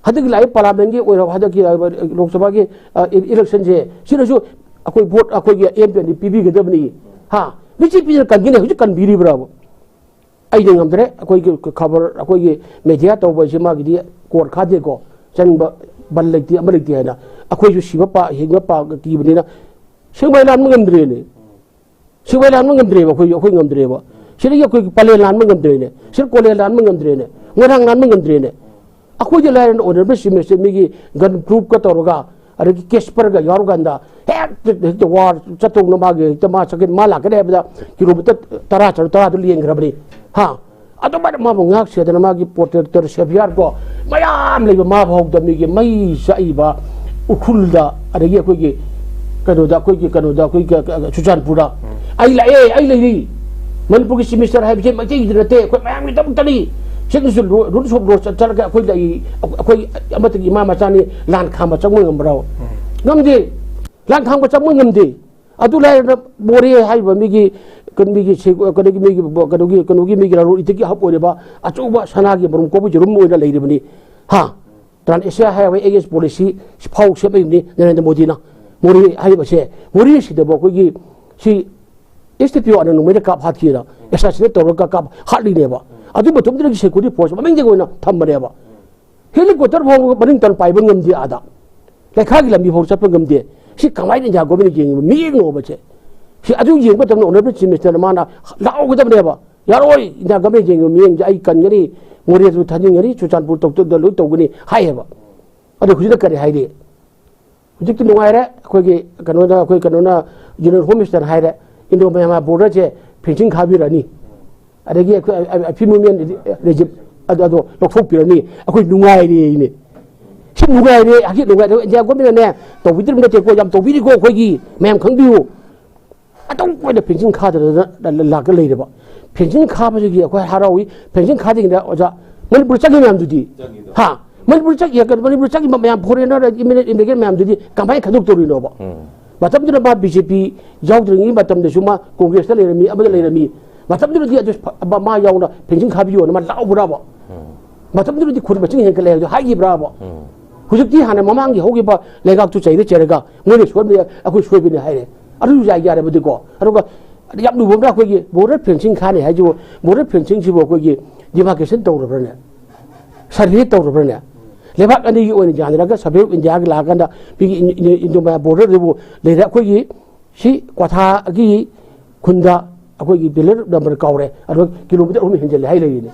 ꯍꯟꯗꯛ ꯂꯥꯛꯏ ꯄꯥꯔꯂꯤꯌꯥꯃꯦꯟꯒꯤ ꯑꯣꯏꯔꯣ, ꯍꯟꯗꯛꯀꯤ, ꯑ, ꯂꯣꯛ ꯁꯚꯥꯒꯤ, ꯑ, ꯏ-, ꯏꯂꯦꯛꯁꯟꯁꯦ, ꯁꯤꯗꯁꯨ ꯑꯩꯈꯣꯏ ꯚꯣꯠ ꯑꯩꯈꯣꯏꯒꯤ ꯑꯦꯝ ꯄꯤ ꯑꯦꯜ ꯑꯦ ꯄꯤꯕꯤꯒꯗꯕꯅꯤ꯫ ꯍꯥ? ꯕꯤ ꯖꯦ ꯄꯤꯅ ꯀꯟꯒꯅꯤ, ꯍꯧꯖꯤꯛ ꯀꯟꯕꯤꯔꯤꯕ꯭ꯔꯥꯕ? ꯑꯩꯅ ꯉꯝꯗ꯭ꯔꯦ, ꯑꯩꯈꯣꯏꯒꯤ ꯈꯕꯔ, ꯑꯩꯈꯣꯏꯒꯤ ꯃꯦꯗꯤꯌꯥ ꯇꯧꯕ ꯍꯥꯏꯁꯦ ꯃꯥꯒꯤꯗꯤ ꯀꯣꯔꯠ ꯈꯥꯗꯦꯀꯣ, ꯆꯪꯕ ꯕꯟ ꯂꯩꯇꯦ, ꯑꯃ ꯂꯩꯇꯦ ꯍꯥꯏꯅ꯫ ꯑꯩꯈꯣꯏꯁꯨ ꯁꯤꯕ ꯄꯥ-, ꯍꯤꯡꯕ ꯄꯥ-, ꯀꯤꯕꯅꯤꯅ ꯁꯦꯡꯕ ꯂꯥꯟꯕ ꯉꯝꯗ꯭ꯔꯦꯅꯦ꯫ ꯁꯤꯐꯥꯏ ꯂꯥꯟꯕ ꯉꯝꯗ꯭ꯔꯦꯕ, ꯑꯩꯈꯣꯏ, ꯑꯩꯈꯣꯏ ꯉꯝꯗ꯭ꯔꯦꯕ꯫ ꯁꯤꯗꯒꯤ ꯑꯩꯈꯣꯏꯒꯤ ꯄꯂꯦꯜ ꯂꯥꯟꯕ ꯉꯝꯗ꯭ꯔꯦꯅꯦ꯫ ꯁꯤꯗ ꯀꯣꯂꯦꯟ ꯂꯥꯟꯕ ꯉꯝꯗ꯭ꯔꯦꯅꯦ꯫ ꯃꯣꯏꯔꯥꯡ ꯂꯥꯟꯕ ꯉꯝꯗ꯭ꯔꯦꯅꯦ꯫ ꯑꯩꯈꯣꯏꯗꯤ ꯂꯥꯏꯔꯅ ꯑꯣꯅꯔꯕꯜ ꯆꯤꯐ ꯃꯤꯅꯤꯁꯇꯔ ꯃꯤꯒꯤ ꯒꯟ ꯄ꯭ꯔꯨꯐꯀ ꯇꯧꯔꯒ, ꯑꯗꯒꯤ ꯀꯦꯁꯄꯔꯒ ꯌꯥꯎꯔꯀꯥꯟꯗ ꯍꯦꯛꯇ, ꯍꯦꯛꯇ ꯋꯥꯔ ꯆꯠꯇꯧꯅ ꯃꯥꯒꯤ ꯍꯦꯛꯇ ꯃꯥ ꯆꯠꯀꯦ, ꯃꯥ ꯂꯥꯛꯀꯅꯤ ꯍꯥꯏꯕꯗ ꯀꯤꯂꯣꯃꯤꯇꯔ ꯇꯔꯥ, ꯇꯔꯥꯗꯨ ꯂꯦꯟꯈ꯭ꯔꯕꯅꯤ꯫ ꯍꯥ? ꯑꯗꯨꯃꯥꯏꯅ ꯃꯥꯕꯨ ꯉꯥꯛ ꯁꯦꯗꯅ ꯃꯥꯒꯤ ꯄ꯭ꯔꯣꯇꯦꯛꯇꯔ ꯁꯦꯚꯤꯌꯥꯔꯀꯣ ꯃꯌꯥꯝ ꯂꯩꯕ ꯃꯥ ꯐꯥꯎꯗ ꯃꯤꯒꯤ ꯃꯩ ꯆꯥꯛꯏꯕ ꯎꯈ꯭ꯔꯨꯜꯗ, ꯑꯗꯒꯤ ꯑꯩꯈꯣꯏꯒꯤ ꯀꯩꯅꯣꯗ, ꯑꯩꯈꯣꯏꯒꯤ ꯀꯩꯅꯣꯗ, ꯑꯩꯈꯣꯏꯒꯤ ꯀ-, ꯀ-, ꯆꯨꯔꯆꯥꯟꯄꯨꯔꯗ꯫ "ꯑꯩ ꯂꯥꯛꯑꯦ, ꯑꯩ ꯂꯩꯔꯤ꯫ ꯃꯅꯤꯄꯨꯔꯒꯤ ꯆꯤꯐ ꯃꯤꯅꯤꯁꯇꯔ ꯍꯥꯏꯕꯁꯦ ꯃꯩꯇꯩꯒꯤꯗ ꯅꯠꯇꯦ, ꯑꯩꯈꯣꯏ ꯃꯌꯥꯝꯒꯤꯗꯃꯛꯇꯅꯤ꯫ ꯁꯤꯗꯁꯨ ꯔꯨ-, ꯔꯨꯜꯁ ꯑꯣꯐ ꯂꯣ ꯆꯠ-, ꯆꯠꯂꯒ ꯑꯩꯈꯣꯏ ꯂꯩ, ꯑꯩꯈꯣꯏ ꯑꯃꯠꯇꯒꯤ ꯏꯃꯥ ꯃꯆꯥꯅꯤ, ꯂꯥꯟ ꯈꯥꯝꯕ ꯆꯪꯕ ꯉꯝꯕ꯭ꯔꯣ?" ꯉꯝꯗꯦ꯫ ꯂꯥꯟ ꯈꯥꯝꯕ ꯆꯪꯕ ꯉꯝꯗꯦ꯫ ꯑꯗꯨ ꯂꯥꯏꯔꯅ ꯃꯣꯔꯦ ꯍꯥꯏꯔꯤꯕ ꯃꯤꯒꯤ, ꯀꯩꯅꯣ, ꯃꯤꯒꯤ ꯁꯦ-, ꯀꯩꯅꯣꯒꯤ, ꯃꯤꯒꯤ, ꯀꯩꯅꯣꯒꯤ, ꯀꯩꯅꯣꯒꯤ ꯃꯤꯒꯤ ꯂꯂꯣꯟ ꯏꯇꯤꯛꯀꯤ ꯍꯕ ꯑꯣꯏꯔꯤꯕ ꯑꯆꯧꯕ ꯁꯅꯥꯒꯤ ꯃꯔꯨꯝ ꯀꯣꯛꯄ ꯌꯦꯔꯨꯝ ꯑꯣꯏꯅ ꯂꯩꯔꯤꯕꯅꯤ꯫ ꯍꯥ? Trans Asia highway against policy ꯐꯥꯎ ꯁꯦꯝꯃꯛꯏꯕꯅꯤ ꯅꯔꯦꯟꯗ꯭ꯔ ꯃꯣꯗꯤꯅ꯫ ꯃꯣꯔꯦ ꯍꯥꯏꯔꯤꯕꯁꯦ, ꯃꯣꯔꯦꯁꯤꯗꯕꯨ ꯑꯩꯈꯣꯏꯒꯤ ꯁꯤ ꯑꯦꯁ ꯗꯤ ꯄꯤ ꯑꯣ ꯑꯅ ꯅꯣꯡꯃꯩꯅ ꯀꯥꯞ ꯍꯥꯠꯈꯤꯅ ꯑꯦꯁꯥꯁꯤꯅꯦꯠ ꯇꯧꯔꯒ ꯀꯥꯞ ꯍꯥꯠꯂꯤꯅꯦꯕ꯫ ꯑꯗꯨ ꯃꯇꯝꯗꯨꯗꯒꯤ ꯁꯦꯀ꯭ꯌꯨꯔꯤꯇꯤ ꯐꯣꯔꯁ ꯃꯃꯤꯡꯗꯒꯤ ꯑꯣꯏꯅ ꯊꯝꯕꯅꯦꯕ꯫ ꯍꯦꯂꯤꯀꯣꯞꯇꯔ ꯐꯥꯎꯕ ꯃꯅꯤꯡ ꯇꯝꯅ ꯄꯥꯏꯕ ꯉꯝꯗꯦ ꯑꯥꯗ꯫ ꯂꯩꯈꯥꯒꯤ ꯂꯝꯕꯤ ꯐꯥꯎ ꯆꯠꯄ ꯉꯝꯗꯦ꯫ ꯁꯤ ꯀꯃꯥꯏꯅ ꯏꯟꯗꯤꯌꯥ ꯒꯣꯔꯃꯦꯟꯅ ꯌꯦꯡꯉꯤꯕ ꯃꯤꯠꯌꯦꯡꯅꯣꯕꯁꯦ? ꯁꯤ ꯑꯗꯨ ꯌꯦꯡꯕ ꯃꯇꯝꯗ ꯑꯣꯅꯔꯦꯕꯜ ꯆꯤꯐ ꯃꯤꯅꯤꯁꯇꯔꯅ ꯃꯥꯅ ꯂꯥꯎꯒꯗꯕꯅꯦꯕ, "ꯌꯥꯔꯣꯏ, ꯏꯟꯗꯤꯌꯥ ꯒꯣꯔꯃꯦꯟꯅ ꯌꯦꯡꯉꯤꯕ ꯃꯤꯠꯌꯦꯡꯁꯦ ꯑꯩ ꯀꯟꯒꯅꯤ, ꯃꯣꯔꯦꯁꯨ ꯊꯥꯖꯤꯟꯒꯅꯤ, ꯆꯨꯔꯆꯥꯟꯄꯨꯔ ꯇꯧꯗ ꯂꯣꯏ ꯇꯧꯒꯅꯤ" ꯍꯥꯏꯌꯦꯕ꯫ ꯑꯗꯣ ꯍꯧꯖꯤꯛꯅ ꯀꯔꯤ ꯍꯥꯏꯔꯤ? ꯍꯧꯖꯤꯛꯇꯤ ꯅꯨꯡꯉꯥꯏꯔꯦ꯫ ꯑꯩꯈꯣꯏꯒꯤ ꯀꯩꯅꯣꯗ, ꯑꯩꯈꯣꯏ ꯀꯩꯅꯣꯅ, ꯌꯨꯅꯤꯌꯟ ꯍꯣꯝ ꯃꯤꯅꯤꯁꯇꯔ ꯍꯥꯏꯔꯦ, ꯏꯟꯗꯣ ꯃꯌꯥꯟꯃꯥꯔ ꯕꯣꯔꯗꯔꯁꯦ ꯐꯦꯟꯁꯤꯡ ꯈꯥꯕꯤꯔꯅꯤ, ꯑꯗꯒꯤ ꯑꯩꯈꯣꯏ ꯐ꯭ꯔꯤ ꯃꯨꯚꯃꯦꯟ ꯔꯦꯖꯤꯝ ꯑꯗꯣ, ꯑꯗꯣ ꯂꯧꯊꯣꯛꯄꯤꯔꯅꯤ, ꯑꯩꯈꯣꯏ ꯅꯨꯡꯉꯥꯏꯔꯦꯅꯦ꯫ ꯁꯤ ꯅꯨꯡꯉꯥꯏꯔꯦ, ꯍꯧꯖꯤꯛ ꯅꯨꯡꯉꯥꯏꯔꯦ꯫ ꯏꯟꯗꯤꯌꯥ ꯒꯣꯔꯃꯦꯟꯅꯅꯦ ꯇꯧꯕꯤꯗ꯭ꯔꯤꯕ ꯅꯠꯇꯦꯀꯣ, ꯌꯥꯝ ꯇꯧꯕꯤꯔꯤꯀꯣ ꯑꯩꯈꯣꯏꯒꯤ, ꯃꯌꯥꯝ ꯈꯪꯕꯤꯌꯨ꯫ ꯑꯗꯨꯝ ꯑꯣꯏꯅ ꯐꯦꯟꯁꯤꯡ ꯈꯥꯗꯅ ꯂꯥꯛꯇ ꯂꯩꯔꯦꯕ꯫ ꯐꯦꯟꯁꯤꯡ ꯈꯥꯕꯁꯤꯒꯤ ꯑꯩꯈꯣꯏ ꯍꯔꯥꯎꯏ꯫ ꯐꯦꯟꯁꯤꯡ ꯈꯥꯗ꯭ꯔꯤꯉꯩꯗ ꯑꯣꯖꯥ, ꯃꯅꯤꯄꯨꯔ ꯆꯪꯉꯤ ꯃꯌꯥꯝꯗꯨꯗꯤ, ꯆꯪꯉꯤꯗꯣ꯫ ꯍꯥ? ꯃꯅꯤꯄꯨꯔ ꯆꯪꯉꯤ, ꯃꯅꯤꯄꯨꯔ ꯆꯪꯉꯤꯕ ꯃꯌꯥꯝ, ꯐꯣꯔꯦꯟꯅꯔ, ꯏꯃꯤꯅꯦꯠ ꯏꯃꯤꯒ꯭ꯔꯦꯟ ꯃꯌꯥꯝꯗꯨꯗꯤ ꯀꯃꯥꯏꯅ ꯈꯟꯗꯣꯛꯇꯧꯔꯤꯅꯣꯕ? ꯎꯝ꯫ ꯃꯇꯝꯗꯨꯗ ꯃꯥ ꯕꯤ ꯖꯦ ꯄꯤ ꯌꯥꯎꯗ꯭ꯔꯤꯉꯩ ꯃꯇꯝꯗꯁꯨ ꯃꯥ ꯀꯣꯡꯒ꯭ꯔꯦꯁꯇ ꯂꯩꯔꯝꯃꯤ, ꯑꯃꯗ ꯂꯩꯔꯝꯃꯤ꯫ ꯃꯇꯝꯗꯨꯗꯗꯤ ꯑꯗꯨ ꯐ-, ꯃꯥ, ꯃꯥ ꯌꯥꯎꯅ ꯐꯦꯟꯁꯤꯡ ꯈꯥꯕꯤꯌꯣꯅ ꯃꯥ ꯂꯥꯎꯕ꯭ꯔꯥꯕ? ꯎꯝ꯫ ꯃꯇꯝꯗꯨꯗꯗꯤ ꯈꯨꯟ ꯃꯁꯤꯡ ꯍꯦꯟꯒꯠꯂꯦ ꯍꯥꯏꯕꯗꯨ ꯍꯥꯏꯈꯤꯕ꯭ꯔꯥꯕ? ꯎꯝ꯫ ꯍꯧꯖꯤꯛꯇꯤ ꯍꯥꯟꯅ ꯃꯃꯥꯡꯒꯤ ꯍꯧꯈꯤꯕ ꯂꯩꯉꯥꯛꯇꯨ ꯆꯩꯔ ꯆꯩꯔꯒ ꯃꯣꯏꯅ ꯁꯣꯏꯕꯅꯦ, ꯑꯩꯈꯣꯏ ꯁꯣꯏꯕꯅꯦ ꯍꯥꯏꯔꯦ꯫ ꯑꯗꯨ ꯌꯥꯏ, ꯌꯥꯔꯕꯗꯤꯀꯣ꯫ ꯑꯗꯨꯒ ꯌꯥꯝ ꯂꯨꯕ ꯑꯃꯅ ꯑꯩꯈꯣꯏꯒꯤ ꯕꯣꯔꯗꯔ ꯐꯦꯟꯁꯤꯡ ꯈꯥꯅꯤ ꯍꯥꯏꯁꯤꯕꯨ, ꯕꯣꯔꯗꯔ ꯐꯦꯟꯁꯤꯡꯁꯤꯕꯨ ꯑꯩꯈꯣꯏꯒꯤ ꯗꯤꯃꯥꯔꯀꯦꯁꯟ ꯇꯧꯔꯕ꯭ꯔꯥꯅꯦ? ꯁꯔꯚꯦ ꯇꯧꯔꯕ꯭ꯔꯥꯅꯦ? ꯂꯩꯕꯥꯛ ꯑꯅꯤꯒꯤ ꯑꯣꯏꯅ ꯌꯥꯅꯔꯒ ꯁꯔꯚꯦ ꯑꯣꯐ ꯏꯟꯗꯤꯌꯥꯒꯤ ꯂꯥꯛꯑꯀꯥꯟꯗ ꯃꯤꯒꯤ ꯏꯟ-, ꯏꯟ-, ꯏꯟꯗꯣ ꯃꯌꯥ ꯕꯣꯔꯗꯔꯗꯨꯕꯨ ꯂꯩꯔꯦ꯫ ꯑꯩꯈꯣꯏꯒꯤ ꯁꯤ ꯀ꯭ꯋꯥꯊꯥꯒꯤ ꯈꯨꯟꯗ ꯑꯩꯈꯣꯏꯒꯤ ꯕꯦꯂꯦꯠ ꯅꯝꯕꯔ ꯀꯥꯎꯔꯦ, ꯑꯗꯣ ꯀꯤꯂꯣꯃꯤꯇꯔ ꯑꯍꯨꯝ ꯍꯦꯟꯖꯜꯂꯦ ꯍꯥꯏ ꯂꯩꯔꯤꯅꯦ꯫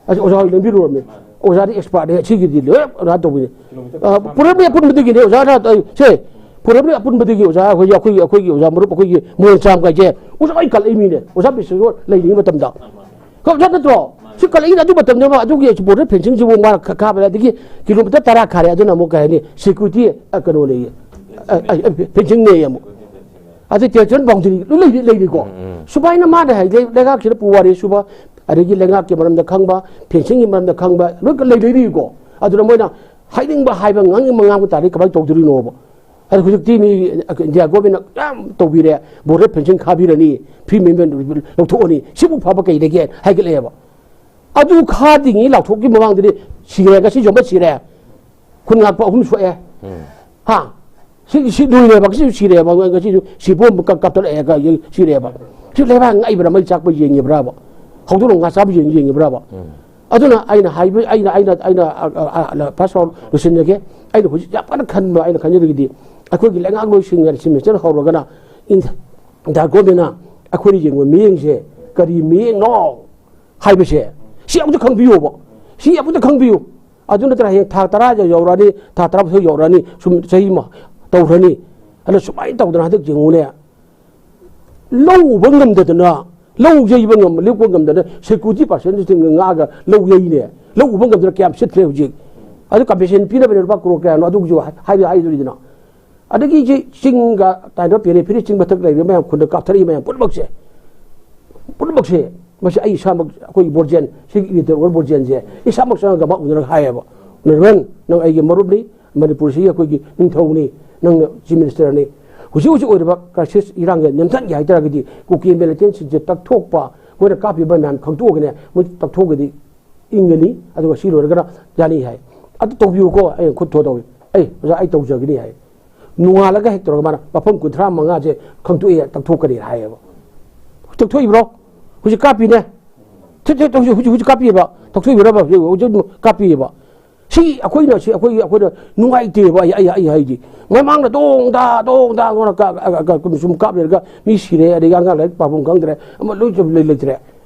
ꯑꯁ, ꯑꯣꯖꯥ ꯍꯣꯏ ꯂꯦꯡꯕꯤꯔꯨꯔꯕꯅꯦ꯫ ꯑꯣꯖꯥꯗꯤ ꯑꯦꯛꯁꯄꯥꯔꯠꯅꯦ ꯁꯤꯒꯤꯗꯤ, ꯂꯣꯏ ꯑꯣꯖꯥ ꯇꯧꯕꯤꯅꯦ꯫ ꯑ, ꯄꯨꯔꯝꯃꯤ ꯑꯄꯨꯟꯕꯗꯒꯤꯅꯦ ꯑꯣꯖꯥꯅ ꯇꯧ-, ꯁꯦ, ꯄꯨꯔꯝꯃꯤ ꯑꯄꯨꯟꯕꯗꯒꯤ ꯑꯣꯖꯥ ꯑꯩꯈꯣꯏꯒꯤ, ꯑꯩꯈꯣꯏꯒꯤ ꯑꯣꯖꯥ ꯃꯔꯨꯞ ꯑꯩꯈꯣꯏꯒꯤ ꯃꯣꯍꯟ ꯆꯥꯝ ꯀꯥꯏꯁꯦ ꯑꯣꯖꯥ ꯂꯣꯏ ꯀꯜꯂꯛꯏ ꯃꯤꯅꯦ꯫ ꯑꯣꯖꯥ ꯕꯤꯁꯦꯁꯣꯔ ꯂꯩꯔꯤꯉꯩ ꯃꯇꯝꯗ꯫ ꯀꯣ, ꯑꯣꯖꯥ ꯅꯠꯇ꯭ꯔꯣ? ꯁꯤ ꯀꯜꯂꯛꯏꯅ ꯑꯗꯨ ꯃꯇꯝꯗ ꯃꯥ ꯑꯗꯨꯒꯤ ꯕꯣꯔꯗꯔ ꯐꯦꯟꯁꯤꯡꯁꯤꯕꯨ ꯃꯥ ꯈ-, ꯈꯥꯕ ꯑꯗꯒꯤ ꯀꯤꯂꯣꯃꯤꯇꯔ ꯇꯔꯥ ꯈꯥꯔꯦ, ꯑꯗꯨꯅ ꯑꯃꯨꯛ ꯀꯩ ꯍꯥꯏꯅꯤ, ꯁꯦꯀ꯭ꯌꯨꯔꯤꯇꯤ, ꯑ, ꯀꯩꯅꯣꯅꯦ, ꯑ, ꯑ, ꯑ, ꯐꯦꯟꯁꯤꯡꯅꯦ ꯑꯃꯨꯛ꯫ ꯑꯗꯩ ꯇꯦꯔꯤꯇꯣꯔꯤꯌꯦꯜ ꯕꯥꯎꯟꯗꯔꯤ ꯂꯣꯏ ꯂꯩ-, ꯂꯩꯔꯤꯀꯣ꯫ ꯎꯝ, ꯎꯝ꯫ ꯁꯨꯃꯥꯏꯅ ꯃꯥꯅ ꯍꯥꯏꯗꯤ ꯂꯩꯉꯥꯛꯁꯤꯗ ꯄꯨꯋꯥꯔꯤ ꯁꯨꯕ, ꯑꯗꯒꯤ ꯂꯩꯉꯥꯛꯀꯤ ꯃꯔꯝꯗ ꯈꯪꯕ, ꯐꯦꯟꯁꯤꯡꯒꯤ ꯃꯔꯝꯗ ꯈꯪꯕ, ꯂꯣꯏ ꯂꯩ-, ꯂꯩꯔꯤꯀꯣ꯫ ꯑꯗꯨꯅ ꯃꯣꯏꯅ ꯍꯥꯏꯅꯤꯡꯕ ꯍꯥꯏꯕ, ꯉꯥꯡꯅꯤꯡꯕ ꯉꯥꯡꯕ ꯇꯥꯔꯗꯤ ꯀꯃꯥꯏꯅ ꯇꯧꯗꯣꯔꯤꯅꯣꯕ? ꯑꯗꯣ ꯍꯧꯖꯤꯛꯇꯤ ꯃꯤ ꯏꯟꯗꯤꯌꯥ ꯒꯣꯔꯃꯦꯟꯅ ꯌꯥꯝ ꯇꯧꯕꯤꯔꯦ, ꯕꯣꯔꯗꯔ ꯐꯦꯟꯁꯤꯡ ꯈꯥꯕꯤꯔꯅꯤ, ꯐ꯭ꯔꯤ ꯃꯨꯚꯃꯦꯟ ꯂꯧꯊꯣꯛꯑꯅꯤ, ꯁꯤꯕꯨ ꯐꯕ ꯀꯩ ꯂꯩꯒꯦ ꯍꯥꯏꯒꯠꯂꯛꯑꯦꯕ꯫ ꯑꯗꯨ ꯈꯥꯗ꯭ꯔꯤꯉꯩ ꯂꯥꯎꯊꯣꯛꯈꯤꯕ ꯃꯃꯥꯡꯗꯗꯤ ꯁꯤꯔꯦ, ꯉꯁꯤꯁꯨ ꯑꯃ ꯁꯤꯔꯦ꯫ ꯈꯨꯟ ꯉꯥꯛꯄ ꯑꯍꯨꯝ ꯁꯣꯛꯑꯦ꯫ ꯎꯝ꯫ ꯍꯥ? ꯁꯤ, ꯁꯤ ꯂꯣꯏꯔꯦꯕ, ꯉꯁꯤꯁꯨ ꯁꯤꯔꯦꯕ, ꯉ-, ꯉꯁꯤꯁꯨ ꯁꯤꯕꯣꯝ ꯀ-, ꯀꯥꯞꯊꯠꯂꯛꯑꯦ, ꯀ-, ꯁꯤꯔꯦꯕ꯫ ꯁꯤ ꯂꯩꯕꯥꯛ ꯉꯛꯏꯕ꯭ꯔꯥ, ꯃꯩ ꯆꯥꯛꯄ ꯌꯦꯡꯉꯤꯕ꯭ꯔꯥꯕ? ꯍꯧꯗꯣꯡꯅ ꯉꯥ ꯆꯥꯕ ꯌꯦꯡ-, ꯌꯦꯡꯉꯤꯕ꯭ꯔꯥꯕ? ꯎꯝ꯫ ꯑꯗꯨꯅ ꯑꯩꯅ ꯍꯥꯏꯕ, ꯑꯩꯅ, ꯑꯩꯅ, ꯑꯩꯅ, ꯑ, ꯑ, ꯑ, first of all ꯂꯣꯏꯁꯤꯟꯖꯒꯦ꯫ ꯑꯩꯅ ꯍꯧꯖꯤꯛ ꯌꯥꯝ ꯀꯟꯅ ꯈꯟꯕ, ꯑꯩꯅ ꯈꯟꯖꯔꯤꯒꯤꯗꯤ ꯑꯩꯈꯣꯏꯒꯤ ꯂꯩꯉꯥꯛꯂꯣꯏꯁꯤꯡꯅ semester ꯍꯧꯔꯒꯅ in-, inter governmentꯅ ꯑꯩꯈꯣꯏꯅ ꯌꯦꯡꯕ ꯃꯤꯠꯌꯦꯡꯁꯦ ꯀꯔꯤ ꯃꯤꯠꯌꯦꯡꯅꯣ ꯍꯥꯏꯕꯁꯦ ꯁꯤ ꯑꯃꯨꯛꯇ ꯈꯪꯕꯤꯌꯣꯕ꯫ ꯁꯤ ꯑꯃꯨꯛꯇ ꯈꯪꯕꯤꯌꯨ꯫ ꯑꯗꯨ ꯅꯠꯇ꯭ꯔ ꯍꯌꯦꯡ ꯊꯥ ꯇꯔꯥ ꯌꯧꯔꯛꯑꯅꯤ, ꯊꯥ ꯇꯔꯥꯃꯥꯊꯣꯏ ꯌꯧꯔꯛꯑꯅꯤ, ꯁꯨꯝ ꯆꯍꯤ ꯑꯃ ꯇꯧꯈ꯭ꯔꯅꯤ꯫ ꯑꯗꯨꯅ ꯁꯨꯃꯥꯏꯅ ꯇꯧꯗꯅ ꯍꯟꯗꯛ ꯌꯦꯡꯉꯨꯅꯦ, ꯂꯧ ꯎꯕ ꯉꯝꯗꯗꯅ, ꯂꯧ ꯌꯩꯕ ꯉꯝ-, ꯂꯦꯞꯄ ꯉꯝꯗꯅ security personnelꯁꯤꯡꯅ ꯉꯥꯛꯑꯒ ꯂꯧ ꯌꯩꯅꯦ꯫ ꯂꯧ ꯎꯕ ꯉꯝꯗꯅ ꯀꯌꯥꯝ ꯁꯤꯠꯈ꯭ꯔꯦ ꯍꯧꯖꯤꯛ꯫ ꯑꯗꯨ compensation ꯄꯤꯅꯕꯅꯦ ꯂꯨꯄꯥ ꯀ꯭ꯔꯣꯔ ꯀꯌꯥꯅꯣ, ꯑꯗꯨꯒꯤꯁꯨ ꯍꯥꯏ-, ꯍꯥꯏ-, ꯍꯥꯏꯗꯣꯔꯤꯗꯅ꯫ ꯑꯗꯒꯤ ꯁꯤ ꯆꯤꯡꯒ ꯇꯥꯏꯅ periphery ꯆꯤꯡ ꯃꯊꯛ ꯂꯩꯔꯤꯕ ꯃꯌꯥꯝ, ꯈꯨꯟꯗ ꯀꯥꯞꯊꯔꯛꯏ ꯃꯌꯥꯝ ꯄꯨꯝꯅꯃꯛꯁꯦ, ꯄꯨꯝꯅꯃꯛꯁꯦ, ꯃꯁꯤ ꯑꯩ ꯏꯁꯥꯃꯛ, ꯑꯩꯈꯣꯏꯒꯤ ꯕꯣꯔꯖꯦꯟ, ꯁꯤꯒꯤ editor ꯑꯣꯏꯕ ꯕꯣꯔꯖꯦꯟꯁꯦ ꯏꯁꯥꯃꯛ ꯆꯪꯉꯒ ꯃꯥ ꯎꯅꯔꯒ ꯍꯥꯏꯌꯦꯕ, "ꯅꯔꯃꯟ, ꯅꯪ ꯑꯩꯒꯤ ꯃꯔꯨꯞꯅꯤ, ꯃꯅꯤꯄꯨꯔꯁꯤꯒꯤ ꯑꯩꯈꯣꯏꯒꯤ ꯅꯤꯡꯊꯧꯅꯤ, ꯅꯪꯅ chief ministerꯅꯤ꯫ ꯍꯧꯖꯤꯛ ꯍꯧꯖꯤꯛ ꯑꯣꯏꯔꯤꯕ crisis ꯏꯔꯥꯡꯒ ꯅꯦꯝꯊꯍꯟꯒꯦ ꯍꯥꯏꯇꯥꯔꯒꯗꯤ ꯀꯨꯀꯤ militantꯁꯤꯡꯁꯦ ꯇꯛꯊꯣꯛꯄ, ꯃꯣꯏꯅ ꯀꯥꯞꯄꯤꯕ ꯃꯌꯥꯝ ꯈꯪꯗꯣꯛꯑꯒꯅꯦ, ꯃꯣꯏ ꯇꯛꯊꯣꯛꯑꯒꯗꯤ ꯏꯪꯒꯅꯤ, ꯑꯗꯨꯒ ꯁꯤ ꯂꯣꯏꯔꯒꯅ ꯌꯥꯅꯤ" ꯍꯥꯏ꯫ "ꯑꯗꯨ ꯇꯧꯕꯤꯌꯨꯀꯣ", ꯑꯩꯅ ꯈꯨꯠ ꯊꯣꯛꯑ ꯇꯧꯏ꯫ "ꯑꯩ ꯑꯣꯖꯥ, ꯑꯩ ꯇꯧꯖꯒꯅꯤ" ꯍꯥꯏ꯫ ꯅꯣꯡꯉꯥꯜꯂꯒ ꯍꯦꯛ ꯇꯧꯔꯒ ꯃꯥꯅ ꯃꯐꯝ ꯀꯨꯟꯊ꯭ꯔꯥ ꯃꯉꯥꯁꯦ ꯈꯪꯗꯣꯛꯑꯦ, ꯇꯛꯊꯣꯛꯀꯅꯤ ꯍꯥꯏꯌꯦꯕ꯫ ꯇꯛꯊꯣꯛꯏꯕ꯭ꯔꯣ? ꯍꯧꯖꯤꯛ ꯀꯥꯞꯄꯤꯅꯦ꯫ ꯊꯤꯠ ꯊꯤꯠ ꯍꯧꯖꯤꯛ, ꯍꯧꯖꯤꯛ, ꯍꯧꯖꯤꯛ ꯀꯥꯞꯄꯤꯑꯕ꯫ ꯇꯛꯊꯣꯛꯏꯕ꯭ꯔꯕ? ꯍꯧꯖꯤꯛ, ꯍꯧꯖꯤꯛ ꯀꯥꯞꯄꯤꯑꯕ꯫ ꯁꯤ ꯑꯩꯈꯣꯏꯅ, ꯁꯤ ꯑꯩꯈꯣꯏꯒꯤ, ꯑꯩꯈꯣꯏꯅ ꯅꯨꯡꯉꯥꯏꯇꯦꯕ꯫ ꯑꯩ, ꯑꯩ, ꯑꯩ ꯍꯥꯏꯗꯤ ꯃꯃꯥꯡꯗ ꯗꯣꯡ ꯗꯥ, ꯗꯣꯡ ꯗꯥ ꯍꯥꯏꯅ ꯀ-, ꯑ, ꯑ, ꯀ-, ꯁꯨꯝ ꯀꯥꯞ ꯂꯩꯔꯒ ꯃꯤ ꯁꯤꯔꯦ, ꯑꯗꯒꯤ ꯑꯉꯥꯡ ꯂꯥꯏꯔꯤꯛ ꯄꯥꯐꯝ ꯈꯪꯗ꯭ꯔꯦ, ꯑꯃ ꯂꯣꯏ ꯂꯩ-, ꯂꯩꯇ꯭ꯔꯦ꯫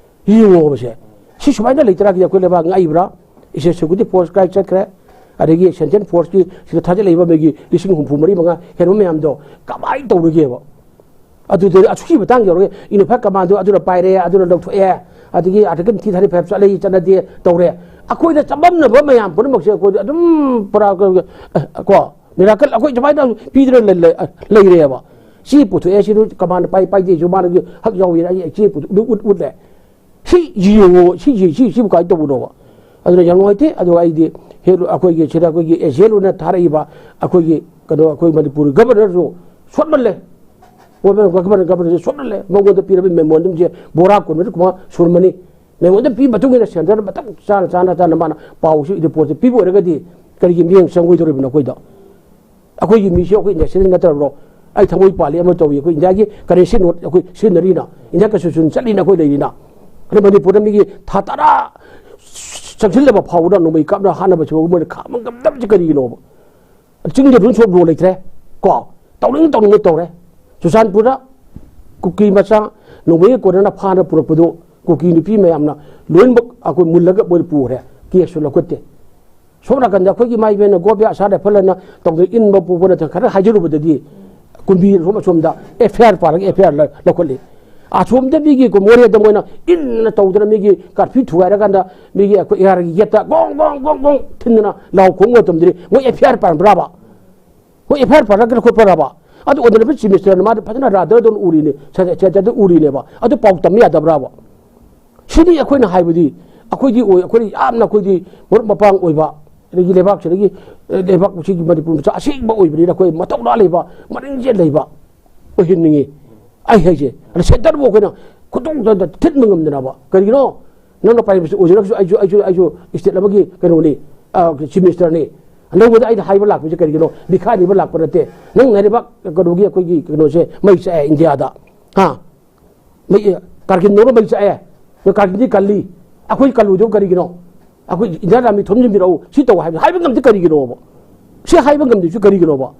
ꯌꯦꯡꯉꯣꯕꯁꯦ꯫ ꯁꯤ ꯁꯨꯃꯥꯏꯅ ꯂꯩꯇꯥꯔꯒꯗꯤ ꯑꯩꯈꯣꯏ ꯂꯩꯕꯥꯛ ꯉꯛꯏꯕ꯭ꯔꯥ? ꯏꯁꯦ security force ꯀꯥꯏ ꯆꯠꯈ꯭ꯔꯦ? ꯑꯗꯒꯤ central forceꯀꯤ ꯁꯤꯗ ꯊꯥꯖꯤꯜꯂꯛꯏꯕ ꯃꯤꯒꯤ ꯂꯤꯁꯤꯡ ꯍꯨꯝꯐꯨ ꯃꯔꯤ ꯃꯉꯥ ꯍꯦꯟꯕ ꯃꯌꯥꯝꯗꯣ ꯀꯃꯥꯏꯅ ꯇꯧꯔꯒꯦꯕ? ꯑꯗꯨꯗ ꯑꯁꯨꯛꯀꯤ ꯃꯇꯥꯡ ꯌꯧꯔꯒ unified commando ꯑꯗꯨꯅ ꯄꯥꯏꯔꯦ, ꯑꯗꯨꯅ ꯂꯧꯊꯣꯛꯑꯦ, ꯑꯗꯒꯤ Article three thirty five ꯆꯠꯂꯤ, ꯆꯠꯅꯗꯦ, ꯇꯧꯔꯦ꯫ ꯑꯩꯈꯣꯏꯅ ꯆꯃꯝꯅꯕ ꯃꯌꯥꯝ ꯄꯨꯝꯅꯃꯛꯁꯦ ꯑꯩꯈꯣꯏꯗ ꯑꯗꯨꯝ ꯄꯨꯔꯥ, ꯑ, ꯀꯣ, miracle ꯑꯩꯈꯣꯏ ꯁꯨꯃꯥꯏꯅ ꯄꯤꯗꯅ ꯂꯩ-, ꯂꯩ-, ꯂꯩꯔꯦꯕ꯫ ꯁꯤ ꯄꯨꯊꯣꯛꯑꯦ, ꯁꯤꯗꯨ command ꯄꯥꯏ-, ꯄꯥꯏꯗꯦꯁꯨ ꯃꯥꯅ ꯍꯛ ꯌꯥꯎꯋꯦꯅ ꯑꯩ ꯆꯦ ꯄꯨꯊꯣꯛ-, ꯎꯠ-, ꯎꯠꯂꯦ꯫ ꯁꯤ ꯌꯦꯡꯉꯣ, ꯁꯤ ꯌꯦꯡ-, ꯁꯤ, ꯁꯤꯕꯨ ꯀꯃꯥꯏꯅ ꯇꯧꯕꯅꯣꯕ? ꯑꯗꯨꯅ ꯌꯥꯝ ꯅꯨꯡꯉꯥꯏꯇꯦ꯫ ꯑꯗꯨꯒ ꯑꯩꯗꯤ ꯍꯦꯛ ꯑꯩꯈꯣꯏꯒꯤ ꯁꯤꯗ ꯑꯩꯈꯣꯏꯒꯤ ꯑꯦꯖꯦꯟ ꯑꯣꯏꯅ ꯊꯥꯔꯛꯏꯕ ꯑꯩꯈꯣꯏꯒꯤ ꯀꯩꯅꯣ, ꯑꯩꯈꯣꯏ ꯃꯅꯤꯄꯨꯔꯒꯤ governorꯁꯨ ꯁꯣꯠꯃꯜꯂꯦ꯫ Governor, governor, governorꯁꯦ ꯁꯣꯠꯃꯜꯂꯦ꯫ ꯃꯉꯣꯟꯗ ꯄꯤꯔꯕ memorandumꯁꯦ ꯕꯣꯔꯥ ꯀꯨꯟꯃꯔꯤ ꯀꯨꯟꯃꯉꯥ ꯁꯨꯔꯝꯃꯅꯤ꯫ Memorandum ꯄꯤꯕ ꯃꯇꯨꯡ ꯏꯟꯅ centreꯗ ꯃꯇꯝ ꯆꯥꯅ, ꯆꯥꯅ, ꯆꯥꯅ ꯃꯥꯅ ꯄꯥꯎꯁꯤ, reportꯁꯦ ꯄꯤꯕ ꯑꯣꯏꯔꯒꯗꯤ ꯀꯔꯤꯒꯤ ꯃꯤꯠꯌꯦꯡ ꯆꯪꯉꯣꯏꯗꯧꯔꯤꯕꯅꯣ ꯑꯩꯈꯣꯏꯗ? ꯑꯩꯈꯣꯏꯒꯤ ꯃꯤꯁꯦ ꯑꯩꯈꯣꯏ nationalist ꯅꯠꯇ꯭ꯔꯕ꯭ꯔꯣ? ꯑꯩ ꯊꯃꯣꯏ ꯄꯥꯜꯂꯤ ꯑꯃ ꯇꯧꯏ꯫ ꯑꯩꯈꯣꯏ ꯏꯟꯗꯤꯌꯥꯒꯤ currency note ꯑꯩꯈꯣꯏ ꯁꯤꯖꯤꯟꯅꯔꯤꯅ, ꯏꯟꯗꯤꯌꯥ constitution ꯆꯠꯂꯤꯅ ꯑꯩꯈꯣꯏ ꯂꯩꯔꯤꯅ꯫ ꯑꯗꯣ ꯃꯅꯤꯄꯨꯔꯗ ꯃꯤꯒꯤ ꯊꯥ ꯇꯔꯥ ꯆꯪꯁꯤꯜꯂꯕ ꯐꯥꯎꯕꯗ ꯅꯣꯡꯃꯩ ꯀꯥꯞꯅ ꯍꯥꯠꯅꯕꯁꯤꯐꯥꯎ ꯃꯣꯏꯅ ꯈꯥꯝꯕ ꯉꯝꯗꯕꯁꯤ ꯀꯔꯤꯒꯤꯅꯣꯕ? ꯆꯤꯡꯗ ꯔꯨꯜꯁ ꯑꯣꯐ ꯂꯣ ꯂꯩꯇ꯭ꯔꯦ꯫ ꯀꯣ, ꯇꯧꯅꯤꯡ ꯇꯧꯅꯤꯡꯕ ꯇꯧꯔꯦ꯫ ꯆꯨꯔꯆꯥꯟꯄꯨꯔꯗ ꯀꯨꯀꯤ ꯃꯆꯥ ꯅꯣꯡꯃꯩꯒ ꯀꯣꯟꯅꯅ ꯐꯥꯅ ꯄꯨꯔꯛꯄꯗꯨ ꯀꯨꯀꯤ ꯅꯨꯄꯤ ꯃꯌꯥꯝꯅ ꯂꯣꯏꯅꯃꯛ ꯑꯩꯈꯣꯏ ꯃꯨꯜꯂꯒ ꯃꯣꯏ ꯄꯨꯈ꯭ꯔꯦ꯫ ꯀꯦꯁꯁꯨ ꯂꯧꯈꯠꯇꯦ꯫ ꯁꯣꯝ ꯅꯥꯀꯟꯗ ꯑꯩꯈꯣꯏꯒꯤ ꯏꯃꯥ ꯏꯕꯦꯟꯅ ꯒꯣꯕꯤꯌꯥ ꯑꯁꯥ ꯔꯥꯏꯐꯜ ꯑꯅ ꯇꯧꯗꯅ ꯏꯟꯕ ꯄꯨꯕ ꯅꯠꯇꯅ ꯈꯔ ꯍꯥꯏꯖꯔꯨꯕꯗꯗꯤ ꯀꯨꯝꯕꯤ ꯁꯣꯝ ꯑꯁꯣꯝꯗ ꯑꯦꯐ ꯑꯥꯏ ꯑꯥꯔ ꯄꯥꯜꯂꯒ ꯑꯦꯐ ꯑꯥꯏ ꯑꯥꯔ ꯂꯧꯈꯠꯂꯤ꯫ ꯑꯁꯣꯝꯗ ꯃꯤꯒꯤ ꯃꯣꯔꯦꯗ ꯃꯣꯏꯅ ꯏꯟꯅ ꯇꯧꯗꯅ ꯃꯤꯒꯤ ꯀꯥꯔꯐ꯭ꯌꯨ ꯊꯨꯒꯥꯏꯔꯀꯥꯟꯗ ꯃꯤꯒꯤ ꯑꯩꯈꯣꯏ ꯑꯦ ꯑꯥꯔꯒꯤ ꯒꯦꯠꯇ ꯒꯣꯡ ꯒꯣꯡ ꯒꯣꯡ ꯒꯣꯡ ꯊꯤꯟꯗꯅ ꯂꯥꯎ ꯈꯣꯡ ꯃꯇꯝꯗꯗꯤ ꯃꯣꯏ ꯑꯦꯐ ꯑꯥꯏ ꯑꯥꯔ ꯄꯥꯟꯕ꯭ꯔꯥꯕ? ꯃꯣꯏ ꯑꯦꯐ ꯑꯥꯏ ꯑꯥꯔ ꯄꯥꯜꯂꯛꯇꯅ ꯈꯣꯠꯄ꯭ꯔꯥꯕ? ꯑꯗꯨ ꯑꯣꯏꯗꯅ ꯆꯤꯐ ꯃꯤꯅꯤꯁꯇꯔꯅ ꯃꯥꯗꯤ ꯐꯖꯅ ꯔꯥꯗꯔꯗꯧꯅ ꯎꯔꯤꯅꯦ, ꯁꯦꯟꯇꯔꯗ ꯎꯔꯤꯅꯦꯕ꯫ ꯑꯗꯨ ꯄꯥꯎ ꯇꯝꯕ ꯌꯥꯗꯕ꯭ꯔꯥꯕ? ꯁꯤꯅꯤ ꯑꯩꯈꯣꯏꯅ ꯍꯥꯏꯕꯗꯤ, ꯑꯩꯈꯣꯏꯗꯤ ꯑꯣꯏ, ꯑꯩꯈꯣꯏꯅ ꯌꯥꯝꯅ ꯑꯩꯈꯣꯏꯗꯤ ꯃꯔꯨꯞ ꯃꯄꯥꯡ ꯑꯣꯏꯕ, ꯑꯗꯒꯤ ꯂꯩꯕꯥꯛꯁꯤꯗꯒꯤ, ꯑꯦ, ꯂꯩꯕꯥꯛꯁꯤꯒꯤ ꯃꯅꯤꯄꯨꯔ ꯃꯆꯥ ꯑꯁꯦꯡꯕ ꯑꯣꯏꯕꯅꯤꯅ ꯑꯩꯈꯣꯏ ꯃꯊꯧꯅꯥ ꯂꯩꯕ, ꯃꯔꯤꯡꯖꯦꯜ ꯂꯩꯕ ꯑꯣꯏꯍꯟꯅꯤꯡꯉꯤ꯫ ꯑꯩ ꯍꯥꯏꯁꯦ, ꯑꯗ ꯁꯦꯟꯇꯔꯕꯨ ꯑꯩꯈꯣꯏꯅ ꯈꯨꯗꯣꯡ ꯊꯤꯟꯕ ꯉꯝꯗꯅꯕ꯫ ꯀꯔꯤꯒꯤꯅꯣ? ꯅꯪꯅ ꯄ꯭ꯔꯥꯏꯝ ꯃꯤꯅꯤꯁꯇꯔ ꯑꯣꯏꯖꯔꯒꯁꯨ ꯑꯩꯁꯨ, ꯑꯩꯁꯨ, ꯑꯩꯁꯨ ꯁ꯭ꯇꯦꯠ ꯑꯃꯒꯤ ꯀꯩꯅꯣꯅꯤ, ꯑ, ꯆꯤꯐ ꯃꯤꯅꯤꯁꯇꯔꯅꯤ꯫ ꯑꯅꯧꯕꯗ ꯑꯩꯅ ꯍꯥꯏꯕ ꯂꯥꯛꯄꯁꯦ ꯀꯔꯤꯒꯤꯅꯣ? ꯃꯤꯈꯥꯏꯅꯤꯕ ꯂꯥꯛꯄ ꯅꯠꯇꯦ꯫ ꯅꯪ ꯍꯥꯏꯔꯤꯕ ꯀꯩꯅꯣꯒꯤ ꯑꯩꯈꯣꯏꯒꯤ ꯀꯩꯅꯣꯁꯦ ꯃꯩ ꯆꯥꯛꯑꯦ ꯏꯟꯗꯤꯌꯥꯗ꯫ ꯍꯥ? ꯃꯩ, ꯀꯥꯔꯒꯤꯜꯗꯧꯅ ꯃꯩ ꯆꯥꯛꯑꯦ꯫ ꯅꯣꯏ ꯀꯥꯔꯒꯤꯜꯗꯤ ꯀꯜꯂꯤ꯫ ꯑꯩꯈꯣꯏ ꯀꯜꯂꯣꯏꯗꯕ ꯀꯔꯤꯒꯤꯅꯣ? ꯑꯩꯈꯣꯏ ꯏꯟꯗꯤꯌꯥꯟ ꯑꯥꯔꯃꯤ ꯊꯣꯝꯖꯤꯟꯕꯤꯔꯛꯎ, ꯁꯤ ꯇꯧ ꯍꯥꯏꯕ, ꯍꯥꯏꯕ ꯉꯝꯗꯦ ꯀꯔꯤꯒꯤꯅꯣꯕ? ꯁꯤ ꯍꯥꯏꯕ ꯉꯝꯗ꯭ꯔꯤꯁꯤ ꯀꯔꯤꯒꯤꯅꯣꯕ?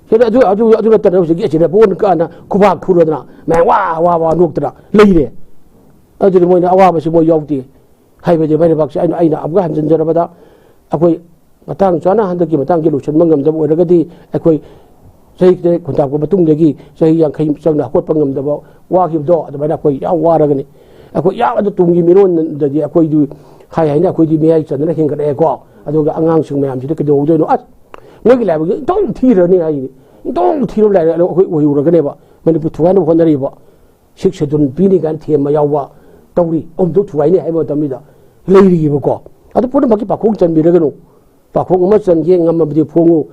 ꯁꯤꯗ ꯑꯗꯨ, ꯑꯗꯨ, ꯑꯗꯨ ꯅꯠꯇꯅ ꯍꯧꯖꯤꯛꯀꯤ ꯑꯁꯤꯗ ꯕꯣꯟ ꯀꯥꯟꯅ ꯈꯨꯕꯥꯛ ꯈꯨꯔꯗꯅ ꯃꯌꯥꯝ ꯋꯥ, ꯋꯥ, ꯋꯥ ꯅꯣꯛꯇꯅ ꯂꯩꯔꯦ꯫ ꯑꯗꯨꯗꯤ ꯃꯣꯏꯅ ꯑꯋꯥꯕꯁꯤ ꯃꯣꯏ ꯌꯥꯎꯗꯦ꯫ ꯍꯥꯏꯕꯗꯤ ꯃꯩꯔꯩꯕꯥꯛꯁꯦ ꯑꯩꯅ, ꯑꯩꯅ ꯑꯃꯨꯛꯀ ꯍꯟꯖꯤꯟꯖꯔꯕꯗ, ꯑꯩꯈꯣꯏ ꯃꯇꯥꯡ ꯆꯥꯅ ꯍꯟꯗꯛꯀꯤ ꯃꯇꯥꯡꯁꯤ ꯂꯣꯏꯁꯤꯟꯕ ꯉꯝꯗꯕ ꯑꯣꯏꯔꯒꯗꯤ, ꯑꯩꯈꯣꯏ ꯆꯍꯤ ꯇꯔꯦꯠ ꯈꯨꯟꯇꯥꯛꯄ ꯃꯇꯨꯡꯗꯒꯤ ꯆꯍꯤ ꯌꯥꯡꯈꯩ ꯆꯪꯅ ꯍꯧꯒꯠꯄ ꯉꯝꯗꯕ ꯋꯥꯈꯤꯕꯗꯣ, ꯑꯗꯨꯃꯥꯏꯅ ꯑꯩꯈꯣꯏ ꯌꯥꯝ ꯋꯥꯔꯒꯅꯤ꯫ ꯑꯩꯈꯣꯏ ꯌꯥꯝ, ꯑꯗꯨ ꯇꯨꯡꯒꯤ ꯃꯤꯔꯣꯟꯗꯗꯤ ꯑꯩꯈꯣꯏꯗꯤ ꯍꯥꯏ ꯍꯥꯏꯅ ꯑꯩꯈꯣꯏꯗꯤ ꯃꯌꯥꯏ ꯆꯟꯗꯅ ꯍꯦꯟꯒꯠꯂꯛꯑꯦꯀꯣ꯫ ꯑꯗꯨꯒ ꯑꯉꯥꯡꯁꯤꯡ ꯃꯌꯥꯝꯁꯤꯗꯤ ꯀꯩꯗꯧꯍꯧꯗꯣꯏꯅꯣ? ꯑꯁ, ꯃꯣꯏꯒꯤ ꯂꯥꯏꯕꯛꯁꯦ ꯏꯟꯊꯣꯛ ꯊꯤꯔꯅꯤ ꯍꯥꯏꯁꯤꯅꯤ꯫ ꯏꯟꯊꯣꯛ ꯊꯤꯔꯕ ꯂꯥꯏꯔꯛ ꯑꯩꯈꯣꯏ ꯑꯣꯏꯍꯧꯔꯒꯅꯦꯕ꯫ ꯃꯅꯤꯄꯨꯔ ꯊꯨꯒꯥꯏꯅꯕ ꯍꯣꯠꯅꯔꯤꯕ ꯁꯤꯛꯁ ꯁꯦꯗꯨꯜ ꯄꯤꯅꯤ ꯀꯥꯏꯅ ꯊꯦꯝꯕ ꯌꯥꯎꯕ ꯇꯧꯔꯤ꯫ ꯑꯃꯨꯛꯇ ꯊꯨꯒꯥꯏꯅꯤ ꯍꯥꯏꯕ ꯃꯇꯝꯁꯤꯗ ꯂꯩꯔꯤꯕꯀꯣ꯫ ꯑꯗꯨ ꯄꯨꯝꯅꯃꯛꯀꯤ ꯄꯥꯈꯣꯡ ꯆꯟꯕꯤꯔꯒꯅꯨ꯫ ꯄꯥꯈꯣꯡ ꯑꯃ ꯆꯟꯒꯦ ꯉꯝꯃꯕꯗꯤ ꯐꯣꯡꯉꯨ,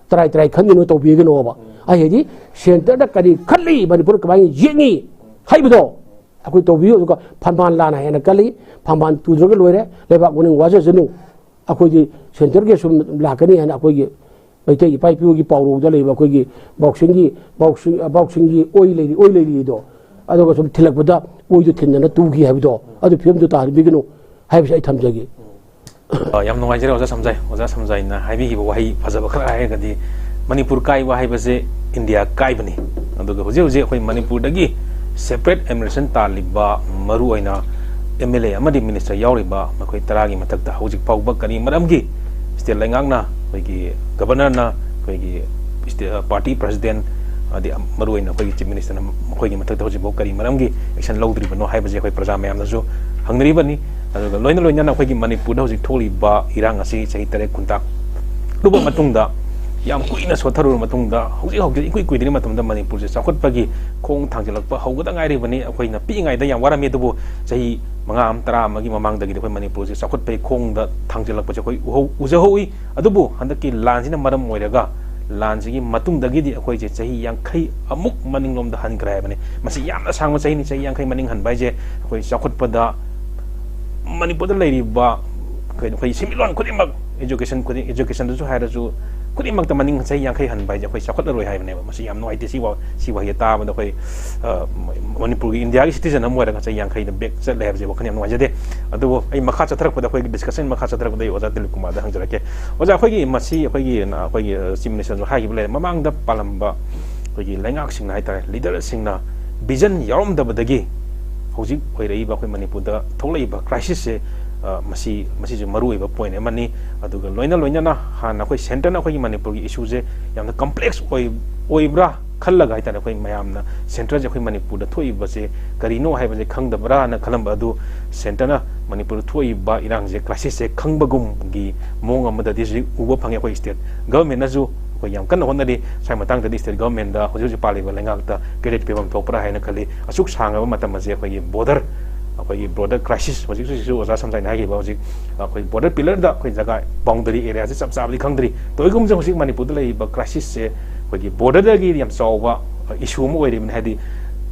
ꯇꯔꯥꯏ ꯇꯔꯥꯏ ꯈꯟꯒꯅꯨ, ꯇꯧꯕꯤꯒꯅꯣꯕ꯫ ꯑꯩ ꯍꯥꯏꯗꯤ ꯁꯦꯟꯇꯔꯗ ꯀꯔꯤ ꯈꯜꯂꯤ, ꯃꯅꯤꯄꯨꯔ ꯀꯃꯥꯏꯅ ꯌꯦꯡꯉꯤ ꯍꯥꯏꯕꯗꯣ ꯑꯩꯈꯣꯏ ꯇꯧꯕꯤꯌꯨ꯫ ꯑꯗꯨꯒ ꯐꯝꯕꯥꯜ ꯂꯥꯟꯅ ꯍꯦꯟꯅ ꯀꯜꯂꯤ, ꯐꯝꯕꯥꯜ ꯇꯨꯗ꯭ꯔꯒ ꯂꯣꯏꯔꯦ, ꯂꯩꯕꯥꯛ ꯃꯅꯨꯡ ꯋꯥꯖꯁꯅꯨ꯫ ꯑꯩꯈꯣꯏꯗꯤ ꯁꯦꯟꯇꯔꯒꯤ ꯁꯨꯝ ꯂꯥꯛꯀꯅꯤ ꯍꯥꯏꯅ ꯑꯩꯈꯣꯏꯒꯤ ꯃꯩꯇꯩ ꯏꯄꯥ ꯏꯄꯨꯒꯤ ꯄꯥꯎꯔꯧꯗ ꯂꯩꯕ ꯑꯩꯈꯣꯏꯒꯤ ꯕꯥꯎꯁꯤꯡꯒꯤ, ꯕꯥꯎꯁꯤꯡ-, ꯕꯥꯎꯁꯤꯡꯒꯤ ꯑꯣꯏ ꯂꯩꯔꯤ, ꯑꯣꯏ ꯂꯩꯔꯤꯗꯣ, ꯑꯗꯨꯒ ꯁꯨꯝ ꯊꯤꯜꯂꯛꯄꯗ ꯑꯣꯏꯗꯨ ꯊꯤꯟꯗꯅ ꯇꯨꯈꯤ ꯍꯥꯏꯕꯗꯣ, ꯑꯗꯨ ꯐꯤꯕꯝꯗꯨ ꯇꯥꯍꯟꯕꯤꯒꯅꯨ ꯍꯥꯏꯕꯁꯤ ꯑꯩ ꯊꯝꯖꯒꯦ꯫ ꯑ, ꯌꯥꯝ ꯅꯨꯡꯉꯥꯏꯖꯔꯦ ꯑꯣꯖꯥ ꯁꯝꯖꯥꯏ꯫ ꯑꯣꯖꯥ ꯁꯝꯖꯥꯏꯅ ꯍꯥꯏꯕꯤꯈꯤꯕ ꯋꯥꯍꯩ ꯐꯖꯕ ꯈꯔ ꯍꯥꯏꯔꯒꯗꯤ, ꯃꯅꯤꯄꯨꯔ ꯀꯥꯏꯕ ꯍꯥꯏꯕꯁꯦ ꯏꯟꯗꯤꯌꯥ ꯀꯥꯏꯕꯅꯤ꯫ ꯑꯗꯨꯒ ꯍꯧꯖꯤꯛ ꯍꯧꯖꯤꯛ ꯑꯩꯈꯣꯏ ꯃꯅꯤꯄꯨꯔꯗꯒꯤ separate administration ꯇꯥꯜꯂꯤꯕ, ꯃꯔꯨꯑꯣꯏꯅ M L A ꯑꯃꯗꯤ minister ꯌꯥꯎꯔꯤꯕ ꯃꯈꯣꯏ ꯇꯔꯥꯒꯤ ꯃꯊꯛꯇ ꯍꯧꯖꯤꯛ ꯐꯥꯎꯕ ꯀꯔꯤ ꯃꯔꯝꯒꯤ state ꯂꯩꯉꯥꯛꯅ, ꯑꯩꯈꯣꯏꯒꯤ governorꯅ, ꯑꯩꯈꯣꯏꯒꯤ state, party president, ꯑꯗꯩ ꯃꯔꯨꯑꯣꯏꯅ ꯑꯩꯈꯣꯏꯒꯤ chief ministerꯅ ꯃꯈꯣꯏꯒꯤ ꯃꯊꯛꯇ ꯍꯧꯖꯤꯛꯐꯥꯎ ꯀꯔꯤ ꯃꯔꯝꯒꯤ action ꯂꯧꯗ꯭ꯔꯤꯕꯅꯣ ꯍꯥꯏꯕꯁꯦ ꯑꯩꯈꯣꯏ ꯄ꯭ꯔꯖꯥ ꯃꯌꯥꯝꯅꯁꯨ ꯍꯪꯅꯔꯤꯕꯅꯤ꯫ ꯑꯗꯨꯒ ꯂꯣꯏꯅ ꯂꯣꯏꯅꯅ ꯑꯩꯈꯣꯏꯒꯤ ꯃꯅꯤꯄꯨꯔꯗ ꯍꯧꯖꯤꯛ ꯊꯣꯛꯂꯤꯕ ꯏꯔꯥꯡ ꯑꯁꯤ ꯆꯍꯤ ꯇꯔꯦꯠ ꯈꯨꯟꯇꯥꯛꯂꯨꯕ ꯃꯇꯨꯡꯗ, ꯌꯥꯝ ꯀꯨꯏꯅ ꯁꯣꯠꯊꯔꯨꯔꯕ ꯃꯇꯨꯡꯗ, ꯍꯧꯖꯤꯛ ꯍꯧꯖꯤꯛ ꯏꯀꯨꯏ ꯀꯨꯏꯗ꯭ꯔꯤꯉꯩ ꯃꯇꯝꯗ ꯃꯅꯤꯄꯨꯔꯁꯦ ꯆꯥꯎꯈꯠꯄꯒꯤ ꯈꯣꯡ ꯊꯥꯡꯖꯤꯜꯂꯛꯄ ꯍꯧꯕꯗ ꯉꯥꯏꯔꯤꯕꯅꯤ꯫ ꯑꯩꯈꯣꯏꯅ ꯄꯤꯛꯏꯉꯩꯗ ꯌꯥꯝ ꯋꯥꯔꯝꯃꯤ, ꯑꯗꯨꯕꯨ ꯆꯍꯤ ꯃꯉꯥ ꯑꯃ, ꯇꯔꯥ ꯑꯃꯒꯤ ꯃꯃꯥꯡꯗꯒꯤꯗꯤ ꯑꯩꯈꯣꯏ ꯃꯅꯤꯄꯨꯔꯁꯦ ꯆꯥꯎꯈꯠꯄꯒꯤ ꯈꯣꯡꯗ ꯊꯥꯡꯖꯤꯜꯂꯛꯄꯁꯦ ꯑꯩꯈꯣꯏ ꯎꯍꯧ-, ꯎꯖꯍꯧꯏ꯫ ꯑꯗꯨꯕꯨ ꯍꯟꯗꯛꯀꯤ ꯂꯥꯟꯁꯤꯅ ꯃꯔꯝ ꯑꯣꯏꯔꯒ, ꯂꯥꯟꯁꯤꯒꯤ ꯃꯇꯨꯡꯗꯒꯤꯗꯤ ꯑꯩꯈꯣꯏꯁꯦ ꯆꯍꯤ ꯌꯥꯡꯈꯩ ꯑꯃꯨꯛ ꯃꯅꯤꯡꯂꯣꯝꯗ ꯍꯟꯈ꯭ꯔꯦ ꯍꯥꯏꯕꯅꯤ꯫ ꯃꯁꯤ ꯌꯥꯝꯅ ꯁꯥꯡꯕ ꯆꯍꯤꯅꯤ꯫ ꯆꯍꯤ ꯌꯥꯡꯈꯩ ꯃꯅꯤꯡ ꯍꯟꯕ ꯍꯥꯏꯁꯦ ꯑꯩꯈꯣꯏ ꯆꯥꯎꯈꯠꯄꯗ, ꯃꯅꯤꯄꯨꯔꯗ ꯂꯩꯔꯤꯕ ꯀꯩꯅꯣ, ꯑꯩꯈꯣꯏ ꯁꯦꯟꯃꯤꯠꯂꯣꯟ ꯈꯨꯗꯤꯡꯃꯛ, education ꯈꯨꯗꯤꯡ, educationꯗꯁꯨ ꯍꯥꯏꯔꯁꯨ, ꯈꯨꯗꯤꯡꯃꯛꯇ ꯃꯅꯤꯡ ꯆꯍꯤ ꯌꯥꯡꯈꯩ ꯍꯟꯕ ꯍꯥꯏꯁꯦ ꯑꯩꯈꯣꯏ ꯆꯥꯎꯈꯠꯂꯔꯣꯏ ꯍꯥꯏꯕꯅꯦꯕ꯫ ꯃꯁꯤ ꯌꯥꯝ ꯅꯨꯡꯉꯥꯏꯇꯦ꯫ ꯁꯤ ꯋꯥ-, ꯁꯤ ꯋꯥꯍꯩꯁꯦ ꯇꯥꯕꯗ ꯑꯩꯈꯣꯏ, ꯑ, ꯃꯅꯤꯄꯨꯔꯒꯤ, ꯏꯟꯗꯤꯌꯥꯒꯤ citizen ꯑꯃ ꯑꯣꯏꯔꯒ ꯆꯍꯤ ꯌꯥꯡꯈꯩꯗ back ꯆꯠꯂꯦ ꯍꯥꯏꯕꯁꯦ ꯋꯥꯈꯜ ꯌꯥꯝ ꯅꯨꯡꯉꯥꯏꯖꯗꯦ꯫ ꯑꯗꯨꯕꯨ ꯑꯩ ꯃꯈꯥ ꯆꯠꯊꯔꯛꯄꯗ, ꯑꯩꯈꯣꯏꯒꯤ discussion ꯃꯈꯥ ꯆꯠꯊꯔꯛꯄꯗ ꯑꯩ ꯑꯣꯖꯥ ꯗꯤꯂꯤꯞ ꯀꯨꯃꯥꯔꯗ ꯍꯪꯖꯔꯛꯀꯦ꯫ ꯑꯣꯖꯥ, ꯑꯩꯈꯣꯏꯒꯤ ꯃꯁꯤ ꯑꯩꯈꯣꯏꯒꯤ, ꯑꯩꯈꯣꯏꯒꯤ, ꯑ, chief ministerꯁꯨ ꯍꯥꯏꯈꯤꯕ ꯂꯩꯔꯦ, ꯃꯃꯥꯡꯗ ꯄꯥꯜꯂꯝꯕ ꯑꯩꯈꯣꯏꯒꯤ ꯂꯩꯉꯥꯛꯁꯤꯡꯅ ꯍꯥꯏꯇꯥꯔꯦ, leaderꯁꯤꯡꯅ vision ꯌꯥꯎꯔꯝꯗꯕꯗꯒꯤ ꯍꯧꯖꯤꯛ ꯑꯣꯏꯔꯛꯏꯕ ꯑꯩꯈꯣꯏ ꯃꯅꯤꯄꯨꯔꯗ ꯊꯣꯛꯂꯛꯏꯕ crisisꯁꯦ, ꯑ, ꯃꯁꯤ, ꯃꯁꯤꯁꯨ ꯃꯔꯨꯑꯣꯏꯕ point ꯑꯃꯅꯤ꯫ ꯑꯗꯨꯒ ꯂꯣꯏꯅ ꯂꯣꯏꯅꯅ ꯍꯥꯟꯅ ꯑꯩꯈꯣꯏ centreꯅ ꯑꯩꯈꯣꯏꯒꯤ ꯃꯅꯤꯄꯨꯔꯒꯤ issueꯁꯦ ꯌꯥꯝꯅ complex ꯑꯣꯏ-, ꯑꯣꯏꯕ꯭ꯔꯥ ꯈꯜꯂꯒ ꯍꯥꯏꯇꯥꯔꯦ, ꯑꯩꯈꯣꯏ ꯃꯌꯥꯝꯅ centreꯁꯦ ꯑꯩꯈꯣꯏ ꯃꯅꯤꯄꯨꯔꯗ ꯊꯣꯛꯏꯕꯁꯦ ꯀꯔꯤꯅꯣ ꯍꯥꯏꯕꯁꯦ ꯈꯪꯗꯕ꯭ꯔꯥꯅ ꯈꯜꯂꯝꯕ ꯑꯗꯨ, centreꯅ ꯃꯅꯤꯄꯨꯔꯗ ꯊꯣꯛꯏꯕ ꯏꯔꯥꯡꯁꯦ, crisisꯁꯦ ꯈꯪꯕꯒꯨꯝꯒꯤ ꯃꯑꯣꯡ ꯑꯃꯗꯗꯤ ꯍꯧꯖꯤꯛ ꯎꯕ ꯐꯪꯉꯦ꯫ ꯑꯩꯈꯣꯏ state governmentꯅꯁꯨ ꯑꯩꯈꯣꯏ ꯌꯥꯝ ꯀꯟꯅ ꯍꯣꯠꯅꯔꯤ꯫ ꯁ꯭ꯋꯥꯏ ꯃꯇꯥꯡꯗꯗꯤ state governmentꯗ, ꯍꯧꯖꯤꯛ ꯍꯧꯖꯤꯛ ꯄꯥꯜꯂꯤꯕ ꯂꯩꯉꯥꯛꯇ credit ꯄꯤꯐꯝ ꯊꯣꯛꯄ꯭ꯔꯥ ꯍꯥꯏꯅ ꯈꯜꯂꯤ꯫ ꯑꯁꯨꯛ ꯁꯥꯡꯉꯕ ꯃꯇꯝ ꯑꯁꯦ ꯑꯩꯈꯣꯏꯒꯤ border, ꯑꯩꯈꯣꯏꯒꯤ border crisis, ꯍꯧꯖꯤꯛ ꯍꯧꯖꯤꯛꯁꯨ ꯑꯣꯖꯥ ꯁꯝꯖꯥꯏꯅ ꯍꯥꯏꯈꯤꯕ ꯍꯧꯖꯤꯛ ꯑꯩꯈꯣꯏ border pillarꯗ ꯑꯩꯈꯣꯏ ꯖꯒꯥ boundary areaꯁꯦ ꯆꯞ ꯆꯥꯕꯗꯤ ꯈꯪꯗ꯭ꯔꯤ꯫ ꯇꯧꯏꯒꯨꯝꯕꯁꯦ ꯍꯧꯖꯤꯛ ꯃꯅꯤꯄꯨꯔꯗ ꯂꯩꯔꯤꯕ crisisꯁꯦ ꯑꯩꯈꯣꯏꯒꯤ borderꯗꯒꯤ ꯌꯥꯝ ꯆꯥꯎꯕ issue ꯑꯃ ꯑꯣꯏꯔꯤꯕꯅꯤ꯫ ꯍꯥꯏꯗꯤ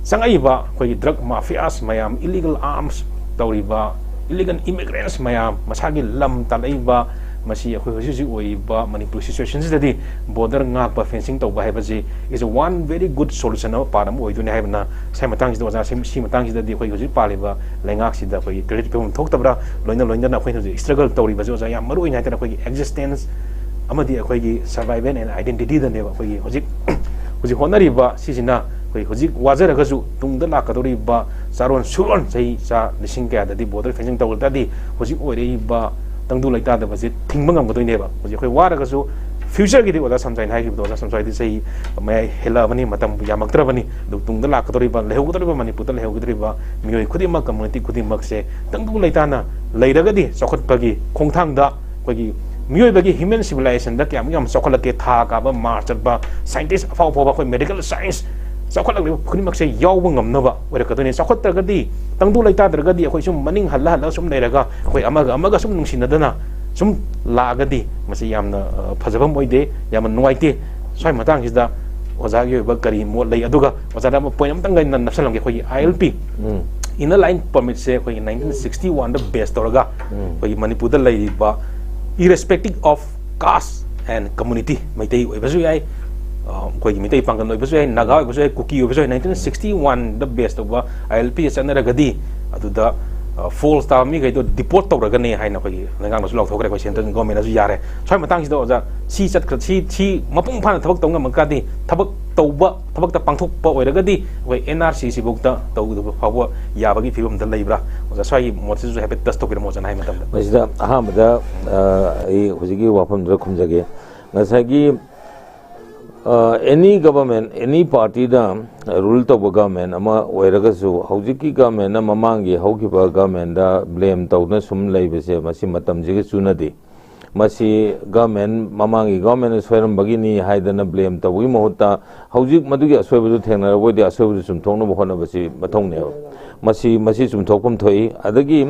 ꯆꯪꯉꯛꯏꯕ ꯑꯩꯈꯣꯏꯒꯤ drug mafias ꯃꯌꯥꯝ, illegal arms ꯇꯧꯔꯤꯕ, illegal immigrants ꯃꯌꯥꯝ, ꯃꯁꯥꯒꯤ ꯂꯝ ꯇꯥꯜꯂꯛꯏꯕ ꯃꯁꯤ ꯑꯩꯈꯣꯏ ꯍꯧꯖꯤꯛ ꯍꯧꯖꯤꯛ ꯑꯣꯏꯔꯤꯕ ꯃꯅꯤꯄꯨꯔ ꯁꯤꯆꯨꯋꯦꯁꯟꯁꯤꯗꯗꯤ ꯕꯣꯔꯗꯔ ꯉꯥꯛꯄ, ꯐꯦꯟꯁꯤꯡ ꯇꯧꯕ ꯍꯥꯏꯕꯁꯤ is a one very good solution ꯑꯃ, ꯄꯥꯔꯠ ꯑꯃ ꯑꯣꯏꯗꯣꯏꯅꯤ ꯍꯥꯏꯕꯅ ꯁꯤ ꯃꯇꯥꯡꯁꯤꯗ ꯑꯣꯖꯥ, ꯁꯤ, ꯁꯤ ꯃꯇꯥꯡꯁꯤꯗꯗꯤ ꯑꯩꯈꯣꯏ ꯍꯧꯖꯤꯛ ꯄꯥꯜꯂꯤꯕ ꯂꯩꯉꯥꯛꯁꯤꯗ ꯑꯩꯈꯣꯏꯒꯤ ꯀ꯭ꯔꯦꯗꯤꯠ ꯄꯤꯐꯝ ꯊꯣꯛꯇꯕ꯭ꯔꯥ? ꯂꯣꯏꯅ ꯂꯣꯏꯅꯅ ꯑꯩꯈꯣꯏꯅ ꯍꯧꯖꯤꯛ ꯏꯁꯇ꯭ꯔꯒꯜ ꯇꯧꯔꯤꯕꯁꯤ ꯑꯣꯖꯥ, ꯌꯥꯝ ꯃꯔꯨ ꯑꯣꯏꯅ ꯍꯥꯏꯇꯥꯔꯦ ꯑꯩꯈꯣꯏꯒꯤ ꯑꯦꯛꯖꯤꯁꯇꯦꯟꯁ ꯑꯃꯗꯤ ꯑꯩꯈꯣꯏꯒꯤ ꯁꯔꯚꯥꯏꯚꯦꯜ ꯑꯦꯟ ꯑꯥꯏꯗꯦꯟꯇꯤꯇꯤꯗꯅꯦꯕ꯫ ꯑꯩꯈꯣꯏꯒꯤ ꯍꯧꯖꯤꯛ ꯍꯧꯖꯤꯛ ꯍꯣꯠꯅꯔꯤꯕ ꯁꯤꯁꯤꯅ ꯑꯩꯈꯣꯏ ꯍꯧꯖꯤꯛ ꯋꯥꯖꯔꯒꯁꯨ ꯇꯨꯡꯗ ꯂꯥꯛꯀꯗꯧꯔꯤꯕ ꯆꯥꯔꯣꯟ ꯁꯨꯔꯣꯟ ꯆꯍꯤ ꯆꯥ ꯂꯤꯁꯤꯡ ꯀꯌꯥꯗꯗꯤ ꯕꯣꯔꯗꯔ ꯐꯦꯟꯁꯤꯡ ꯇꯧꯔ ꯇꯥꯔꯗꯤ ꯍꯧꯖꯤꯛ ꯑꯣꯏꯔꯛꯏꯕ ꯇꯪꯗꯨ ꯂꯩꯇꯥꯗꯕꯁꯦ ꯊꯤꯡꯕ ꯉꯝꯒꯗꯣꯏꯅꯦꯕ꯫ ꯍꯧꯖꯤꯛ ꯑꯩꯈꯣꯏ ꯋꯥꯔꯒꯁꯨ ꯐ꯭ꯌꯨꯆꯔꯒꯤꯗꯤ ꯑꯣꯖꯥ ꯁꯝꯁꯥꯏꯅ ꯍꯥꯏꯈꯤꯕꯗꯣ, ꯑꯣꯖꯥ ꯁꯝꯁꯥꯏꯗꯤ ꯆꯍꯤ ꯃꯌꯥꯏ ꯍꯦꯜꯂꯛꯑꯕꯅꯤ, ꯃꯇꯝ ꯌꯥꯝꯃꯛꯇ꯭ꯔꯕꯅꯤ꯫ ꯑꯗꯨ ꯇꯨꯡꯗ ꯂꯥꯛꯀꯗꯧꯔꯤꯕ, ꯂꯩꯍꯧꯒꯗꯧꯔꯤꯕ, ꯃꯅꯤꯄꯨꯔꯗ ꯂꯩꯍꯧꯒꯗꯧꯔꯤꯕ ꯃꯤꯑꯣꯏ ꯈꯨꯗꯤꯡꯃꯛ, ꯀꯝꯃ꯭ꯌꯨꯅꯤꯇꯤ ꯈꯨꯗꯤꯡꯃꯛꯁꯦ ꯇꯪꯗꯨ ꯂꯩꯇꯥꯅ ꯂꯩꯔꯒꯗꯤ ꯆꯥꯎꯈꯠꯄꯒꯤ ꯈꯣꯡꯊꯥꯡꯗ ꯑꯩꯈꯣꯏꯒꯤ ꯃꯤꯑꯣꯏꯕꯒꯤ ꯍ꯭ꯌꯨꯃꯦꯟ ꯁꯤꯚꯤꯂꯥꯏꯖꯦꯁꯟꯗ ꯀꯌꯥꯃꯨꯛ ꯌꯥꯝ ꯆꯥꯎꯈꯠꯂꯛꯀꯦ, ꯊꯥ ꯀꯥꯕ, ꯃꯥꯔꯁ ꯆꯠꯄ, ꯁꯥꯏꯟꯇꯤꯁ ꯑꯐꯥꯎ ꯑꯐꯥꯎꯕ ꯑꯩꯈꯣꯏ ꯃꯦꯗꯤꯀꯦꯜ ꯁꯥꯏꯟꯁ ꯆꯥꯎꯈꯠꯂꯛꯂꯤꯕ ꯈꯨꯗꯤꯡꯃꯛꯁꯦ ꯌꯥꯎꯕ ꯉꯝꯅꯕ ꯑꯣꯏꯔꯛꯀꯗꯣꯏꯅꯤ꯫ ꯆꯥꯎꯈꯠꯇ꯭ꯔꯒꯗꯤ, ꯇꯪꯗꯨ ꯂꯩꯇꯥꯗ꯭ꯔꯒꯗꯤ ꯑꯩꯈꯣꯏ ꯁꯨꯝ ꯃꯅꯤꯡ ꯍꯜꯂ ꯍꯜꯂꯒ ꯁꯨꯝ ꯂꯩꯔꯒ ꯑꯩꯈꯣꯏ ꯑꯃꯒ ꯑꯃꯒ ꯁꯨꯝ ꯅꯨꯡꯁꯤꯅꯗꯅ ꯁꯨꯝ ꯂꯥꯛꯑꯒꯗꯤ ꯃꯁꯤ ꯌꯥꯝꯅ, ꯑ, ꯐꯖꯕ ꯑꯃ ꯑꯣꯏꯗꯦ, ꯌꯥꯝꯅ ꯅꯨꯡꯉꯥꯏꯇꯦ꯫ ꯁ꯭ꯋꯥꯏ ꯃꯇꯥꯡꯁꯤꯗ ꯑꯣꯖꯥꯒꯤ ꯑꯣꯏꯕ ꯀꯔꯤ ꯃꯣꯠ ꯂꯩ? ꯑꯗꯨꯒ ꯑꯣꯖꯥꯗ ꯑꯃ ꯄꯣꯏꯟ ꯑꯃꯇꯪꯒ ꯑꯩꯅ ꯅꯞꯁꯜꯂꯝꯒꯦ꯫ ꯑꯩꯈꯣꯏꯒꯤ ꯑꯥꯏ ꯑꯦꯜ ꯄꯤ, ꯎꯝ꯫ ꯏꯟꯅꯔ ꯂꯥꯏꯟ ꯄꯔꯃꯤꯠꯁꯦ ꯑꯩꯈꯣꯏꯒꯤ ꯅꯥꯏꯟꯇꯤꯟ ꯁꯤꯛꯁꯇꯤ ꯋꯥꯟꯗ ꯕꯦꯁ ꯇꯧꯔꯒ ꯎꯝ꯫ ꯑꯩꯈꯣꯏꯒꯤ ꯃꯅꯤꯄꯨꯔꯗ ꯂꯩꯔꯤꯕ irrespective of caste and community, Meitei ꯑꯣꯏꯕꯁꯨ ꯌꯥꯏ, ꯑ, ꯑꯩꯈꯣꯏꯒꯤ ꯃꯩꯇꯩ ꯄꯥꯡꯒꯜ ꯑꯣꯏꯕꯁꯨ ꯌꯥꯏ, ꯅꯥꯒꯥ ꯑꯣꯏꯕꯁꯨ ꯌꯥꯏ, ꯀꯨꯀꯤ ꯑꯣꯏꯕꯁꯨ ꯌꯥꯏ, ꯅꯥꯏꯟꯇꯤꯟ ꯁꯤꯛꯁꯇꯤ ꯋꯥꯟꯗ ꯕꯦꯁ ꯇꯧꯕ ꯑꯥꯏ ꯑꯦꯜ ꯄꯤꯗ ꯆꯠꯅꯔꯒꯗꯤ ꯑꯗꯨꯗ, ꯑ, ꯐꯣꯜꯁ ꯇꯥꯕ ꯃꯤꯈꯩꯗꯣ ꯗꯤꯄꯣꯔꯠ ꯇꯧꯔꯒꯅꯤ ꯍꯥꯏꯅ ꯑꯩꯈꯣꯏꯒꯤ ꯂꯩꯉꯥꯛꯅꯁꯨ ꯂꯥꯎꯊꯣꯛꯈ꯭ꯔꯦ, ꯑꯩꯈꯣꯏ ꯁꯦꯟꯇ꯭ꯔꯦꯜ ꯒꯣꯔꯃꯦꯟꯅꯁꯨ ꯌꯥꯔꯦ꯫ ꯁ꯭ꯋꯥꯏ ꯃꯇꯥꯡꯁꯤꯗ ꯑꯣꯖꯥ, ꯁꯤ ꯆꯠꯈ꯭ꯔ-, ꯁꯤ, ꯁꯤ ꯃꯄꯨꯡ ꯐꯥꯅ ꯊꯕꯛ ꯇꯧ ꯉꯝꯃꯛꯀꯥꯟꯗꯤ, ꯊꯕꯛ ꯇꯧꯕ, ꯊꯕꯛꯇ ꯄꯥꯡꯊꯣꯛꯄ ꯑꯣꯏꯔꯒꯗꯤ ꯑꯩꯈꯣꯏ ꯑꯦꯟ ꯑꯥꯔ ꯁꯤ ꯁꯤꯐꯥꯎꯗ ꯇꯧꯗꯕ ꯐꯥꯎꯕ ꯌꯥꯕꯒꯤ ꯐꯤꯕꯝꯗ ꯂꯩꯕ꯭ꯔꯥ? ꯑꯣꯖꯥ, ꯁ꯭ꯋꯥꯏꯒꯤ ꯃꯣꯠꯁꯤꯁꯨ ꯍꯥꯏꯐꯦꯠ ꯇꯆ ꯇꯧꯕꯤꯔꯝꯃꯣ ꯑꯣꯖꯥꯅ ꯍꯥꯏ ꯃꯇꯝꯗ꯫ ꯃꯁꯤꯗ ꯑꯍꯥꯟꯕꯗ, ꯑ, ꯑꯩ ꯍꯧꯖꯤꯛꯀꯤ ꯋꯥꯐꯝꯗꯨꯗ ꯈꯨꯝꯖꯒꯦ꯫ ꯉꯁꯥꯏꯒꯤ, ꯑ, any government, any partyꯗ ꯔꯨꯜ ꯇꯧꯕ ꯒꯚꯔꯟꯃꯦꯟ ꯑꯃ ꯑꯣꯏꯔꯒꯁꯨ, ꯍꯧꯖꯤꯛꯀꯤ ꯒꯚꯔꯟꯃꯦꯟꯅ ꯃꯃꯥꯡꯒꯤ ꯍꯧꯈꯤꯕ ꯒꯚꯔꯟꯃꯦꯟꯗ ꯕ꯭ꯂꯦꯝ ꯇꯧꯗꯨꯅ ꯁꯨꯝ ꯂꯩꯕꯁꯦ, ꯃꯁꯤ ꯃꯇꯝꯁꯤꯒ ꯆꯨꯅꯗꯦ꯫ ꯃꯁꯤ ꯒꯚꯔꯟꯃꯦꯟ, ꯃꯃꯥꯡꯒꯤ ꯒꯚꯔꯟꯃꯦꯟꯅ ꯁꯣꯏꯔꯝꯕꯒꯤꯅꯤ ꯍꯥꯏꯗꯅ ꯕ꯭ꯂꯦꯝ ꯇꯧꯕꯒꯤ ꯃꯍꯨꯠꯇ, ꯍꯧꯖꯤꯛ ꯃꯗꯨꯒꯤ ꯑꯁꯣꯏꯕꯗꯨ ꯊꯦꯡꯅꯔꯕ ꯑꯣꯏꯗꯤ, ꯑꯁꯣꯏꯕꯗꯨ ꯆꯨꯝꯊꯣꯛꯅꯕ ꯍꯣꯠꯅꯕꯁꯤ ꯃꯊꯧꯅꯦꯕ꯫ ꯃꯁꯤ, ꯃꯁꯤ ꯆꯨꯝꯊꯣꯛꯐꯝ ꯊꯣꯛꯏ꯫ ꯑꯗꯒꯤ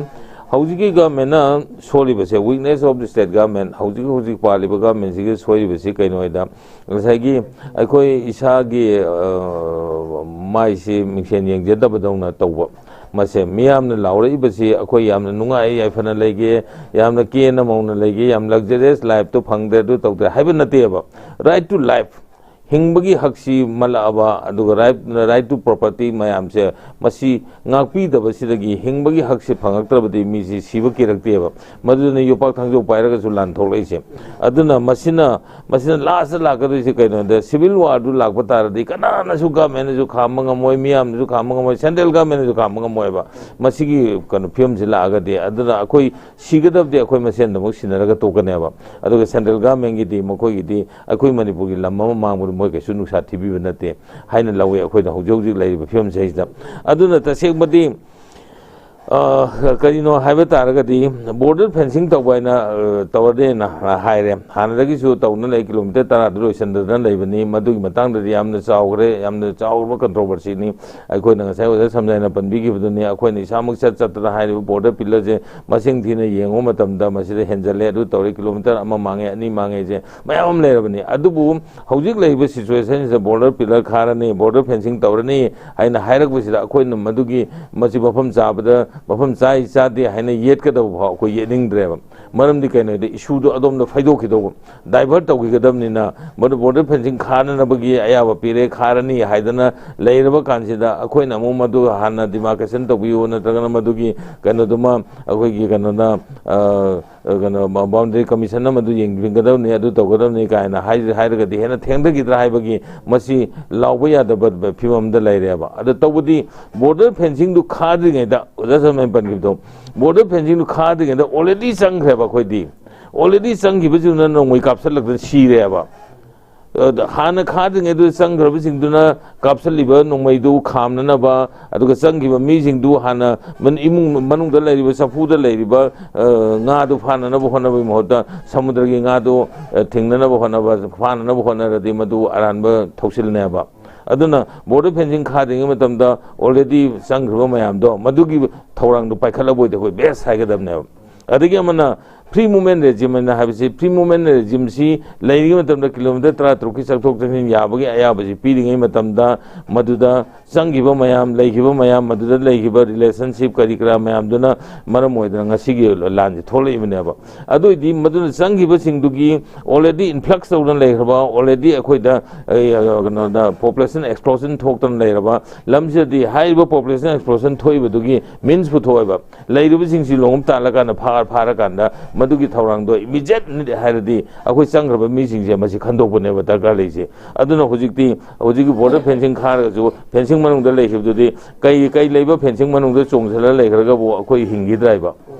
ꯍꯧꯖꯤꯛꯀꯤ ꯒꯚꯔꯟꯃꯦꯟꯅ ꯁꯣꯜꯂꯤꯕꯁꯦ, weakness of the state government, ꯍꯧꯖꯤꯛ ꯍꯧꯖꯤꯛ ꯄꯥꯜꯂꯤꯕ ꯒꯚꯔꯟꯃꯦꯟꯁꯤꯒꯤ ꯁꯣꯏꯔꯤꯕꯁꯤ ꯀꯩꯅꯣ ꯍꯥꯏꯗ, ꯉꯁꯥꯏꯒꯤ ꯑꯩꯈꯣꯏ ꯏꯁꯥꯒꯤ, ꯑ, ꯃꯥꯏꯁꯤ ꯃꯤꯡꯁꯦꯟ ꯌꯦꯡꯖꯗꯕꯗꯧꯅ ꯇꯧꯕ, ꯃꯁꯦ ꯃꯤꯌꯥꯝꯅ ꯂꯥꯎꯔꯛꯏꯕꯁꯤ ꯑꯩꯈꯣꯏ ꯌꯥꯝꯅ ꯅꯨꯡꯉꯥꯏ, ꯌꯥꯏꯐꯅ ꯂꯩꯒꯦ, ꯌꯥꯝꯅ ꯀꯦꯅ ꯃꯧꯅ ꯂꯩꯒꯦ, ꯌꯥꯝ luxurious lifeꯇꯨ ꯐꯪꯗ꯭ꯔꯦ, ꯑꯗꯨ ꯇꯧꯗ꯭ꯔꯦ ꯍꯥꯏꯕ ꯅꯠꯇꯦꯕ꯫ Right to life, ꯍꯤꯡꯕꯒꯤ ꯍꯛꯁꯤ ꯃꯜꯂꯛꯑꯕ, ꯑꯗꯨꯒ right, right to property ꯃꯌꯥꯝꯁꯦ, ꯃꯁꯤ ꯉꯥꯛꯄꯤꯗꯕꯁꯤꯗꯒꯤ ꯍꯤꯡꯕꯒꯤ ꯍꯛꯁꯤ ꯐꯪꯉꯛꯇ꯭ꯔꯕꯗꯤ ꯃꯤꯁꯤ ꯁꯤꯕ ꯀꯤꯔꯛꯇꯦꯕ꯫ ꯃꯗꯨꯗꯨꯅ ꯌꯣꯄꯥꯛ ꯊꯥꯡꯖꯧ ꯄꯥꯏꯔꯒꯁꯨ ꯂꯥꯟ ꯊꯣꯛꯂꯛꯏꯁꯦ꯫ ꯑꯗꯨꯅ ꯃꯁꯤꯅ, ꯃꯁꯤꯅ lastꯇ ꯂꯥꯛꯀꯗꯣꯏꯁꯦ ꯀꯩꯅꯣꯗ, civil warꯗꯨ ꯂꯥꯛꯄ ꯇꯥꯔꯗꯤ ꯀꯅꯥꯅꯁꯨ governmentꯅꯁꯨ ꯈꯥꯝꯕ ꯉꯝꯃꯣꯏ, ꯃꯤꯌꯥꯝꯅꯁꯨ ꯈꯥꯝꯕ ꯉꯝꯃꯣꯏ, central governmentꯅꯁꯨ ꯈꯥꯝꯕ ꯉꯝꯃꯣꯏꯕ꯫ ꯃꯁꯤꯒꯤ ꯀꯩꯅꯣ ꯐꯤꯕꯝꯁꯤ ꯂꯥꯛꯑꯒꯗꯤ, ꯑꯗꯨꯅ ꯑꯩꯈꯣꯏ ꯁꯤꯒꯗꯕꯗꯤ ꯑꯩꯈꯣꯏ ꯃꯁꯦꯟꯗꯃꯛ ꯁꯤꯟꯅꯔꯒ ꯇꯣꯛꯀꯅꯦꯕ꯫ ꯑꯗꯨꯒ central governmentꯒꯤꯗꯤ ꯃꯈꯣꯏꯒꯤꯗꯤ ꯑꯩꯈꯣꯏ ꯃꯅꯤꯄꯨꯔꯒꯤ ꯂꯝ ꯑꯃ ꯃꯥꯡꯕꯗ ꯃꯣꯏ ꯀꯩꯁꯨ ꯅꯨꯡꯁꯥ ꯊꯤꯕꯤꯕ ꯅꯠꯇꯦ ꯍꯥꯏꯅ ꯂꯧꯋꯤ ꯑꯩꯈꯣꯏꯅ ꯍꯧꯖꯤꯛ ꯍꯧꯖꯤꯛ ꯂꯩꯔꯤꯕ ꯐꯤꯕꯝꯁꯤꯗꯩꯁꯤꯗ꯫ ꯑꯗꯨꯅ ꯇꯁꯦꯡꯕꯗꯤ, ꯑ, ꯀꯔꯤꯅꯣ ꯍꯥꯏꯕ ꯇꯥꯔꯒꯗꯤ, border fencing ꯇꯧꯕ ꯍꯥꯏꯅ, ꯑ, ꯇꯧꯔꯅꯦꯅ ꯍꯥꯏꯔꯦ꯫ ꯍꯥꯟꯅꯗꯒꯤꯁꯨ ꯇꯧꯅ ꯂꯩ, kilometre ꯇꯔꯥꯗ ꯂꯣꯏꯁꯤꯟꯗꯅ ꯂꯩꯕꯅꯤ꯫ ꯃꯗꯨꯒꯤ ꯃꯇꯥꯡꯗꯗꯤ ꯌꯥꯝꯅ ꯆꯥꯎꯈ꯭ꯔꯦ, ꯌꯥꯝꯅ ꯆꯥꯎꯔꯕ controversyꯅꯤ꯫ ꯑꯩꯈꯣꯏꯅ ꯉꯁꯥꯏ ꯑꯣꯖꯥ ꯁꯝꯖꯥꯏꯅ ꯄꯟꯕꯤꯈꯤꯕꯗꯨꯅꯤ, ꯑꯩꯈꯣꯏꯅ ꯏꯁꯥꯃꯛ ꯆꯠ ꯆꯠꯇꯅ ꯍꯥꯏꯔꯤꯕ border pillarꯁꯦ ꯃꯁꯤꯡ ꯊꯤꯅ ꯌꯦꯡꯕ ꯃꯇꯝꯗ ꯃꯁꯤꯗ ꯍꯦꯟꯖꯜꯂꯦ, ꯑꯗꯨ ꯇꯧꯔꯦ, kilometre ꯑꯃ ꯃꯥꯡꯉꯦ, ꯑꯅꯤ ꯃꯥꯡꯉꯦꯁꯦ ꯃꯌꯥꯝ ꯑꯃ ꯂꯩꯔꯕꯅꯤ꯫ ꯑꯗꯨꯕꯨ ꯍꯧꯖꯤꯛ ꯂꯩꯔꯤꯕ situationꯁꯤꯗ border pillar ꯈꯥꯔꯅꯤ, border fencing ꯇꯧꯔꯅꯤ ꯍꯥꯏꯅ ꯍꯥꯏꯔꯛꯄꯁꯤꯗ ꯑꯩꯈꯣꯏꯅ ꯃꯗꯨꯒꯤ, ꯃꯁꯤ ꯃꯐꯝ ꯆꯥꯕꯗ, ꯃꯐꯝ ꯆꯥꯏ ꯆꯥꯗꯦ ꯍꯥꯏꯅ ꯌꯦꯠꯀꯗꯕ ꯐꯥꯎ ꯑꯩꯈꯣꯏ ꯌꯦꯠꯅꯤꯡꯗ꯭ꯔꯦꯕ꯫ ꯃꯔꯝꯗꯤ ꯀꯩꯅꯣꯗꯤ, issueꯗꯨ ꯑꯗꯣꯝꯗ ꯐꯩꯗꯣꯛꯈꯤꯗꯧꯕ, divert ꯇꯧꯈꯤꯒꯗꯕꯅꯤꯅ, ꯃꯗꯨ border fencing ꯈꯥꯅꯅꯕꯒꯤ ꯑꯌꯥꯕ ꯄꯤꯔꯦ, ꯈꯥꯔꯅꯤ ꯍꯥꯏꯗꯅ ꯂꯩꯔꯕ ꯀꯥꯟꯁꯤꯗ ꯑꯩꯈꯣꯏꯅ ꯑꯃꯨꯛ ꯃꯗꯨ ꯍꯥꯟꯅ demarcation ꯇꯧꯕꯤꯌꯨ, ꯅꯠꯇ꯭ꯔꯒꯅ ꯃꯗꯨꯒꯤ ꯀꯩꯅꯣꯗꯨꯃ ꯑꯩꯈꯣꯏꯒꯤ ꯀꯩꯅꯣꯅ, ꯑ, ꯀꯩꯅꯣ, boundary commissionꯅ ꯃꯗꯨ ꯌꯦꯡꯁꯤꯟꯒꯗꯕꯅꯤ, ꯑꯗꯨ ꯇꯧꯒꯗꯕꯅꯤ ꯀꯥꯏꯅ ꯍꯥꯏ-, ꯍꯥꯏꯔꯒꯗꯤ ꯍꯦꯟꯅ ꯊꯦꯡꯊꯈꯤꯗ꯭ꯔꯥ ꯍꯥꯏꯕꯒꯤ ꯃꯁꯤ ꯂꯥꯎꯕ ꯌꯥꯗꯕ ꯐꯤꯕꯝ ꯑꯃꯗ ꯂꯩꯔꯦꯕ꯫ ꯑꯗ ꯇꯧꯕꯗꯤ border fencingꯗꯨ ꯈꯥꯗ꯭ꯔꯤꯉꯩꯗ, ꯑꯣꯖꯥ ꯁꯔꯃꯅ ꯄꯟꯈꯤꯕꯗꯣ, border fencingꯗꯨ ꯈꯥꯗ꯭ꯔꯤꯉꯩꯗ already ꯆꯪꯈ꯭ꯔꯦꯕ ꯑꯩꯈꯣꯏꯗꯤ꯫ Already ꯆꯪꯈꯤꯕꯁꯤꯡꯗꯨꯅ ꯅꯣꯡꯃꯩ ꯀꯥꯞꯁꯤꯜꯂꯛꯇꯅ ꯁꯤꯔꯦꯕ꯫ ꯑꯗ ꯍꯥꯟꯅ ꯈꯥꯗ꯭ꯔꯤꯉꯩꯗꯨꯗ ꯆꯪꯈ꯭ꯔꯕꯁꯤꯡꯗꯨꯅ ꯀꯥꯞꯁꯤꯜꯂꯤꯕ ꯅꯣꯡꯃꯩꯗꯨ ꯈꯥꯝꯅꯅꯕ, ꯑꯗꯨꯒ ꯆꯪꯈꯤꯕ ꯃꯤꯁꯤꯡꯗꯨ ꯍꯥꯟꯅ ꯃꯟ-, ꯏꯃꯨꯡ ꯃꯅꯨꯡꯗ ꯂꯩꯔꯤꯕ, ꯆꯐꯨꯗ ꯂꯩꯔꯤꯕ, ꯑ, ꯉꯥꯗꯨ ꯐꯥꯅꯅꯕ ꯍꯣꯠꯅꯕꯒꯤ ꯃꯍꯨꯠꯇ ꯁꯃꯨꯗ꯭ꯔꯒꯤ ꯉꯥꯗꯨ, ꯑ, ꯊꯤꯡꯅꯅꯕ ꯍꯣꯠꯅꯕ, ꯐꯥꯅꯅꯕ ꯍꯣꯠꯅꯔꯗꯤ ꯃꯗꯨ ꯑꯔꯥꯟꯕ ꯊꯧꯁꯤꯜꯅꯦꯕ꯫ ꯑꯗꯨꯅ border fencing ꯈꯥꯗ꯭ꯔꯤꯉꯩ ꯃꯇꯝꯗ already ꯆꯪꯈ꯭ꯔꯕ ꯃꯌꯥꯝꯗꯣ, ꯃꯗꯨꯒꯤ ꯊꯧꯔꯥꯡꯗꯨ ꯄꯥꯏꯈꯠꯂꯕ ꯑꯣꯏꯗꯤ ꯑꯩꯈꯣꯏ best ꯍꯥꯏꯒꯗꯕꯅꯦꯕ꯫ ꯑꯗꯒꯤ ꯑꯃꯅ Free movement regime ꯍꯥꯏꯅ ꯍꯥꯏꯕꯁꯤ, free movement regime ꯁꯤ ꯂꯩꯔꯤꯉꯩ ꯃꯇꯝꯗ ꯀꯤꯂꯣꯃꯤꯇꯔ ꯇꯔꯥ ꯇꯔꯨꯛꯀꯤ ꯆꯠꯊꯣꯛ ꯆꯠꯁꯤꯟ ꯌꯥꯕꯒꯤ ꯑꯌꯥꯕꯁꯤ ꯄꯤꯔꯤꯉꯩ ꯃꯇꯝꯗ, ꯃꯗꯨꯗ ꯆꯪꯈꯤꯕ ꯃꯌꯥꯝ, ꯂꯩꯈꯤꯕ ꯃꯌꯥꯝ, ꯃꯗꯨꯗ ꯂꯩꯈꯤꯕ relationship ꯀꯔꯤ ꯀꯔꯥ ꯃꯌꯥꯝꯗꯨꯅ ꯃꯔꯝ ꯑꯣꯏꯗꯅ ꯉꯁꯤꯒꯤ ꯂꯥꯟꯁꯤ ꯊꯣꯛꯂꯛꯏꯕꯅꯦꯕ꯫ ꯑꯗꯨ ꯑꯣꯏꯗꯤ ꯃꯗꯨꯅ ꯆꯪꯈꯤꯕꯁꯤꯡꯗꯨꯒꯤ already influx ꯇꯧꯗꯅ ꯂꯩꯈ꯭ꯔꯕ, already ꯑꯩꯈꯣꯏꯗ, ꯑꯩ, ꯀꯩꯅꯣꯗ, population explosion ꯊꯣꯛꯇꯅ ꯂꯩꯔꯕ ꯂꯝꯁꯤꯗꯗꯤ ꯍꯥꯏꯔꯤꯕ population explosion ꯊꯣꯛꯏꯕꯗꯨꯒꯤ means ꯄꯨꯊꯣꯛꯑꯦꯕ꯫ ꯂꯩꯔꯤꯕꯁꯤꯡꯁꯤ ꯂꯣꯡ ꯇꯥꯜꯂꯀꯥꯟꯗ, ꯐꯥꯔ-, ꯐꯥꯔꯀꯥꯟꯗ ꯃꯗꯨꯒꯤ ꯊꯧꯔꯥꯡꯗꯣ immediate ꯍꯥꯏꯔꯗꯤ ꯑꯩꯈꯣꯏ ꯆꯪꯈ꯭ꯔꯕ ꯃꯤꯁꯤꯡꯁꯦ ꯃꯁꯤ ꯈꯟꯗꯣꯛꯄꯅꯦꯕ ꯗꯔꯀꯥꯔ ꯂꯩꯔꯤꯁꯦ꯫ ꯑꯗꯨꯅ ꯍꯧꯖꯤꯛꯇꯤ, ꯍꯧꯖꯤꯛꯀꯤ border fencing ꯈꯥꯔꯒꯁꯨ, fencing ꯃꯅꯨꯡꯗ ꯂꯩꯈꯤꯕꯗꯨꯗꯤ ꯀꯩ, ꯀꯩ ꯂꯩꯕ fencing ꯃꯅꯨꯡꯗ ꯆꯣꯡꯁꯤꯜꯂ ꯂꯩꯈ꯭ꯔꯒꯕꯨ ꯑꯩꯈꯣꯏ ꯍꯤꯡꯈꯤꯗ꯭ꯔꯥ ꯍꯥꯏꯕ?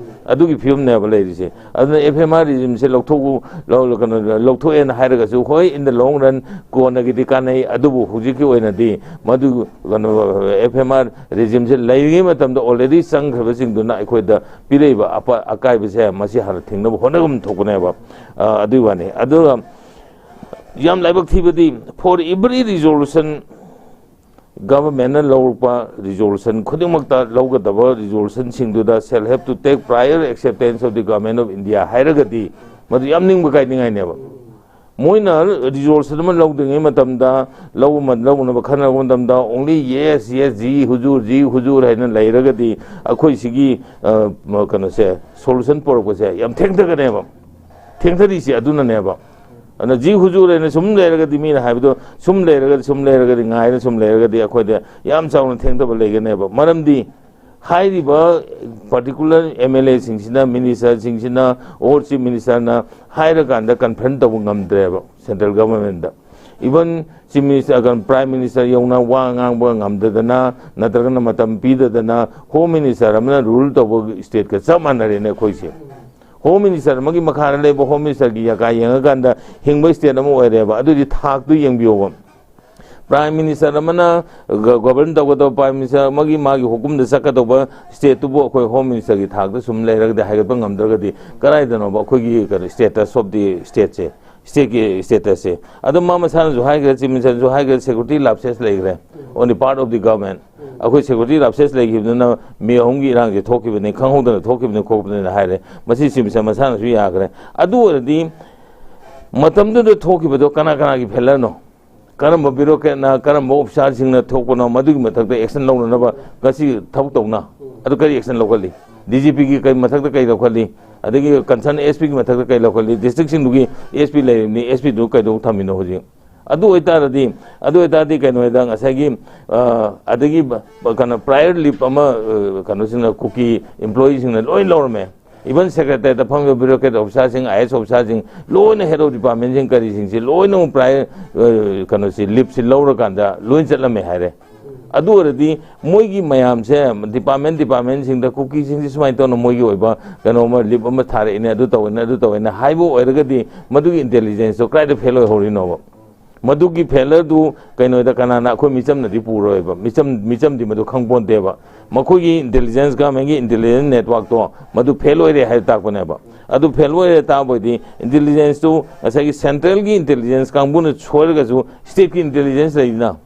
ꯑꯗꯨꯒꯤ ꯐꯤꯕꯝꯅꯦꯕ ꯂꯩꯔꯤꯁꯦ꯫ ꯑꯗꯨꯅ F M R regime ꯁꯦ ꯂꯧꯊꯣꯛꯎ-, ꯂꯧ-, ꯀꯩꯅꯣ, ꯂꯧꯊꯣꯛꯑꯦꯅ ꯍꯥꯏꯔꯒꯁꯨ, ꯍꯣꯏ, in the long run ꯀꯣꯟꯅꯒꯤꯗꯤ ꯀꯥꯟꯅꯩ, ꯑꯗꯨꯕꯨ ꯍꯧꯖꯤꯛꯀꯤ ꯑꯣꯏꯅꯗꯤ ꯃꯗꯨ, ꯀꯩꯅꯣ, F M R regime ꯁꯦ ꯂꯩꯔꯤꯉꯩ ꯃꯇꯝꯗ already ꯆꯪꯈ꯭ꯔꯕꯁꯤꯡꯗꯨꯅ ꯑꯩꯈꯣꯏꯗ ꯄꯤꯔꯛꯏꯕ ꯑꯄ-, ꯑꯀꯥꯏꯕꯁꯦ ꯃꯁꯤ ꯍꯥꯟꯅ ꯊꯤꯡꯅꯕ ꯍꯣꯠꯅꯐꯝ ꯊꯣꯛꯄꯅꯦꯕ꯫ ꯑ, ꯑꯗꯨꯒꯤ ꯋꯥꯅꯤ꯫ ꯑꯗꯨꯒ ꯌꯥꯝ ꯂꯥꯏꯕꯛ ꯊꯤꯕꯗꯤ, for every resolution, government ꯅ ꯂꯧꯔꯛꯄ resolution ꯈꯨꯗꯤꯡꯃꯛꯇ, ꯂꯧꯒꯗꯕ resolution ꯁꯤꯡꯗꯨꯗ shall have to take prior acceptance of the Government of India ꯍꯥꯏꯔꯒꯗꯤ, ꯃꯗꯨ ꯌꯥꯝ ꯅꯤꯡꯕ ꯀꯥꯏꯅꯤꯡꯉꯥꯏꯅꯦꯕ꯫ ꯃꯣꯏꯅ resolution ꯑꯃ ꯂꯧꯗ꯭ꯔꯤꯉꯩ ꯃꯇꯝꯗ, ꯂꯧꯕ-, ꯂꯧꯅꯕ ꯈꯟꯅꯕ ꯃꯇꯝꯗ only yes, yes, ꯖꯤ ꯍꯨꯖꯨꯔ, ꯖꯤ ꯍꯨꯖꯨꯔ ꯍꯥꯏꯅ ꯂꯩꯔꯒꯗꯤ ꯑꯩꯈꯣꯏ ꯁꯤꯒꯤ, ꯑ, ꯀꯩꯅꯣꯁꯦ, solution ꯄꯨꯔꯛꯄꯁꯦ ꯌꯥꯝ ꯊꯦꯡꯊꯒꯅꯦꯕ꯫ ꯊꯦꯡꯊꯔꯤꯁꯦ ꯑꯗꯨꯅꯅꯦꯕ꯫ ꯑꯗꯨꯅ ꯖꯤ ꯍꯨꯖꯨꯔ ꯍꯥꯏꯅ ꯁꯨꯝ ꯂꯩꯔꯒꯗꯤ, ꯃꯤꯅ ꯍꯥꯏꯕꯗꯣ ꯁꯨꯝ ꯂꯩꯔꯒꯗꯤ, ꯁꯨꯝ ꯂꯩꯔꯒꯗꯤ, ꯉꯥꯏꯅ ꯁꯨꯝ ꯂꯩꯔꯒꯗꯤ ꯑꯩꯈꯣꯏꯗ ꯌꯥꯝ ꯆꯥꯎꯅ ꯊꯦꯡꯊꯕ ꯂꯩꯒꯅꯦꯕ꯫ ꯃꯔꯝꯗꯤ ꯍꯥꯏꯔꯤꯕ particular M L A ꯁꯤꯡꯁꯤꯅ, minister ꯁꯤꯡꯁꯤꯅ, or chief minister ꯅ ꯍꯥꯏꯔꯀꯥꯟꯗ confront ꯇꯧꯕ ꯉꯝꯗ꯭ꯔꯦꯕ central government ꯇ꯫ Even chief minister, prime minister ꯌꯧꯅ ꯋꯥ ꯉꯥꯡꯕ ꯉꯝꯗꯗꯅ, ꯅꯠꯇ꯭ꯔꯒꯅ ꯃꯇꯝ ꯄꯤꯗꯗꯅ, home minister ꯑꯃꯅ rule ꯇꯧꯕ state ꯀ ꯆꯞ ꯃꯥꯟꯅꯔꯦꯅꯦ ꯑꯩꯈꯣꯏꯁꯦ꯫ Home minister ꯑꯃꯒꯤ ꯃꯈꯥꯗ ꯂꯩꯕ home minister ꯒꯤ ꯌꯥꯀꯥ ꯌꯦꯡꯉꯀꯥꯟꯗ ꯍꯤꯡꯕ state ꯑꯃ ꯑꯣꯏꯔꯦꯕ꯫ ꯑꯗꯨꯗꯤ ꯊꯥꯛꯇꯨ ꯌꯦꯡꯕꯤꯌꯣꯕ꯫ Prime minister ꯑꯃꯅ ꯒ-, govern ꯇꯧꯒꯗꯕ prime minister ꯑꯃꯒꯤ ꯃꯥꯒꯤ ꯍꯨꯀꯨꯝꯗ ꯆꯠꯀꯗꯧꯕ state ꯇꯨꯕꯨ ꯑꯩꯈꯣꯏ home minister ꯒꯤ ꯊꯥꯛꯇ ꯁꯨꯝ ꯂꯩꯔꯒꯗꯤ, ꯍꯥꯏꯒꯠꯄ ꯉꯝꯗ꯭ꯔꯒꯗꯤ, ꯀꯗꯥꯏꯗꯅꯣꯕ ꯑꯩꯈꯣꯏꯒꯤ, ꯀꯩꯅꯣ, status of the state say, state ꯀꯤ status ꯁꯦ? ꯑꯗꯣ ꯃꯥ ꯃꯁꯥꯅꯁꯨ ꯍꯥꯏꯈ꯭ꯔꯦ, chief minister ꯅꯁꯨ ꯍꯥꯏꯈ꯭ꯔꯦ, security lapses ꯂꯩꯈ꯭ꯔꯦ on the part of the government꯫ ꯑꯩꯈꯣꯏ ꯁꯦꯀ꯭ꯌꯨꯔꯤꯇꯤ ꯂꯥꯞꯁꯦꯁ ꯂꯩꯈꯤꯕꯗꯨꯅ ꯃꯦ ꯑꯍꯨꯝꯒꯤ ꯏꯔꯥꯡꯁꯦ ꯊꯣꯛꯈꯤꯕꯅꯤ, ꯈꯪꯍꯧꯗꯅ ꯊꯣꯛꯈꯤꯕꯅꯤ ꯈꯣꯠꯄꯅꯤꯅ ꯍꯥꯏꯔꯦ꯫ ꯃꯁꯤ ꯁꯤ ꯃꯁꯥꯅꯁꯨ ꯌꯥꯈ꯭ꯔꯦ꯫ ꯑꯗꯨ ꯑꯣꯏꯔꯗꯤ ꯃꯇꯝꯗꯨꯗ ꯊꯣꯛꯈꯤꯕꯗꯣ ꯀꯅꯥ ꯀꯅꯥꯒꯤ ꯐꯦꯂꯔꯅꯣ? ꯀꯔꯝꯕ ꯕ꯭ꯌꯨꯔꯣꯀ꯭ꯔꯦꯠꯅ, ꯀꯔꯝꯕ ꯑꯣꯐꯤꯁꯥꯔꯁꯤꯡꯅ ꯊꯣꯛꯄꯅꯣ? ꯃꯗꯨꯒꯤ ꯃꯊꯛꯇ ꯑꯦꯛꯁꯟ ꯂꯧꯅꯅꯕ ꯉꯁꯤ ꯊꯕꯛ ꯇꯧꯅ꯫ ꯑꯗꯨ ꯀꯔꯤ ꯑꯦꯛꯁꯟ ꯂꯧꯈꯠꯂꯤ? ꯗꯤ ꯖꯤ ꯄꯤꯒꯤ ꯀꯔꯤ ꯃꯊꯛꯇ ꯀꯔꯤ ꯂꯧꯈꯠꯂꯤ? ꯑꯗꯒꯤ ꯀꯟꯁꯔꯟ ꯑꯦꯁ ꯄꯤꯒꯤ ꯃꯊꯛꯇ ꯀꯔꯤ ꯂꯧꯈꯠꯂꯤ? ꯗꯤꯁꯇ꯭ꯔꯤꯛꯁꯤꯡꯗꯨꯒꯤ ꯑꯦꯁ ꯄꯤ ꯂꯩꯔꯤꯕꯅꯤ, ꯑꯦꯁ ꯄꯤꯗꯨ ꯀꯩꯗꯧ ꯊꯝꯃꯤꯅꯣ ꯍꯧꯖꯤꯛ? ꯑꯗꯨ ꯑꯣꯏꯇꯥꯔꯗꯤ, ꯑꯗꯨ ꯑꯣꯏꯇꯥꯔꯗꯤ ꯀꯩꯅꯣꯗ ꯉꯁꯥꯏꯒꯤ, ꯑ, ꯑꯗꯒꯤ ꯕ-, ꯀꯩꯅꯣ, ꯄ꯭ꯔꯥꯏꯌꯔ ꯂꯤꯞ ꯑꯃ, ꯑ, ꯀꯩꯅꯣꯁꯤꯡꯅ, ꯀꯨꯀꯤ ꯏꯝꯄ꯭ꯂꯣꯌꯤꯁꯤꯡꯅ ꯂꯣꯏ ꯂꯧꯔꯝꯃꯦ꯫ ꯏꯚꯟ ꯁꯦꯀ꯭ꯔꯦꯇꯔꯤꯌꯦꯠꯇ ꯐꯝꯃꯤꯕ ꯕ꯭ꯌꯨꯔꯣꯀ꯭ꯔꯦꯠ ꯑꯣꯐꯤꯁꯥꯔꯁꯤꯡ, ꯑꯥꯏ ꯑꯦꯁ ꯑꯣꯐꯤꯁꯥꯔꯁꯤꯡ, ꯂꯣꯏꯅ ꯍꯦꯗ ꯑꯣꯐ ꯗꯤꯄꯥꯔꯠꯃꯦꯟꯁꯤꯡ ꯀꯔꯤꯁꯤꯡꯁꯤ ꯂꯣꯏꯅꯃꯛ ꯄ꯭ꯔꯥꯏꯌꯔ, ꯑ, ꯀꯩꯅꯣꯁꯤ, ꯂꯤꯞꯁꯤ ꯂꯧꯔꯀꯥꯟꯗ ꯂꯣꯏ ꯆꯠꯂꯝꯃꯦ ꯍꯥꯏꯔꯦ꯫ ꯑꯗꯨ ꯑꯣꯏꯔꯗꯤ ꯃꯣꯏꯒꯤ ꯃꯌꯥꯝꯁꯦ ꯗꯤꯄꯥꯔꯠꯃꯦꯟ ꯗꯤꯄꯥꯔꯠꯃꯦꯟꯁꯤꯡꯗ ꯀꯨꯀꯤꯁꯤꯡꯁꯤ ꯁꯨꯃꯥꯏꯅ ꯇꯧꯅ ꯃꯣꯏꯒꯤ ꯑꯣꯏꯕ ꯀꯩꯅꯣꯝꯃ, ꯂꯤꯞ ꯑꯃ ꯊꯥꯔꯛꯏꯅꯦ, ꯑꯗꯨ ꯇꯧꯋꯦꯅꯦ, ꯑꯗꯨ ꯇꯧꯋꯦꯅꯦ ꯍꯥꯏꯕ ꯑꯣꯏꯔꯒꯗꯤ ꯃꯗꯨꯒꯤ ꯏꯟꯇꯦꯂꯤꯖꯦꯟꯁꯇꯣ ꯀꯗꯥꯏꯗ ꯐꯦꯜ ꯑꯣꯏꯍꯧꯔꯤꯅꯣꯕ? ꯃꯗꯨꯒꯤ ꯐꯦꯂꯔꯗꯨ ꯀꯩꯅꯣꯗ ꯀꯅꯥꯅ, ꯑꯩꯈꯣꯏ ꯃꯤꯆꯝꯅꯗꯤ ꯄꯨꯔꯣꯏꯕ, ꯃꯤꯆꯝ, ꯃꯤꯆꯝꯗꯤ ꯃꯗꯨ ꯈꯪꯄꯣꯟꯇꯦꯕ꯫ ꯃꯈꯣꯏꯒꯤ ꯏꯟꯇꯦꯂꯤꯖꯦꯟꯁ, ꯒꯚꯔꯟꯃꯦꯟꯒꯤ ꯏꯟꯇꯦꯂꯤꯖꯦꯟꯁ ꯅꯦꯠꯋꯥꯛꯇꯣ ꯃꯗꯨ ꯐꯦꯜ ꯑꯣꯏꯔꯦ ꯍꯥꯏꯕ ꯇꯥꯛꯄꯅꯦꯕ꯫ ꯑꯗꯨ ꯐꯦꯜ ꯑꯣꯏꯔꯦ ꯇꯥꯛꯄꯗꯤ ꯏꯟꯇꯦꯂꯤꯖꯦꯟꯁꯇꯨ ꯉꯁꯥꯏꯒꯤ ꯁꯦꯟꯇ꯭ꯔꯦꯜꯒꯤ ꯏꯟꯇꯦꯂꯤꯖꯦꯟꯁ ꯀꯥꯡꯕꯨꯅ ꯁꯣꯏꯔꯒꯁꯨ ꯁ꯭ꯇꯦꯠꯀꯤ ꯏꯟꯇꯦꯂꯤꯖꯦꯟꯁ ꯂꯩꯗꯅ,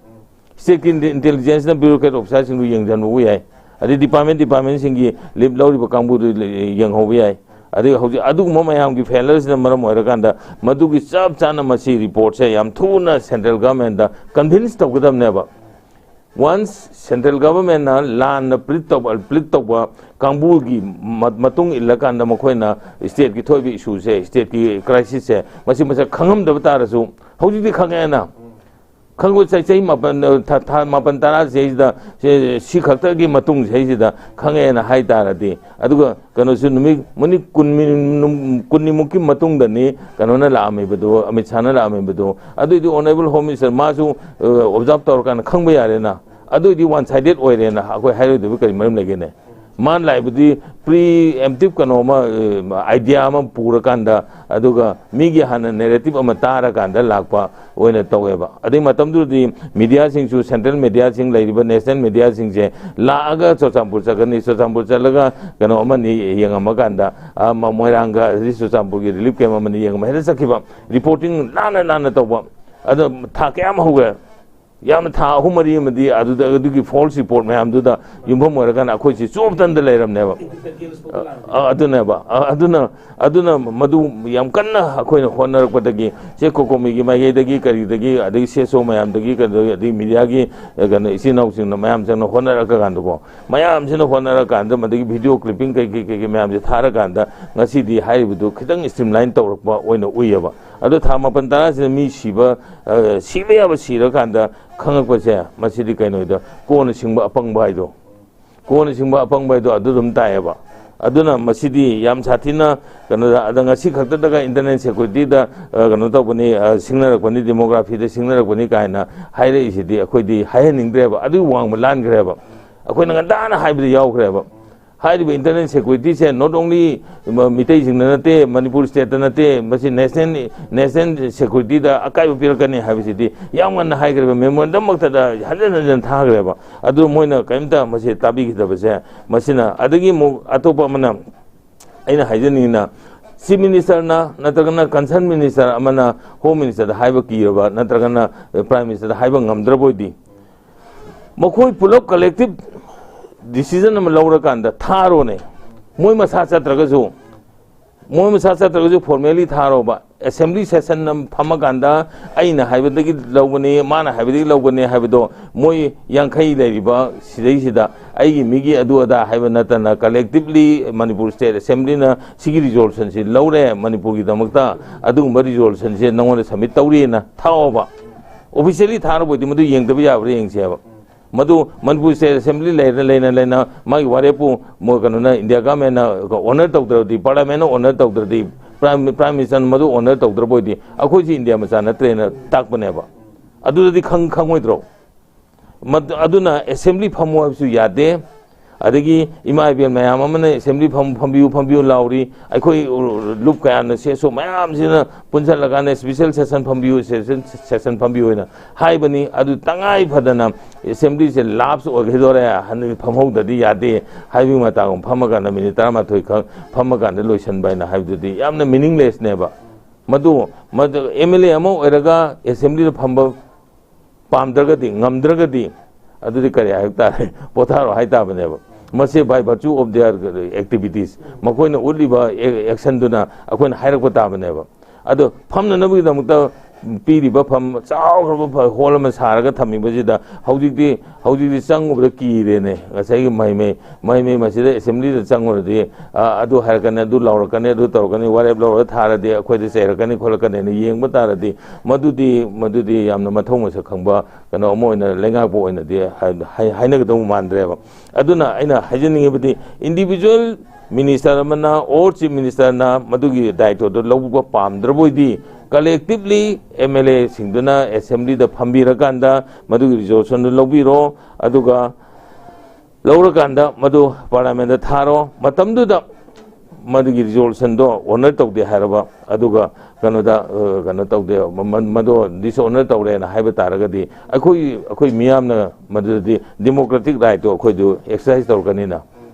ꯁ꯭ꯇꯦꯠꯀꯤ ꯏꯟꯇꯦ-, ꯏꯟꯇꯦꯂꯤꯖꯦꯟꯁꯅ ꯕ꯭ꯌꯨꯔꯣꯀ꯭ꯔꯦꯠ ꯑꯣꯐꯤꯁꯥꯔꯁꯤꯡꯗꯨ ꯌꯦꯡꯁꯤꯟꯕꯕꯨ ꯌꯥꯏ, ꯑꯗꯩ ꯗꯤꯄꯥꯔꯠꯃꯦꯟ ꯗꯤꯄꯥꯔꯠꯃꯦꯟꯁꯤꯡꯒꯤ ꯂꯤꯞ ꯂꯧꯔꯤꯕ ꯀꯥꯡꯕꯨꯗꯨ ꯌꯦꯡꯍꯧꯕ ꯌꯥꯏ꯫ ꯑꯗꯩ ꯍꯧꯖꯤꯛ ꯑꯗꯨꯒꯨꯝꯕ ꯃꯌꯥꯝꯒꯤ ꯐꯦꯂꯔꯁꯤꯅ ꯃꯔꯝ ꯑꯣꯏꯔꯀꯥꯟꯗ ꯃꯗꯨꯒꯤ ꯆꯞ ꯆꯥꯅ ꯃꯁꯤ ꯔꯤꯄꯣꯔꯠꯁꯦ ꯌꯥꯝ ꯊꯨꯅ ꯁꯦꯟꯇ꯭ꯔꯦꯜ ꯒꯚꯔꯟꯃꯦꯟꯗ ꯀꯟꯚꯤꯟꯁ ꯇꯧꯒꯗꯕꯅꯦꯕ꯫ ꯋꯥꯟꯁ ꯁꯦꯟꯇ꯭ꯔꯦꯜ ꯒꯚꯔꯟꯃꯦꯟꯅ ꯂꯥꯟꯅ ꯄ꯭ꯂꯤꯠ ꯇꯧꯕ, ꯄ꯭ꯂꯤꯠ ꯇꯧꯕ ꯀꯥꯡꯕꯨꯒꯤ ꯃ-, ꯃꯇꯨꯡ ꯏꯜꯂꯀꯥꯟꯗ ꯃꯈꯣꯏꯅ ꯁ꯭ꯇꯦꯠꯀꯤ ꯊꯣꯛꯏꯕ ꯏꯁꯨꯁꯦ, ꯁ꯭ꯇꯦꯠꯀꯤ ꯀ꯭ꯔꯥꯏꯁꯤꯁꯁꯦ ꯃꯁꯤ ꯃꯁꯛ ꯈꯪꯉꯝꯗꯕ ꯇꯥꯔꯁꯨ ꯍꯧꯖꯤꯛꯇꯤ ꯈꯪꯉꯦꯅ꯫ ꯈꯪꯕ ꯆꯍꯤ, ꯆꯍꯤ ꯃꯥꯄꯟ, ꯊꯥ, ꯊꯥ ꯃꯥꯄꯟ ꯇꯔꯥ ꯁꯤꯗꯩꯁꯤꯗ, ꯁꯤ, ꯁꯤ ꯈꯛꯇꯒꯤ ꯃꯇꯨꯡ ꯁꯤꯗꯩꯁꯤꯗ ꯈꯪꯉꯦꯅ ꯍꯥꯏ ꯇꯥꯔꯗꯤ, ꯑꯗꯨꯒ ꯀꯩꯅꯣꯁꯨ ꯅꯨꯃꯤꯠ, ꯅꯨꯃꯤꯠ ꯀꯨꯟꯅꯤ, ꯀꯨꯟꯅꯤꯃꯨꯛꯀꯤ ꯃꯇꯨꯡꯗꯅꯤ ꯀꯩꯅꯣꯅ ꯂꯥꯛꯑꯝꯃꯤꯕꯗꯣ, ꯑꯃꯤꯠ ꯁꯥꯍꯅ ꯂꯥꯛꯑꯝꯃꯤꯕꯗꯣ, ꯑꯗꯨꯏꯗꯤ ꯑꯣꯅꯔꯦꯕꯜ ꯍꯣꯝ ꯃꯤꯅꯤꯁꯇꯔ ꯃꯥꯁꯨ, ꯑ, ꯑꯣꯕꯖꯥꯔꯕ ꯇꯧꯔꯀꯥꯟꯗ ꯈꯪꯕ ꯌꯥꯔꯦꯅ꯫ ꯑꯗꯨꯏꯗꯤ ꯋꯥꯟ ꯁꯥꯏꯗꯦꯠ ꯑꯣꯏꯔꯦꯅ ꯑꯩꯈꯣꯏ ꯍꯥꯏꯔꯣꯏꯗꯕ ꯀꯔꯤ ꯃꯔꯝ ꯂꯩꯒꯦꯅꯦ? ꯃꯥꯅ ꯂꯥꯛꯏꯕꯗꯤ ꯄ꯭ꯔꯤ ꯑꯦꯝꯇꯤꯞ ꯀꯩꯅꯣ ꯑꯃ, ꯑ, ꯑꯥꯏꯗꯤꯌꯥ ꯑꯃ ꯄꯨꯔꯀꯥꯟꯗ, ꯑꯗꯨꯒ ꯃꯤꯒꯤ ꯍꯥꯟꯅ ꯅꯦꯔꯦꯇꯤꯞ ꯑꯃ ꯇꯥꯔꯀꯥꯟꯗ ꯂꯥꯛꯄ ꯑꯣꯏꯅ ꯇꯧꯋꯦꯕ꯫ ꯑꯗꯩ ꯃꯇꯝꯗꯨꯗꯗꯤ ꯃꯤꯗꯤꯌꯥꯁꯤꯡꯁꯨ, ꯁꯦꯟꯇ꯭ꯔꯦꯜ ꯃꯤꯗꯤꯌꯥꯁꯤꯡ, ꯂꯩꯔꯤꯕ ꯅꯦꯁꯅꯦꯜ ꯃꯤꯗꯤꯌꯥꯁꯤꯡꯁꯦ ꯂꯥꯛꯑꯒ ꯆꯨꯔꯆꯥꯟꯄꯨꯔ ꯆꯠꯀꯅꯤ, ꯆꯨꯔꯆꯥꯟꯄꯨꯔ ꯆꯠꯂꯒ ꯀꯩꯅꯣ ꯑꯃꯅꯤ ꯌꯦꯡꯉꯝꯃꯀꯥꯟꯗ, ꯑ, ꯃ-, ꯃꯣꯏꯔꯥꯡꯒ ꯑꯗꯩ ꯆꯨꯔꯆꯥꯟꯄꯨꯔꯒꯤ ꯔꯤꯂꯤꯐ ꯀꯦꯝ ꯑꯃꯅꯤ ꯌꯦꯡꯉꯝꯃ ꯍꯦꯛꯇ ꯆꯠꯈꯤꯕ꯫ ꯔꯤꯄꯣꯔꯇꯤꯡ ꯂꯥꯟꯅ ꯂꯥꯟꯅ ꯇꯧꯕ꯫ ꯑꯗꯣ ꯊꯥ ꯀꯌꯥꯝ ꯍꯧꯈ꯭ꯔꯦ? ꯌꯥꯝꯅ ꯊꯥ ꯑꯍꯨꯝ ꯃꯔꯤ ꯑꯃꯗꯤ ꯑꯗꯨꯗ, ꯑꯗꯨꯒꯤ false report ꯃꯌꯥꯝꯗꯨꯗ ꯌꯨꯝꯐꯝ ꯑꯣꯏꯔꯀꯥꯟꯗ ꯑꯩꯈꯣꯏꯁꯤ ꯆꯣꯞꯇꯅꯗ ꯂꯩꯔꯝꯅꯦꯕ꯫ ꯑ, ꯑꯗꯨꯅꯦꯕ꯫ ꯑ, ꯑꯗꯨꯅ, ꯑꯗꯨꯅ ꯃꯗꯨ ꯌꯥꯝ ꯀꯟꯅ ꯑꯩꯈꯣꯏꯅ ꯍꯣꯠꯅꯔꯛꯄꯗꯒꯤ, ꯁꯦ ꯀꯣꯀꯣꯃꯤꯒꯤ ꯃꯥꯏꯀꯩꯗꯒꯤ, ꯀꯔꯤꯗꯒꯤ, ꯑꯗꯒꯤ ꯁꯤ ꯑꯦꯁ ꯑꯣ ꯃꯌꯥꯝꯗꯒꯤ, ꯀꯩꯅꯣ, ꯑꯗꯒꯤ ꯃꯤꯗꯤꯌꯥꯒꯤ, ꯑ, ꯀꯩꯅꯣ, ꯏꯆꯤꯟ ꯏꯅꯥꯎꯁꯤꯡꯅ ꯃꯌꯥꯝ ꯆꯪꯅ ꯍꯣꯠꯅꯔꯛꯑꯀꯥꯟꯗꯀꯣ, ꯃꯌꯥꯝꯁꯤꯅ ꯍꯣꯠꯅꯔꯀꯥꯟꯗ, ꯃꯗꯒꯤ video clipping ꯀꯩ ꯀꯩ, ꯀꯩ ꯀꯩ ꯃꯌꯥꯝꯁꯦ ꯊꯥꯔꯀꯥꯟꯗ, ꯉꯁꯤꯗꯤ ꯍꯥꯏꯔꯤꯕꯗꯨ ꯈꯤꯇꯪ streamline ꯇꯧꯔꯛꯄ ꯑꯣꯏꯅ ꯎꯏꯌꯦꯕ꯫ ꯑꯗꯣ ꯊꯥ ꯃꯥꯄꯟ ꯇꯔꯥꯁꯤꯗ ꯃꯤ ꯁꯤꯕ, ꯑ, ꯁꯤꯕ ꯌꯥꯕ ꯁꯤꯔꯀꯥꯟꯗ ꯈꯪꯉꯛꯄꯁꯦ, ꯃꯁꯤꯗꯤ ꯀꯩꯅꯣꯗ, ꯀꯣꯟꯅ ꯁꯤꯡꯕ ꯑꯄꯪꯕ ꯍꯥꯏꯗꯣ, ꯀꯣꯟꯅ ꯁꯤꯡꯕ ꯑꯄꯪꯕ ꯍꯥꯏꯗꯣ ꯑꯗꯨ ꯑꯗꯨꯝ ꯇꯥꯏꯌꯦꯕ꯫ ꯑꯗꯨꯅ ꯃꯁꯤꯗꯤ ꯌꯥꯝ ꯁꯥꯊꯤꯅ ꯀꯩꯅꯣꯗ, ꯑꯗ ꯉꯁꯤ ꯈꯛꯇꯗꯒ internal securityꯗ, ꯑ, ꯀꯩꯅꯣ ꯇꯧꯕꯅꯤ, ꯑ, ꯁꯤꯡꯅꯔꯛꯄꯅꯤ, demographyꯗ ꯁꯤꯡꯅꯔꯛꯄꯅꯤ ꯀꯥꯏꯅ ꯍꯥꯏꯔꯛꯏꯁꯤꯗꯤ ꯑꯩꯈꯣꯏꯗꯤ ꯍꯥꯏꯍꯟꯅꯤꯡꯗ꯭ꯔꯦꯕ꯫ ꯑꯗꯨꯒꯤ ꯋꯥꯡꯃ ꯂꯥꯟꯈ꯭ꯔꯦꯕ꯫ ꯑꯩꯈꯣꯏꯅ ꯉꯟꯇꯥꯅ ꯍꯥꯏꯕꯗ ꯌꯥꯎꯈ꯭ꯔꯦꯕ꯫ ꯍꯥꯏꯔꯤꯕ internal securityꯁꯦ not only ꯃ-, ꯃꯤꯇꯩꯁꯤꯡꯗ ꯅꯠꯇꯦ, ꯃꯅꯤꯄꯨꯔ stateꯇ ꯅꯠꯇꯦ, ꯃꯁꯤ national, national securityꯗ ꯑꯀꯥꯏꯕ ꯄꯤꯔꯛꯀꯅꯤ ꯍꯥꯏꯕꯁꯤꯗꯤ ꯌꯥꯝ ꯉꯟꯅ ꯍꯥꯏꯈ꯭ꯔꯦꯕ, memorandumꯃꯛꯇꯗ ꯍꯟꯖꯤꯟ ꯍꯟꯖꯤꯟ ꯊꯥꯈ꯭ꯔꯦꯕ꯫ ꯑꯗꯨ ꯃꯣꯏꯅ ꯀꯔꯤꯝꯇ ꯃꯁꯤ ꯇꯥꯕꯤꯈꯤꯗꯕꯁꯦ, ꯃꯁꯤꯅ꯫ ꯑꯗꯒꯤ ꯑꯃꯨꯛ ꯑꯇꯣꯞꯄ ꯑꯃꯅ, ꯑꯩꯅ ꯍꯥꯏꯖꯅꯤꯡꯉꯤꯅ, chief ministerꯅ ꯅꯠꯇ꯭ꯔꯒꯅ concern minister ꯑꯃꯅ home ministerꯗ ꯍꯥꯏꯕ ꯀꯤꯔꯕ, ꯅꯠꯇ꯭ꯔꯒꯅ prime ministerꯗ ꯍꯥꯏꯕ ꯉꯝꯗ꯭ꯔꯕ ꯑꯣꯏꯗꯤ, ꯃꯈꯣꯏ ꯄꯨꯂꯞ collective decision ꯑꯃ ꯂꯧꯔꯀꯥꯟꯗ ꯊꯥꯔꯣꯅꯦ꯫ ꯃꯣꯏ ꯃꯁꯥ ꯆꯠꯇ꯭ꯔꯒꯁꯨ, ꯃꯣꯏ ꯃꯁꯥ ꯆꯠꯇ꯭ꯔꯒꯁꯨ formally ꯊꯥꯔꯣꯕ꯫ Assembly session ꯑꯃ ꯐꯝꯃꯀꯥꯟꯗ ꯑꯩꯅ ꯍꯥꯏꯕꯗꯒꯤ ꯂꯧꯕꯅꯤ, ꯃꯥꯅ ꯍꯥꯏꯕꯗꯒꯤ ꯂꯧꯕꯅꯤ ꯍꯥꯏꯕꯗꯣ, ꯃꯣꯏ ꯌꯥꯡꯈꯩ ꯂꯩꯔꯤꯕ ꯁꯤꯗꯩꯁꯤꯗ ꯑꯩꯒꯤ ꯃꯤꯒꯤ ꯑꯗꯨ ꯑꯗꯥ ꯍꯥꯏꯕ ꯅꯠꯇꯅ, collectively ꯃꯅꯤꯄꯨꯔ state assemblyꯅ ꯁꯤꯒꯤ resolutionꯁꯤ ꯂꯧꯔꯦ ꯃꯅꯤꯄꯨꯔꯒꯤꯗꯃꯛꯇ, ꯑꯗꯨꯒꯨꯝꯕ resolutionꯁꯦ ꯅꯉꯣꯟꯗ submit ꯇꯧꯔꯦꯅ ꯊꯥꯎꯑꯣꯕ꯫ Officially ꯊꯥꯔꯕ ꯑꯣꯏꯗꯤ ꯃꯗꯨ ꯌꯦꯡꯗꯕ ꯌꯥꯕ꯭ꯔꯥ ꯌꯦꯡꯁꯦꯕ꯫ ꯃꯗꯨ ꯃꯅꯤꯄꯨꯔ state assembly ꯂꯩꯅ, ꯂꯩꯅ, ꯂꯩꯅ ꯃꯥꯒꯤ ꯋꯥꯔꯦꯞꯄꯨ ꯃꯣꯏ ꯀꯩꯅꯣꯅ, India governmentꯅ honour ꯇꯧꯗ꯭ꯔꯗꯤ, parliamentꯅ honour ꯇꯧꯗ꯭ꯔꯗꯤ, prime, prime ministerꯅ ꯃꯗꯨ honour ꯇꯧꯗ꯭ꯔꯕ ꯑꯣꯏꯗꯤ ꯑꯩꯈꯣꯏꯁꯤ India ꯃꯆꯥ ꯅꯠꯇ꯭ꯔꯦꯅ ꯇꯥꯛꯄꯅꯦꯕ꯫ ꯑꯗꯨꯗꯗꯤ ꯈꯪ-, ꯈꯪꯉꯣꯏꯗ꯭ꯔꯣ? ꯃꯗꯨ, ꯑꯗꯨꯅ assembly ꯐꯝꯃꯨ ꯍꯥꯏꯕꯁꯨ ꯌꯥꯗꯦ꯫ ꯑꯗꯒꯤ ꯏꯃꯥ ꯏꯕꯦꯜ ꯃꯌꯥꯝ ꯑꯃꯅ assembly ꯐꯝ-, ꯐꯝꯕꯤꯌꯨ, ꯐꯝꯕꯤꯌꯨ ꯂꯥꯎꯔꯤ꯫ ꯑꯩꯈꯣꯏ ꯂꯨꯞ ꯀꯌꯥꯅ ꯁꯦꯁꯣ ꯃꯌꯥꯝꯁꯤꯅ ꯄꯨꯟꯁꯤꯜꯂꯀꯥꯟꯗ special session ꯐꯝꯕꯤꯌꯨ, special session ꯐꯝꯕꯤꯌꯨ ꯍꯥꯏꯅ ꯍꯥꯏꯕꯅꯤ꯫ ꯑꯗꯨ ꯇꯉꯥꯏ ꯐꯗꯅ assemblyꯁꯦ lapse ꯑꯣꯏꯒꯗꯧꯔꯦ, ꯍꯟꯗꯛ ꯐꯝꯍꯧꯗ꯭ꯔꯗꯤ ꯌꯥꯗꯦ ꯍꯥꯏꯕꯒꯤ ꯃꯇꯥꯒꯨꯝ ꯐꯝꯃꯀꯥꯟꯗ minute ꯇꯔꯥꯃꯥꯊꯣꯏ ꯈꯛ ꯐꯝꯃꯀꯥꯟꯗ ꯂꯣꯏꯁꯤꯟꯕ ꯍꯥꯏꯅ ꯍꯥꯏꯕꯗꯨꯗꯤ ꯌꯥꯝꯅ meaninglessꯅꯦꯕ꯫ ꯃꯗꯨ, ꯃꯗꯨ MLA ꯑꯃ ꯑꯣꯏꯔꯒ assemblyꯗ ꯐꯝꯕ ꯄꯥꯝꯗ꯭ꯔꯒꯗꯤ, ꯉꯝꯗ꯭ꯔꯒꯗꯤ, ꯑꯗꯨꯗꯤ ꯀꯔꯤ ꯍꯥꯏꯕ ꯇꯥꯔꯦ? ꯄꯣꯊꯥꯔꯣ ꯍꯥꯏ ꯇꯥꯕꯅꯦꯕ꯫ ꯃꯁꯤ by virtue of their activities, ꯃꯈꯣꯏꯅ ꯎꯠꯂꯤꯕ ꯑꯦ-, actionꯗꯨꯅ ꯑꯩꯈꯣꯏꯅ ꯍꯥꯏꯔꯛꯄ ꯇꯥꯕꯅꯦꯕ꯫ ꯑꯗꯣ ꯐꯝꯅꯅꯕꯒꯤꯗꯃꯛꯇ ꯄꯤꯔꯤꯕ ꯐꯝ, ꯆꯥꯎꯈ꯭ꯔꯕ ꯐ-, ꯍꯣꯜ ꯑꯃ ꯁꯥꯔꯒ ꯊꯝꯃꯤꯕꯁꯤꯗ ꯍꯧꯖꯤꯛꯇꯤ, ꯍꯧꯖꯤꯛꯇꯤ ꯆꯪꯉꯨꯕꯗ ꯀꯤꯔꯦꯅꯦ꯫ ꯉꯁꯥꯏꯒꯤ ꯃꯍꯩ ꯃꯍꯩ, ꯃꯍꯩ ꯃꯍꯩ ꯃꯁꯤꯗ ꯑꯦꯁꯦꯝꯕ꯭ꯂꯤꯗ ꯆꯪꯉꯨꯔꯗꯤ, ꯑ, ꯑꯗꯨ ꯍꯥꯏꯔꯛꯀꯅꯤ, ꯑꯗꯨ ꯂꯥꯎꯔꯛꯀꯅꯤ, ꯑꯗꯨ ꯇꯧꯔꯛꯀꯅꯤ, ꯋꯥꯔꯦꯞ ꯂꯧꯔꯒ ꯊꯥꯔꯗꯤ ꯑꯩꯈꯣꯏꯗ ꯆꯩꯔꯛꯀꯅꯤ ꯈꯣꯠꯂꯛꯀꯅꯤꯅ ꯌꯦꯡꯕ ꯇꯥꯔꯗꯤ, ꯃꯗꯨꯗꯤ, ꯃꯗꯨꯗꯤ ꯌꯥꯝꯅ ꯃꯊꯧ ꯃꯁꯛ ꯈꯪꯕ ꯀꯩꯅꯣ ꯑꯃ ꯑꯣꯏꯅ ꯂꯩꯉꯥꯛꯄ ꯑꯣꯏꯅꯗꯤ ꯍꯥꯏ-, ꯍꯥꯏ-, ꯍꯥꯏꯅꯒꯗꯧꯕ ꯃꯥꯟꯗ꯭ꯔꯦꯕ꯫ ꯑꯗꯨꯅ ꯑꯩꯅ ꯍꯥꯏꯖꯅꯤꯡꯉꯤꯕꯗꯤ, individual minister ꯑꯃꯅ or chief ministerꯅ ꯃꯗꯨꯒꯤ ꯗꯥꯌꯤꯠꯇꯣꯗꯣ ꯂꯧꯕ ꯄꯥꯝꯗ꯭ꯔꯕ ꯑꯣꯏꯗꯤ, collectively MLAꯁꯤꯡꯗꯨꯅ ꯑꯦꯁꯦꯝꯕ꯭ꯂꯤꯗ ꯐꯝꯕꯤꯔꯀꯥꯟꯗ ꯃꯗꯨꯒꯤ resolutionꯗꯨ ꯂꯧꯕꯤꯔꯣ, ꯑꯗꯨꯒ ꯂꯧꯔꯀꯥꯟꯗ ꯃꯗꯨ ꯄꯥꯔꯂꯤꯌꯥꯃꯦꯟꯗ ꯊꯥꯔꯣ꯫ ꯃꯇꯝꯗꯨꯗ ꯃꯗꯨꯒꯤ resolutionꯗꯣ honor ꯇꯧꯗꯦ ꯍꯥꯏꯔꯕ, ꯑꯗꯨꯒ ꯀꯩꯅꯣꯗ, ꯑ, ꯀꯩꯅꯣ ꯇꯧꯗꯦ, ꯃ-, ꯃ-, ꯃꯗꯣ disonour ꯇꯧꯔꯦꯅ ꯍꯥꯏꯕ ꯇꯥꯔꯒꯗꯤ, ꯑꯩꯈꯣꯏ, ꯑꯩꯈꯣꯏ ꯃꯤꯌꯥꯝꯅ ꯃꯗꯨꯗꯗꯤ democratic rightꯇꯣ ꯑꯩꯈꯣꯏꯗꯨ exercise ꯇꯧꯔꯛꯀꯅꯤꯅ꯫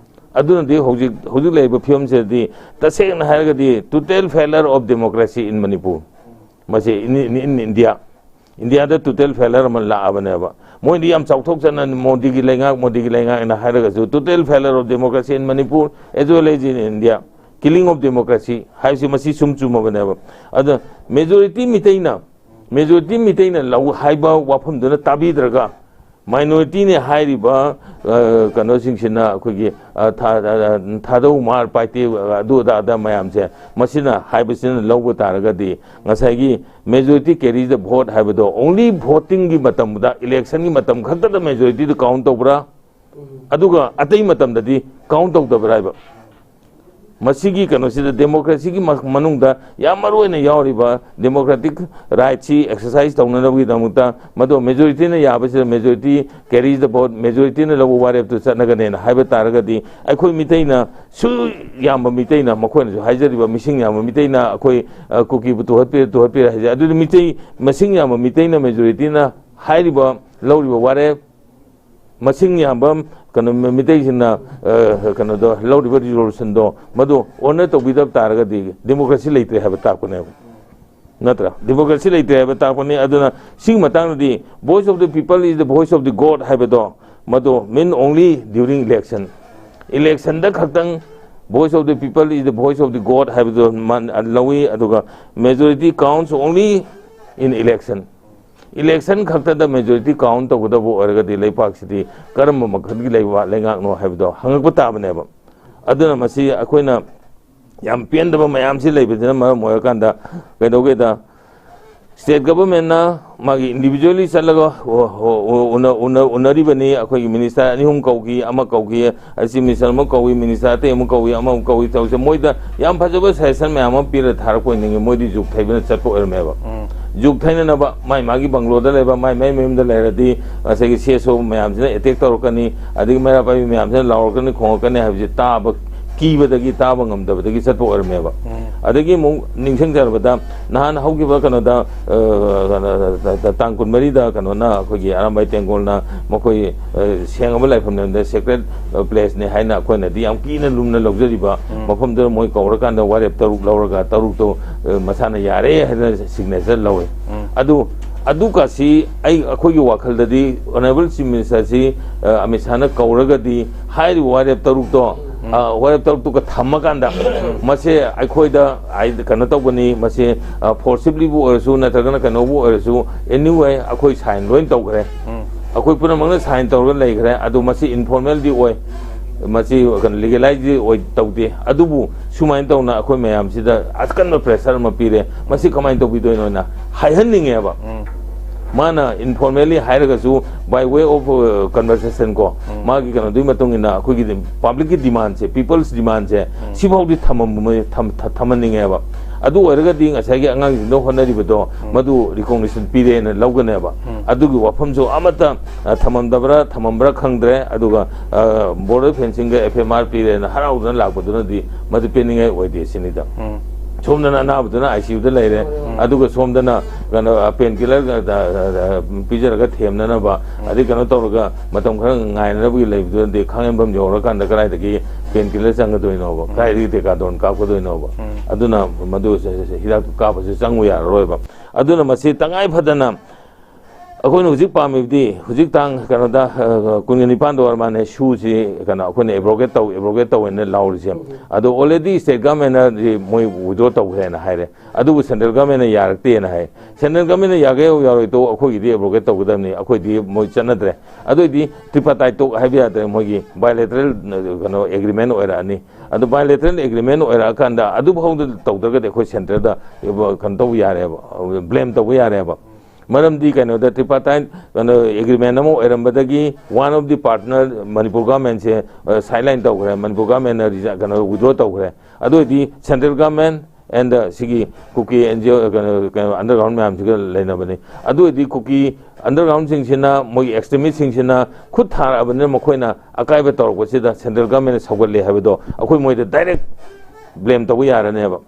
ꯑꯗꯨꯅꯗꯤ ꯍꯧꯖꯤꯛ, ꯍꯧꯖꯤꯛ ꯂꯩꯔꯤꯕ ꯐꯤꯕꯝꯁꯤꯗꯗꯤ ꯇꯁꯦꯡꯅ ꯍꯥꯏꯔꯒꯗꯤ total failure of democracy in Manipur꯫ ꯃꯁꯤ in, in, in India, ꯏꯟꯗꯤꯌꯥꯗ total failure ꯑꯃ ꯂꯥꯛꯑꯕꯅꯦꯕ꯫ ꯃꯣꯏꯗꯤ ꯌꯥꯝ ꯆꯥꯎꯊꯣꯛꯆꯅ ꯃꯣꯗꯤꯒꯤ ꯂꯩꯉꯥꯛ, ꯃꯣꯗꯤꯒꯤ ꯂꯩꯉꯥꯛꯅ ꯍꯥꯏꯔꯒꯁꯨ, total failure of democracy in Manipur as well as in India, killing of democracy ꯍꯥꯏꯕꯁꯤ ꯃꯁꯤ ꯁꯨꯝ ꯆꯨꯝꯃꯕꯅꯦꯕ꯫ ꯑꯗ majority ꯃꯤꯇꯩꯅ, majority ꯃꯤꯇꯩꯅ ꯂꯧ ꯍꯥꯏꯕ ꯋꯥꯐꯝꯗꯨꯅ ꯇꯥꯕꯤꯗ꯭ꯔꯒ, minorityꯅꯦ ꯍꯥꯏꯔꯤꯕ, ꯑ, ꯀꯩꯅꯣꯁꯤꯡꯁꯤꯅ, ꯑꯩꯈꯣꯏꯒꯤ, ꯑ, ꯊꯥ-, ꯑ, ꯊꯥꯗꯧ ꯃꯥꯔ ꯄꯥꯏꯇꯦ, ꯑꯗꯨ ꯑꯗꯥ ꯑꯗꯥ ꯃꯌꯥꯝꯁꯦ, ꯃꯁꯤꯅ ꯍꯥꯏꯕꯁꯤꯅ ꯂꯧꯕ ꯇꯥꯔꯒꯗꯤ, ꯉꯁꯥꯏꯒꯤ majority carries the vote ꯍꯥꯏꯕꯗꯣ, only votingꯒꯤ ꯃꯇꯝꯗ, electionꯒꯤ ꯃꯇꯝ ꯈꯛꯇꯗ majorityꯗꯨ count ꯇꯧꯕ꯭ꯔꯥ? ꯑꯗꯨꯒ ꯑꯇꯩ ꯃꯇꯝꯗꯗꯤ count ꯇꯧꯗꯕ꯭ꯔꯥ ꯍꯥꯏꯕ? ꯃꯁꯤꯒꯤ ꯀꯩꯅꯣꯁꯤꯗ, democracyꯒꯤ ꯃ-, ꯃꯅꯨꯡꯗ ꯌꯥꯝ ꯃꯔꯨ ꯑꯣꯏꯅ ꯌꯥꯎꯔꯤꯕ democratic rightꯁꯤ exercise ꯇꯧꯅꯅꯕꯒꯤꯗꯃꯛꯇ, ꯃꯗꯣ majorityꯅ ꯌꯥꯕꯁꯤꯗ, majority carries the vote, majorityꯅ ꯂꯧꯕ ꯋꯥꯔꯦꯞꯇꯨ ꯆꯠꯅꯒꯅꯦꯅ ꯍꯥꯏꯕ ꯇꯥꯔꯒꯗꯤ, ꯑꯩꯈꯣꯏ ꯃꯤꯇꯩꯅ, ꯁꯨ ꯌꯥꯝꯕ ꯃꯤꯇꯩꯅ, ꯃꯈꯣꯏꯅꯁꯨ ꯍꯥꯏꯖꯔꯤꯕ ꯃꯤꯁꯤꯡ ꯌꯥꯝꯕ ꯃꯤꯇꯩꯅ ꯑꯩꯈꯣꯏ, ꯑ, ꯀꯨꯀꯤꯕꯨ ꯇꯨꯍꯠꯄꯤꯔꯦ, ꯇꯨꯍꯠꯄꯤꯔꯦ ꯍꯥꯏꯁꯦ, ꯑꯗꯨꯗꯤ ꯃꯤꯇꯩ ꯃꯁꯤꯡ ꯌꯥꯝꯕ ꯃꯤꯇꯩꯅ, majorityꯅ ꯍꯥꯏꯔꯤꯕ, ꯂꯧꯔꯤꯕ ꯋꯥꯔꯦꯞ, ꯃꯁꯤꯡ ꯌꯥꯝꯕ ꯀꯩꯅꯣ, ꯃ-, ꯃꯤꯇꯩꯁꯤꯡꯅ, ꯑ, ꯀꯩꯅꯣꯗꯣ, ꯂꯧꯔꯤꯕ resolutionꯗꯣ, ꯃꯗꯨ honor ꯇꯧꯕꯤꯗꯕ ꯇꯥꯔꯒꯗꯤ democracy ꯂꯩꯇ꯭ꯔꯦ ꯍꯥꯏꯕ ꯇꯥꯛꯄꯅꯦꯕ꯫ ꯅꯠꯇ꯭ꯔꯥ? Democracy ꯂꯩꯇ꯭ꯔꯦ ꯍꯥꯏꯕ ꯇꯥꯛꯄꯅꯤ꯫ ꯑꯗꯨꯅ ꯁꯤꯒꯤ ꯃꯇꯥꯡꯗꯗꯤ voice of the people is the voice of the God ꯍꯥꯏꯕꯗꯣ, ꯃꯗꯨ mean only during election. Election ꯗ ꯈꯛꯇꯪ voice of the people is the voice of the God ꯍꯥꯏꯕꯗꯣ ꯃꯥꯟ-, ꯂꯧꯏ꯫ ꯑꯗꯨꯒ majority counts only in election. Election ꯈꯛꯇꯗ majority count ꯇꯧꯒꯗꯕ ꯑꯣꯏꯔꯒꯗꯤ ꯂꯩꯕꯥꯛꯁꯤꯗꯤ ꯀꯔꯝꯕ ꯃꯈꯜꯒꯤ ꯂꯩꯕꯥꯛ ꯂꯩꯉꯥꯛꯅꯣ ꯍꯥꯏꯕꯗꯣ ꯍꯪꯉꯛꯄ ꯇꯥꯕꯅꯦꯕ꯫ ꯑꯗꯨꯅ ꯃꯁꯤ ꯑꯩꯈꯣꯏꯅ ꯌꯥꯝ ꯄꯦꯟꯗꯕ ꯃꯌꯥꯝꯁꯤ ꯂꯩꯕꯁꯤꯅ ꯃꯔꯝ ꯑꯣꯏꯔꯀꯥꯟꯗ ꯀꯩꯗꯧꯒꯦꯗ, state government ꯅ ꯃꯥꯒꯤ individually ꯆꯠꯂꯒ ꯎ-, ꯎ-, ꯎ-, ꯎꯅ-, ꯎꯅ-, ꯎꯅꯔꯤꯕꯅꯤ꯫ ꯑꯩꯈꯣꯏꯒꯤ minister ꯑꯅꯤ ꯑꯍꯨꯝ ꯀꯧꯈꯤ, ꯑꯃ ꯀꯧꯈꯤ, ꯑꯩ chief minister ꯑꯃ ꯀꯧꯏ, minister ꯑꯇꯩ ꯑꯃ ꯀꯧꯏ, ꯑꯃ ꯑꯃ ꯀꯧꯏ ꯇꯧꯔꯤꯁꯦ꯫ ꯃꯣꯏꯗ ꯌꯥꯝ ꯐꯖꯕ suggestion ꯃꯌꯥꯝ ꯑꯃ ꯄꯤꯔ ꯊꯥꯔꯛꯄ ꯑꯣꯏꯅꯤꯡꯉꯤ꯫ ꯃꯣꯏꯗꯤ ꯖꯨꯛ ꯊꯩꯕꯅ ꯆꯠꯄ ꯑꯣꯏꯔꯝꯃꯦꯕ꯫ ꯎꯝ꯫ ꯖꯨꯛ ꯊꯩꯅꯅꯕ ꯃꯥꯏ ꯃꯥꯒꯤ bungalow ꯗ ꯂꯩꯕ, ꯃꯥꯏ ꯃꯥꯏ ꯃꯌꯨꯝꯗ ꯂꯩꯔꯗꯤ ꯉꯁꯥꯏꯒꯤ C S O ꯃꯌꯥꯝꯁꯤꯅ attack ꯇꯧꯔꯛꯀꯅꯤ, ꯑꯗꯒꯤ ꯃꯩꯔꯥ ꯄꯥꯏꯕꯤ ꯃꯌꯥꯝꯁꯤꯅ ꯂꯥꯎꯔꯛꯀꯅꯤ, ꯈꯣꯡꯉꯛꯀꯅꯤ ꯍꯥꯏꯕꯁꯤ ꯇꯥꯕ ꯀꯤꯕꯗꯒꯤ ꯇꯥꯕ ꯉꯝꯗꯕꯗꯒꯤ ꯆꯠꯄ ꯑꯣꯏꯔꯝꯃꯦꯕ꯫ ꯎꯝ꯫ ꯑꯗꯒꯤ ꯑꯃꯨꯛ ꯅꯤꯡꯁꯤꯡꯖꯔꯕꯗ ꯅꯍꯥꯟ ꯍꯧꯈꯤꯕ ꯀꯩꯅꯣꯗ, ꯑ, ꯀꯩꯅꯣ, ꯇꯥꯡ ꯀꯨꯟꯃꯔꯤꯗ ꯀꯩꯅꯣꯅ, ꯑꯩꯈꯣꯏꯒꯤ ꯑꯔꯥꯝꯕꯥꯏ ꯇꯦꯡꯒꯣꯜꯅ ꯃꯈꯣꯏ, ꯑ, ꯁꯦꯡꯉꯕ ꯂꯥꯏꯐꯝ ꯂꯩꯔꯝꯗ sacred, ꯑ, place ꯅꯦ ꯍꯥꯏꯅ ꯑꯩꯈꯣꯏꯅꯗꯤ ꯌꯥꯝ ꯀꯤꯅ ꯂꯨꯝꯅ ꯂꯧꯖꯔꯤꯕ ꯎꯝ꯫ ꯃꯐꯝꯗꯨꯗ ꯃꯣꯏ ꯀꯧꯔꯀꯥꯟꯗ ꯋꯥꯔꯦꯞ ꯇꯔꯨꯛ ꯂꯧꯔꯒ ꯇꯔꯨꯛꯇꯣ, ꯑ, ꯃꯁꯥꯅ ꯌꯥꯔꯦ ꯍꯥꯏꯅ signature ꯂꯧꯋꯦ꯫ ꯎꯝ꯫ ꯑꯗꯨ, ꯑꯗꯨꯀꯥꯁꯤ ꯑꯩ, ꯑꯩꯈꯣꯏꯒꯤ ꯋꯥꯈꯜꯗꯗꯤ Honourable Chief Minister ꯁꯤ, ꯑ, ꯑꯃꯤꯠ ꯁꯥꯍꯅ ꯀꯧꯔꯒꯗꯤ ꯍꯥꯏꯔꯤꯕ ꯋꯥꯔꯦꯞ ꯇꯔꯨꯛꯇꯣ, ꯎꯝ꯫ ꯑ, ꯋꯥꯔꯦꯞ ꯇꯔꯨꯛꯇꯨꯒ ꯊꯝꯃꯀꯥꯟꯗ ꯃꯁꯦ ꯑꯩꯈꯣꯏꯗ ꯍꯥꯏ-, ꯀꯩꯅꯣ ꯇꯧꯒꯅꯤ, ꯃꯁꯦ, ꯑ, forcibly ꯕꯨ ꯑꯣꯏꯔꯁꯨ ꯅꯠꯇ꯭ꯔꯒꯅ ꯀꯩꯅꯣꯕꯨ ꯑꯣꯏꯔꯁꯨ, anyway ꯑꯩꯈꯣꯏ sign ꯂꯣꯏ ꯇꯧꯈ꯭ꯔꯦ꯫ ꯎꯝ꯫ ꯑꯩꯈꯣꯏ ꯄꯨꯝꯅꯃꯛꯅ sign ꯇꯧꯔꯒ ꯂꯩꯈ꯭ꯔꯦ꯫ ꯑꯗꯨ ꯃꯁꯤ informal ꯗꯤ ꯑꯣꯏ, ꯃꯁꯤ ꯀꯩꯅꯣ legalize ꯗꯤ ꯑꯣꯏ, ꯇꯧꯗꯦ꯫ ꯑꯗꯨꯕꯨ ꯁꯨꯃꯥꯏꯅ ꯇꯧꯅ ꯑꯩꯈꯣꯏ ꯃꯌꯥꯝꯁꯤꯗ ꯑꯀꯟꯕ pressure ꯑꯃ ꯄꯤꯔꯦ, ꯃꯁꯤ ꯀꯃꯥꯏꯅ ꯇꯧꯕꯤꯗꯣꯏꯅꯣꯅ ꯍꯥꯏꯍꯟꯅꯤꯡꯉꯦꯕ꯫ ꯎꯝ꯫ ꯃꯥꯅ informally ꯍꯥꯏꯔꯒꯁꯨ by way of, uh, conversation ꯀꯣ, ꯎꯝ꯫ ꯃꯥꯒꯤ ꯀꯩꯅꯣꯗꯨꯒꯤ ꯃꯇꯨꯡ ꯏꯟꯅ ꯑꯩꯈꯣꯏꯒꯤ public ꯀꯤ demand ꯁꯦ, people's demand ꯁꯦ, ꯎꯝ꯫ ꯁꯤꯐꯥꯎꯗꯤ ꯊꯝꯃꯝ-, ꯊꯝ-, ꯊꯝꯍꯟꯅꯤꯡꯉꯦꯕ꯫ ꯑꯗꯨ ꯑꯣꯏꯔꯒꯗꯤ ꯉꯁꯥꯏꯒꯤ ꯑꯉꯥꯡꯁꯤꯡꯗ ꯍꯣꯠꯅꯔꯤꯕꯗꯣ, ꯎꯝ꯫ ꯃꯗꯨ recognition ꯄꯤꯔꯦꯅ ꯂꯧꯒꯅꯦꯕ꯫ ꯎꯝ꯫ ꯑꯗꯨꯒꯤ ꯋꯥꯐꯝꯁꯨ ꯑꯃꯠꯇ, ꯑ, ꯊꯝꯃꯝꯗꯕ꯭ꯔꯥ, ꯊꯝꯃꯝꯕ꯭ꯔꯥ ꯈꯪꯗ꯭ꯔꯦ꯫ ꯑꯗꯨꯒ, ꯑ, border fencing ꯒ F M R ꯄꯤꯔꯦꯅ ꯍꯔꯥꯎꯗꯨꯅ ꯂꯥꯛꯄꯗꯨꯅꯗꯤ ꯃꯗꯨ ꯄꯦꯟꯅꯤꯡꯉꯥꯏ ꯑꯣꯏꯗꯦ ꯁꯤꯅꯤꯗ꯫ ꯎꯝ꯫ ꯁꯣꯝꯗꯅ ꯑꯅꯥꯕꯗꯨꯅ I C U ꯗ ꯂꯩꯔꯦ, ꯎꯝ꯫ ꯑꯗꯨꯒ ꯁꯣꯝꯗꯅ ꯀꯩꯅꯣ, ꯄꯦꯟ ꯀꯤꯂꯔ ꯄꯤꯖꯔꯒ ꯊꯦꯝꯅꯅꯕ, ꯎꯝ꯫ ꯑꯗꯩ ꯀꯩꯅꯣ ꯇꯧꯔꯒ ꯃꯇꯝ ꯈꯔ ꯉꯥꯏꯅꯅꯕꯒꯤ ꯂꯩꯕꯗꯨꯅꯗꯤ ꯈꯥꯡꯉꯦꯝꯕꯝ ꯌꯧꯔꯀꯥꯟꯗ ꯀꯗꯥꯏꯗꯒꯤ ꯄꯦꯟ ꯀꯤꯂꯔ ꯆꯪꯒꯗꯣꯏꯅꯣꯕ? ꯀꯗꯥꯏꯗꯒꯤ ꯇꯦꯀꯥꯗꯣꯟ ꯀꯥꯞꯀꯗꯣꯏꯅꯣꯕ? ꯑꯗꯨꯅ ꯃꯗꯨ ꯍꯤꯗꯥꯛꯇꯨ ꯀꯥꯞꯄꯁꯨ ꯆꯪꯉꯨ ꯌꯥꯔꯔꯣꯏꯕ꯫ ꯑꯗꯨꯅ ꯃꯁꯤ ꯇꯉꯥꯏ ꯐꯗꯅ ꯑꯩꯈꯣꯏꯅ ꯍꯧꯖꯤꯛ ꯄꯥꯝꯃꯤꯕꯗꯤ, ꯍꯧꯖꯤꯛ ꯇꯥꯡ ꯀꯩꯅꯣꯗ, ꯑ, ꯀꯨꯟꯒ ꯅꯤꯄꯥꯟꯗ ꯑꯣꯏꯔ ꯃꯥꯜꯂꯦ, ꯁꯨꯁꯤ ꯀꯩꯅꯣ ꯑꯩꯈꯣꯏꯅ ꯑꯦꯕ꯭ꯔꯣꯒꯦꯠ ꯇꯧ, ꯑꯦꯕ꯭ꯔꯣꯒꯦꯠ ꯇꯧꯋꯦꯅ ꯂꯥꯎꯔꯤꯁꯦ꯫ ꯑꯗꯣ already state government ꯅꯗꯤ ꯃꯣꯏ withdraw ꯇꯧꯈ꯭ꯔꯦꯅ ꯍꯥꯏꯔꯦ꯫ ꯑꯗꯨꯕꯨ central government ꯅ ꯌꯥꯔꯛꯇꯦꯅ ꯍꯥꯏ꯫ Central government ꯅ ꯌꯥꯒꯦ ꯌꯥꯔꯣꯏ ꯇꯣꯛ, ꯑꯩꯈꯣꯏꯒꯤꯗꯤ ꯑꯦꯕ꯭ꯔꯣꯒꯦꯠ ꯇꯧꯒꯗꯕꯅꯤ, ꯑꯩꯈꯣꯏꯗꯤ ꯃꯣꯏ ꯆꯠꯅꯗ꯭ꯔꯦ꯫ ꯑꯗꯨ ꯑꯣꯏꯗꯤ tripartite talk ꯍꯥꯏꯕ ꯌꯥꯗ꯭ꯔꯦ, ꯃꯣꯏꯒꯤ bilateral, ꯑ, ꯀꯩꯅꯣ, agreement ꯑꯣꯏꯔꯛꯑꯅꯤ꯫ ꯑꯗꯨ bilateral agreement ꯑꯣꯏꯔꯛꯑꯀꯥꯟꯗ ꯑꯗꯨꯐꯥꯎꯗ ꯇꯧꯗ꯭ꯔꯒꯗꯤ ꯑꯩꯈꯣꯏ centre ꯗ ꯀꯩꯅꯣ ꯇꯧꯕ ꯌꯥꯔꯦꯕ, blame ꯇꯧꯕ ꯌꯥꯔꯦꯕ꯫ ꯃꯔꯝꯗꯤ ꯀꯩꯅꯣꯗ tripartite ꯀꯩꯅꯣ agreement ꯑꯃ ꯑꯣꯏꯔꯝꯕꯗꯒꯤ one of the partner Manipur government ꯁꯦ, ꯑ, sideline ꯇꯧꯈ꯭ꯔꯦ, ꯃꯅꯤꯄꯨꯔ government ꯅ ꯔꯤꯖ-, ꯀꯩꯅꯣ withdraw ꯇꯧꯈ꯭ꯔꯦ꯫ ꯑꯗꯨ ꯑꯣꯏꯗꯤ central government and, ꯑ, ꯁꯤꯒꯤ ꯀꯨꯀꯤ NGO, ꯀꯩꯅꯣ, ꯀꯩꯅꯣ, underground ꯃꯌꯥꯝꯁꯤꯒ ꯂꯩꯅꯕꯅꯤ꯫ ꯑꯗꯨ ꯑꯣꯏꯗꯤ ꯀꯨꯀꯤ underground ꯁꯤꯡꯁꯤꯅ, ꯃꯣꯏꯒꯤ extremist ꯁꯤꯡꯁꯤꯅ ꯈꯨꯠ ꯊꯥꯔꯛꯑꯕꯅꯤꯅ ꯃꯈꯣꯏꯅ ꯑꯀꯥꯏꯕ ꯇꯧꯔꯛꯄꯁꯤꯗ central government ꯅ ꯁꯧꯒꯠꯂꯦ ꯍꯥꯏꯕꯗꯣ ꯑꯩꯈꯣꯏ ꯃꯣꯏꯗ direct blame ꯇꯧꯕ ꯌꯥꯔꯅꯦꯕ꯫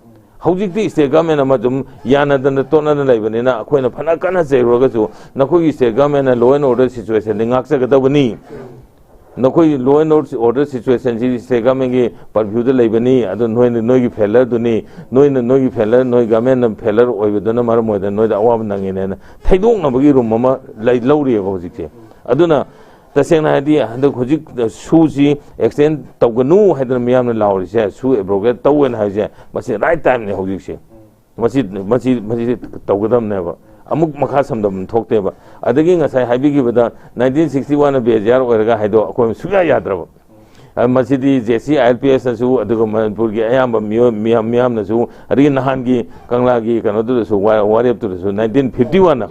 ꯍꯧꯖꯤꯛꯇꯤ state government ꯑꯃ ꯑꯗꯨꯝ ꯌꯥꯅꯗꯅ ꯇꯣꯠꯅꯗꯅ ꯂꯩꯕꯅꯤꯅ ꯑꯩꯈꯣꯏꯅ ꯐꯅ ꯀꯟꯅ ꯆꯩꯔꯨꯔꯒꯁꯨ ꯅꯈꯣꯏꯒꯤ state government ꯅ law and order situation ꯗꯤ ꯉꯥꯛꯆꯒꯗꯕꯅꯤ꯫ ꯅꯈꯣꯏ law and order situation ꯁꯤ state government ꯀꯤ purview ꯗ ꯂꯩꯕꯅꯤ, ꯑꯗꯨ ꯅꯣꯏꯅ ꯅꯣꯏꯒꯤ failure ꯗꯨꯅꯤ, ꯅꯣꯏꯅ ꯅꯣꯏꯒꯤ failure, ꯅꯣꯏ government ꯅ failure ꯑꯣꯏꯕꯗꯨꯅ ꯃꯔꯝ ꯑꯣꯏꯗꯅ ꯅꯣꯏꯗ ꯑꯋꯥꯕ ꯅꯪꯉꯤꯅꯦꯅ ꯊꯩꯗꯣꯛꯅꯕꯒꯤ room ꯑꯃ ꯂꯩ, ꯂꯧꯔꯤꯑꯕ ꯍꯧꯖꯤꯛꯁꯦ꯫ ꯑꯗꯨꯅ ꯇꯁꯦꯡꯅ ꯍꯥꯏꯗꯤ ꯍꯟꯗꯛ ꯍꯧꯖꯤꯛ ꯁꯨꯁꯤ extend ꯇꯧꯒꯅꯨ ꯍꯥꯏꯗꯅ ꯃꯤꯌꯥꯝꯅ ꯂꯥꯎꯔꯤꯁꯦ, ꯁꯨ abrogate ꯇꯧꯋꯦꯅ ꯍꯥꯏꯁꯦ, ꯃꯁꯤ right time ꯅꯦ ꯍꯧꯖꯤꯛꯁꯦ꯫ ꯃꯁꯤ, ꯃꯁꯤ, ꯃꯁꯤ ꯇꯧꯒꯗꯕꯅꯦꯕ꯫ ꯑꯃꯨꯛ ꯃꯈꯥ ꯁꯝꯊꯕ ꯊꯣꯛꯇꯦꯕ꯫ ꯑꯗꯒꯤ ꯉꯁꯥꯏ ꯍꯥꯏꯕꯤꯈꯤꯕꯗ nineteen sixty one ꯅ ꯕꯦꯖꯤꯌꯥꯔ ꯑꯣꯏꯔꯒ ꯍꯥꯏꯗꯣ ꯑꯩꯈꯣꯏ ꯁꯨꯡꯌꯥ ꯌꯥꯗ꯭ꯔꯕ꯫ ꯑ, ꯃꯁꯤꯗꯤ JC ILPS ꯅꯁꯨ, ꯑꯗꯨꯒ ꯃꯅꯤꯄꯨꯔꯒꯤ ꯑꯌꯥꯝꯕ ꯃꯤꯑꯣꯏ, ꯃꯤꯌꯥꯝ, ꯃꯤꯌꯥꯝꯅꯁꯨ, ꯑꯗꯒꯤ ꯅꯍꯥꯟꯒꯤ ꯀꯪꯂꯥꯒꯤ ꯀꯩꯅꯣꯗꯨꯗꯁꯨ, ꯋꯥ-, ꯋꯥꯔꯦꯞꯇꯨꯗꯁꯨ nineteen fifty one ꯅ,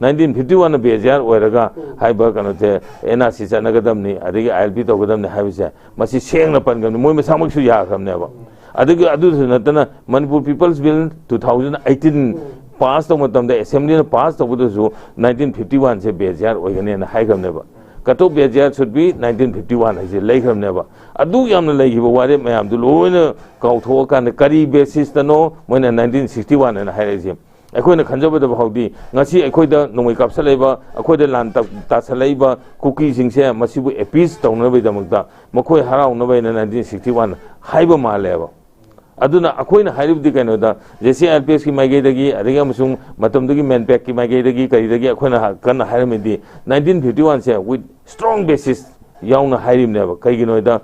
nineteen fifty one ꯅ ꯕꯦꯖꯤꯌꯥꯔ ꯑꯣꯏꯔꯒ ꯍꯥꯏꯕ ꯀꯩꯅꯣꯁꯦ, NRC ꯆꯠꯅꯒꯗꯕꯅꯤ, ꯑꯗꯒꯤ ILP ꯇꯧꯒꯗꯕꯅꯤ ꯍꯥꯏꯕꯁꯦ, ꯃꯁꯤ ꯁꯦꯡꯅ ꯄꯟꯒꯅꯤ, ꯃꯣꯏ ꯃꯁꯥꯃꯛꯁꯨ ꯌꯥꯈ꯭ꯔꯕꯅꯦꯕ꯫ ꯑꯗꯨꯒ ꯑꯗꯨꯁꯨ ꯅꯠꯇꯅ Manipur People's Bill two thousand eighteen pass ꯇꯧꯕ ꯃꯇꯝꯗ, assembly ꯅ pass ꯇꯧꯕꯗꯁꯨ nineteen fifty one say ꯕꯦꯖꯤꯌꯥꯔ ꯑꯣꯏꯒꯅꯦꯅ ꯍꯥꯏꯈ꯭ꯔꯕꯅꯦꯕ꯫ Cut off ꯕꯦꯖꯤꯌꯥꯔ should be nineteen fifty one ꯍꯥꯏꯁꯦ ꯂꯩꯈ꯭ꯔꯕꯅꯦꯕ꯫ ꯑꯗꯨ ꯌꯥꯝꯅ ꯂꯩꯈꯤꯕ ꯋꯥꯔꯦꯞ ꯃꯌꯥꯝꯗꯨ ꯂꯣꯏꯅ ꯀꯥꯎꯊꯣꯛꯑꯀꯥꯟꯗ ꯀꯔꯤ basis ꯇꯅꯣ ꯃꯣꯏꯅ nineteen sixty one ꯍꯥꯏꯅ ꯍꯥꯏꯔꯛꯏꯁꯦ? ꯑꯩꯈꯣꯏꯅ ꯈꯟꯖꯕꯗ ꯐꯥꯎꯗꯤ ꯉꯁꯤ ꯑꯩꯈꯣꯏꯗ ꯅꯣꯡꯃꯩ ꯀꯥꯞꯁꯜꯂꯛꯏꯕ, ꯑꯩꯈꯣꯏꯗ ꯂꯥꯟ ꯇꯛ-, ꯇꯥꯁꯜꯂꯛꯏꯕ ꯀꯨꯀꯤꯁꯤꯡꯁꯦ ꯃꯁꯤꯕꯨ ꯑꯦꯄꯤꯁ ꯇꯧꯅꯕꯒꯤꯗꯃꯛꯇ, ꯃꯈꯣꯏ ꯍꯔꯥꯎꯅꯕ ꯍꯥꯏꯅ ꯅꯥꯏꯟꯇꯤꯟ ꯁꯤꯛꯁꯇꯤ ꯋꯥꯟ ꯍꯥꯏꯕ ꯃꯥꯜꯂꯦꯕ꯫ ꯑꯗꯨꯅ ꯑꯩꯈꯣꯏꯅ ꯍꯥꯏꯔꯤꯕꯗꯤ ꯀꯩꯅꯣꯗ, J C I L P ꯑꯦꯁꯀꯤ ꯃꯥꯏꯀꯩꯗꯒꯤ, ꯑꯗꯒꯤ ꯑꯃꯁꯨꯡ ꯃꯇꯝꯗꯨꯒꯤ ꯃꯦꯟꯄꯦꯛꯀꯤ ꯃꯥꯏꯀꯩꯗꯒꯤ, ꯀꯔꯤꯗꯒꯤ ꯑꯩꯈꯣꯏꯅ ꯍ-, ꯀꯟꯅ ꯍꯥꯏꯔꯝꯃꯤꯗꯤ, ꯅꯥꯏꯟꯇꯤꯟ ꯐꯤꯐꯇꯤ ꯋꯥꯟꯁꯦ with strong basis ꯌꯥꯎꯅ ꯍꯥꯏꯔꯤꯕꯅꯦꯕ꯫ ꯀꯩꯒꯤꯅꯣ ꯍꯥꯏꯗ,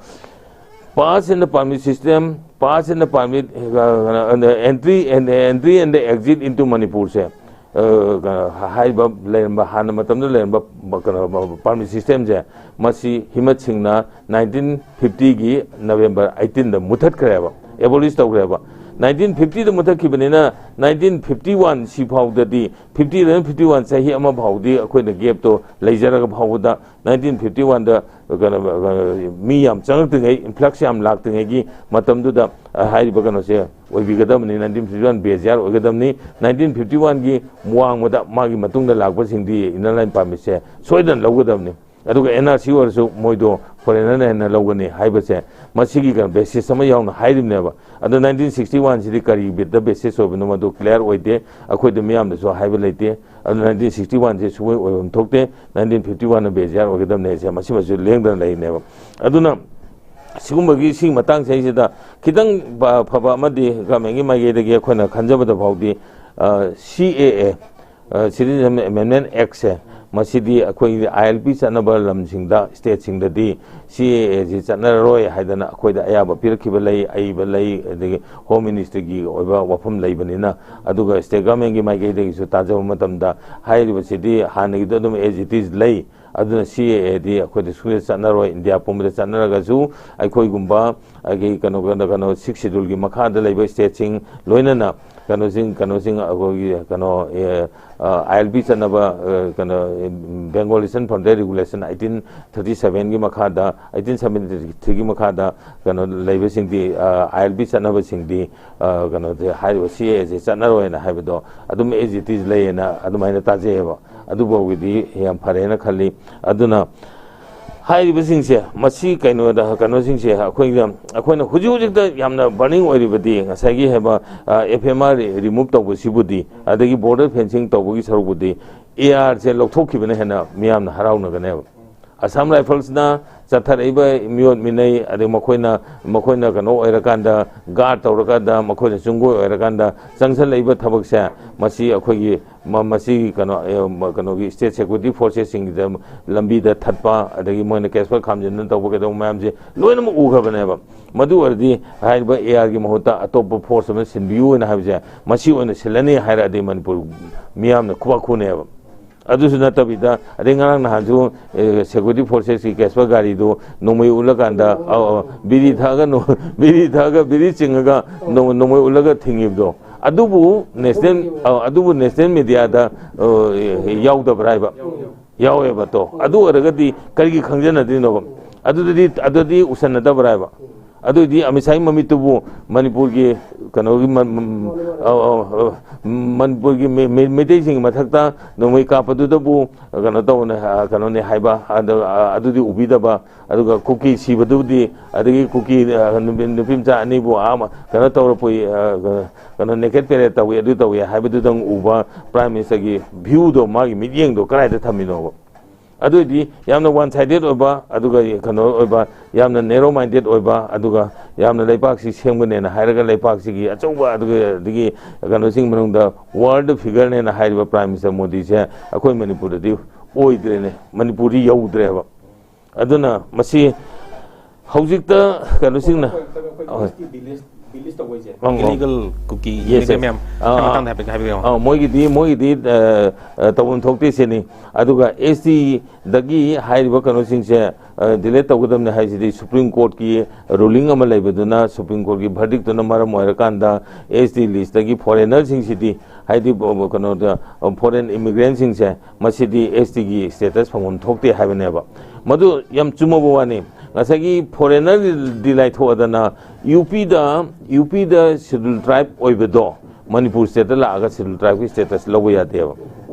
pass and the permit system, pass and the permit, uh, entry and, entry and the exit into ꯃꯅꯤꯄꯨꯔꯁꯦ, ꯑ, ꯀꯩꯅꯣ, ꯍꯥꯏꯔꯤꯕ ꯂꯩꯔꯝꯕ, ꯍꯥꯟꯅ ꯃꯇꯝꯗ ꯂꯩꯔꯝꯕ, ꯀꯩꯅꯣ, ꯄꯥꯔꯃꯤꯠ ꯁꯤꯁꯇꯦꯝꯁꯦ, ꯃꯁꯤ ꯍꯤꯃꯠ ꯁꯤꯡꯅ ꯅꯥꯏꯟꯇꯤꯟ ꯐꯤꯐꯇꯤꯒꯤ ꯅꯕꯦꯝꯕꯔ ꯑꯩꯠꯇꯤꯟꯗ ꯃꯨꯊꯠꯈ꯭ꯔꯦꯕ, ꯑꯦꯕꯣꯂꯤꯁ ꯇꯧꯈ꯭ꯔꯦꯕ꯫ ꯅꯥꯏꯟꯇꯤꯟ ꯐꯤꯐꯇꯤꯗ ꯃꯨꯊꯠꯈꯤꯕꯅꯤꯅ, ꯅꯥꯏꯟꯇꯤꯟ ꯐꯤꯐꯇꯤ ꯋꯥꯟ ꯁꯤ ꯐꯥꯎꯗꯗꯤ, ꯐꯤꯐꯇꯤ ꯑꯦꯂꯚꯦꯟ ꯐꯤꯐꯇꯤ ꯋꯥꯟ ꯆꯍꯤ ꯑꯃ ꯐꯥꯎꯗꯤ ꯑꯩꯈꯣꯏꯅ ꯒꯦꯞꯇꯣ ꯂꯩꯖꯔꯒ ꯐꯥꯎꯕꯗ, ꯅꯥꯏꯟꯇꯤꯟ ꯐꯤꯐꯇꯤ ꯋꯥꯟꯗ ꯀꯩꯅꯣ, ꯃꯤ ꯌꯥꯝ ꯆꯪꯉꯛꯇ꯭ꯔꯤꯉꯩ, ꯏꯟꯐ꯭ꯂꯛꯁ ꯌꯥꯝ ꯂꯥꯛꯇ꯭ꯔꯤꯉꯩꯒꯤ ꯃꯇꯝꯗꯨꯗ, ꯑ, ꯍꯥꯏꯔꯤꯕ ꯀꯩꯅꯣꯁꯦ ꯑꯣꯏꯕꯤꯒꯗꯕꯅꯤ, ꯅꯥꯏꯟꯇꯤꯟ ꯐꯤꯐꯇꯤ ꯋꯥꯟ ꯕꯦꯖꯤꯌꯥꯔ ꯑꯣꯏꯒꯗꯕꯅꯤ꯫ ꯅꯥꯏꯟꯇꯤꯟ ꯐꯤꯐꯇꯤ ꯋꯥꯟꯒꯤ ꯋꯥꯡꯃꯗ ꯃꯥꯒꯤ ꯃꯇꯨꯡꯗ ꯂꯥꯛꯄꯁꯤꯡꯗꯤ ꯏꯅꯔ ꯂꯥꯏꯟ ꯄꯥꯔꯃꯤꯠꯁꯦ ꯁꯣꯏꯗꯅ ꯂꯧꯒꯗꯕꯅꯤ꯫ ꯑꯗꯨꯒ ꯑꯦꯟ ꯑꯥꯔ ꯁꯤ ꯑꯣꯏꯔꯁꯨ ꯃꯣꯏꯗꯣ ꯐꯣꯔꯦꯅꯔꯅ ꯍꯦꯟꯅ ꯂꯧꯒꯅꯤ ꯍꯥꯏꯕꯁꯦ, ꯃꯁꯤꯒꯤ ꯀꯩꯅꯣ ꯕꯦꯁꯤꯁ ꯑꯃ ꯌꯥꯎꯅ ꯍꯥꯏꯔꯤꯕꯅꯦꯕ꯫ ꯑꯗꯣ ꯅꯥꯏꯟꯇꯤꯟ ꯁꯤꯛꯁꯇꯤ ꯋꯥꯟꯁꯤꯗꯤ ꯀꯔꯤ ꯕꯤꯠꯇ ꯕꯦꯁꯤꯁ ꯑꯣꯏꯕꯅꯣ, ꯃꯗꯨ ꯀ꯭ꯂꯤꯌꯥꯔ ꯑꯣꯏꯗꯦ꯫ ꯑꯩꯈꯣꯏꯗ ꯃꯤꯌꯥꯝꯗꯁꯨ ꯍꯥꯏꯕ ꯂꯩꯇꯦ꯫ ꯑꯗꯨ ꯅꯥꯏꯟꯇꯤꯟ ꯁꯤꯛꯁꯇꯤ ꯋꯥꯟꯁꯦ ꯁꯨꯡꯑꯣꯏ ꯑꯣꯏꯐꯝ ꯊꯣꯛꯇꯦ꯫ ꯅꯥꯏꯟꯇꯤꯟ ꯐꯤꯐꯇꯤ ꯋꯥꯟꯅ ꯕꯦꯖꯤꯌꯥꯔ ꯑꯣꯏꯒꯗꯕꯅꯦ ꯍꯥꯏꯁꯦ ꯃꯁꯤꯃꯁꯨ ꯂꯦꯡꯗꯅ ꯂꯩꯔꯤꯅꯦꯕ꯫ ꯑꯗꯨꯅ ꯁꯤꯒꯨꯝꯕꯒꯤ, ꯁꯤꯒꯤ ꯃꯇꯥꯡꯁꯤꯗꯩꯁꯤꯗ ꯈꯤꯇꯪ ꯐ-, ꯐꯕ ꯑꯃꯗꯤ ꯒꯚꯔꯟꯃꯦꯟꯒꯤ ꯃꯥꯏꯀꯩꯗꯒꯤ ꯑꯩꯈꯣꯏꯅ ꯈꯟꯖꯕꯗ ꯐꯥꯎꯗꯤ, ꯑ, ꯁꯤ ꯑꯦ ꯑꯦ, ꯑ, Citizen Amendment Actꯁꯦ, ꯃꯁꯤꯗꯤ ꯑꯩꯈꯣꯏꯒꯤ ꯑꯥꯏ ꯑꯦꯜ ꯄꯤ ꯆꯠꯅꯕ ꯂꯝꯁꯤꯡꯗ, ꯁ꯭ꯇꯦꯠꯁꯤꯡꯗꯗꯤ ꯁꯤ ꯑꯦ ꯑꯦꯁꯤ ꯆꯠꯅꯔꯔꯣꯏ ꯍꯥꯏꯗꯅ ꯑꯩꯈꯣꯏꯗ ꯑꯌꯥꯕ ꯄꯤꯔꯛꯈꯤꯕ ꯂꯩ, ꯑꯏꯕ ꯂꯩ, ꯑꯗꯒꯤ ꯍꯣꯝ ꯃꯤꯅꯤꯁꯇ꯭ꯔꯤꯒꯤ ꯑꯣꯏꯕ ꯋꯥꯐꯝ ꯂꯩꯕꯅꯤꯅ꯫ ꯑꯗꯨꯒ ꯁ꯭ꯇꯦꯠ ꯒꯚꯔꯟꯃꯦꯟꯒꯤ ꯃꯥꯏꯀꯩꯗꯒꯤꯁꯨ ꯇꯥꯖꯕ ꯃꯇꯝꯗ ꯍꯥꯏꯔꯤꯕꯁꯤꯗꯤ ꯍꯥꯟꯅꯒꯤꯗꯣ ꯑꯗꯨꯝ as it is ꯂꯩ꯫ ꯑꯗꯨꯅ ꯁꯤ ꯑꯦ ꯑꯦꯗꯤ ꯑꯩꯈꯣꯏꯗ ꯁꯨꯡꯆꯠ ꯆꯠꯅꯔꯣꯏ꯫ ꯏꯟꯗꯤꯌꯥ ꯄꯨꯝꯕꯗ ꯆꯠꯅꯔꯒꯁꯨ ꯑꯩꯈꯣꯏꯒꯨꯝꯕ, ꯑꯩꯒꯤ ꯀꯩꯅꯣ, ꯀꯩꯅꯣ, ꯀꯩꯅꯣ, ꯁꯤꯛꯁ ꯁꯦꯗꯨꯜꯒꯤ ꯃꯈꯥꯗ ꯂꯩꯕ ꯁ꯭ꯇꯦꯠꯁꯤꯡ, ꯂꯣꯏꯅꯅ ꯀꯩꯅꯣꯁꯤꯡ, ꯀꯩꯅꯣꯁꯤꯡ, ꯑꯩꯈꯣꯏꯒꯤ ꯀꯩꯅꯣ, ꯑꯦ, ꯑ, ꯑꯥꯏ ꯑꯦꯜ ꯄꯤ ꯆꯠꯅꯕ, ꯑ, ꯀꯩꯅꯣ, Bengal Eastern Frontier Regulation eighteen thirty ꯁꯚꯦꯟꯒꯤ ꯃꯈꯥꯗ, ꯑꯩꯠꯇꯤꯟ ꯁꯚꯦꯟꯇꯤ ꯊ꯭ꯔꯤꯒꯤ ꯃꯈꯥꯗ ꯀꯩꯅꯣ ꯂꯩꯕꯁꯤꯡꯗꯤ, ꯑ, ꯑꯥꯏ ꯑꯦꯜ ꯄꯤ ꯆꯠꯅꯕꯁꯤꯡꯗꯤ, ꯑ, ꯀꯩꯅꯣꯁꯦ, ꯍꯥꯏꯔꯤꯕ ꯁꯤ ꯑꯦ ꯑꯦꯁꯦ ꯆꯠꯅꯔꯣꯏꯅ ꯍꯥꯏꯕꯗꯣ ꯑꯗꯨꯝ as it is ꯂꯩꯌꯦꯅ ꯑꯗꯨꯃꯥꯏꯅ ꯇꯥꯖꯩꯌꯦꯕ꯫ ꯑꯗꯨꯐꯥꯎꯒꯤꯗꯤ ꯌꯥꯝ ꯐꯔꯦꯅ ꯈꯜꯂꯤ꯫ ꯑꯗꯨꯅ ꯍꯥꯏꯔꯤꯕꯁꯤꯡꯁꯦ, ꯃꯁꯤ ꯀꯩꯅꯣꯗ, ꯀꯩꯅꯣꯁꯤꯡꯁꯦ ꯑꯩꯈꯣꯏꯅ, ꯑꯩꯈꯣꯏꯅ ꯍꯧꯖꯤꯛ ꯍꯧꯖꯤꯛꯇ ꯌꯥꯝꯅ ꯕꯔꯅꯤꯡ ꯑꯣꯏꯔꯤꯕꯗꯤ ꯉꯁꯥꯏꯒꯤ ꯍꯥꯏꯕ, ꯑ, ꯑꯦꯐ ꯑꯦꯝ ꯑꯥꯔ ꯔꯤꯃꯨꯚ ꯇꯧꯕꯁꯤꯕꯨꯗꯤ, ꯑꯗꯒꯤ ꯕꯣꯔꯗꯔ ꯐꯦꯟꯁꯤꯡ ꯇꯧꯕꯒꯤ ꯁꯔꯨꯛꯄꯨꯗꯤ ꯑꯦ ꯑꯥꯔꯁꯦ ꯂꯧꯊꯣꯛꯈꯤꯕꯅ ꯍꯦꯟꯅ ꯃꯤꯌꯥꯝꯅ ꯍꯔꯥꯎꯅꯒꯅꯦꯕ꯫ ꯑꯁꯥꯝ ꯔꯥꯏꯐꯜꯁꯅ ꯆꯠꯊꯔꯛꯏꯕ ꯃꯤꯑꯣꯠ ꯃꯤꯅꯩ, ꯑꯗꯩ ꯃꯈꯣꯏꯅ, ꯃꯈꯣꯏꯅ ꯀꯩꯅꯣ ꯑꯣꯏꯔꯀꯥꯟꯗ, ꯒꯥꯔꯗ ꯇꯧꯔꯀꯥꯟꯗ, ꯃꯈꯣꯏꯅ ꯆꯤꯡꯒꯣꯏ ꯑꯣꯏꯔꯀꯥꯟꯗ ꯆꯪꯁꯜꯂꯛꯏꯕ ꯊꯕꯛꯁꯦ, ꯃꯁꯤ ꯑꯩꯈꯣꯏꯒꯤ ꯃ-, ꯃꯁꯤꯒꯤ ꯀꯩꯅꯣ, ꯑ, ꯃ-, ꯀꯩꯅꯣꯒꯤ ꯁ꯭ꯇꯦꯠ ꯁꯦꯀ꯭ꯌꯨꯔꯤꯇꯤ ꯐꯣꯔꯁꯦꯁꯁꯤꯡꯒꯤꯗ ꯂꯝꯕꯤꯗ ꯊꯠꯄ, ꯑꯗꯒꯤ ꯃꯣꯏꯅ ꯀꯦꯁꯄꯔ ꯈꯥꯝꯖꯤꯟꯗꯅ ꯇꯧꯕ ꯀꯩꯗꯧꯕ ꯃꯌꯥꯝꯁꯦ ꯂꯣꯏꯅꯃꯛ ꯎꯈ꯭ꯔꯕꯅꯦꯕ꯫ ꯃꯗꯨ ꯑꯣꯏꯔꯗꯤ ꯍꯥꯏꯔꯤꯕ ꯑꯦ ꯑꯥꯔꯒꯤ ꯃꯍꯨꯠꯇ ꯑꯇꯣꯞꯄ ꯐꯣꯔꯁ ꯑꯃ ꯁꯤꯟꯕꯤꯌꯨ ꯍꯥꯏꯅ ꯍꯥꯏꯕꯁꯦ, ꯃꯁꯤ ꯑꯣꯏꯅ ꯁꯤꯜꯂꯅꯤ ꯍꯥꯏꯔꯛꯑꯗꯤ ꯃꯅꯤꯄꯨꯔ ꯃꯤꯌꯥꯝꯅ ꯈꯨꯕꯥꯛ ꯈꯨꯅꯦꯕ꯫ ꯑꯗꯨꯁꯨ ꯅꯠꯇꯕꯤꯗ, ꯑꯗꯩ ꯉꯔꯥꯡ ꯅꯍꯥꯟꯁꯨ, ꯑꯦ, ꯁꯦꯀ꯭ꯌꯨꯔꯤꯇꯤ ꯐꯣꯔꯁꯦꯁꯀꯤ ꯀꯦꯁꯄꯔ ꯒꯥꯔꯤꯗꯨ ꯅꯣꯡꯃꯩ ꯎꯠꯂꯀꯥꯟꯗ, ꯑꯧ, ꯑꯧ, ꯕꯤꯔꯤ ꯊꯛꯑꯒ ꯅꯣ-, ꯕꯤꯔꯤ ꯊꯛꯑꯒ, ꯕꯤꯔꯤ ꯆꯤꯡꯉꯒ ꯅꯣ-, ꯅꯣꯡꯃꯩ ꯎꯠꯂꯒ ꯊꯤꯡꯉꯤꯕꯗꯣ, ꯑꯗꯨꯕꯨ ꯅꯦꯁꯅꯦꯜ, ꯑꯧ, ꯑꯗꯨꯕꯨ ꯅꯦꯁꯅꯦꯜ ꯃꯦꯗꯤꯌꯥꯗ, ꯑ, ꯌꯥꯎꯗꯕ꯭ꯔꯥ ꯍꯥꯏꯕ? ꯌꯥꯎꯋꯦꯕ꯫ ꯇꯣ, ꯑꯗꯨ ꯑꯣꯏꯔꯒꯗꯤ ꯀꯔꯤꯒꯤ ꯈꯪꯖꯅꯗ꯭ꯔꯤꯅꯣꯕ? ꯑꯗꯨꯗꯗꯤ, ꯑꯗꯨꯗꯤ ꯎꯁꯟꯅꯗꯕ꯭ꯔꯥ ꯍꯥꯏꯕ? ꯑꯗꯨꯏꯗꯤ ꯑꯃꯤꯠ ꯁꯥꯍꯒꯤ ꯃꯃꯤꯠꯇꯨꯕꯨ ꯃꯅꯤꯄꯨꯔꯒꯤ ꯀꯩꯅꯣꯒꯤ ꯃ-, ꯃ-, ꯑ, ꯑ, ꯑ, ꯃꯅꯤꯄꯨꯔꯒꯤ ꯃꯤ-, ꯃꯤ-, ꯃꯩꯇꯩꯁꯤꯡꯒꯤ ꯃꯊꯛꯇ ꯅꯣꯡꯃꯩ ꯀꯥꯞꯄꯗꯨꯗꯕꯨ ꯀꯩꯅꯣ ꯇꯧꯕꯅꯦ, ꯑ, ꯀꯩꯅꯣꯅꯦ ꯍꯥꯏꯕ, ꯑꯗ, ꯑ, ꯑꯗꯨꯗꯤ ꯎꯕꯤꯗꯕ, ꯑꯗꯨꯒ ꯀꯨꯀꯤ ꯁꯤꯕꯗꯨꯕꯨꯗꯤ, ꯑꯗꯒꯤ ꯀꯨꯀꯤ, ꯑ, ꯅꯨꯄꯤ, ꯅꯨꯄꯤ ꯃꯆꯥ ꯑꯅꯤꯕꯨ ꯑꯥ ꯃ-, ꯀꯩꯅꯣ ꯇꯧꯔ ꯄꯨꯏ, ꯑ, ꯀꯩꯅꯣ, ꯅꯦꯀꯦꯠ ꯄꯦꯔꯦꯠ ꯇꯧꯏ, ꯑꯗꯨ ꯇꯧꯏ ꯍꯥꯏꯕꯗꯨꯗꯪ ꯎꯕ ꯄ꯭ꯔꯥꯏꯝ ꯃꯤꯅꯤꯁꯇꯔꯒꯤ ꯚ꯭ꯌꯨꯗꯣ, ꯃꯥꯒꯤ ꯃꯤꯠꯌꯦꯡꯗꯣ ꯀꯗꯥꯏꯗ ꯊꯝꯃꯤꯅꯣꯕ? ꯑꯗꯨꯏꯗꯤ ꯌꯥꯝꯅ ꯋꯥꯟ ꯁꯥꯏꯗꯦꯠ ꯑꯣꯏꯕ, ꯑꯗꯨꯒ ꯀꯩꯅꯣ ꯑꯣꯏꯕ, ꯌꯥꯝꯅ ꯅꯦꯔꯣ ꯃꯥꯏꯟꯗꯦꯠ ꯑꯣꯏꯕ, ꯑꯗꯨꯒ ꯌꯥꯝꯅ ꯂꯩꯕꯥꯛꯁꯤ ꯁꯦꯝꯒꯅꯦꯅ ꯍꯥꯏꯔꯒ ꯂꯩꯕꯥꯛꯁꯤꯒꯤ ꯑꯆꯧꯕ, ꯑꯗꯨꯒ ꯑꯗꯒꯤ ꯀꯩꯅꯣꯁꯤꯡ ꯃꯅꯨꯡꯗ ꯋꯥꯔꯜꯗ ꯐꯤꯒꯔꯅꯦꯅ ꯍꯥꯏꯔꯤꯕ ꯄ꯭ꯔꯥꯏꯝ ꯃꯤꯅꯤꯁꯇꯔ ꯃꯣꯗꯤꯁꯦ ꯑꯩꯈꯣꯏ ꯃꯅꯤꯄꯨꯔꯗꯗꯤ ꯑꯣꯏꯗ꯭ꯔꯦꯅꯦ, ꯃꯅꯤꯄꯨꯔꯗꯤ ꯌꯧꯗ꯭ꯔꯦꯕ꯫ ꯑꯗꯨꯅ ꯃꯁꯤ ꯍꯧꯖꯤꯛꯇ ꯀꯩꯅꯣꯁꯤꯡꯅ, ꯑꯩꯈꯣꯏ, ꯑꯩꯈꯣꯏ ꯍꯣꯏ꯫ ꯑꯦꯁ ꯇꯤ ꯗꯤꯂꯤꯁ, ꯗꯤꯂꯤꯁ ꯇꯧꯕꯩꯁꯦ꯫ ꯑꯪ, ꯑꯪ꯫ ꯏꯂꯤꯒꯜ ꯀꯨꯀꯤ, ꯌꯦꯁ, ꯏꯂꯤꯒꯜ ꯌꯦꯁ꯫ ꯃꯌꯥꯝ, ꯑꯥ, ꯁꯤ ꯑꯥ꯫ ꯃꯇꯥꯡꯗ ꯍꯥꯏꯐꯦꯠ ꯍꯥꯏꯕꯤꯔꯛꯑꯣ꯫ ꯑꯥ, ꯃꯣꯏꯒꯤꯗꯤ, ꯃꯣꯏꯒꯤꯗꯤ, ꯑ, ꯑ, ꯇꯧꯐꯝ ꯊꯣꯛꯇꯦ ꯁꯤꯅꯤ꯫ ꯑꯗꯨꯒ ꯑꯦꯁ ꯇꯤꯗꯒꯤ ꯍꯥꯏꯔꯤꯕ ꯀꯩꯅꯣꯁꯤꯡꯁꯦ, ꯑ, ꯗꯤꯂꯤꯠ ꯇꯧꯒꯗꯕꯅꯤ ꯍꯥꯏꯁꯤꯗꯤ ꯁꯨꯄ꯭ꯔꯤꯝ ꯀꯣꯔꯠꯀꯤ ꯔꯨꯂꯤꯡ ꯑꯃ ꯂꯩꯕꯗꯨꯅ, ꯁꯨꯄ꯭ꯔꯤꯝ ꯀꯣꯔꯠꯀꯤ ꯚꯔꯗꯤꯛꯇꯨꯅ ꯃꯔꯝ ꯑꯣꯏꯔꯀꯥꯟꯗ ꯑꯦꯁ ꯇꯤ ꯂꯤꯁꯇꯒꯤ ꯐꯣꯔꯦꯅꯔꯁꯤꯡꯁꯤꯗꯤ, ꯍꯥꯏꯗꯤ, ꯕ-, ꯕ-, ꯀꯩꯅꯣꯗ, ꯐꯣꯔꯦꯟ ꯏꯃꯤꯒ꯭ꯔꯦꯟꯁꯤꯡꯁꯦ ꯃꯁꯤꯗꯤ ꯑꯦꯁ ꯇꯤꯒꯤ ꯁ꯭ꯇꯦꯇꯁ ꯐꯪꯐꯝ ꯊꯣꯛꯇꯦ ꯍꯥꯏꯕꯅꯦꯕ꯫ ꯃꯗꯨ ꯌꯥꯝ ꯆꯨꯝꯃꯕ ꯋꯥꯅꯤ꯫ ꯉꯁꯥꯏꯒꯤ ꯐꯣꯔꯦꯅꯔꯗꯤ ꯂꯥꯏꯊꯣꯛꯑꯗꯅ, ꯌꯨ ꯄꯤꯗ, ꯌꯨ ꯄꯤꯗ ꯁꯦꯗ꯭ꯌꯨꯜ ꯇ꯭ꯔꯥꯏꯕ ꯑꯣꯏꯕꯗꯣ ꯃꯅꯤꯄꯨꯔ ꯁ꯭ꯇꯦꯠꯇ ꯂꯥꯛꯑꯒ ꯁꯦꯗ꯭ꯌꯨꯜ ꯇ꯭ꯔꯥꯏꯕꯀꯤ ꯁ꯭ꯇꯦꯇꯁ ꯂꯧꯕ ꯌꯥꯗꯦꯕ꯫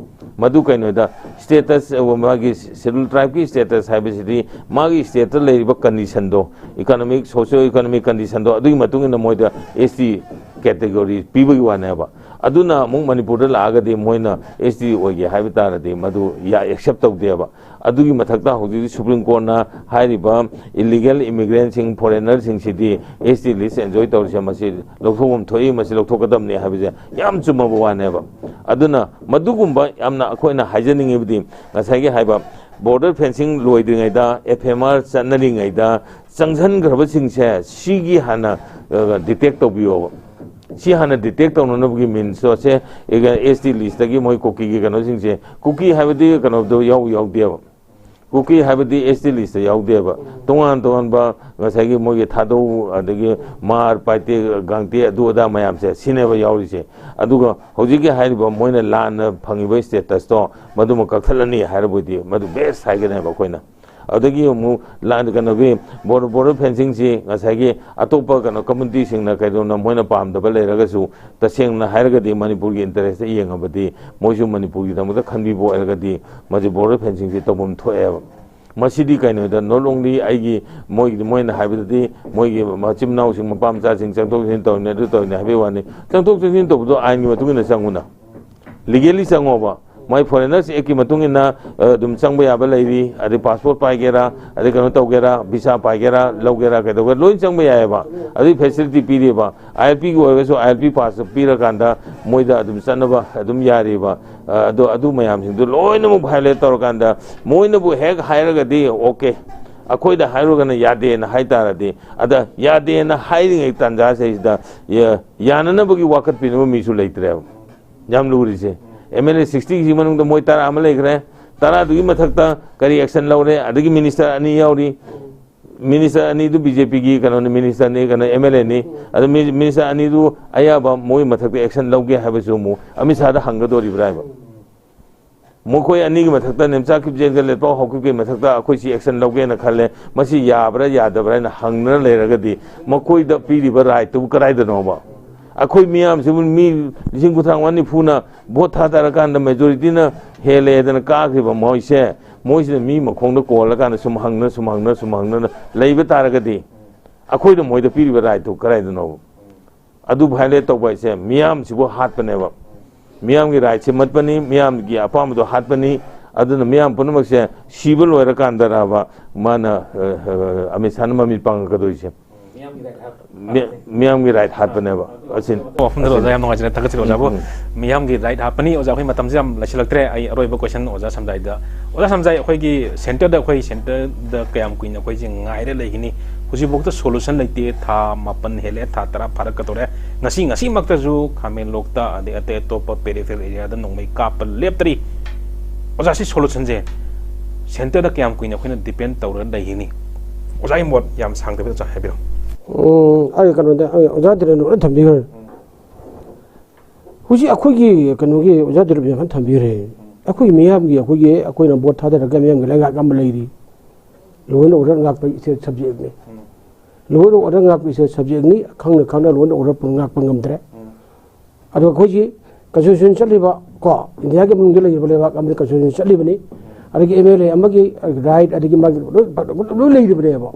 ꯃꯗꯨ ꯀꯩꯅꯣꯗ status, ꯃꯥꯒꯤ schedule tribeꯀꯤ status ꯍꯥꯏꯕꯁꯤꯗꯤ ꯃꯥꯒꯤ stateꯇ ꯂꯩꯔꯤꯕ conditionꯗꯣ, economic, socio economic conditionꯗꯣ, ꯑꯗꯨꯒꯤ ꯃꯇꯨꯡ ꯏꯟꯅ ꯃꯣꯏꯗ S T category ꯄꯤꯕꯒꯤ ꯋꯥꯅꯦꯕ꯫ ꯑꯗꯨꯅ ꯑꯃꯨꯛ ꯃꯅꯤꯄꯨꯔꯗ ꯂꯥꯛꯑꯒꯗꯤ ꯃꯣꯏꯅ S T ꯑꯣꯏꯒꯦ ꯍꯥꯏꯕ ꯇꯥꯔꯗꯤ ꯃꯗꯨ ꯌꯥ-, accept ꯇꯧꯗꯦꯕ꯫ ꯑꯗꯨꯒꯤ ꯃꯊꯛꯇ ꯍꯧꯖꯤꯛꯇꯤ Supreme Courtꯅ ꯍꯥꯏꯔꯤꯕ illegal immigrantꯁꯤꯡ, foreignerꯁꯤꯡꯁꯤꯗꯤ S T list enjoy ꯇꯧꯔꯤꯁꯦ ꯃꯁꯤ ꯂꯧꯊꯣꯛꯐꯝ ꯊꯣꯛꯏ, ꯃꯁꯤ ꯂꯧꯊꯣꯛꯀꯗꯕꯅꯤ ꯍꯥꯏꯕꯁꯦ ꯌꯥꯝ ꯆꯨꯝꯃꯕ ꯋꯥꯅꯦꯕ꯫ ꯑꯗꯨꯅ ꯃꯗꯨꯒꯨꯝꯕ ꯌꯥꯝꯅ ꯑꯩꯈꯣꯏꯅ ꯍꯥꯏꯖꯅꯤꯡꯉꯤꯕꯗꯤ, ꯉꯁꯥꯏꯒꯤ ꯍꯥꯏꯕ border fencing ꯂꯣꯏꯗ꯭ꯔꯤꯉꯩꯗ, F M R ꯆꯠꯅꯔꯤꯉꯩꯗ ꯆꯪꯁꯤꯟꯈ꯭ꯔꯕꯁꯤꯡꯁꯦ ꯁꯤꯒꯤ ꯍꯥꯟꯅ, ꯑ, detect ꯇꯧꯕꯤꯌꯣꯕ꯫ ꯁꯤ ꯍꯥꯟꯅ detect ꯇꯧꯅꯅꯕꯒꯤ meansꯁꯦ, ꯑꯦꯒ-, S T listꯇꯒꯤ ꯃꯣꯏ ꯀꯨꯀꯤꯒꯤ ꯀꯩꯅꯣꯁꯤꯡꯁꯦ, ꯀꯨꯀꯤ ꯍꯥꯏꯕꯗꯤ ꯀꯩꯅꯣꯗꯣ ꯌꯥꯎ-, ꯌꯥꯎꯗꯦꯕ꯫ ꯀꯨꯀꯤ ꯍꯥꯏꯕꯗꯤ S T listꯇ ꯌꯥꯎꯗꯦꯕ꯫ ꯇꯣꯉꯥꯟ ꯇꯣꯉꯥꯟꯕ ꯉꯁꯥꯏꯒꯤ ꯃꯣꯏꯒꯤ ꯊꯥꯗꯧ, ꯑꯗꯒꯤ ꯃꯥꯔ, ꯄꯥꯏꯇꯦ, ꯒꯥꯡꯇꯦ, ꯑꯗꯨ ꯑꯗꯥ ꯃꯌꯥꯝꯁꯦ ꯁꯤꯅꯦꯕ ꯌꯥꯎꯔꯤꯁꯦ꯫ ꯑꯗꯨꯒ ꯍꯧꯖꯤꯛꯀꯤ ꯍꯥꯏꯔꯤꯕ ꯃꯣꯏꯅ ꯂꯥꯟꯅ ꯐꯪꯉꯤꯕ statusꯇꯣ ꯃꯗꯨꯃ ꯀꯛꯊꯠꯂꯅꯤ ꯍꯥꯏꯔꯕꯗꯤ ꯃꯗꯨ best ꯍꯥꯏꯒꯅꯦꯕ ꯑꯩꯈꯣꯏꯅ꯫ ꯑꯗꯒꯤ ꯑꯃꯨꯛ ꯂꯥꯟ-, ꯀꯩꯅꯣꯒꯤ border, border fencingꯁꯤ ꯉꯁꯥꯏꯒꯤ ꯑꯇꯣꯞꯄ ꯀꯩꯅꯣ communityꯁꯤꯡꯅ ꯀꯩꯗꯧꯅ ꯃꯣꯏꯅ ꯄꯥꯝꯗꯕ ꯂꯩꯔꯒꯁꯨ, ꯇꯁꯦꯡꯅ ꯍꯥꯏꯔꯒꯗꯤ ꯃꯅꯤꯄꯨꯔꯒꯤ interestꯇ ꯌꯦꯡꯉꯕꯗꯤ ꯃꯣꯏꯁꯨ ꯃꯅꯤꯄꯨꯔꯒꯤꯗꯃꯛꯇ ꯈꯟꯕꯤꯕ ꯑꯣꯏꯔꯒꯗꯤ ꯃꯁꯤ border fencingꯁꯤ ꯇꯧꯐꯝ ꯊꯣꯛꯑꯦꯕ꯫ ꯃꯁꯤꯗꯤ ꯀꯩꯅꯣꯗ not only ꯑꯩꯒꯤ, ꯃꯣꯏꯒꯤ, ꯃꯣꯏꯅ ꯍꯥꯏꯕꯗꯗꯤ ꯃꯣꯏꯒꯤ ꯃꯆꯤꯟ ꯃꯅꯥꯎꯁꯤꯡ, ꯃꯄꯥ ꯃꯆꯥꯁꯤꯡ ꯆꯪꯊꯣꯛ ꯆꯪꯁꯤꯟ ꯇꯧꯔꯤꯅꯦ, ꯑꯗꯨ ꯇꯧꯔꯤꯅꯦ ꯍꯥꯏꯕꯒꯤ ꯋꯥꯅꯤ꯫ ꯆꯪꯊꯣꯛ ꯆꯪꯁꯤꯟ ꯇꯧꯕꯗꯣ ꯑꯥꯏꯟꯒꯤ ꯃꯇꯨꯡ ꯏꯟꯅ ꯆꯪꯉꯨꯅ꯫ Legally ꯆꯪꯉꯣꯕ꯫ ꯃꯣꯏ Foreigners Actꯀꯤ ꯃꯇꯨꯡ ꯏꯟꯅ, ꯑ, ꯑꯗꯨꯝ ꯆꯪꯕ ꯌꯥꯕ ꯂꯩꯔꯤ꯫ ꯑꯗꯩ passport ꯄꯥꯏꯒꯦꯔꯥ, ꯑꯗꯩ ꯀꯩꯅꯣ ꯇꯧꯒꯦꯔꯥ, visa ꯄꯥꯏꯒꯦꯔꯥ, ꯂꯧꯒꯦꯔꯥ, ꯀꯩꯗꯧꯒꯦꯔꯥ, ꯂꯣꯏ ꯆꯪꯕ ꯌꯥꯏꯑꯕ꯫ ꯑꯗꯨꯒꯤ facility ꯄꯤꯔꯤꯕ꯫ I L Pꯒꯤ ꯑꯣꯏꯔꯒꯁꯨ I L P pass ꯄꯤꯔꯀꯥꯟꯗ ꯃꯣꯏꯗ ꯑꯗꯨꯝ ꯆꯠꯅꯕ ꯑꯗꯨꯝ ꯌꯥꯔꯤꯕ꯫ ꯑ, ꯑꯗꯣ ꯑꯗꯨ ꯃꯌꯥꯝꯁꯤꯡꯗꯨ ꯂꯣꯏꯅꯃꯛ violate ꯇꯧꯔꯀꯥꯟꯗ ꯃꯣꯏꯅꯕꯨ ꯍꯦꯛ ꯍꯥꯏꯔꯒꯗꯤ okay, ꯑꯩꯈꯣꯏꯗ ꯍꯥꯏꯔꯨꯔꯒꯅ ꯌꯥꯗꯦꯅ ꯍꯥꯏ ꯇꯥꯔꯗꯤ, ꯑꯗ ꯌꯥꯗꯦꯅ ꯍꯥꯏꯔꯤꯉꯩ ꯇꯥꯟꯖꯥꯁꯤꯗꯩꯁꯤꯗ ꯌꯥ-, ꯌꯥꯅꯅꯕꯒꯤ ꯋꯥꯀꯠꯄꯤꯅꯕ ꯃꯤꯁꯨ ꯂꯩꯇ꯭ꯔꯦꯕ꯫ ꯌꯥꯝ ꯂꯨꯔꯤꯁꯦ꯫ M L A sixtyꯒꯤ ꯃꯅꯨꯡꯗ ꯃꯣꯏ ꯇꯔꯥ ꯑꯃ ꯂꯩꯈ꯭ꯔꯦ꯫ ꯇꯔꯥꯗꯨꯒꯤ ꯃꯊꯛꯇ ꯀꯔꯤ action ꯂꯧꯔꯦ? ꯑꯗꯒꯤ minister ꯑꯅꯤ ꯌꯥꯎꯔꯤ꯫ Minister ꯑꯅꯤꯗꯨ B J P ꯒꯤ ꯀꯩꯅꯣꯅꯤ, ministerꯅꯤ, ꯀꯩꯅꯣ, M L Aꯅꯤ꯫ ꯑꯗꯨ ꯃꯤ-, minister ꯑꯅꯤꯗꯨ ꯑꯌꯥꯕ ꯃꯣꯏ ꯃꯊꯛꯇ action ꯂꯧꯒꯦ ꯍꯥꯏꯕꯁꯨ ꯑꯃꯨꯛ ꯑꯃꯤꯠ ꯁꯥꯍꯗ ꯍꯪꯒꯗꯧꯔꯤꯕ꯭ꯔꯥ ꯍꯥꯏꯕ? ꯃꯈꯣꯏ ꯑꯅꯤꯒꯤ ꯃꯊꯛꯇ ꯅꯦꯝꯆꯥ ꯀꯤꯞꯖꯦꯟꯒ ꯂꯦꯠꯄꯥꯎ ꯍꯥꯎꯀꯤꯞꯀꯤ ꯃꯊꯛꯇ ꯑꯩꯈꯣꯏ ꯁꯤ action ꯂꯧꯒꯦꯅ ꯈꯜꯂꯦ, ꯃꯁꯤ ꯌꯥꯕ꯭ꯔꯥ ꯌꯥꯗꯕ꯭ꯔꯥ ꯍꯥꯏꯅ ꯍꯪꯗꯅ ꯂꯩꯔꯒꯗꯤ ꯃꯈꯣꯏꯗ ꯄꯤꯔꯤꯕ rightꯇꯨꯕꯨ ꯀꯗꯥꯏꯗꯅꯣꯕ? ꯑꯩꯈꯣꯏ ꯃꯤꯌꯥꯝꯁꯤꯕꯨ ꯃꯤ ꯂꯤꯁꯤꯡ ꯀꯨꯟꯊ꯭ꯔꯥ ꯃꯉꯥ ꯅꯤꯐꯨꯅ ꯚꯣꯠ ꯊꯥꯗꯔꯀꯥꯟꯗ ꯃꯦꯖꯣꯔꯤꯇꯤꯅ ꯍꯦꯜꯂꯦꯗꯅ ꯀꯥꯈ꯭ꯔꯤꯕ ꯃꯣꯏꯁꯦ, ꯃꯣꯏꯁꯤꯅ ꯃꯤ ꯃꯈꯣꯡꯗ ꯀꯣꯜꯂꯀꯥꯟꯗ ꯁꯨꯝ ꯍꯪꯅ, ꯁꯨꯝ ꯍꯪꯅ, ꯁꯨꯝ ꯍꯪꯅ ꯂꯩꯕ ꯇꯥꯔꯒꯗꯤ, ꯑꯩꯈꯣꯏꯅ ꯃꯣꯏꯗ ꯄꯤꯔꯤꯕ ꯔꯥꯏꯠꯇꯨ ꯀꯗꯥꯏꯗꯅꯣꯕ? ꯑꯗꯨ ꯚꯥꯏꯑꯣꯂꯦꯠ ꯇꯧꯕ ꯍꯥꯏꯁꯦ ꯃꯤꯌꯥꯝꯁꯤꯕꯨ ꯍꯥꯠꯄꯅꯦꯕ꯫ ꯃꯤꯌꯥꯝꯒꯤ ꯔꯥꯏꯠꯁꯦ ꯃꯠꯄꯅꯤ, ꯃꯤꯌꯥꯝꯒꯤ ꯑꯄꯥꯝꯕꯗꯣ ꯍꯥꯠꯄꯅꯤ꯫ ꯑꯗꯨꯅ ꯃꯤꯌꯥꯝ ꯄꯨꯝꯅꯃꯛꯁꯦ ꯁꯤꯕ ꯂꯣꯏꯔꯀꯥꯟꯗꯔꯕ ꯃꯥꯅ, ꯑ, ꯑ, ꯑꯃꯤꯠ ꯁꯥꯍꯅ ꯃꯃꯤꯠ ꯄꯥꯡꯉꯛꯀꯗꯣꯏꯁꯦ? ꯃꯤ-, ꯃꯤꯌꯥꯝꯒꯤ ꯔꯥꯏꯠ ꯍꯥꯠꯄꯅꯦꯕ꯫ ꯑꯁꯤꯅꯤ꯫ ꯋꯥꯐꯝꯗꯨꯗ ꯑꯣꯖꯥ ꯌꯥꯝ ꯅꯨꯡꯉꯥꯏꯖꯔꯦ, ꯊꯥꯒꯠꯆꯔꯤ ꯑꯣꯖꯥꯕꯨ꯫ ꯎꯝ, ꯎꯝ꯫ ꯃꯤꯌꯥꯝꯒꯤ ꯔꯥꯏꯠ ꯍꯥꯠꯄꯅꯤ꯫ ꯑꯣꯖꯥ, ꯑꯩꯈꯣꯏ ꯃꯇꯝꯁꯦ ꯌꯥꯝ ꯂꯩꯁꯤꯜꯂꯛꯇ꯭ꯔꯦ꯫ ꯑꯩ ꯑꯔꯣꯏꯕ ꯀꯣꯏꯁꯟ ꯑꯣꯖꯥ ꯁꯝꯖꯥꯏꯗ꯫ ꯑꯣꯖꯥ ꯁꯝꯖꯥꯏ, ꯑꯩꯈꯣꯏꯒꯤ ꯁꯦꯟꯇꯔꯗ, ꯑꯩꯈꯣꯏ ꯁꯦꯟꯇꯔꯗ ꯀꯌꯥꯝ ꯀꯨꯏꯅ ꯑꯩꯈꯣꯏꯁꯦ ꯉꯥꯏꯔ ꯂꯩꯒꯅꯤ? ꯍꯧꯖꯤꯛꯐꯥꯎꯗ ꯁꯣꯂꯨꯁꯟ ꯂꯩꯇꯦ꯫ ꯊꯥ ꯃꯥꯄꯟ ꯍꯦꯜꯂꯦ, ꯊꯥ ꯇꯔꯥ ꯐꯥꯔꯛꯀꯗꯧꯔꯦ꯫ ꯉꯁꯤ, ꯉꯁꯤꯃꯛꯇꯁꯨ ꯈꯥꯃꯦꯟꯂꯣꯛꯇ ꯑꯗꯩ ꯑꯇꯩ ꯑꯇꯣꯞꯄ ꯄꯦꯔꯤꯐꯦꯔꯦꯜ ꯑꯦꯔꯤꯌꯥꯗ ꯅꯣꯡꯃꯩ ꯀꯥꯞꯄ ꯂꯦꯞꯇ꯭ꯔꯤ꯫ ꯑꯣꯖꯥ, ꯁꯤ ꯁꯣꯂꯨꯁꯟꯁꯦ ꯁꯦꯟꯇꯔꯗ ꯀꯌꯥꯝ ꯀꯨꯏꯅ ꯑꯩꯈꯣꯏꯅ ꯗꯤꯄꯦꯟ ꯇꯧꯔꯒ ꯂꯩꯒꯅꯤ? ꯑꯣꯖꯥꯒꯤ ꯃꯣꯠ ꯌꯥꯝ ꯁꯥꯡꯗꯕꯤꯗ ꯑꯣꯖꯥ ꯍꯥꯏꯕꯤꯔꯣ꯫ ꯎꯝ, ꯑꯩ ꯀꯩꯅꯣꯗ, ꯑꯩ ꯑꯣꯖꯥ ꯙꯤꯔꯦꯟꯗ꯭ꯔ ꯂꯣꯏ ꯊꯝꯕꯤꯈ꯭ꯔꯦ꯫ ꯍꯧꯖꯤꯛ ꯑꯩꯈꯣꯏꯒꯤ ꯀꯩꯅꯣꯒꯤ ꯑꯣꯖꯥ ꯙꯤꯔꯦꯟꯗ꯭ꯔ ꯐꯖꯅ ꯊꯝꯕꯤꯈ꯭ꯔꯦ꯫ ꯑꯩꯈꯣꯏꯒꯤ ꯃꯤꯌꯥꯝꯒꯤ, ꯑꯩꯈꯣꯏꯒꯤ, ꯑꯩꯈꯣꯏꯅ ꯚꯣꯠ ꯊꯥꯗꯔꯒ ꯃꯤꯌꯥꯝꯒꯤ ꯂꯩꯉꯥꯛ ꯑꯃ ꯂꯩꯔꯤ꯫ Law and order ꯉꯥꯛꯄ ꯏꯁꯦ ꯁꯕꯖꯦꯛꯅꯤ꯫ Law and order ꯉꯥꯛꯄ ꯏꯁꯦ ꯁꯕꯖꯦꯛꯅꯤ꯫ ꯈꯪꯅ ꯈꯪꯅ law and order ꯄꯨ ꯉꯥꯛꯄ ꯉꯝꯗ꯭ꯔꯦ꯫ ꯑꯗꯣ ꯑꯩꯈꯣꯏꯁꯤ constitution ꯆꯠꯂꯤꯕ, ꯀꯣ, ꯏꯟꯗꯤꯌꯥꯒꯤ ꯃꯅꯨꯡꯗ ꯂꯩꯔꯤꯕ ꯂꯩꯕꯥꯛ ꯑꯃꯗ constitution ꯆꯠꯂꯤꯕꯅꯤ꯫ ꯑꯗꯒꯤ M L A ꯑꯃꯒꯤ ꯔꯥꯏꯠ, ꯑꯗꯒꯤ ꯃꯥꯒꯤ ꯂꯣꯏ, ꯂꯣꯏ ꯂꯩꯔꯤꯕꯅꯦꯕ꯫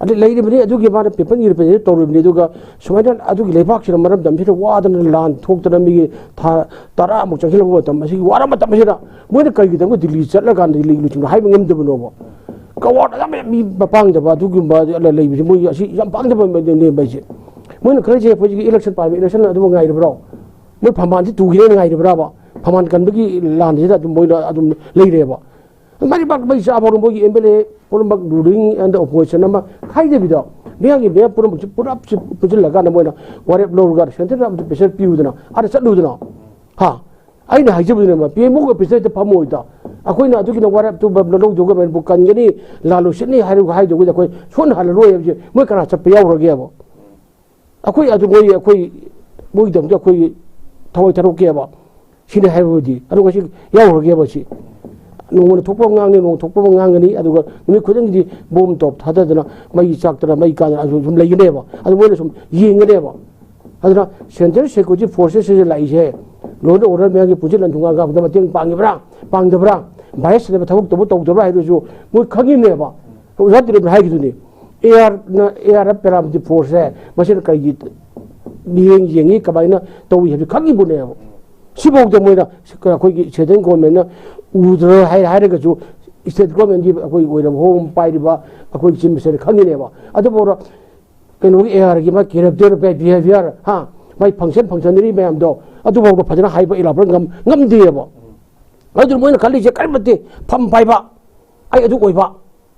ꯑꯗꯩ ꯂꯩꯔꯤꯕꯅꯤ, ꯑꯗꯨꯒꯤ ꯃꯥꯅ ꯄꯦꯄꯔ ꯏꯔ ꯄꯦꯄꯔ ꯇꯧꯔꯤꯕꯅꯤ꯫ ꯑꯗꯨꯒ ꯁꯨꯃꯥꯏꯅ ꯑꯗꯨꯒꯤ ꯂꯩꯕꯥꯛꯁꯤꯗ ꯃꯔꯝꯗꯝꯁꯤꯗ ꯋꯥꯗꯅ ꯂꯥꯟ ꯊꯣꯛꯇꯅ ꯃꯤꯒꯤ ꯊꯥ ꯇꯔꯥꯃꯨꯛ ꯆꯪꯁꯤꯜꯂꯛꯄ ꯃꯇꯝ ꯑꯁꯤꯒꯤ ꯋꯥꯔ ꯃꯇꯝ ꯑꯁꯤꯗ ꯃꯣꯏꯅ ꯀꯔꯤꯒꯤꯗꯃꯛ ꯗꯤꯜꯂꯤ ꯆꯠꯂꯀꯥꯟꯗ ꯗꯤꯜꯂꯤꯒꯤ ꯂꯨꯆꯤꯡꯕ ꯍꯥꯏꯕ ꯉꯝꯗꯕꯅꯣꯕ? ꯀꯋꯥꯔꯗ ꯌꯥꯝ ꯃꯤ ꯄꯥꯡꯗꯕ ꯑꯗꯨꯒꯨꯝꯕ ꯂꯩꯕꯁꯦ, ꯃꯣꯏ ꯑꯁꯤ ꯌꯥꯝ ꯄꯥꯡꯗꯕ ꯅꯦꯝꯕ ꯍꯥꯏꯁꯦ꯫ ꯃꯣꯏꯅ ꯈꯜꯂꯤꯁꯦ ꯑꯩꯈꯣꯏꯒꯤ ꯏꯂꯦꯛꯁꯟ ꯄꯥꯏꯕ, ꯏꯂꯦꯛꯁꯟ ꯑꯗꯨꯕꯨ ꯉꯥꯏꯔꯤꯕ꯭ꯔꯣ? ꯃꯣꯏ ꯐꯝꯕꯥꯜꯁꯤ ꯇꯨꯈꯤꯅꯦꯅ ꯉꯥꯏꯔꯤꯕ꯭ꯔꯥꯕ? ꯐꯝꯕꯥꯜ ꯀꯟꯕꯒꯤ ꯂꯥꯟꯁꯤꯗ ꯑꯗꯨꯝ ꯃꯣꯏꯅ ꯑꯗꯨꯝ ꯂꯩꯔꯦꯕ꯫ ꯃꯔꯤꯕꯥꯛ ꯃꯩ ꯆꯥꯕ ꯍꯧꯔ ꯃꯣꯏꯒꯤ M L A ꯄꯨꯝꯅꯃꯛ ruling and opposition ꯑꯃ ꯈꯥꯏꯗꯕꯤꯗ, ꯃꯤꯌꯥꯝꯒꯤ ꯃꯤꯌꯥꯝ ꯄꯨꯝꯅꯃꯛꯁꯤ ꯄꯨꯂꯞꯁꯤ ꯄꯨꯟꯁꯤꯜꯂꯀꯥꯟꯗ ꯃꯣꯏꯅ ꯋꯥꯔꯦꯞ ꯂꯧꯔꯒ centre of the pressure ꯄꯤꯌꯨꯗꯅ ꯑꯥꯗ ꯆꯠꯂꯨꯗꯅ꯫ ꯍꯥ? ꯑꯩꯅ ꯍꯥꯏꯖꯕꯗꯨꯅꯦꯕ, P M O ꯒ officer ꯗ ꯐꯝꯃꯣꯏꯗ꯫ ꯑꯩꯈꯣꯏꯅ ꯑꯗꯨꯒꯤꯅ ꯋꯥꯔꯦꯞꯇꯨ ꯂꯧꯗꯧꯒ ꯃꯅꯤꯄꯨꯔ ꯀꯟꯒꯅꯤ, ꯂꯥꯜꯂꯨ ꯁꯤꯠꯅꯤ ꯍꯥꯏꯔꯨ-, ꯍꯥꯏꯗꯧꯒꯗꯤ ꯑꯩꯈꯣꯏ ꯁꯣꯟꯅ ꯍꯜꯂꯔꯣꯏ ꯍꯥꯏꯕꯁꯦ ꯃꯣꯏ ꯀꯅꯥ ꯆꯠꯄ ꯌꯥꯎꯔꯒꯦꯕ? ꯑꯩꯈꯣꯏ ꯑꯗꯨ ꯃꯣꯏ, ꯑꯩꯈꯣꯏ ꯃꯣꯏꯒꯤꯗꯃꯛꯇ ꯑꯩꯈꯣꯏ ꯊꯋꯥꯏ ꯊꯥꯗꯣꯛꯀꯦꯕ꯫ ꯁꯤꯅꯤ ꯍꯥꯏꯕꯕꯨꯗꯤ꯫ ꯑꯗꯨ ꯉꯁꯤ ꯌꯥꯎꯔꯒꯦꯕ ꯁꯤ꯫ ꯅꯣꯡꯃꯅ ꯊꯣꯛꯄ ꯑꯃ ꯉꯥꯡꯅꯤ, ꯅꯣꯡꯃ ꯊꯣꯛꯄ ꯑꯃ ꯉꯥꯡꯒꯅꯤ, ꯑꯗꯨꯒ ꯅꯨꯃꯤꯠ ꯈꯨꯗꯤꯡꯒꯤꯗꯤ ꯕꯣꯝ ꯇꯣꯞ ꯊꯥꯗꯗꯅ, ꯃꯩ ꯆꯥꯛꯇꯅ, ꯃꯩ ꯀꯥꯗꯅ ꯑꯗꯨ ꯁꯨꯝ ꯂꯩꯒꯅꯦꯕ꯫ ꯑꯗꯨ ꯃꯣꯏꯅ ꯁꯨꯝ ꯌꯦꯡꯒꯅꯦꯕ꯫ ꯑꯗꯨꯅ central security forces ꯁꯤꯗ ꯂꯥꯛꯏꯁꯦ law and order ꯃꯌꯥꯝꯒꯤ ꯄꯨꯟꯁꯤ ꯂꯟ ꯊꯨꯡ ꯉꯥꯛꯄꯗ ꯃꯇꯦꯡ ꯄꯥꯡꯉꯤꯕ꯭ꯔꯥ, ꯄꯥꯡꯗꯕ꯭ꯔꯥ, bias ꯂꯩꯕ ꯊꯕꯛ ꯇꯧꯕ ꯇꯧꯗꯕ꯭ꯔꯥ ꯍꯥꯏꯗꯨꯁꯨ ꯃꯣꯏ ꯈꯪꯉꯤꯅꯦꯕ꯫ ꯑꯣꯖꯥ ꯇꯤꯂꯦꯟꯅ ꯍꯥꯏꯈꯤꯗꯨꯅꯤ, AR ꯅ, AR paramilitary force ꯁꯦ ꯃꯁꯤꯅ ꯀꯔꯤꯒꯤ ꯃꯤꯠꯌꯦꯡ ꯌꯦꯡꯉꯤ, ꯀꯃꯥꯏꯅ ꯇꯧꯏ ꯍꯥꯏꯕꯁꯤ ꯈꯪꯉꯤꯕꯅꯦꯕ꯫ ꯁꯤꯐꯥꯎꯗ ꯃꯣꯏꯅ ꯑꯩꯈꯣꯏꯒꯤ central government ꯅ ꯎꯗ꯭ꯔꯣ ꯍꯥꯏ-, ꯍꯥꯏꯔꯒꯁꯨ state government ꯀꯤ ꯑꯩꯈꯣꯏ ꯑꯣꯏꯔꯕ ꯍꯣꯝ ꯄꯥꯏꯔꯤꯕ ꯑꯩꯈꯣꯏꯒꯤ chief minister ꯅ ꯈꯪꯉꯤꯅꯦꯕ꯫ ꯑꯗꯨꯐꯥꯎꯗ ꯀꯩꯅꯣꯒꯤ AR ꯒꯤ ꯃꯥ character, behavior, ꯍꯥ, ꯃꯥꯏ function, functionary ꯃꯌꯥꯝꯗꯣ ꯑꯗꯨꯐꯥꯎꯗ ꯐꯖꯅ ꯍꯥꯏꯕ elaborate ꯉꯝ-, ꯉꯝꯗꯦꯕ꯫ ꯑꯗꯨꯅ ꯃꯣꯏꯅ ꯈꯜꯂꯤꯁꯦ ꯀꯔꯤꯝ ꯅꯠꯇꯦ, ꯐꯝ ꯄꯥꯏꯕ, ꯑꯩ ꯑꯗꯨ ꯑꯣꯏꯕ,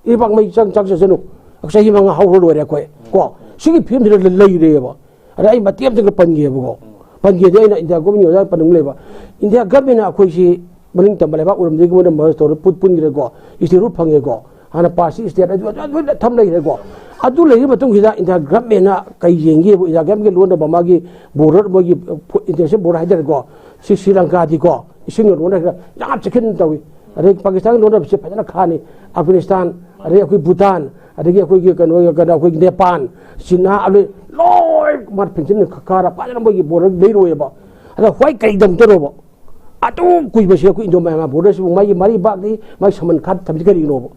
ꯂꯩꯕꯥꯛ ꯃꯩ ꯆꯪ ꯆꯪ ꯆꯠꯁꯅꯨ, ꯆꯍꯤ ꯃꯉꯥ ꯍꯧꯔ ꯂꯣꯏꯔꯦ ꯑꯩꯈꯣꯏ, ꯀꯣ꯫ ꯁꯤꯒꯤ ꯐꯤꯕꯝꯁꯤꯗ ꯂꯩꯔꯦꯕ꯫ ꯑꯗ ꯑꯩ ꯃꯇꯦꯛ ꯑꯃꯇꯪꯒ ꯄꯟꯒꯦꯕꯀꯣ꯫ ꯄꯟꯒꯦꯗꯤ ꯑꯩꯅ India government ꯀꯤ ꯑꯣꯖꯥ ꯄꯟꯅꯤꯡ ꯂꯩꯕ꯫ India government ꯅ ꯑꯩꯈꯣꯏꯁꯤ ꯃꯅꯤꯡ ꯇꯝꯕ ꯂꯩꯕꯥꯛ ꯑꯣꯏꯔꯝꯗꯒꯤ ꯃꯣꯏꯅ merge ꯇꯧꯔ ꯄꯨꯠ ꯄꯨꯟꯈ꯭ꯔꯦꯀꯣ꯫ Statehood ꯐꯪꯉꯦꯀꯣ꯫ ꯍꯥꯟꯅ ꯄꯥꯔꯁꯤ state ꯑꯗꯨ, ꯑꯗꯨ, ꯑꯗꯨ ꯂꯣꯏꯅ ꯊꯝ ꯂꯩꯈ꯭ꯔꯦꯀꯣ꯫ ꯑꯗꯨ ꯂꯩꯔ ꯃꯇꯨꯡꯁꯤꯗ India government ꯅ ꯀꯩ ꯌꯦꯡꯒꯦꯕꯨ, India government ꯀꯤ ꯂꯣꯟꯅꯕ ꯃꯥꯒꯤ border, ꯃꯣꯏꯒꯤ, ꯑ, international border ꯍꯥꯏꯇꯥꯔꯦꯀꯣ꯫ ꯁꯤ ꯁ꯭ꯔꯤ ꯂꯪꯀꯥꯗꯤꯀꯣ, ꯏꯁꯤꯡꯒ ꯂꯣꯟꯅ ꯌꯥꯝ ꯆꯦꯛꯁꯤꯟꯅ ꯇꯧꯏ꯫ ꯑꯗꯩ ꯄꯥꯀꯤꯁꯇꯥꯟꯒ ꯂꯣꯟꯅꯕꯁꯦ ꯐꯖꯅ ꯈꯥꯅꯤ꯫ ꯑꯐꯒꯥꯅꯤꯁꯇꯥꯟ, ꯑꯗꯩ ꯑꯩꯈꯣꯏ ꯚꯨꯇꯥꯟ, ꯑꯗꯒꯤ ꯑꯩꯈꯣꯏꯒꯤ ꯀꯩꯅꯣ, ꯀꯩꯅꯣ, ꯑꯩꯈꯣꯏꯒꯤ ꯅꯦꯄꯥꯟ, ꯆꯤꯅꯥ, ꯑꯂꯣꯏ, ꯂꯣꯏ ꯃꯥ ꯐꯦꯟꯁꯤꯟ ꯈꯥꯔ ꯐꯖꯅ ꯃꯣꯏꯒꯤ border ꯂꯩꯔꯣꯏꯕ꯫ ꯑꯗ ꯋꯥꯏ ꯀꯔꯤꯗꯃꯛꯇꯅꯣꯕ? ꯑꯗꯨ ꯀꯨꯏꯕꯁꯦ ꯑꯩꯈꯣꯏ Indo Myanmar border ꯁꯤꯕꯨ ꯃꯥꯒꯤ ꯃꯔꯤ ꯕꯥꯛꯅꯤ, ꯃꯥꯒꯤ ꯁꯃꯟ ꯈꯥ ꯊꯝꯕꯁꯤ ꯀꯔꯤꯒꯤꯅꯣꯕ?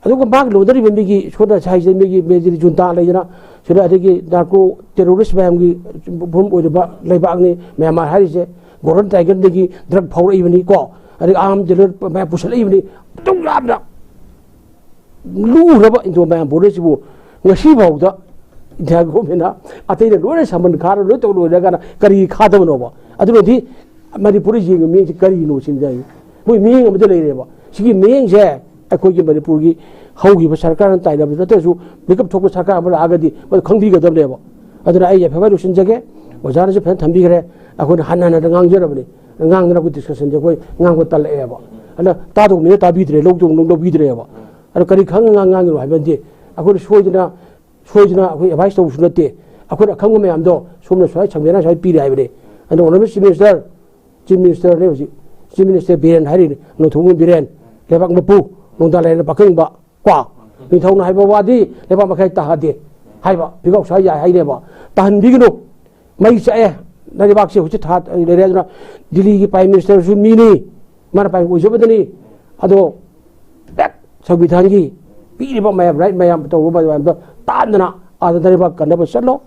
ꯑꯗꯨꯒ ꯃꯥꯒꯤ ꯂꯣꯟꯅꯔꯤꯕ ꯃꯤꯒꯤ ꯁꯣꯝꯗ ꯍꯥꯏꯁꯦ ꯃꯤꯒꯤ ꯃꯦꯖꯔꯤ ꯖꯨꯟꯇꯥ ꯂꯩꯗꯅ, ꯁꯤꯗ ꯑꯗꯒꯤ narco terrorist ꯃꯌꯥꯝꯒꯤ ꯃꯐꯝ ꯑꯣꯏꯔꯤꯕ ꯂꯩꯕꯥꯛꯅꯤ ꯃ꯭ꯌꯥꯟꯃꯥꯔ ꯍꯥꯏꯔꯤꯁꯦ꯫ Golden Triangle ꯗꯒꯤ drug ꯐꯥꯎꯔꯛꯏꯕꯅꯤ ꯀꯣ, ꯑꯗꯒꯤ arm dealer ꯃꯌꯥꯝ ꯄꯨꯁꯜꯂꯛꯏꯕꯅꯤ꯫ ꯑꯗꯨꯛ ꯌꯥꯝꯅ ꯂꯨꯔꯕ Indo Myanmar border ꯁꯤꯕꯨ ꯉꯁꯤ ꯐꯥꯎꯗ India government ꯅ ꯑꯇꯩꯅ ꯂꯣꯏꯅ ꯁꯃꯟ ꯈꯥꯔ ꯂꯣꯏ ꯇꯧ ꯂꯣꯏꯔꯀꯥꯟꯗ ꯀꯔꯤ ꯈꯥꯗꯕꯅꯣꯕ? ꯑꯗꯨꯅꯗꯤ ꯃꯅꯤꯄꯨꯔꯗ ꯌꯦꯡꯕ ꯃꯤꯁꯤ ꯀꯔꯤꯅꯣ ꯁꯤꯅꯤ꯫ ꯃꯣꯏ ꯃꯤꯠꯌꯦꯡ ꯑꯃꯗ ꯂꯩꯔꯦꯕ꯫ ꯁꯤꯒꯤ ꯃꯤꯠꯌꯦꯡꯁꯦ ꯑꯩꯈꯣꯏꯒꯤ ꯃꯅꯤꯄꯨꯔꯒꯤ ꯍꯧꯈꯤꯕ ꯁꯔꯀꯥꯔꯅ ꯇꯥꯏꯅꯕ ꯅꯠꯇ꯭ꯔꯁꯨ, ꯃꯤꯀꯞ ꯊꯣꯛꯄ ꯁꯔꯀꯥꯔ ꯑꯃ ꯂꯥꯛꯑꯒꯗꯤ ꯃꯗꯨ ꯈꯪꯕꯤꯒꯗꯕꯅꯦꯕ꯫ ꯑꯗꯨꯅ ꯑꯩ ꯌꯥꯏꯐ ꯌꯥꯏꯐꯕ ꯂꯣꯏꯁꯤꯟꯖꯒꯦ꯫ ꯑꯣꯖꯥꯅꯁꯨ ꯐꯖꯅ ꯊꯝꯕꯤꯈ꯭ꯔꯦ꯫ ꯑꯩꯈꯣꯏꯅ ꯍꯟꯅ ꯍꯟꯅ ꯉꯥꯡꯖꯔꯕꯅꯤ꯫ ꯉꯥꯡꯗꯅ ꯑꯩꯈꯣꯏ discussion ꯁꯦ ꯑꯩꯈꯣꯏ ꯉꯥꯡꯕ ꯇꯜꯂꯛꯑꯦꯕ꯫ ꯑꯗꯨꯅ ꯇꯥꯗꯧꯕ ꯃꯤꯅ ꯇꯥꯕꯤꯗ꯭ꯔꯦ, ꯂꯧꯗꯧꯕ ꯃꯤꯅ ꯂꯧꯕꯤꯗ꯭ꯔꯦꯕ꯫ ꯑꯗꯣ ꯀꯔꯤ ꯈꯪ ꯉꯥꯡ-, ꯉꯥꯡꯉꯤꯅꯣ ꯍꯥꯏꯕ ꯅꯠꯇꯦ꯫ ꯑꯩꯈꯣꯏꯅ ꯁꯣꯏꯗꯅ ꯁꯣꯏꯗꯅ ꯑꯩꯈꯣꯏ advice ꯇꯧꯕꯁꯨ ꯅꯠꯇꯦ꯫ ꯑꯩꯈꯣꯏꯅ ꯑꯈꯪꯕ ꯃꯌꯥꯝꯗꯣ ꯁꯣꯝꯅ ꯁꯨꯃꯥꯏꯅ ꯁꯪꯕꯤꯔ ꯁꯨꯃꯥꯏꯅ ꯄꯤꯔꯦ ꯍꯥꯏꯕꯅꯦ꯫ ꯑꯗꯣ Honourable Chief Minister, Chief Minister ꯅꯦ ꯍꯧꯖꯤꯛ, Chief Minister ꯕꯤꯔꯦꯟ ꯍꯥꯏꯔꯤꯅꯤ, ꯅꯣꯡꯊꯣꯝꯕꯝ ꯕꯤꯔꯦꯟ, ꯂꯩꯕꯥꯛ ꯃꯄꯨ, ꯅꯣꯡꯗꯥ ꯂꯥꯏꯔꯦꯟ ꯄꯥꯈꯪꯕ, ꯀꯣ, ꯅꯤꯡꯊꯧꯅ ꯍꯥꯏꯕ ꯋꯥꯗꯤ ꯂꯩꯕꯥꯛ ꯃꯈꯥꯏ ꯇꯥꯍꯟꯗꯦ ꯍꯥꯏꯕ, ꯐꯤꯒꯥꯎ ꯁꯥ ꯌꯥꯏ ꯍꯥꯏꯅꯦꯕ꯫ ꯇꯥꯍꯟꯕꯤꯒꯅꯨ꯫ ꯃꯩ ꯆꯥꯛꯑꯦ, ꯂꯩꯕꯥꯛꯁꯦ ꯍꯧꯖꯤꯛ ꯊꯥ ꯂꯩꯔꯦ꯫ ꯑꯗꯨꯅ ꯗꯤꯜꯂꯤꯒꯤ Prime Ministerꯁꯨ ꯃꯤꯅꯤ, ꯃꯥꯅ Prime Minister ꯑꯣꯏꯖꯕꯗꯅꯤ꯫ ꯑꯗꯣ ꯍꯦꯛ ꯁꯪꯕꯤꯙꯥꯟꯒꯤ ꯄꯤꯔꯤꯕ ꯃꯌꯥꯝ, right ꯃꯌꯥꯝ, ꯇꯧꯔꯨꯕ ꯃꯌꯥꯝꯗꯣ ꯇꯥꯟꯗꯅ ꯑꯥꯗ ꯂꯩꯕꯥꯛ ꯀꯟꯅꯕ ꯆꯠꯂꯣ꯫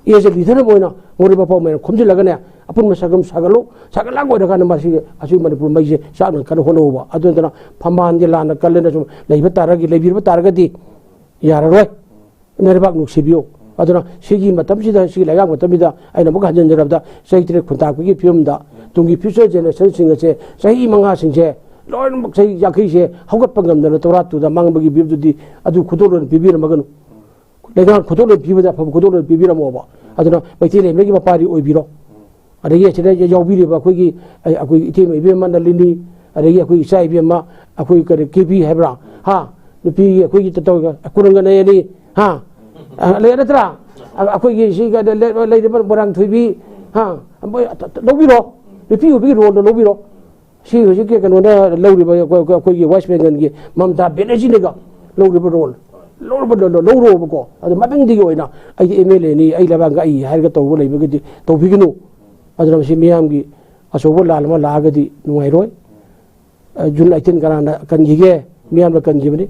As a leader ꯑꯃ ꯑꯣꯏꯅ ꯃꯣꯔꯦ ꯃꯐꯝ ꯑꯣꯏꯅ ꯈꯣꯝꯖꯤꯜꯂꯒꯅꯦ, ꯑꯄꯨꯟꯕ ꯁꯛꯇꯝ ꯁꯥꯒꯠꯂꯨ꯫ ꯁꯥꯒꯠꯂꯒ ꯑꯣꯏꯔꯀꯥꯟꯗ ꯃꯁꯤ, ꯑꯁꯤ ꯃꯅꯤꯄꯨꯔ ꯃꯩꯁꯦ ꯆꯥꯛꯅ ꯀꯟꯅ ꯍꯣꯠꯅꯧꯕ꯫ ꯑꯗꯨ ꯅꯠꯇꯅ ꯐꯝꯕꯥꯜꯒꯤ ꯂꯥꯟꯅ ꯀꯜꯂꯦꯅ ꯁꯨꯝ ꯂꯩꯕ ꯇꯥꯔꯒꯗꯤ, ꯂꯩꯕꯤꯔꯕ ꯇꯥꯔꯒꯗꯤ ꯌꯥꯔꯔꯣꯏ꯫ ꯅꯔꯩꯕꯥꯛ ꯅꯨꯡꯁꯤꯕꯤꯌꯨ꯫ ꯑꯗꯨꯅ ꯁꯤꯒꯤ ꯃꯇꯝꯁꯤꯗ, ꯁꯤꯒꯤ ꯂꯩꯉꯥꯛ ꯃꯇꯝꯁꯤꯗ ꯑꯩꯅ ꯑꯃꯨꯛ ꯍꯟꯖꯤꯟꯖꯔꯕꯗ, ꯆꯍꯤ ꯇꯔꯦꯠ ꯈꯨꯟꯇꯥꯛꯄꯒꯤ ꯐꯤꯕꯝꯗ, ꯇꯨꯡꯒꯤ future generationꯁꯤꯡ ꯑꯁꯦ ꯆꯍꯤ ꯃꯉꯥꯁꯤꯡꯁꯦ ꯂꯣꯏꯅꯃꯛ ꯆꯍꯤ ꯌꯥꯡꯈꯩꯁꯦ ꯍꯧꯒꯠꯄ ꯉꯝꯗꯅ ꯇꯧꯔꯥ ꯇꯨꯗ ꯃꯥꯡꯕꯒꯤ ꯐꯤꯕꯝꯗꯨꯗꯤ, ꯑꯗꯨ ꯈꯨꯗꯣꯜ ꯑꯣꯏꯅ ꯄꯤꯕꯤꯔꯝꯃꯒꯅꯨ꯫ ꯂꯩꯉꯥꯛ ꯈꯨꯗꯣꯜ ꯑꯣꯏꯅ ꯄꯤꯕꯗ ꯑꯐꯕ ꯈꯨꯗꯣꯜ ꯑꯣꯏꯅ ꯄꯤꯕꯤꯔꯝꯃꯣꯕ꯫ ꯑꯗꯨꯅ ꯃꯩꯇꯩ ꯂꯩꯃꯒꯤ ꯃꯄꯥꯔꯤ ꯑꯣꯏꯕꯤꯔꯣ꯫ ꯑꯗꯒꯤ ꯑꯁꯤꯗ ꯌꯥꯎꯕꯤꯔꯤꯕ ꯑꯩꯈꯣꯏꯒꯤ, ꯑꯩ, ꯑꯩꯈꯣꯏ ꯏꯇꯩꯃ ꯏꯕꯦꯝꯃ ꯅꯂꯤꯅꯤ, ꯑꯗꯒꯤ ꯑꯩꯈꯣꯏ ꯏꯆꯥ ꯏꯕꯦꯝꯃ, ꯑꯩꯈꯣꯏ ꯀꯔꯤ, ꯀꯦꯕꯤ ꯍꯥꯏꯕ꯭ꯔꯥ? ꯍꯥ? ꯅꯨꯄꯤꯒꯤ ꯑꯩꯈꯣꯏꯒꯤ ꯇ-, ꯇꯧ-, ꯀꯨꯔꯪꯒ ꯅꯌꯅꯤ, ꯍꯥ? ꯑ, ꯂꯩ ꯅꯠꯇ꯭ꯔꯥ? ꯑ, ꯑꯩꯈꯣꯏꯒꯤ ꯁꯤꯒ ꯂꯩ-, ꯂꯩ-, ꯂꯩꯔꯤꯕ ꯃꯣꯏꯔꯥꯡꯊꯣꯏꯕꯤ, ꯍꯥ? ꯃꯣꯏ ꯂꯧꯕꯤꯔꯣ꯫ ꯅꯨꯄꯤ ꯑꯣꯏꯕꯒꯤ roleꯗꯣ ꯂꯧꯕꯤꯔꯣ꯫ ꯁꯤ ꯍꯧꯖꯤꯛꯀꯤ ꯀꯩꯅꯣꯅ ꯂꯧꯔꯤꯕ, ꯑꯩꯈꯣꯏ, ꯑꯩꯈꯣꯏꯒꯤ West Bengalꯒꯤ ꯃꯃꯇꯥ ꯕꯦꯅꯔꯖꯤꯅꯒ ꯂꯧꯔꯤꯕ role, ꯂꯧꯔꯤꯕ role, ꯂꯧꯔꯣꯕꯀꯣ꯫ ꯑꯗꯣ ꯃꯊꯪꯗꯒꯤ ꯑꯣꯏꯅ ꯑꯩꯗꯤ MLAꯅꯤ, ꯑꯩ ꯂꯩꯕꯥꯛ ꯉꯥꯛꯏ ꯍꯥꯏꯔꯒ ꯇꯧꯕ ꯂꯩꯕꯒꯤꯗꯤ ꯇꯧꯕꯤꯒꯅꯨ꯫ ꯑꯗꯨꯅ ꯃꯁꯤ ꯃꯤꯌꯥꯝꯒꯤ ꯑꯆꯧꯕ ꯂꯥꯟ ꯑꯃ ꯂꯥꯛꯑꯒꯗꯤ ꯅꯨꯡꯉꯥꯏꯔꯣꯏ꯫ ꯑ, June eighteen ꯀꯅꯥꯅ ꯀꯟꯈꯤꯒꯦ? ꯃꯤꯌꯥꯝꯅ ꯀꯟꯈꯤꯕꯅꯤ꯫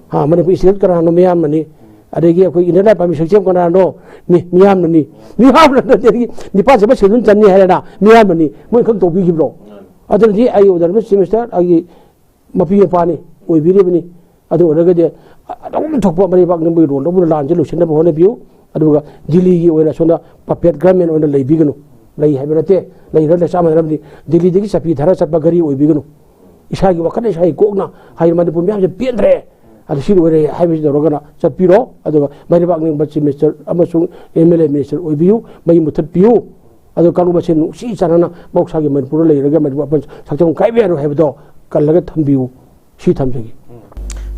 ꯍꯥ, ꯃꯅꯤꯄꯨꯔ state ꯀꯅꯥꯅꯣ? ꯃꯤꯌꯥꯝꯅꯅꯤ꯫ ꯑꯗꯒꯤ ꯑꯩꯈꯣꯏ Inner Line Permit ꯁꯛꯁꯦꯝ ꯀꯅꯥꯅꯣ? ꯃꯤ-, ꯃꯤꯌꯥꯝꯅꯅꯤ꯫ ꯃꯤꯌꯥꯝꯅ ꯅꯠꯇ꯭ꯔꯗꯤ ꯅꯤꯄꯥꯟ ꯁꯨꯕ schedule ꯆꯟꯅꯤ ꯍꯥꯏꯔꯦꯅ ꯃꯤꯌꯥꯝꯅꯅꯤ꯫ ꯃꯣꯏ ꯈꯛ ꯇꯧꯕꯤꯈꯤꯕ꯭ꯔꯣ? ꯑꯗꯨꯅꯗꯤ ꯑꯩ Honourable Chief Minister, ꯑꯩꯒꯤ ꯃꯄꯤ ꯃꯄꯥꯅꯤ, ꯑꯣꯏꯕꯤꯔꯤꯕꯅꯤ꯫ ꯑꯗꯨ ꯑꯣꯏꯔꯒꯗꯤ ꯑꯗꯨꯝ ꯊꯣꯛꯄ ꯃꯔꯩꯕꯥꯛ ꯅꯤꯡꯕꯒꯤ role ꯂꯧꯕꯗ ꯂꯥꯟꯁꯦ ꯂꯣꯏꯁꯤꯟꯅꯕ ꯍꯣꯠꯅꯕꯤꯌꯨ꯫ ꯑꯗꯨꯒ ꯗꯤꯜꯂꯤꯒꯤ ꯑꯣꯏꯅ ꯁꯣꯝꯗ puppet government ꯑꯣꯏꯅ ꯂꯩꯕꯤꯒꯅꯨ꯫ ꯂꯩ ꯍꯥꯏꯕ ꯅꯠꯇꯦ, ꯂꯩꯔ ꯂꯩ ꯆꯞ ꯃꯥꯟꯅꯔꯕꯅꯤ꯫ ꯗꯤꯜꯂꯤꯗꯒꯤ ꯆꯠꯄꯤ ꯊꯥꯔ ꯆꯠꯄ ꯒꯥꯔꯤ ꯑꯣꯏꯕꯤꯒꯅꯨ꯫ ꯏꯁꯥꯒꯤ ꯋꯥꯈꯜ, ꯏꯁꯥꯒꯤ ꯀꯣꯛꯅ ꯍꯥꯏꯗꯤ ꯃꯅꯤꯄꯨꯔ ꯃꯤꯌꯥꯝꯁꯦ ꯄꯦꯟꯗ꯭ꯔꯦ, ꯑꯗꯨ ꯁꯤ ꯂꯣꯏꯔꯦ ꯍꯥꯏꯕꯁꯤ ꯇꯧꯔꯒꯅ ꯆꯠꯄꯤꯔꯣ꯫ ꯑꯗꯨꯒ ꯃꯔꯩꯕꯥꯛ ꯅꯤꯡꯕ Chief Minister ꯑꯃꯁꯨꯡ MLA minister ꯑꯣꯏꯕꯤꯌꯨ, ꯃꯩ ꯃꯨꯊꯠꯄꯤꯌꯨ꯫ ꯑꯗꯨ ꯀꯥꯡꯂꯨꯞ ꯃꯁꯦꯟ ꯅꯨꯡꯁꯤ ꯆꯥꯟꯅꯅ ꯃꯍꯧꯁꯥꯒꯤ ꯃꯅꯤꯄꯨꯔꯗ ꯂꯩꯔꯒ ꯃꯅꯤꯄꯨꯔ ꯑꯄꯨꯟ ꯁꯛꯇꯝ ꯀꯥꯏꯕ ꯌꯥꯔꯣꯏ ꯍꯥꯏꯕꯗꯣ ꯀꯜꯂꯒ ꯊꯝꯕꯤꯌꯨ꯫ ꯁꯤ ꯊꯝꯖꯒꯦ꯫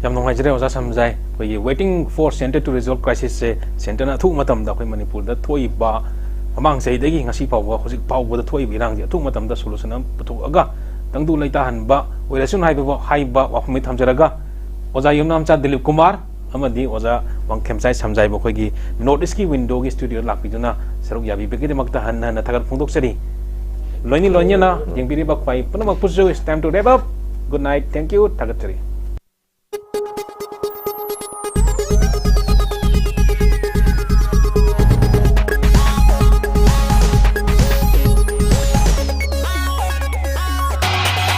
ꯌꯥꯝ ꯅꯨꯡꯉꯥꯏꯖꯔꯦ ꯑꯣꯖꯥ ꯁꯝꯖꯥꯏ꯫ ꯑꯩꯈꯣꯏꯒꯤ Waiting for Centre to Resolve Crisisꯁꯦ centreꯅ ꯑꯊꯨꯕ ꯃꯇꯝꯗ ꯑꯩꯈꯣꯏ ꯃꯅꯤꯄꯨꯔꯗ ꯊꯣꯛꯏꯕ, ꯃꯃꯥꯡ ꯆꯍꯤꯗꯒꯤ ꯉꯁꯤ ꯐꯥꯎꯕ, ꯍꯧꯖꯤꯛ ꯐꯥꯎꯕꯗ ꯊꯣꯛꯏꯕ ꯏꯔꯥꯡꯁꯦ ꯑꯊꯨꯕ ꯃꯇꯝꯗ solution ꯑꯃ ꯄꯨꯊꯣꯛꯑꯒ ꯇꯪꯗꯨ ꯂꯩꯇꯥꯍꯟꯕ ꯑꯣꯏꯔꯁꯅꯨ ꯍꯥꯏꯕ, ꯍꯥꯏꯕ ꯋꯥꯐꯝꯁꯤ ꯊꯝꯖꯔꯒ, ꯑꯣꯖꯥ ꯌꯨꯝꯅꯥꯝꯆꯥ ꯗꯤꯂꯤꯞ ꯀꯨꯃꯥꯔ, ꯑꯃꯗꯤ ꯑꯣꯖꯥ ꯋꯥꯡꯈꯦꯝꯆꯥꯏ ꯁꯝꯖꯥꯏꯕꯨ ꯑꯩꯈꯣꯏꯒꯤ North East ꯀꯤ Window ꯒꯤ studio ꯂꯥꯛꯄꯤꯗꯨꯅ ꯁꯔꯨꯛ ꯌꯥꯕꯤꯕꯒꯤꯗꯃꯛꯇ ꯍꯟꯅ ꯍꯟꯅ ꯊꯥꯒꯠ ꯐꯣꯡꯗꯣꯛꯆꯔꯤ꯫ ꯂꯣꯏꯅ ꯂꯣꯏꯅꯅ ꯌꯦꯡꯕꯤꯔꯤꯕ ꯈ꯭ꯋꯥꯏ ꯄꯨꯝꯅꯃꯛꯄꯨꯁꯨ it's time to wrap up. Good night, thank you, ꯊꯥꯒꯠꯆꯔꯤ꯫